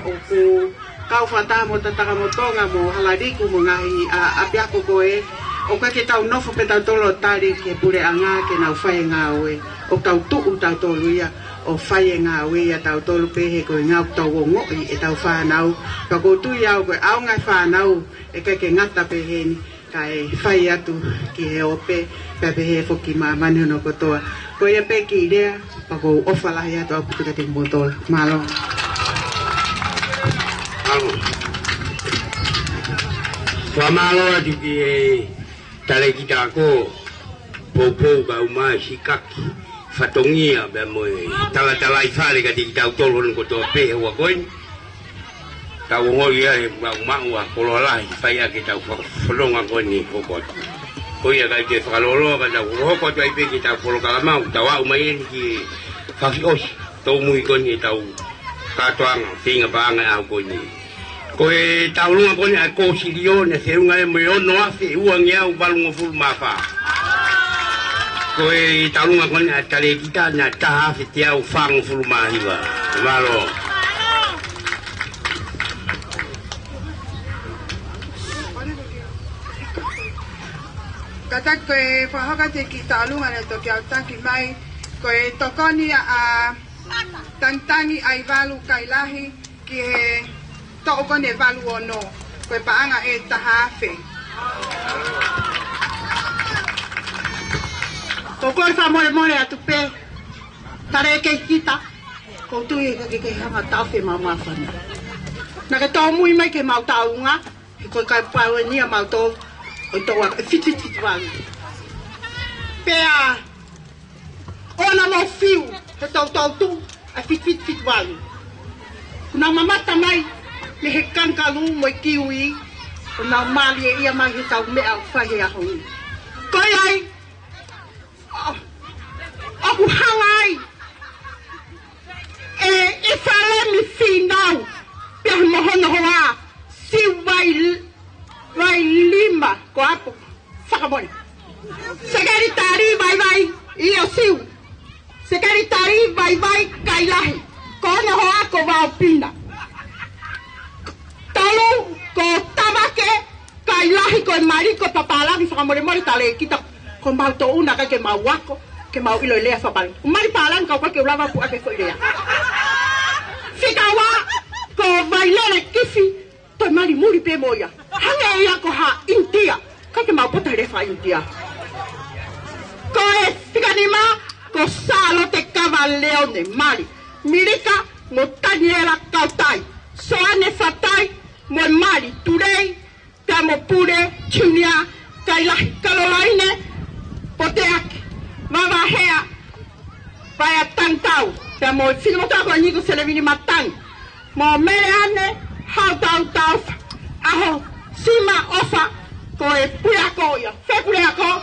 ʻoku kau fakataha mo Tatakamotonga mo Halaliku mo e ngaahi, ʻa, ʻapiako ko ē. ʻOku ʻikai ke tau nofo pē tautolu ʻo tali ki he puleʻanga ke nau fai e ngāue. ʻOku tau tuʻu tautolu ia ʻo fai e ngāue ia tautolu pē he ko e ʻuhinga ʻoku tau ongoʻi ʻetau fānau. Pea ʻoku ou tui au ko e ʻaonga e fānau ʻe ʻikai ke ngata pē heni. Kae fai atu ki he ope, pea pehē foki ki māmani hono kotoa. Ko ia pē kiʻi lea, pea ʻoku ou ʻofa lahi atu ʻaupito kiate kimoutolu. Mālō. Mālō. Fakamālō atu ki he talēkita ako, poupou kae ʻumaʻā e sikaki, fatongia pea mo e talatalaifale kiate kitautolu hono kotoa pē he ʻaho ko eni. Tau ongoʻi ai e maʻumaʻu ʻa e koloa lahi, fai ʻaki ʻetau fa-, fononga ko eni hoko atu. Ko ia ʻikai ke fakalōloa ka tau hoko atu ai pē ki heʻetau polokalama, tau aʻu mai eni ki he fakaʻosi, tōmui ko eni ʻetau kātoanga, feinga paʻanga ʻo e ʻaho ko eni. Ko e taulunga ko eni ʻa e kōsilio naʻe feʻunga ia mo e ono afe uangeau valungofulu mā fā. Ko e taulunga ko eni ʻa e talēkita naʻe taha afe teau fāngofulu mā hiva. Mālō. Kātaki ko e fakahoko atu e kiʻi taulunga naʻe toki aʻutaki mai, ko e tokoni ʻa Tangitangi ʻAivalu Kailahi ki he toʻu ko eni ʻe valu ono, ko e paʻanga ʻe taha afe. Ko e kole fakamolemole atu pē, talēkita, ʻoku ou tui ʻe ʻikai ke ke hanga ʻo taʻofi ʻemau māfana. Naʻa ke tōmui mai ki heʻemau taulunga, he ko e kau pālōnia mautolu ʻo e toʻu afe, fitu fitu fitu valu. Pea ʻoua naʻa mou fiu he toutou tuʻu ʻa e fitu fitu fitu valu. Kuo nau mamata mai mei he kangalū mo e kiui, kuo nau mālieʻia mai heʻetau meʻa ʻoku fai he ʻaho ni. Ko ia ai, ʻo, ʻoku hanga ai ʻe ʻIfalemi Fīnau pea mo hono hoa, Siu Vai, Vailima, ko Apo, fakamole. Sekelitali Vaivai, ʻio Siu. Sekelitali Vaivai Kailahi, ko hono hoa ko Vaopina. Tolu ko Tavake Kailahi, ko e mali ko Papālangi, fakamolemole talēkita, ko mautolu naʻe ʻikai ke mau ako, ke mau ʻilo e lea fakapālangi. Mali pālangi ka ʻoku ʻikai ke u lava ʻo puʻaki e foʻi lea. Fika ua ko Vailele Kifi, toe mali muli pē mo ia. Hangē ia ko ha ʻInitia, ʻikai ke mau pota he lea faka-ʻInitia. Ko e fika nima ko Sālote Kavaleone, mali Milika mo Taniela Kautai, Soane Fatai mo e mali Tulei, pea mo Pule Junior Kailahi, Kalolaine Poteaki, Vavahea Vaea Tangitau, pea mo e finemotuʻa ko eni ko Selevini Matangi, mo Meleane Hautau Taufa, ʻAho Sima ʻOfa, ko e puleako ia. Fē puleako?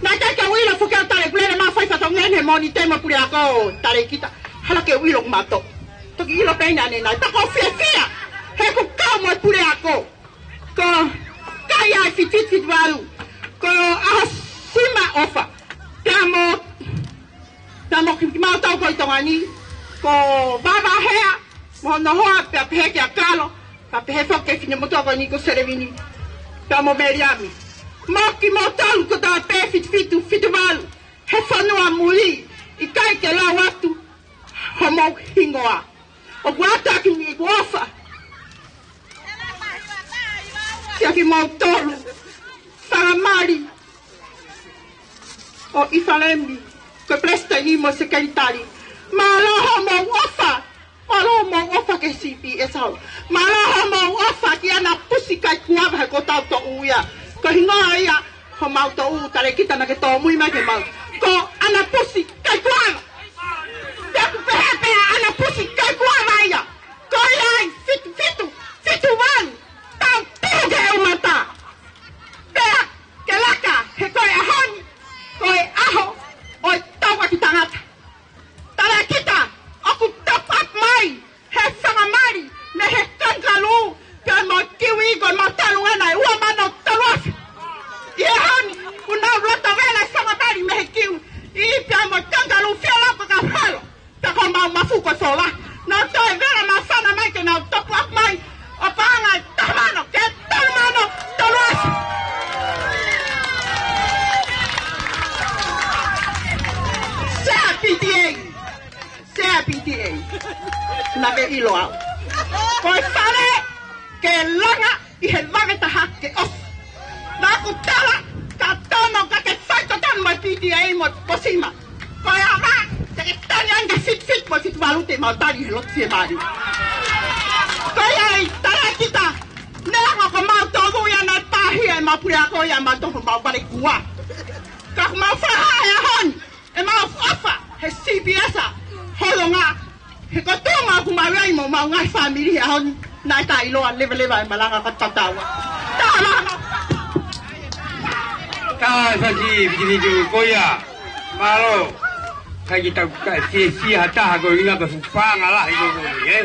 Naʻe ʻikai ke u ʻilo foki au, tale kulele ma fai fatongia he Mōnite mo e puleako, talēkita. Hala ke u ʻilo mautolu. Toki ʻilo pē ʻanenai. Pea ʻoku ou fiefia he ʻoku kau mo e puleako. Ko e kai ʻa e fitu fitu valu, ko ʻAho Sima ʻOfa, pea mo, pea mo kimautolu ko ē ʻi Tonga ni, ko Vavahea mo hono hoa, pea pehē kia Kalo, pea pehē foki ki he finemotuʻa ko eni ko Selevini, pea mo Meliami. Mo kimoutolu kotoa pē fitu fitu fitu valu he fonua muli, ʻikai ke lau atu homou hingoa. ʻOku ʻatā ʻeku ʻofa kia kimoutolu, fakamali ʻo ʻIfalemi, ko e palesiteni mo e sekelitali. Mālō hoʻomou ʻofa, mālō hoʻomou ʻofa ki he C P S L. Mālō hoʻomou ʻofa kia ʻAna Pusi Kaikuava, he ko hotau toʻu ia. Ko e hingoa ia homau toʻu, talēkita, naʻa ke tōmui mai ke mau. Ko ʻAna Pusi Kaikuava. Pea ʻoku pehē pē ʻa ʻAna Pusi Kaikuava ia. Ko ia ai, fitu fitu fitu valu, tau tuku ke u mata. Pea ke laka, he ko e ʻaho ni ko e ʻaho ʻo e tauʻaki tangata. Talēkita, ʻoku top up mai he fanga mali mei he kangalū pea mo e kiui, ko e matalu ʻana ʻe ua mano tolu afe. ʻI he ʻaho ni, kuo nau loto vela e fanga mali mei he kiui pea mo e kangalū, fia loko ka halo. Pea ko homau mafu ko e fola. Nau toe vela māfana mai ke nau top up mai ʻo paʻanga ʻe taha mano ki he tolu mano tolu afe. Sea P T A. Sea P T A. Naʻa ke ʻilo au. Ko e fale ke langa ʻi he vave taha ke ʻosi. Tala, ka tono, ka ke fai totonu mai P T A mo Posima. Ko e ava, te ke tali ange fitu fitu mo e fitu valu te mau tali he lotu fiemālie. Ko ia ai, tala kita, neongo ko mau tō vui ana e pāhia ʻemau puleako ia mau toho mau vale kua. Ka ko mau faha he ʻaho ni, ʻemau ʻofa he C P S, holonga, he ko e tuʻunga ʻoku mau ʻi ai mo homau ngaahi fāmili he ʻaho ni, naʻe taʻeʻiloa levaleva e malanga ka tatau. Taha malanga. Taha e fasi, fiti, fiti, ko ia. Mālō. Kai ki tau kai fiefia ha taha ko ina ka fuʻu paʻanga lahi ko eni, ē?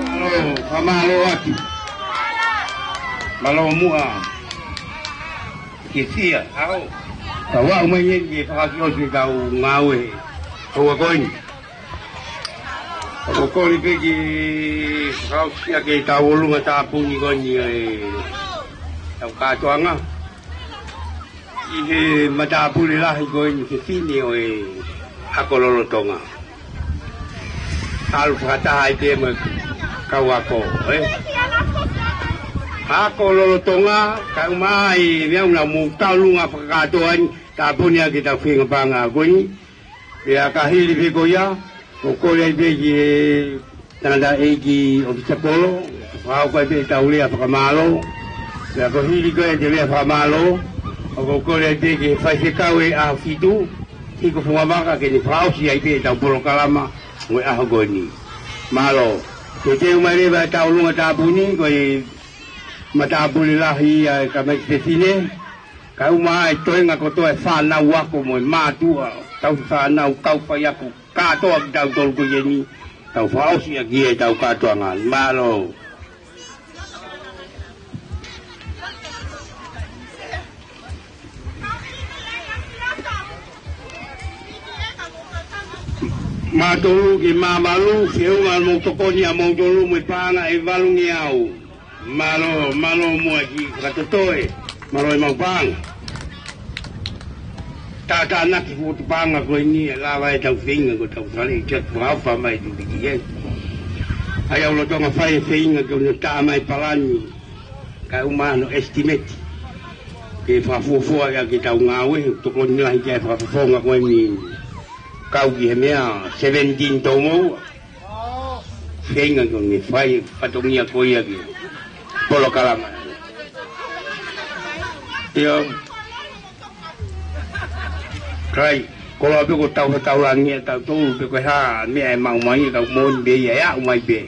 Mālō, fakamālō atu. Mālō muʻa. Ke fia. Au. Ka ʻoku ou ʻomai eni ke fakaʻosi ʻetau ngāue. Ko ua ko eni. Ko e kole pē ke fakaʻosi ʻaki ʻetau ʻolunga tāpuni ko eni ʻo e tau kātoanga ʻi he matāpule lahi ko eni, fefine ʻo e ako lolotonga. ʻAlu fakataha ai pē mo e kau ako, ē? Ako lolotonga, kae ʻumaʻā e meʻa ʻoku nau mou tauʻolunga fakakātoa ni, tāpuni ʻaki ʻetau feinga paʻanga ko eni. Pea ka hili pē ko ia, ʻoku kole ai pē ki he tangataʻeiki ʻōfisa kolo, fakahoko ai pē ʻetau lea fakamālō. Pea ko e hili ko ē ʻetau lea fakamālō, ʻoku kole ai pē ki he faifekau ʻo e ʻAhofitu, Hiko Fungavaka, ke ne fakaʻosi ai pē ʻetau polokalama ʻo e ʻaho ko eni. Mālō. Ke teu mai leva e tauʻolunga tāpuni, ko e matāpule lahi ia ʻa e kau maʻi fefine, kae ʻumaʻā e toenga kotoa e fānau ako mo e mātuʻa, tauhi fānau, kau faiako, kātoa kitautolu ko eni, tau fakaʻosi ʻaki ʻetau kātoanga. Mālō. Mātolu ke māvalu, feʻunga mo tokoni ʻa moutolu mo e paʻanga ʻe valungeau. Mālō, mālō muʻa ki he fakatotoe, mālō e mau paʻanga. Tātānaki fuʻu paʻanga ko eni ʻe lava ʻetau feinga ko ʻetau fale i te atu fakaʻofa mai tu piki e. ʻAi au lolotonga fai e feinga ke ʻoua naʻa taʻa mai palani, kae ʻumaʻā hono estimate. Ke fakafuofua ia ke tau ngāue, tokoni lahi ki he fakafofonga ko eni kau ki he meʻa seventeen tau mou. Feinga ke ne fai fatongia ko ia ki he polokalama. Ia. Kai, koloa pē ko tau ha tau langi ʻa tautolu pe ko e hā meʻa ʻe maʻu mai, kau moʻoni pē ia ʻe aʻu mai pē.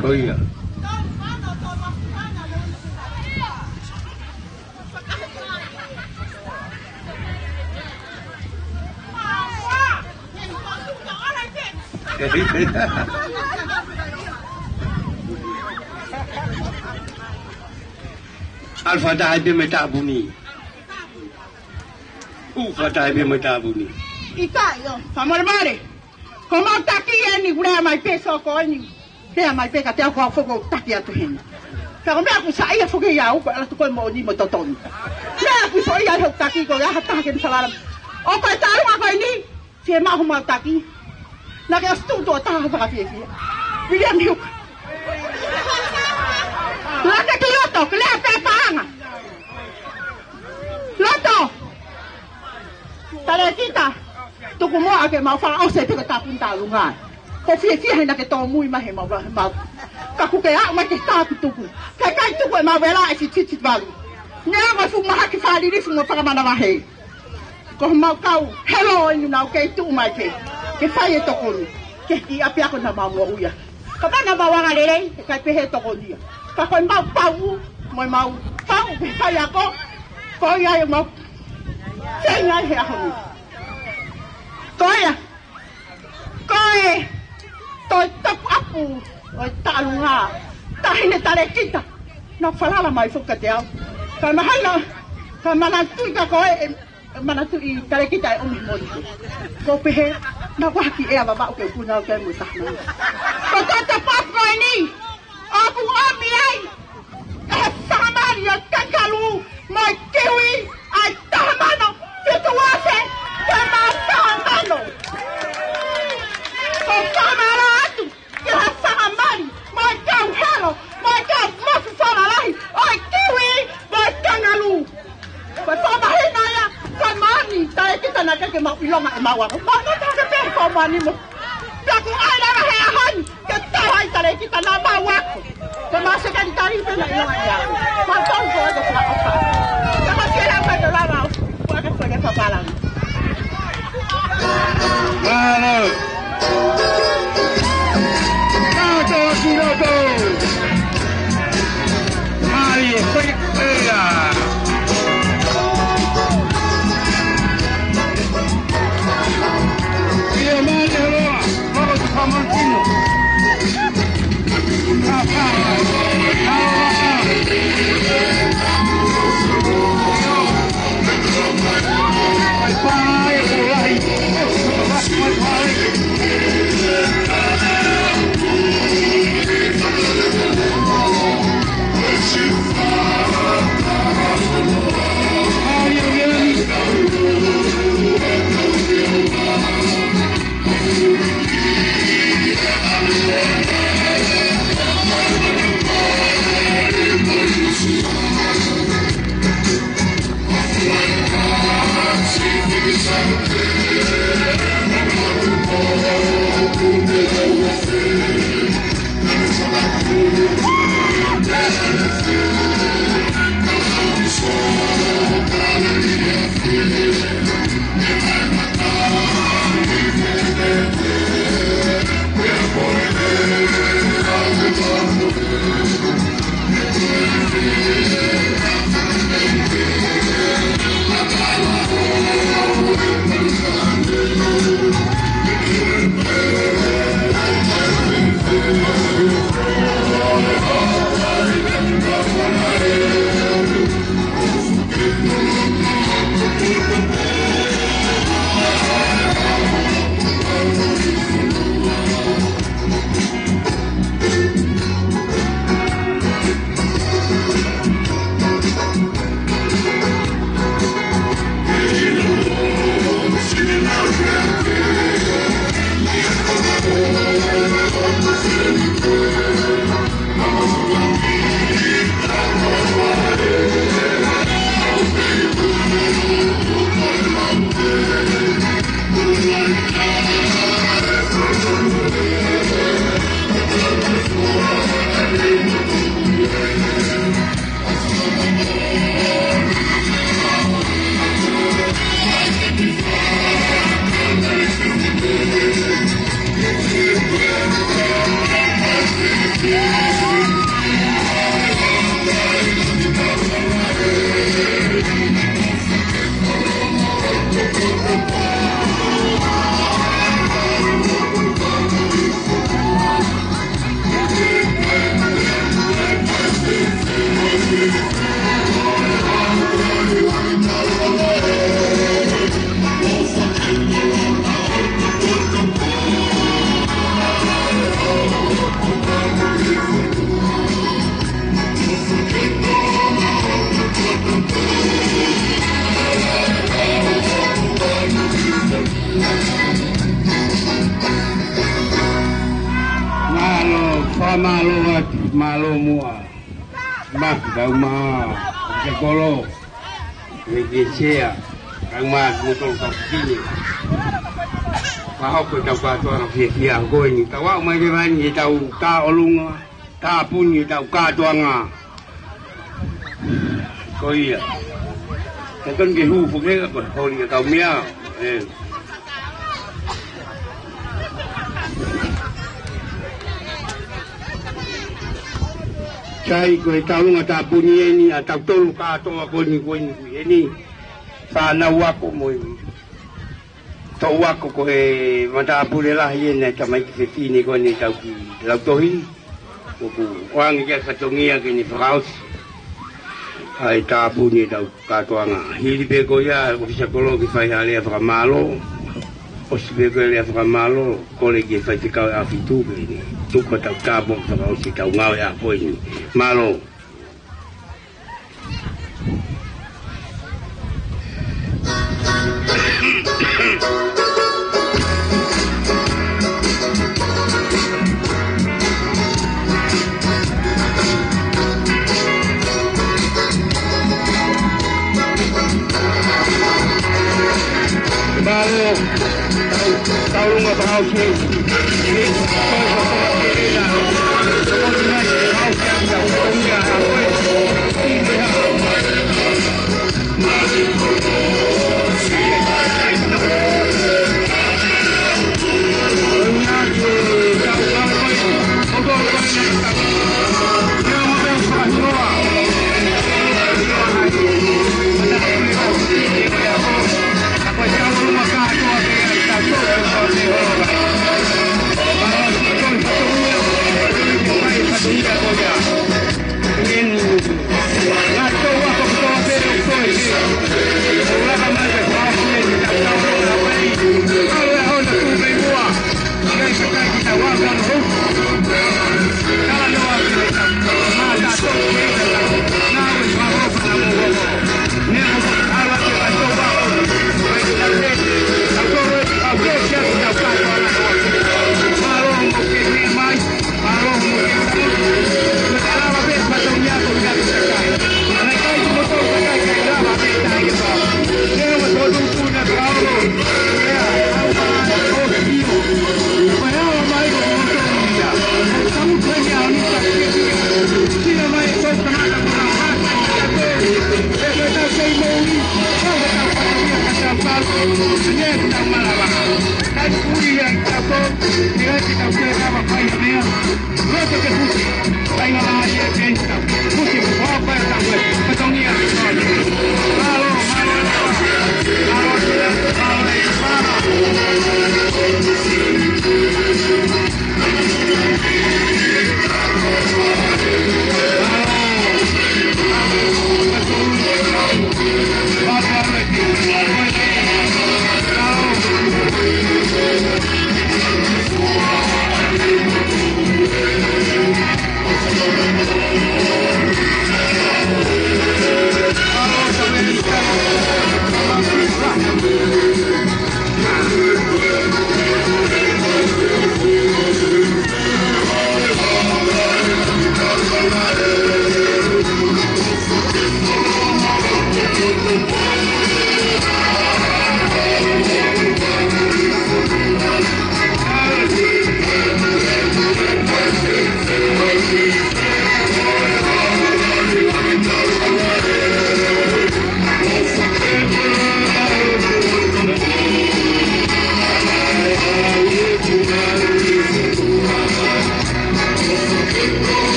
Ko ia. ʻAlu fakataha pē mo e tāpuni. ʻAlu fakataha pē mo e tāpuni. ʻIkai ʻo, fakamolemole. Ko mau taki eni, kuo lea mai pē soko eni. Lea mai pē ka te au ko au foki ʻoku taki atu heni. Ka ko e meʻa ʻoku saiʻia foki ia au, ko e ʻalu atu ko e moʻoni mo e totonu. Meʻa ʻoku saiʻia hoku taki ko ia ha taha ke ne falala. ʻO ko e tauʻolunga ko eni, ke maʻu homau taki. Naʻa ke ʻosi tuʻu tuʻo taha fakafiefia. Viliami Huka. Laka ki loto, ke lea pē paʻanga. Loto. Talēkita, tuku muʻa ke mau fakaʻosi pē ko e tāpuni tauʻolunga. Ko e fiefia he naʻa ke tōmui mai he mau, he mau. Ka kuo ke aʻu mai ke tāki tuku. Ke kai tuku e mau vela ʻe fitfiti valu. Neongo e fuʻu mahaki fakalilifu mo fakamanavahē. Ko homau kau helo eni naʻa nau kei tuʻu mai pē ke fai e tokoni. Ke ki ʻapiako naʻa mau moʻui ai. Ka mana mau angalelei, ʻe ʻikai pē he tokoni ia. Ka ko e mau pau, mo e mau pau, ke faiako. Ko ia ʻoku mau feinga ai he ʻaho ni. Ko ia. Ko e toe tapu ʻapu ʻo e tauʻolunga. Taʻahine talēkita. Naʻa ku falala mai foki kiate au. Kae mahalo, kae manatuʻi ka ko e, e manatuʻi talēkita ʻe ʻomi moʻoni. Ko pehē, naʻa ku haki ʻea vavaʻu ke u puna au ke mu taha. Ko e toe tapu ʻapu ko eni. ʻOku ʻomi ai ʻe he fakamali ʻa e kangalū mo e kiwi ʻa e taha mano fitu afe, ke mau taha mano. Ko e fakamālō atu ki he fakamali mo e kau helo mo e kau motu falalahi ʻo e kiwi mo e kangalū. Ko e fakamahino ia, ko e moʻoni, talēkita naʻe ʻikai ke mau ʻilonga ʻemau ako. Mau nofo ke pehē ko e moʻoni mo. Pea ʻoku ʻai leva he ʻaho ni, ke tau ai talēkita naʻa mau ako. Ko e mau sekelitali pē naʻe ʻilonga ia. Mau tau ko e ko fakaʻofa. Ka ko e kela ka te lava au. Ko e ko e ko e kapala. Mālō. Kātoa ki loto. Mālie, fai pea. Ia mālie loa, lolo te whakamantino. Ka, ka, ka, ka. Mālō, fakamālō atu, mālō muʻa. Maki, kau mā, ke kolo, ke ke sea, kau mā, mo tolu kau kini. Ka hoko ʻetau kātoanga fiefia ko eni. Tau aʻu mai leva eni ʻetau tā ʻolunga, tāpuni ʻetau kātoanga. Ko ia. Ka tonu ke hū foki he ko e holi ʻa e kau meʻa. ʻE. Kai ko e tau ʻolunga tāpuni eni ʻa tautolu kātoa ko eni, ko eni, ko eni. Fānau ako mo e toʻu ako ko e matāpule lahi eni ʻa e tamaiki fefine ko eni ʻetau kiʻi lautohi. ʻOku ʻoange ki ai e fatongia ke ne fakaʻosi ʻa e tāpuni ʻetau kātoanga. Hili pē ko ia, ʻofisa kolo ke fai ha lea fakamālō. ʻOsi pē ko e lea fakamālō, kole ki he faifekau ʻe Afitu ke ne tuku ʻetau tāpuaki fakaʻosi ʻetau ngāue ʻa e ʻaho ni. Mālō. Mālō, tau, tau ʻolunga fakaʻosi.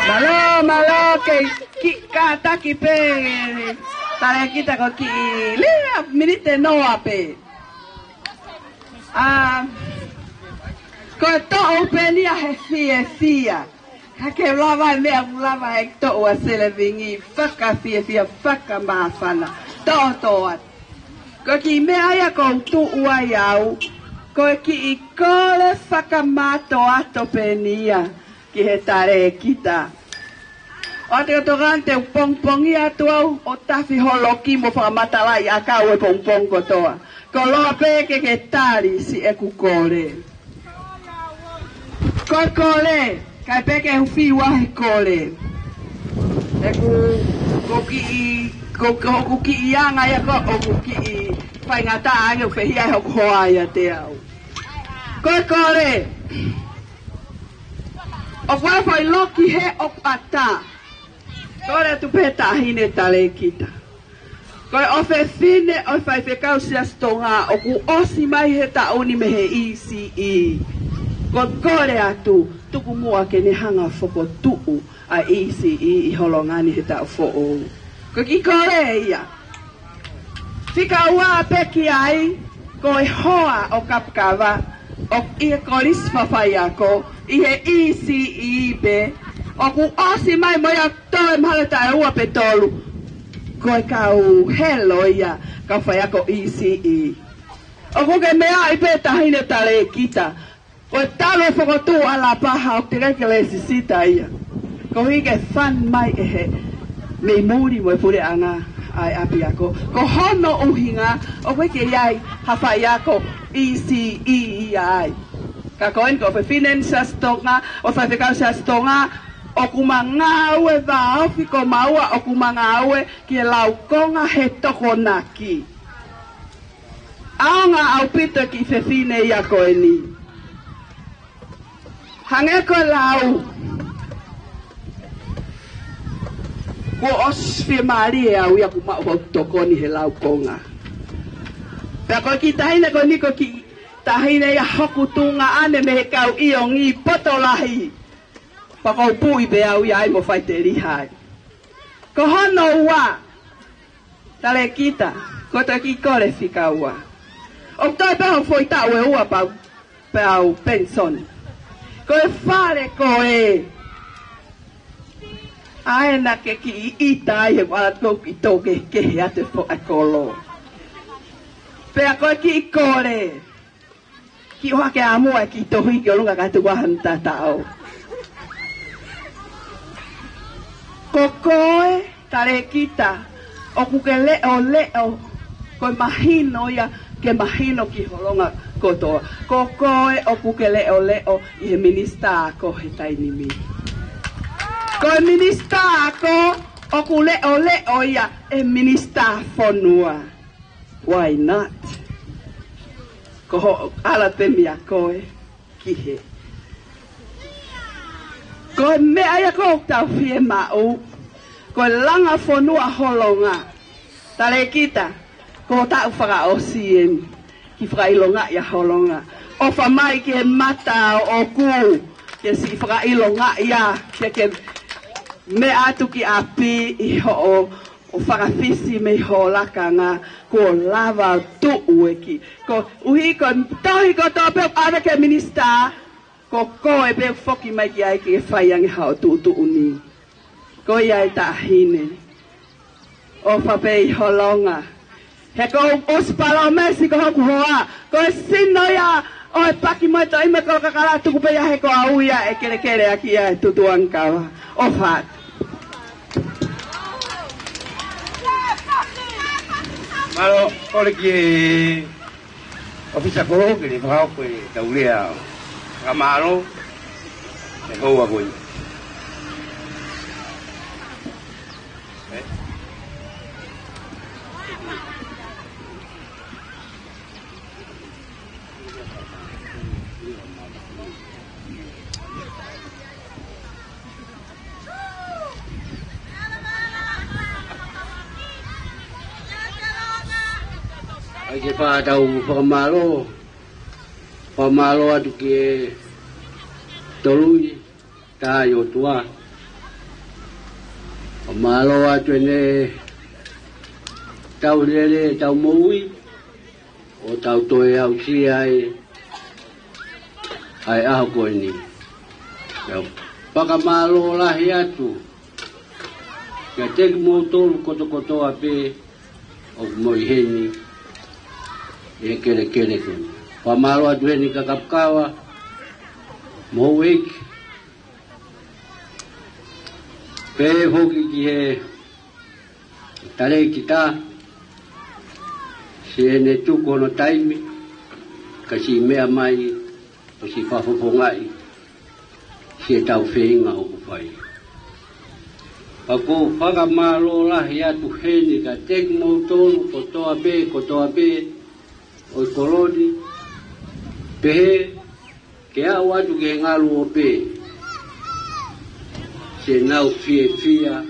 Mālō, mālō, kei kiʻi kātaki pē, talēkita, ko e kiʻi lea miniti ʻe noa pē. ʻA, ko e toʻu pē eni ia he fiefia. Ka ke lava e meʻa ʻoku lava ʻe he toʻu ʻa Selevingi, fakafiefia, fakamāfana. Toʻotoʻo atu. Ko e kiʻi meʻa ia ʻoku ou tuʻu ai au, ko e kiʻi kole fakamātoato pē eni ia ki he talēkita. ʻOua te ke tokanga, te u pongipongi atu au ʻo tafi holo ki mo fakamatalaʻi ʻakau e pongipongi kotoa. Koloa pē ke ke tali siʻeku kole. Ko e kole, kae pehē ke u fiu au he kole. He ʻoku, ʻoku kiʻi, ʻoku, ʻoku kiʻi anga ia ko, ʻoku kiʻi faingataʻa ange ʻo fehiʻa ai hoku hoa ʻiate au. Ko e kole, ʻoku ʻi ai e foʻi loki he ʻoku ʻatā. Kole atu pē taʻahine talēkita. Ko e ʻofefine ʻo e Faifekau Siasi Tonga ʻoku ʻosi mai he taʻu ni mei he E C E. Ko e kole atu, tuku muʻa ke ne hanga ʻo fokotuʻu ʻa e E C E ʻi Holonga ni he taʻu foʻou. Ko e kiʻi kole ia. Fika ua pē ki ai, ko e hoa ʻo Kapukava, ʻoku ʻi he Kolisi Fafaiako, ʻi he E C E pē, ʻoku ʻosi mai mo ia toe mahalo taʻu ua pe tolu. Ko e kau helo ia, kau faiako E C E. ʻOku ke meaʻi pē taʻahine talēkita. Ko e talu e fokotuʻu ʻa Lapaha ʻoku teʻeki ke lēsisita ia. Koeʻuhi ke fund mai ʻe he mei muli mo e puleʻanga ʻa e ʻapiako. Ko hono ʻuhinga, ʻoku ʻikai ke ʻi ai ha faiako E C E ia ai. Ka ko eni ko e ʻofefine Siasi Tonga, ʻo e Faifekau Siasi Tonga, ʻOku ma ngāue vāofi ko maua, ʻoku ma ngāue ki he laukonga he Tokonaki. ʻAonga ʻaupito e kiʻi fefine ia ko eni. Hangē ko e lau, kuo ʻosi fiemālie au ia kuo maʻu hoku tokoni he laukonga. Pea ko e kiʻi taʻahine ko eni ko e kiʻi taʻahine ia hoku tuongaʻane mei he kau ʻiongi poto lahi. Pea ʻoku ou puʻi pē au ia ai mo faʻiteliha ai. Ko hono ua, Talēkita, ko e toki kole fika ua. ʻOku toe pē hoku foʻi taʻu ʻe ua pau, pau penisoni. Ko e fale ko ē ʻa ena ke kiʻi ʻita ai he ʻoku ʻalu atu ʻoku ʻi tō kehekehe atu e foʻi kolo. Pea ko e kiʻi kole, kiʻi ʻohake ʻa mua e kiʻi tohi ki ʻolunga ka tuku ʻa hano tataʻo. Ko koe, Talēkita, ʻoku ke leʻoleʻo, ko e mahino ia ke mahino ki Holonga kotoa. Ko koe ʻoku ke leʻoleʻo ʻi he minisitā ako he taimi ni. Ko e minisitā ako ʻoku leʻoleʻo ia ʻe he minisitā fonua. Why not? Ko hoʻo ʻalu pē meia koe ki hē. Ko e meʻa ia ʻoku tau fiemaʻu, ko e langa fonua Holonga. Talēkita, ko e taʻu fakaʻosi eni, ke fakaʻilongaʻi ʻa Holonga. ʻOfa mai ki he mata ʻoʻoku, ke siʻi fakaʻilongaʻi ia, ke ke meʻa atu ki ʻapi ʻi hoʻo ʻo fakafisi mei ho lakanga, kuo lava tuʻu ʻe ki. Koeʻuhi ko e tohi kotoa pē ʻoku ʻave ki he minisitā, ko koe pē ʻoku foki mai ki ai ke fai ange haʻo tuʻutuʻuni. Ko ia e taʻahine. ʻOfa pē ʻi Holonga. He ʻoku ou ʻosi palōmesi ko hoku hoa, ko e sino ia ʻo e paki mo e toʻi mo e kolo kakala, tuku pē ia he ko au ia ʻe kelekele ʻaki ia e tutuʻanga kava. ʻOfa atu. Mālō, kole ki he ʻōfisa kolo ke ne fakahoko ʻetau lea fakamālō he houa ko eni. ʻAi ke fai ʻetau fakamālō, fakamālō atu ki he Tolu Tahaʻi ʻOtua. Fakamālō atu ʻene tauhi lelei ʻetau moʻui, ʻo tau toe aʻusia ai ʻa e ʻaho ko eni. Pea fakamālō lahi atu kiate kimoutolu kotokotoa pē ʻoku mou ʻi heni ʻi he kelekele ko eni. Fakamālō atu heni kia Kapukava mo houʻeiki, pehē foki ki he Talēkita, siʻene tuku hono taimi, kae siʻi meʻa mai, ʻo siʻi fakafofongaʻi siʻetau feinga ʻoku fai. Pea ʻoku ou fakamālō lahi atu heni kiate kimoutolu kotoa pē, kotoa pē ʻo e kolo ni, pehē ke aʻu atu ki he ngaluope, ke nau fiefia ʻi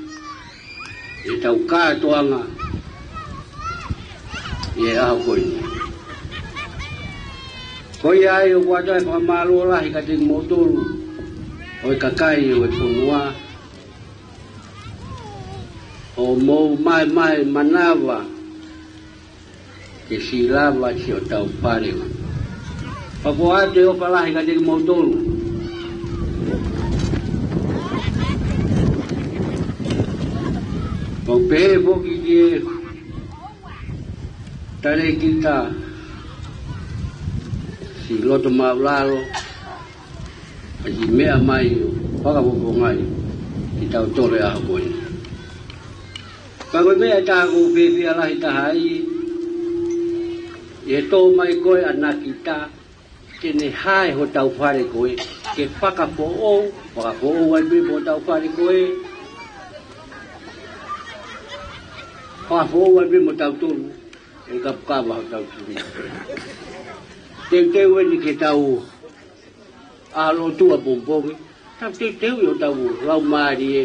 heʻetau kātoanga ʻi he ʻaho ko eni. Ko ia ai ʻoku ʻoatu ai e fakamālō lahi kiate kimoutolu ʻo e kakai ʻo e fonua, hoʻomou maʻimaʻi manava ke siʻi lava siʻotau fale. Pea ʻoku ʻoatu e ʻofa lahi kiate kimoutolu. Pea u pehē foki ki he Talēkita, siʻi loto māʻulalo, ʻa siʻi meʻa mai ʻo fakafofongaʻi kitautolu he ʻaho ko eni. Ka ko e meʻa ʻe taha ʻoku ou fiefia lahi taha ai, ʻi he tō mai ko ē ʻa Nakita, ke ne hae hotau fale ko ē. ke fakafoʻou, fakafoʻou ai pē mo hotau fale ko ē, fakafoʻou ai pē mo tautolu, ʻe kapakava hotau tui. Teuteu eni ke tau ʻalu atu ʻapongipongi, tau teuteu ʻi hotau laumālie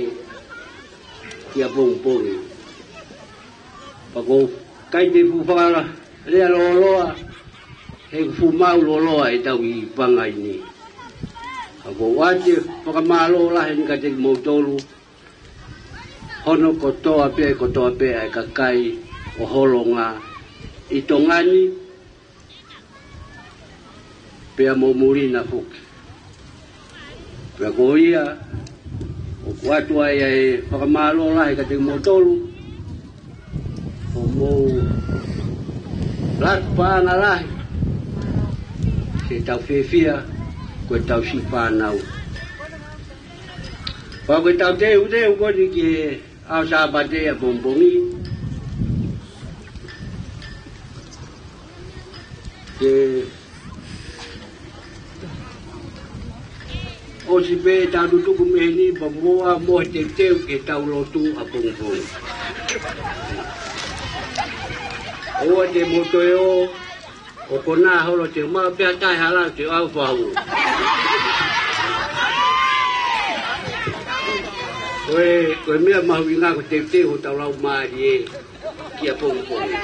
ki ʻapongipongi. Pea ʻoku ʻikai te u fuʻu fakalea lōloa, he ʻoku fuʻu maʻu lōloa ʻetau ʻi Pangai ni. Ka ʻoku ou ʻoatu e fakamālō lahi eni kiate kimoutolu, hono kotoa pē, kotoa pē ʻa e kakai ʻo Holonga ʻi Tonga ni, pea mo muli na foki. Pea ko ia, ʻoku ʻoatu ai ʻa e fakamālō lahi kiate kimoutolu, ʻo mou ʻalu paʻanga lahi, ke tau fiefia, ko ʻetau siʻi fānau. Pea ko ʻetau teuteu ko eni ki he ʻaho Sāpate ʻapongipongi, ke ʻosi pē ʻetau tutuku mei heni, pea mou ō mo e teuteu ke tau lotu ʻapongipongi. ʻOua te mou toe ō, ʻo konā holo te mau pea taʻehala te au fau. Ko e, ko e meʻa mahuʻinga ko e teuteu hotau laumālie ki ʻapongipongi.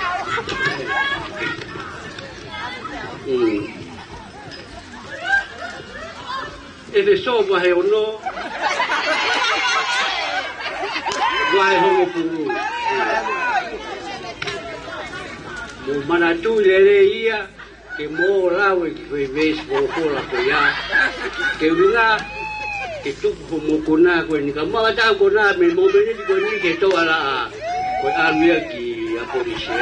Mm. ʻEfesō vahe ono, vahe hongofulu. Mou manatuʻi lelei ia, ke mou lau e kiʻi veesi folofola ko ia. Ke ʻuhinga, ke tuku hoʻomou konā ko eni, ka mau ʻatā konā mei he momeniti ko eni ke tō ʻa e laʻā, ko e ʻalu ia ki ʻaponise.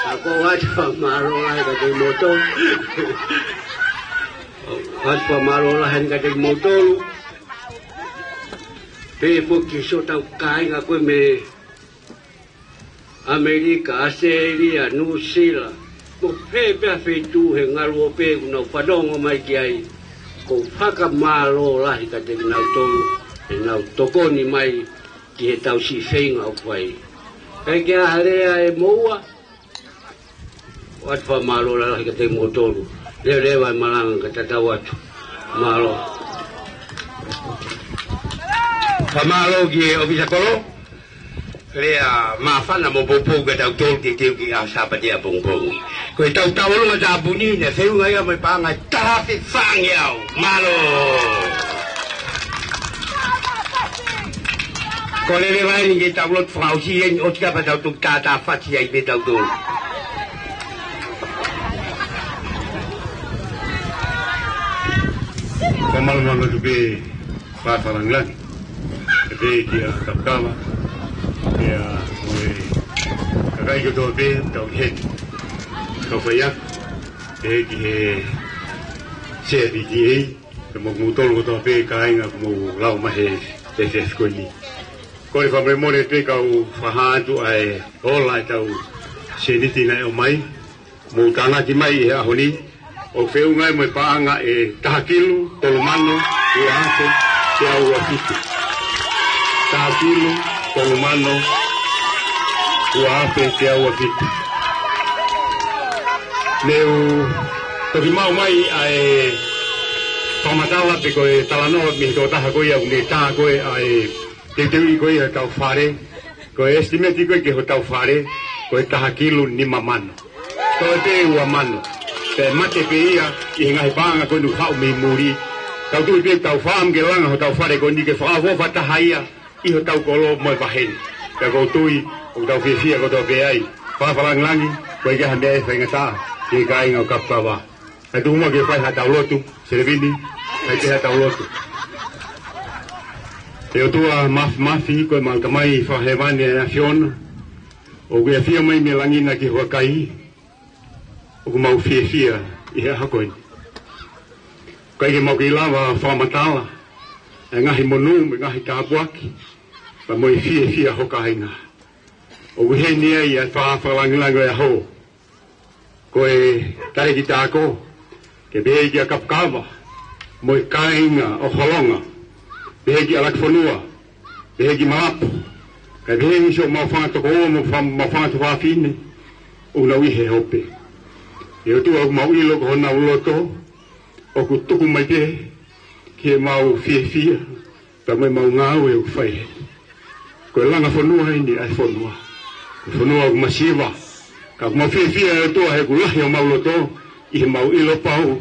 Ka ʻoku ou ʻoatu e fakamālō lahi kiate kimoutolu. ʻOatu e fakamālō lahi eni kiate kimoutolu. Pehē foki ki siʻotau kāinga ko ē mei ʻAmelika, ʻAositelēlia, Nuʻusila, mo e pē ha feituʻu he ngaluope ʻoku nau fanongo mai ki ai. ʻOku ou fakamālō lahi kiate kinautolu, ʻenau tokoni mai ki heʻetau siʻi feinga ʻoku fai. Kae kehe ha lea ʻe moua, ʻoatu e fakamālō lahi kiate kimoutolu. Leveleva e malanga ka tatau atu. Mālō. Fakamālō ki he ʻōfisa kolo. Lea māfana mo poupou kiate kitautolu teuteu ki he ʻaho Sāpate ʻapongipongi. Ko ʻetau tauʻolunga tāpuni naʻe feʻunga ia mo e paʻanga ʻe taha afe fāngeau. Mālō. Ko e lelei eni ke tau lotu fakaʻosi eni, ʻosi ka pea tau toki tātāfati ai pē tautolu. Ko e mālō mālō atu pē, Fakalāngilangi. Pehē kia Kapukava, pea mo e kakai kotoa pē ʻoku tau ʻi heni. Kau faiako, pehē ki he C P T A, pea mo kimoutolu kotoa pē kāinga ʻoku mou lau mai he efiafi ko eni. Kole fakamolemole pē kau fakahā atu ʻa e ola ʻetau sēniti naʻe ʻomai, mou tānaki mai ʻi he ʻaho ni, ʻoku feʻunga ia mo e paʻanga ʻe taha kilu, tolu mano, ua afe, teau ua fitu. Taha kilu, tolu mano, ua afe, teau ua fitu. Ne u toki maʻu mai ʻa e fakamatala pe ko e talanoa mei he tokotaha ko ia ʻoku ne tā ko ē ʻa e teuteuʻi ko ia hotau fale, ko e estimate ko ē ki hotau fale, ko e taha kilu nima mano. Toe pē ua mano. Pea mate pē ia ʻi he ngaahi paʻanga ko eni ʻoku haʻu mei muli. Tau tui pē tau fāmu ke langa hotau fale ko eni ke fakaʻofoʻofa taha ia ʻi hotau kolo mo e vahe ni. Pea ʻoku ou tui, ʻoku tau fiefia kotoa pē ai. Fakalāngilangi, ʻoku ʻikai ha meʻa ʻe faingataʻa ki he kāinga ʻo Kapukava. Kae tuku muʻa ke fai haʻatau lotu, Selevini, kae pehē haʻatau lotu. ʻE ʻOtua Māfimafi, ko homau Tamai Fakahēvani ʻa e ʻAfiona, ʻoku ke ʻafio mai mei langi na ki ho kakai, ʻoku mau fiefia ʻi he ʻaho ko eni. ʻIkai ke mau kei lava fakamatala ʻa e ngaahi monū mo e ngaahi tāpuaki, pea mo e fiefia ho kāinga. ʻOku ʻi heni ai ʻa e fakalāngilangi ʻo e ʻaho. Ko e talēkita ako, ke pehē kia Kapukava, mo e kāinga ʻo Holonga, pehē ki ʻAlakifonua, pehē ki Malapu, kae pehē ni siʻomau fanga tokoua mo fa-, mau fanga tuofāfine ʻoku nau ʻi he hope. ʻE ʻOtua, ʻoku mau ʻilo ko honau loto ʻoku tuku mai pē ki heʻemau fiefia, pea mo ʻemau ngāue ʻoku fai heni. Ko e langa fonua eni ʻa e fonua. Ko e fonua ʻoku masiva. Ka ʻoku mau fiefia ʻe ʻOtua he ʻoku lahi homau loto ʻi heʻemau ʻilo pau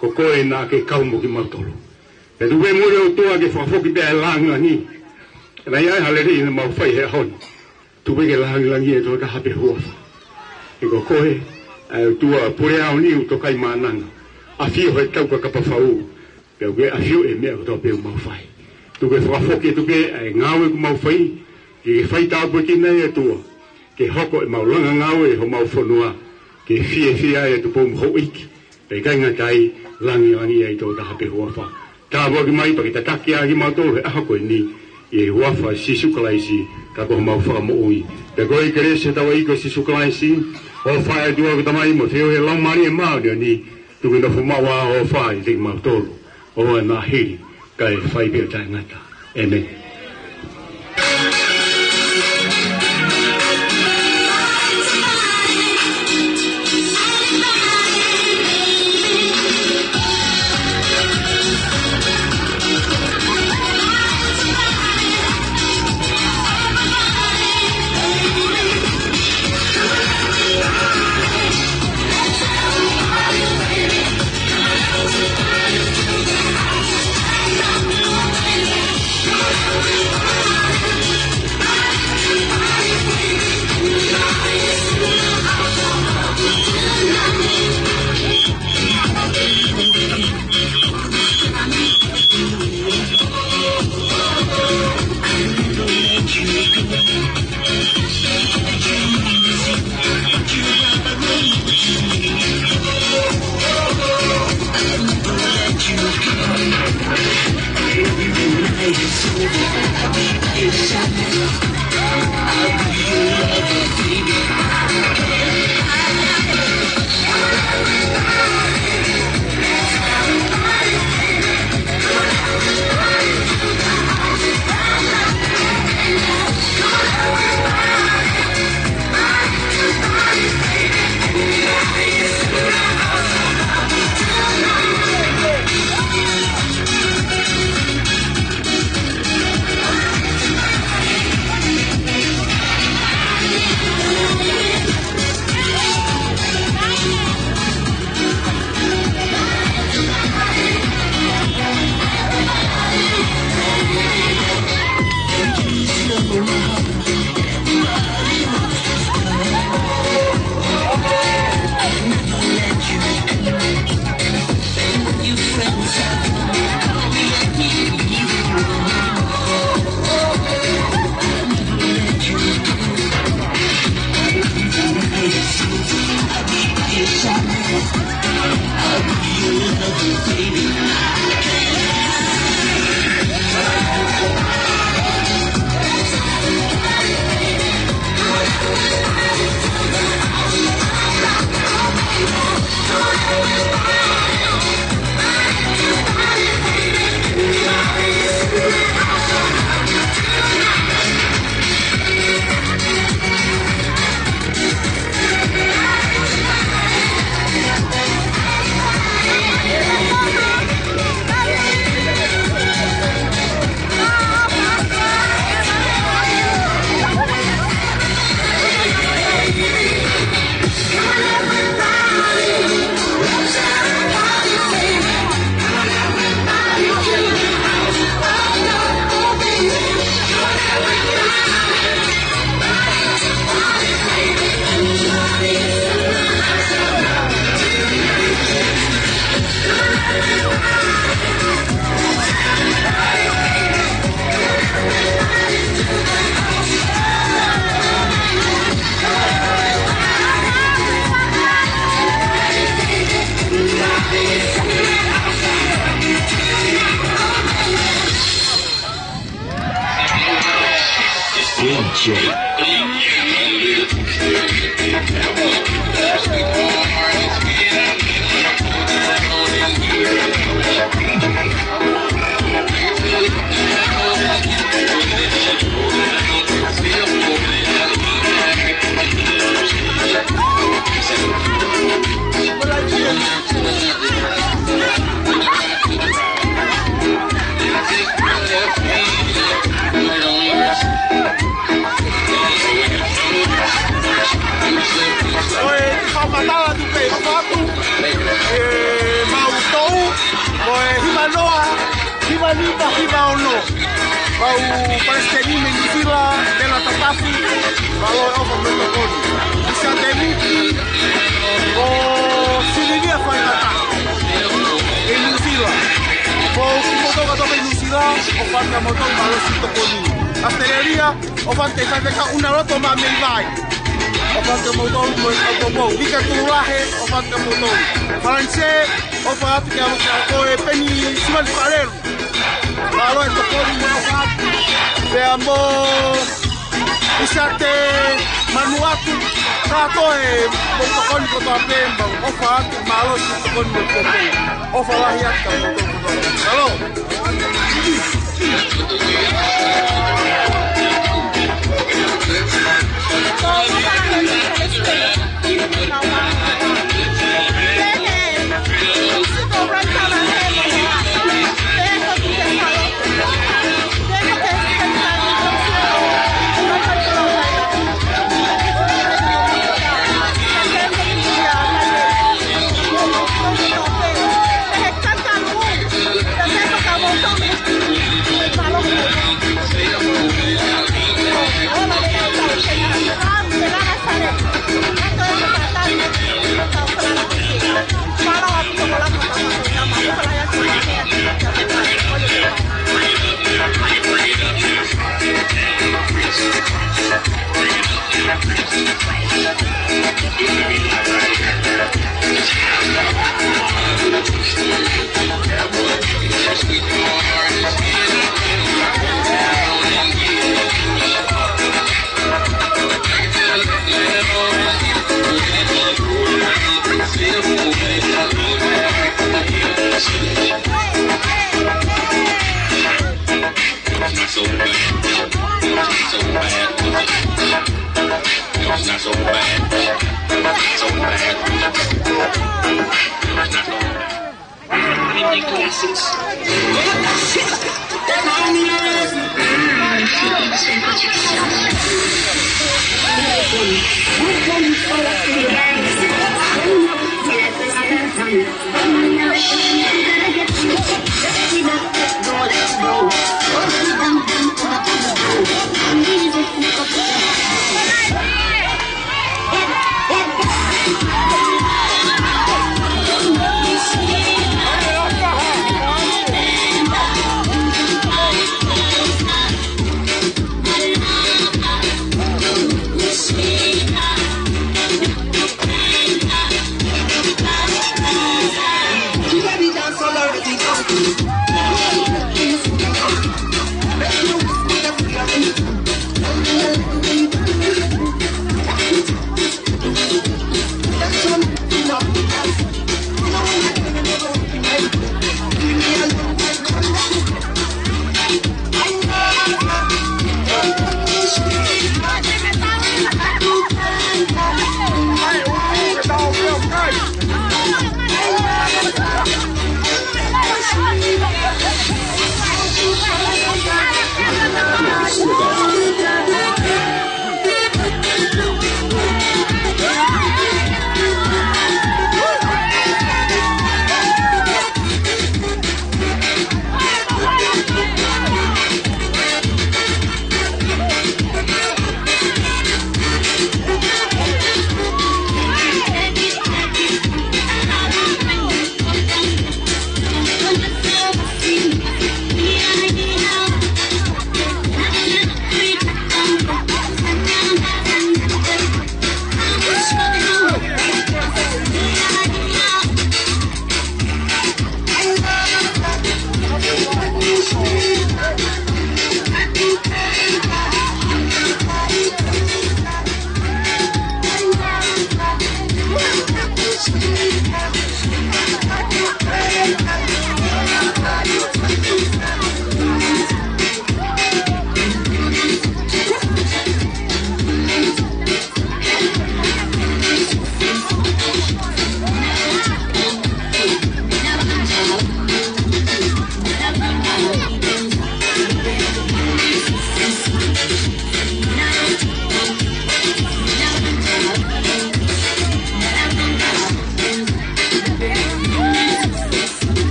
ko koe naʻa ke kau mo kimautolu. Pea tuku pē muʻa ʻe ʻOtua ke fakafoki pē ʻa e langilangi. Naʻe ʻi ai ha lelei naʻa mau fai he ʻaho ni. Tuku pē ke langilangiʻia e tokotaha pē huafa. He ko koe ʻa e ʻOtua pule ʻaho ni ʻoku tokaimaʻananga. ʻAfio he tau ka kapafau. Pea ʻoku ke ʻafio he meʻa kotoa pē ʻoku mau fai. Tuku ke fakafoki atu pē ʻa e ngāue ʻoku mau fai, ke ke fai tāpuekina ai ʻOtua, ke hoko ʻemau langa ngāue ʻi homau fonua, ke fiefia ai ʻa e tupou mo e houʻeiki, pea ʻikai ngata ai, langilangiʻia e tokotaha pē huafa. Tāpuaki mai pea ke tataki ʻa kimautolu he ʻaho ko eni, ʻi he huafa ʻo Sīsū Kalaisi, ka ko homau Fakamoʻui. Pea ko e kelesi ʻa hotau ʻEiki ko Sīsū Kalaisi, ʻofa ʻa e ʻOtua ko e Tamai mo e feohi ʻa e Laumālie Māʻoniʻoni, tuku ke nofo maʻu ʻa e ʻofa ʻiate kimautolu ʻo ʻoua naʻa hili, kae fai pē ʻo taʻengata. ʻĒmeni. Ni tahi ma ono. Kau palesiteni mei Nuʻu Sila, Tela Tatafu, mālō e ʻofa mo e tokoni. Misa Tenuki, ʻo Sililia Faingata. ʻI Nuʻu Sila. Ko kimoutolu kātoa ʻi Nuʻu Sila, ʻofa atu kia moutolu mālō siʻi tokoni. ʻAositelēlia, ʻofa atu ki he faifekau ʻUnaloto mo Meivai. ʻOfa atu kia moutolu mo e kau poupou. Vika Tuʻulahe, ʻofa atu kia moutolu. Falanisē, ʻofa atu kia moutolu ko e Peni Sivani Falelu. Mālō e tokoni mo e ʻofa atu. Pea mo Isate Manuatu. Kātoa e mo tokoni kotoa pē mo ʻofa atu. Mālō siʻi tokoni mo e poupou. ʻOfa lahi atu kia moutolu kotoa. Mālō.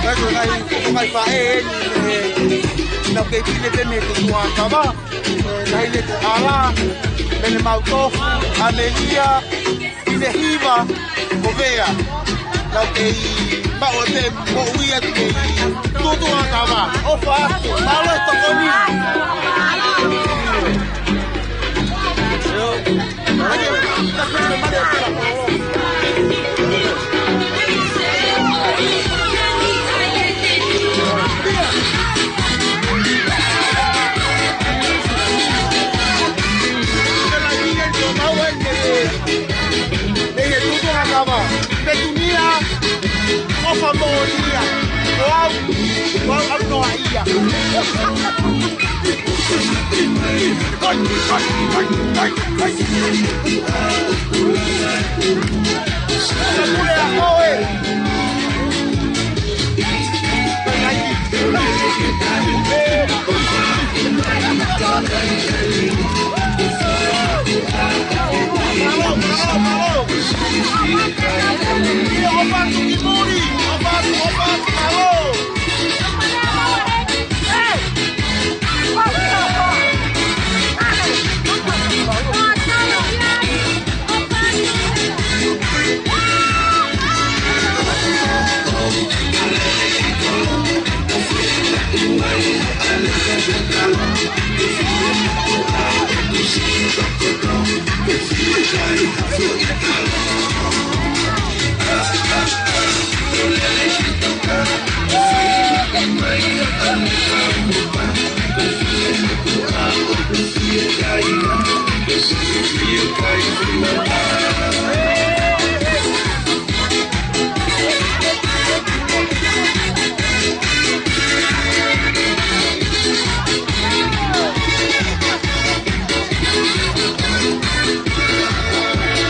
Mai ko nai, ko nai faʻē ni, e, nau kei pine pē mei he tutuʻa kava, e, nai ne ko ʻAla, Pene Mautofu, ʻAmelia, Pine Hiva, ko Vea. Nau kei maʻu pē moʻui atu mei he tutuʻa kava. ʻOfa atu, mālō e tokoni. Petunia, ʻofa moʻoni ia. Ko au, ko au ʻaunoa ia. Ka mule a koe.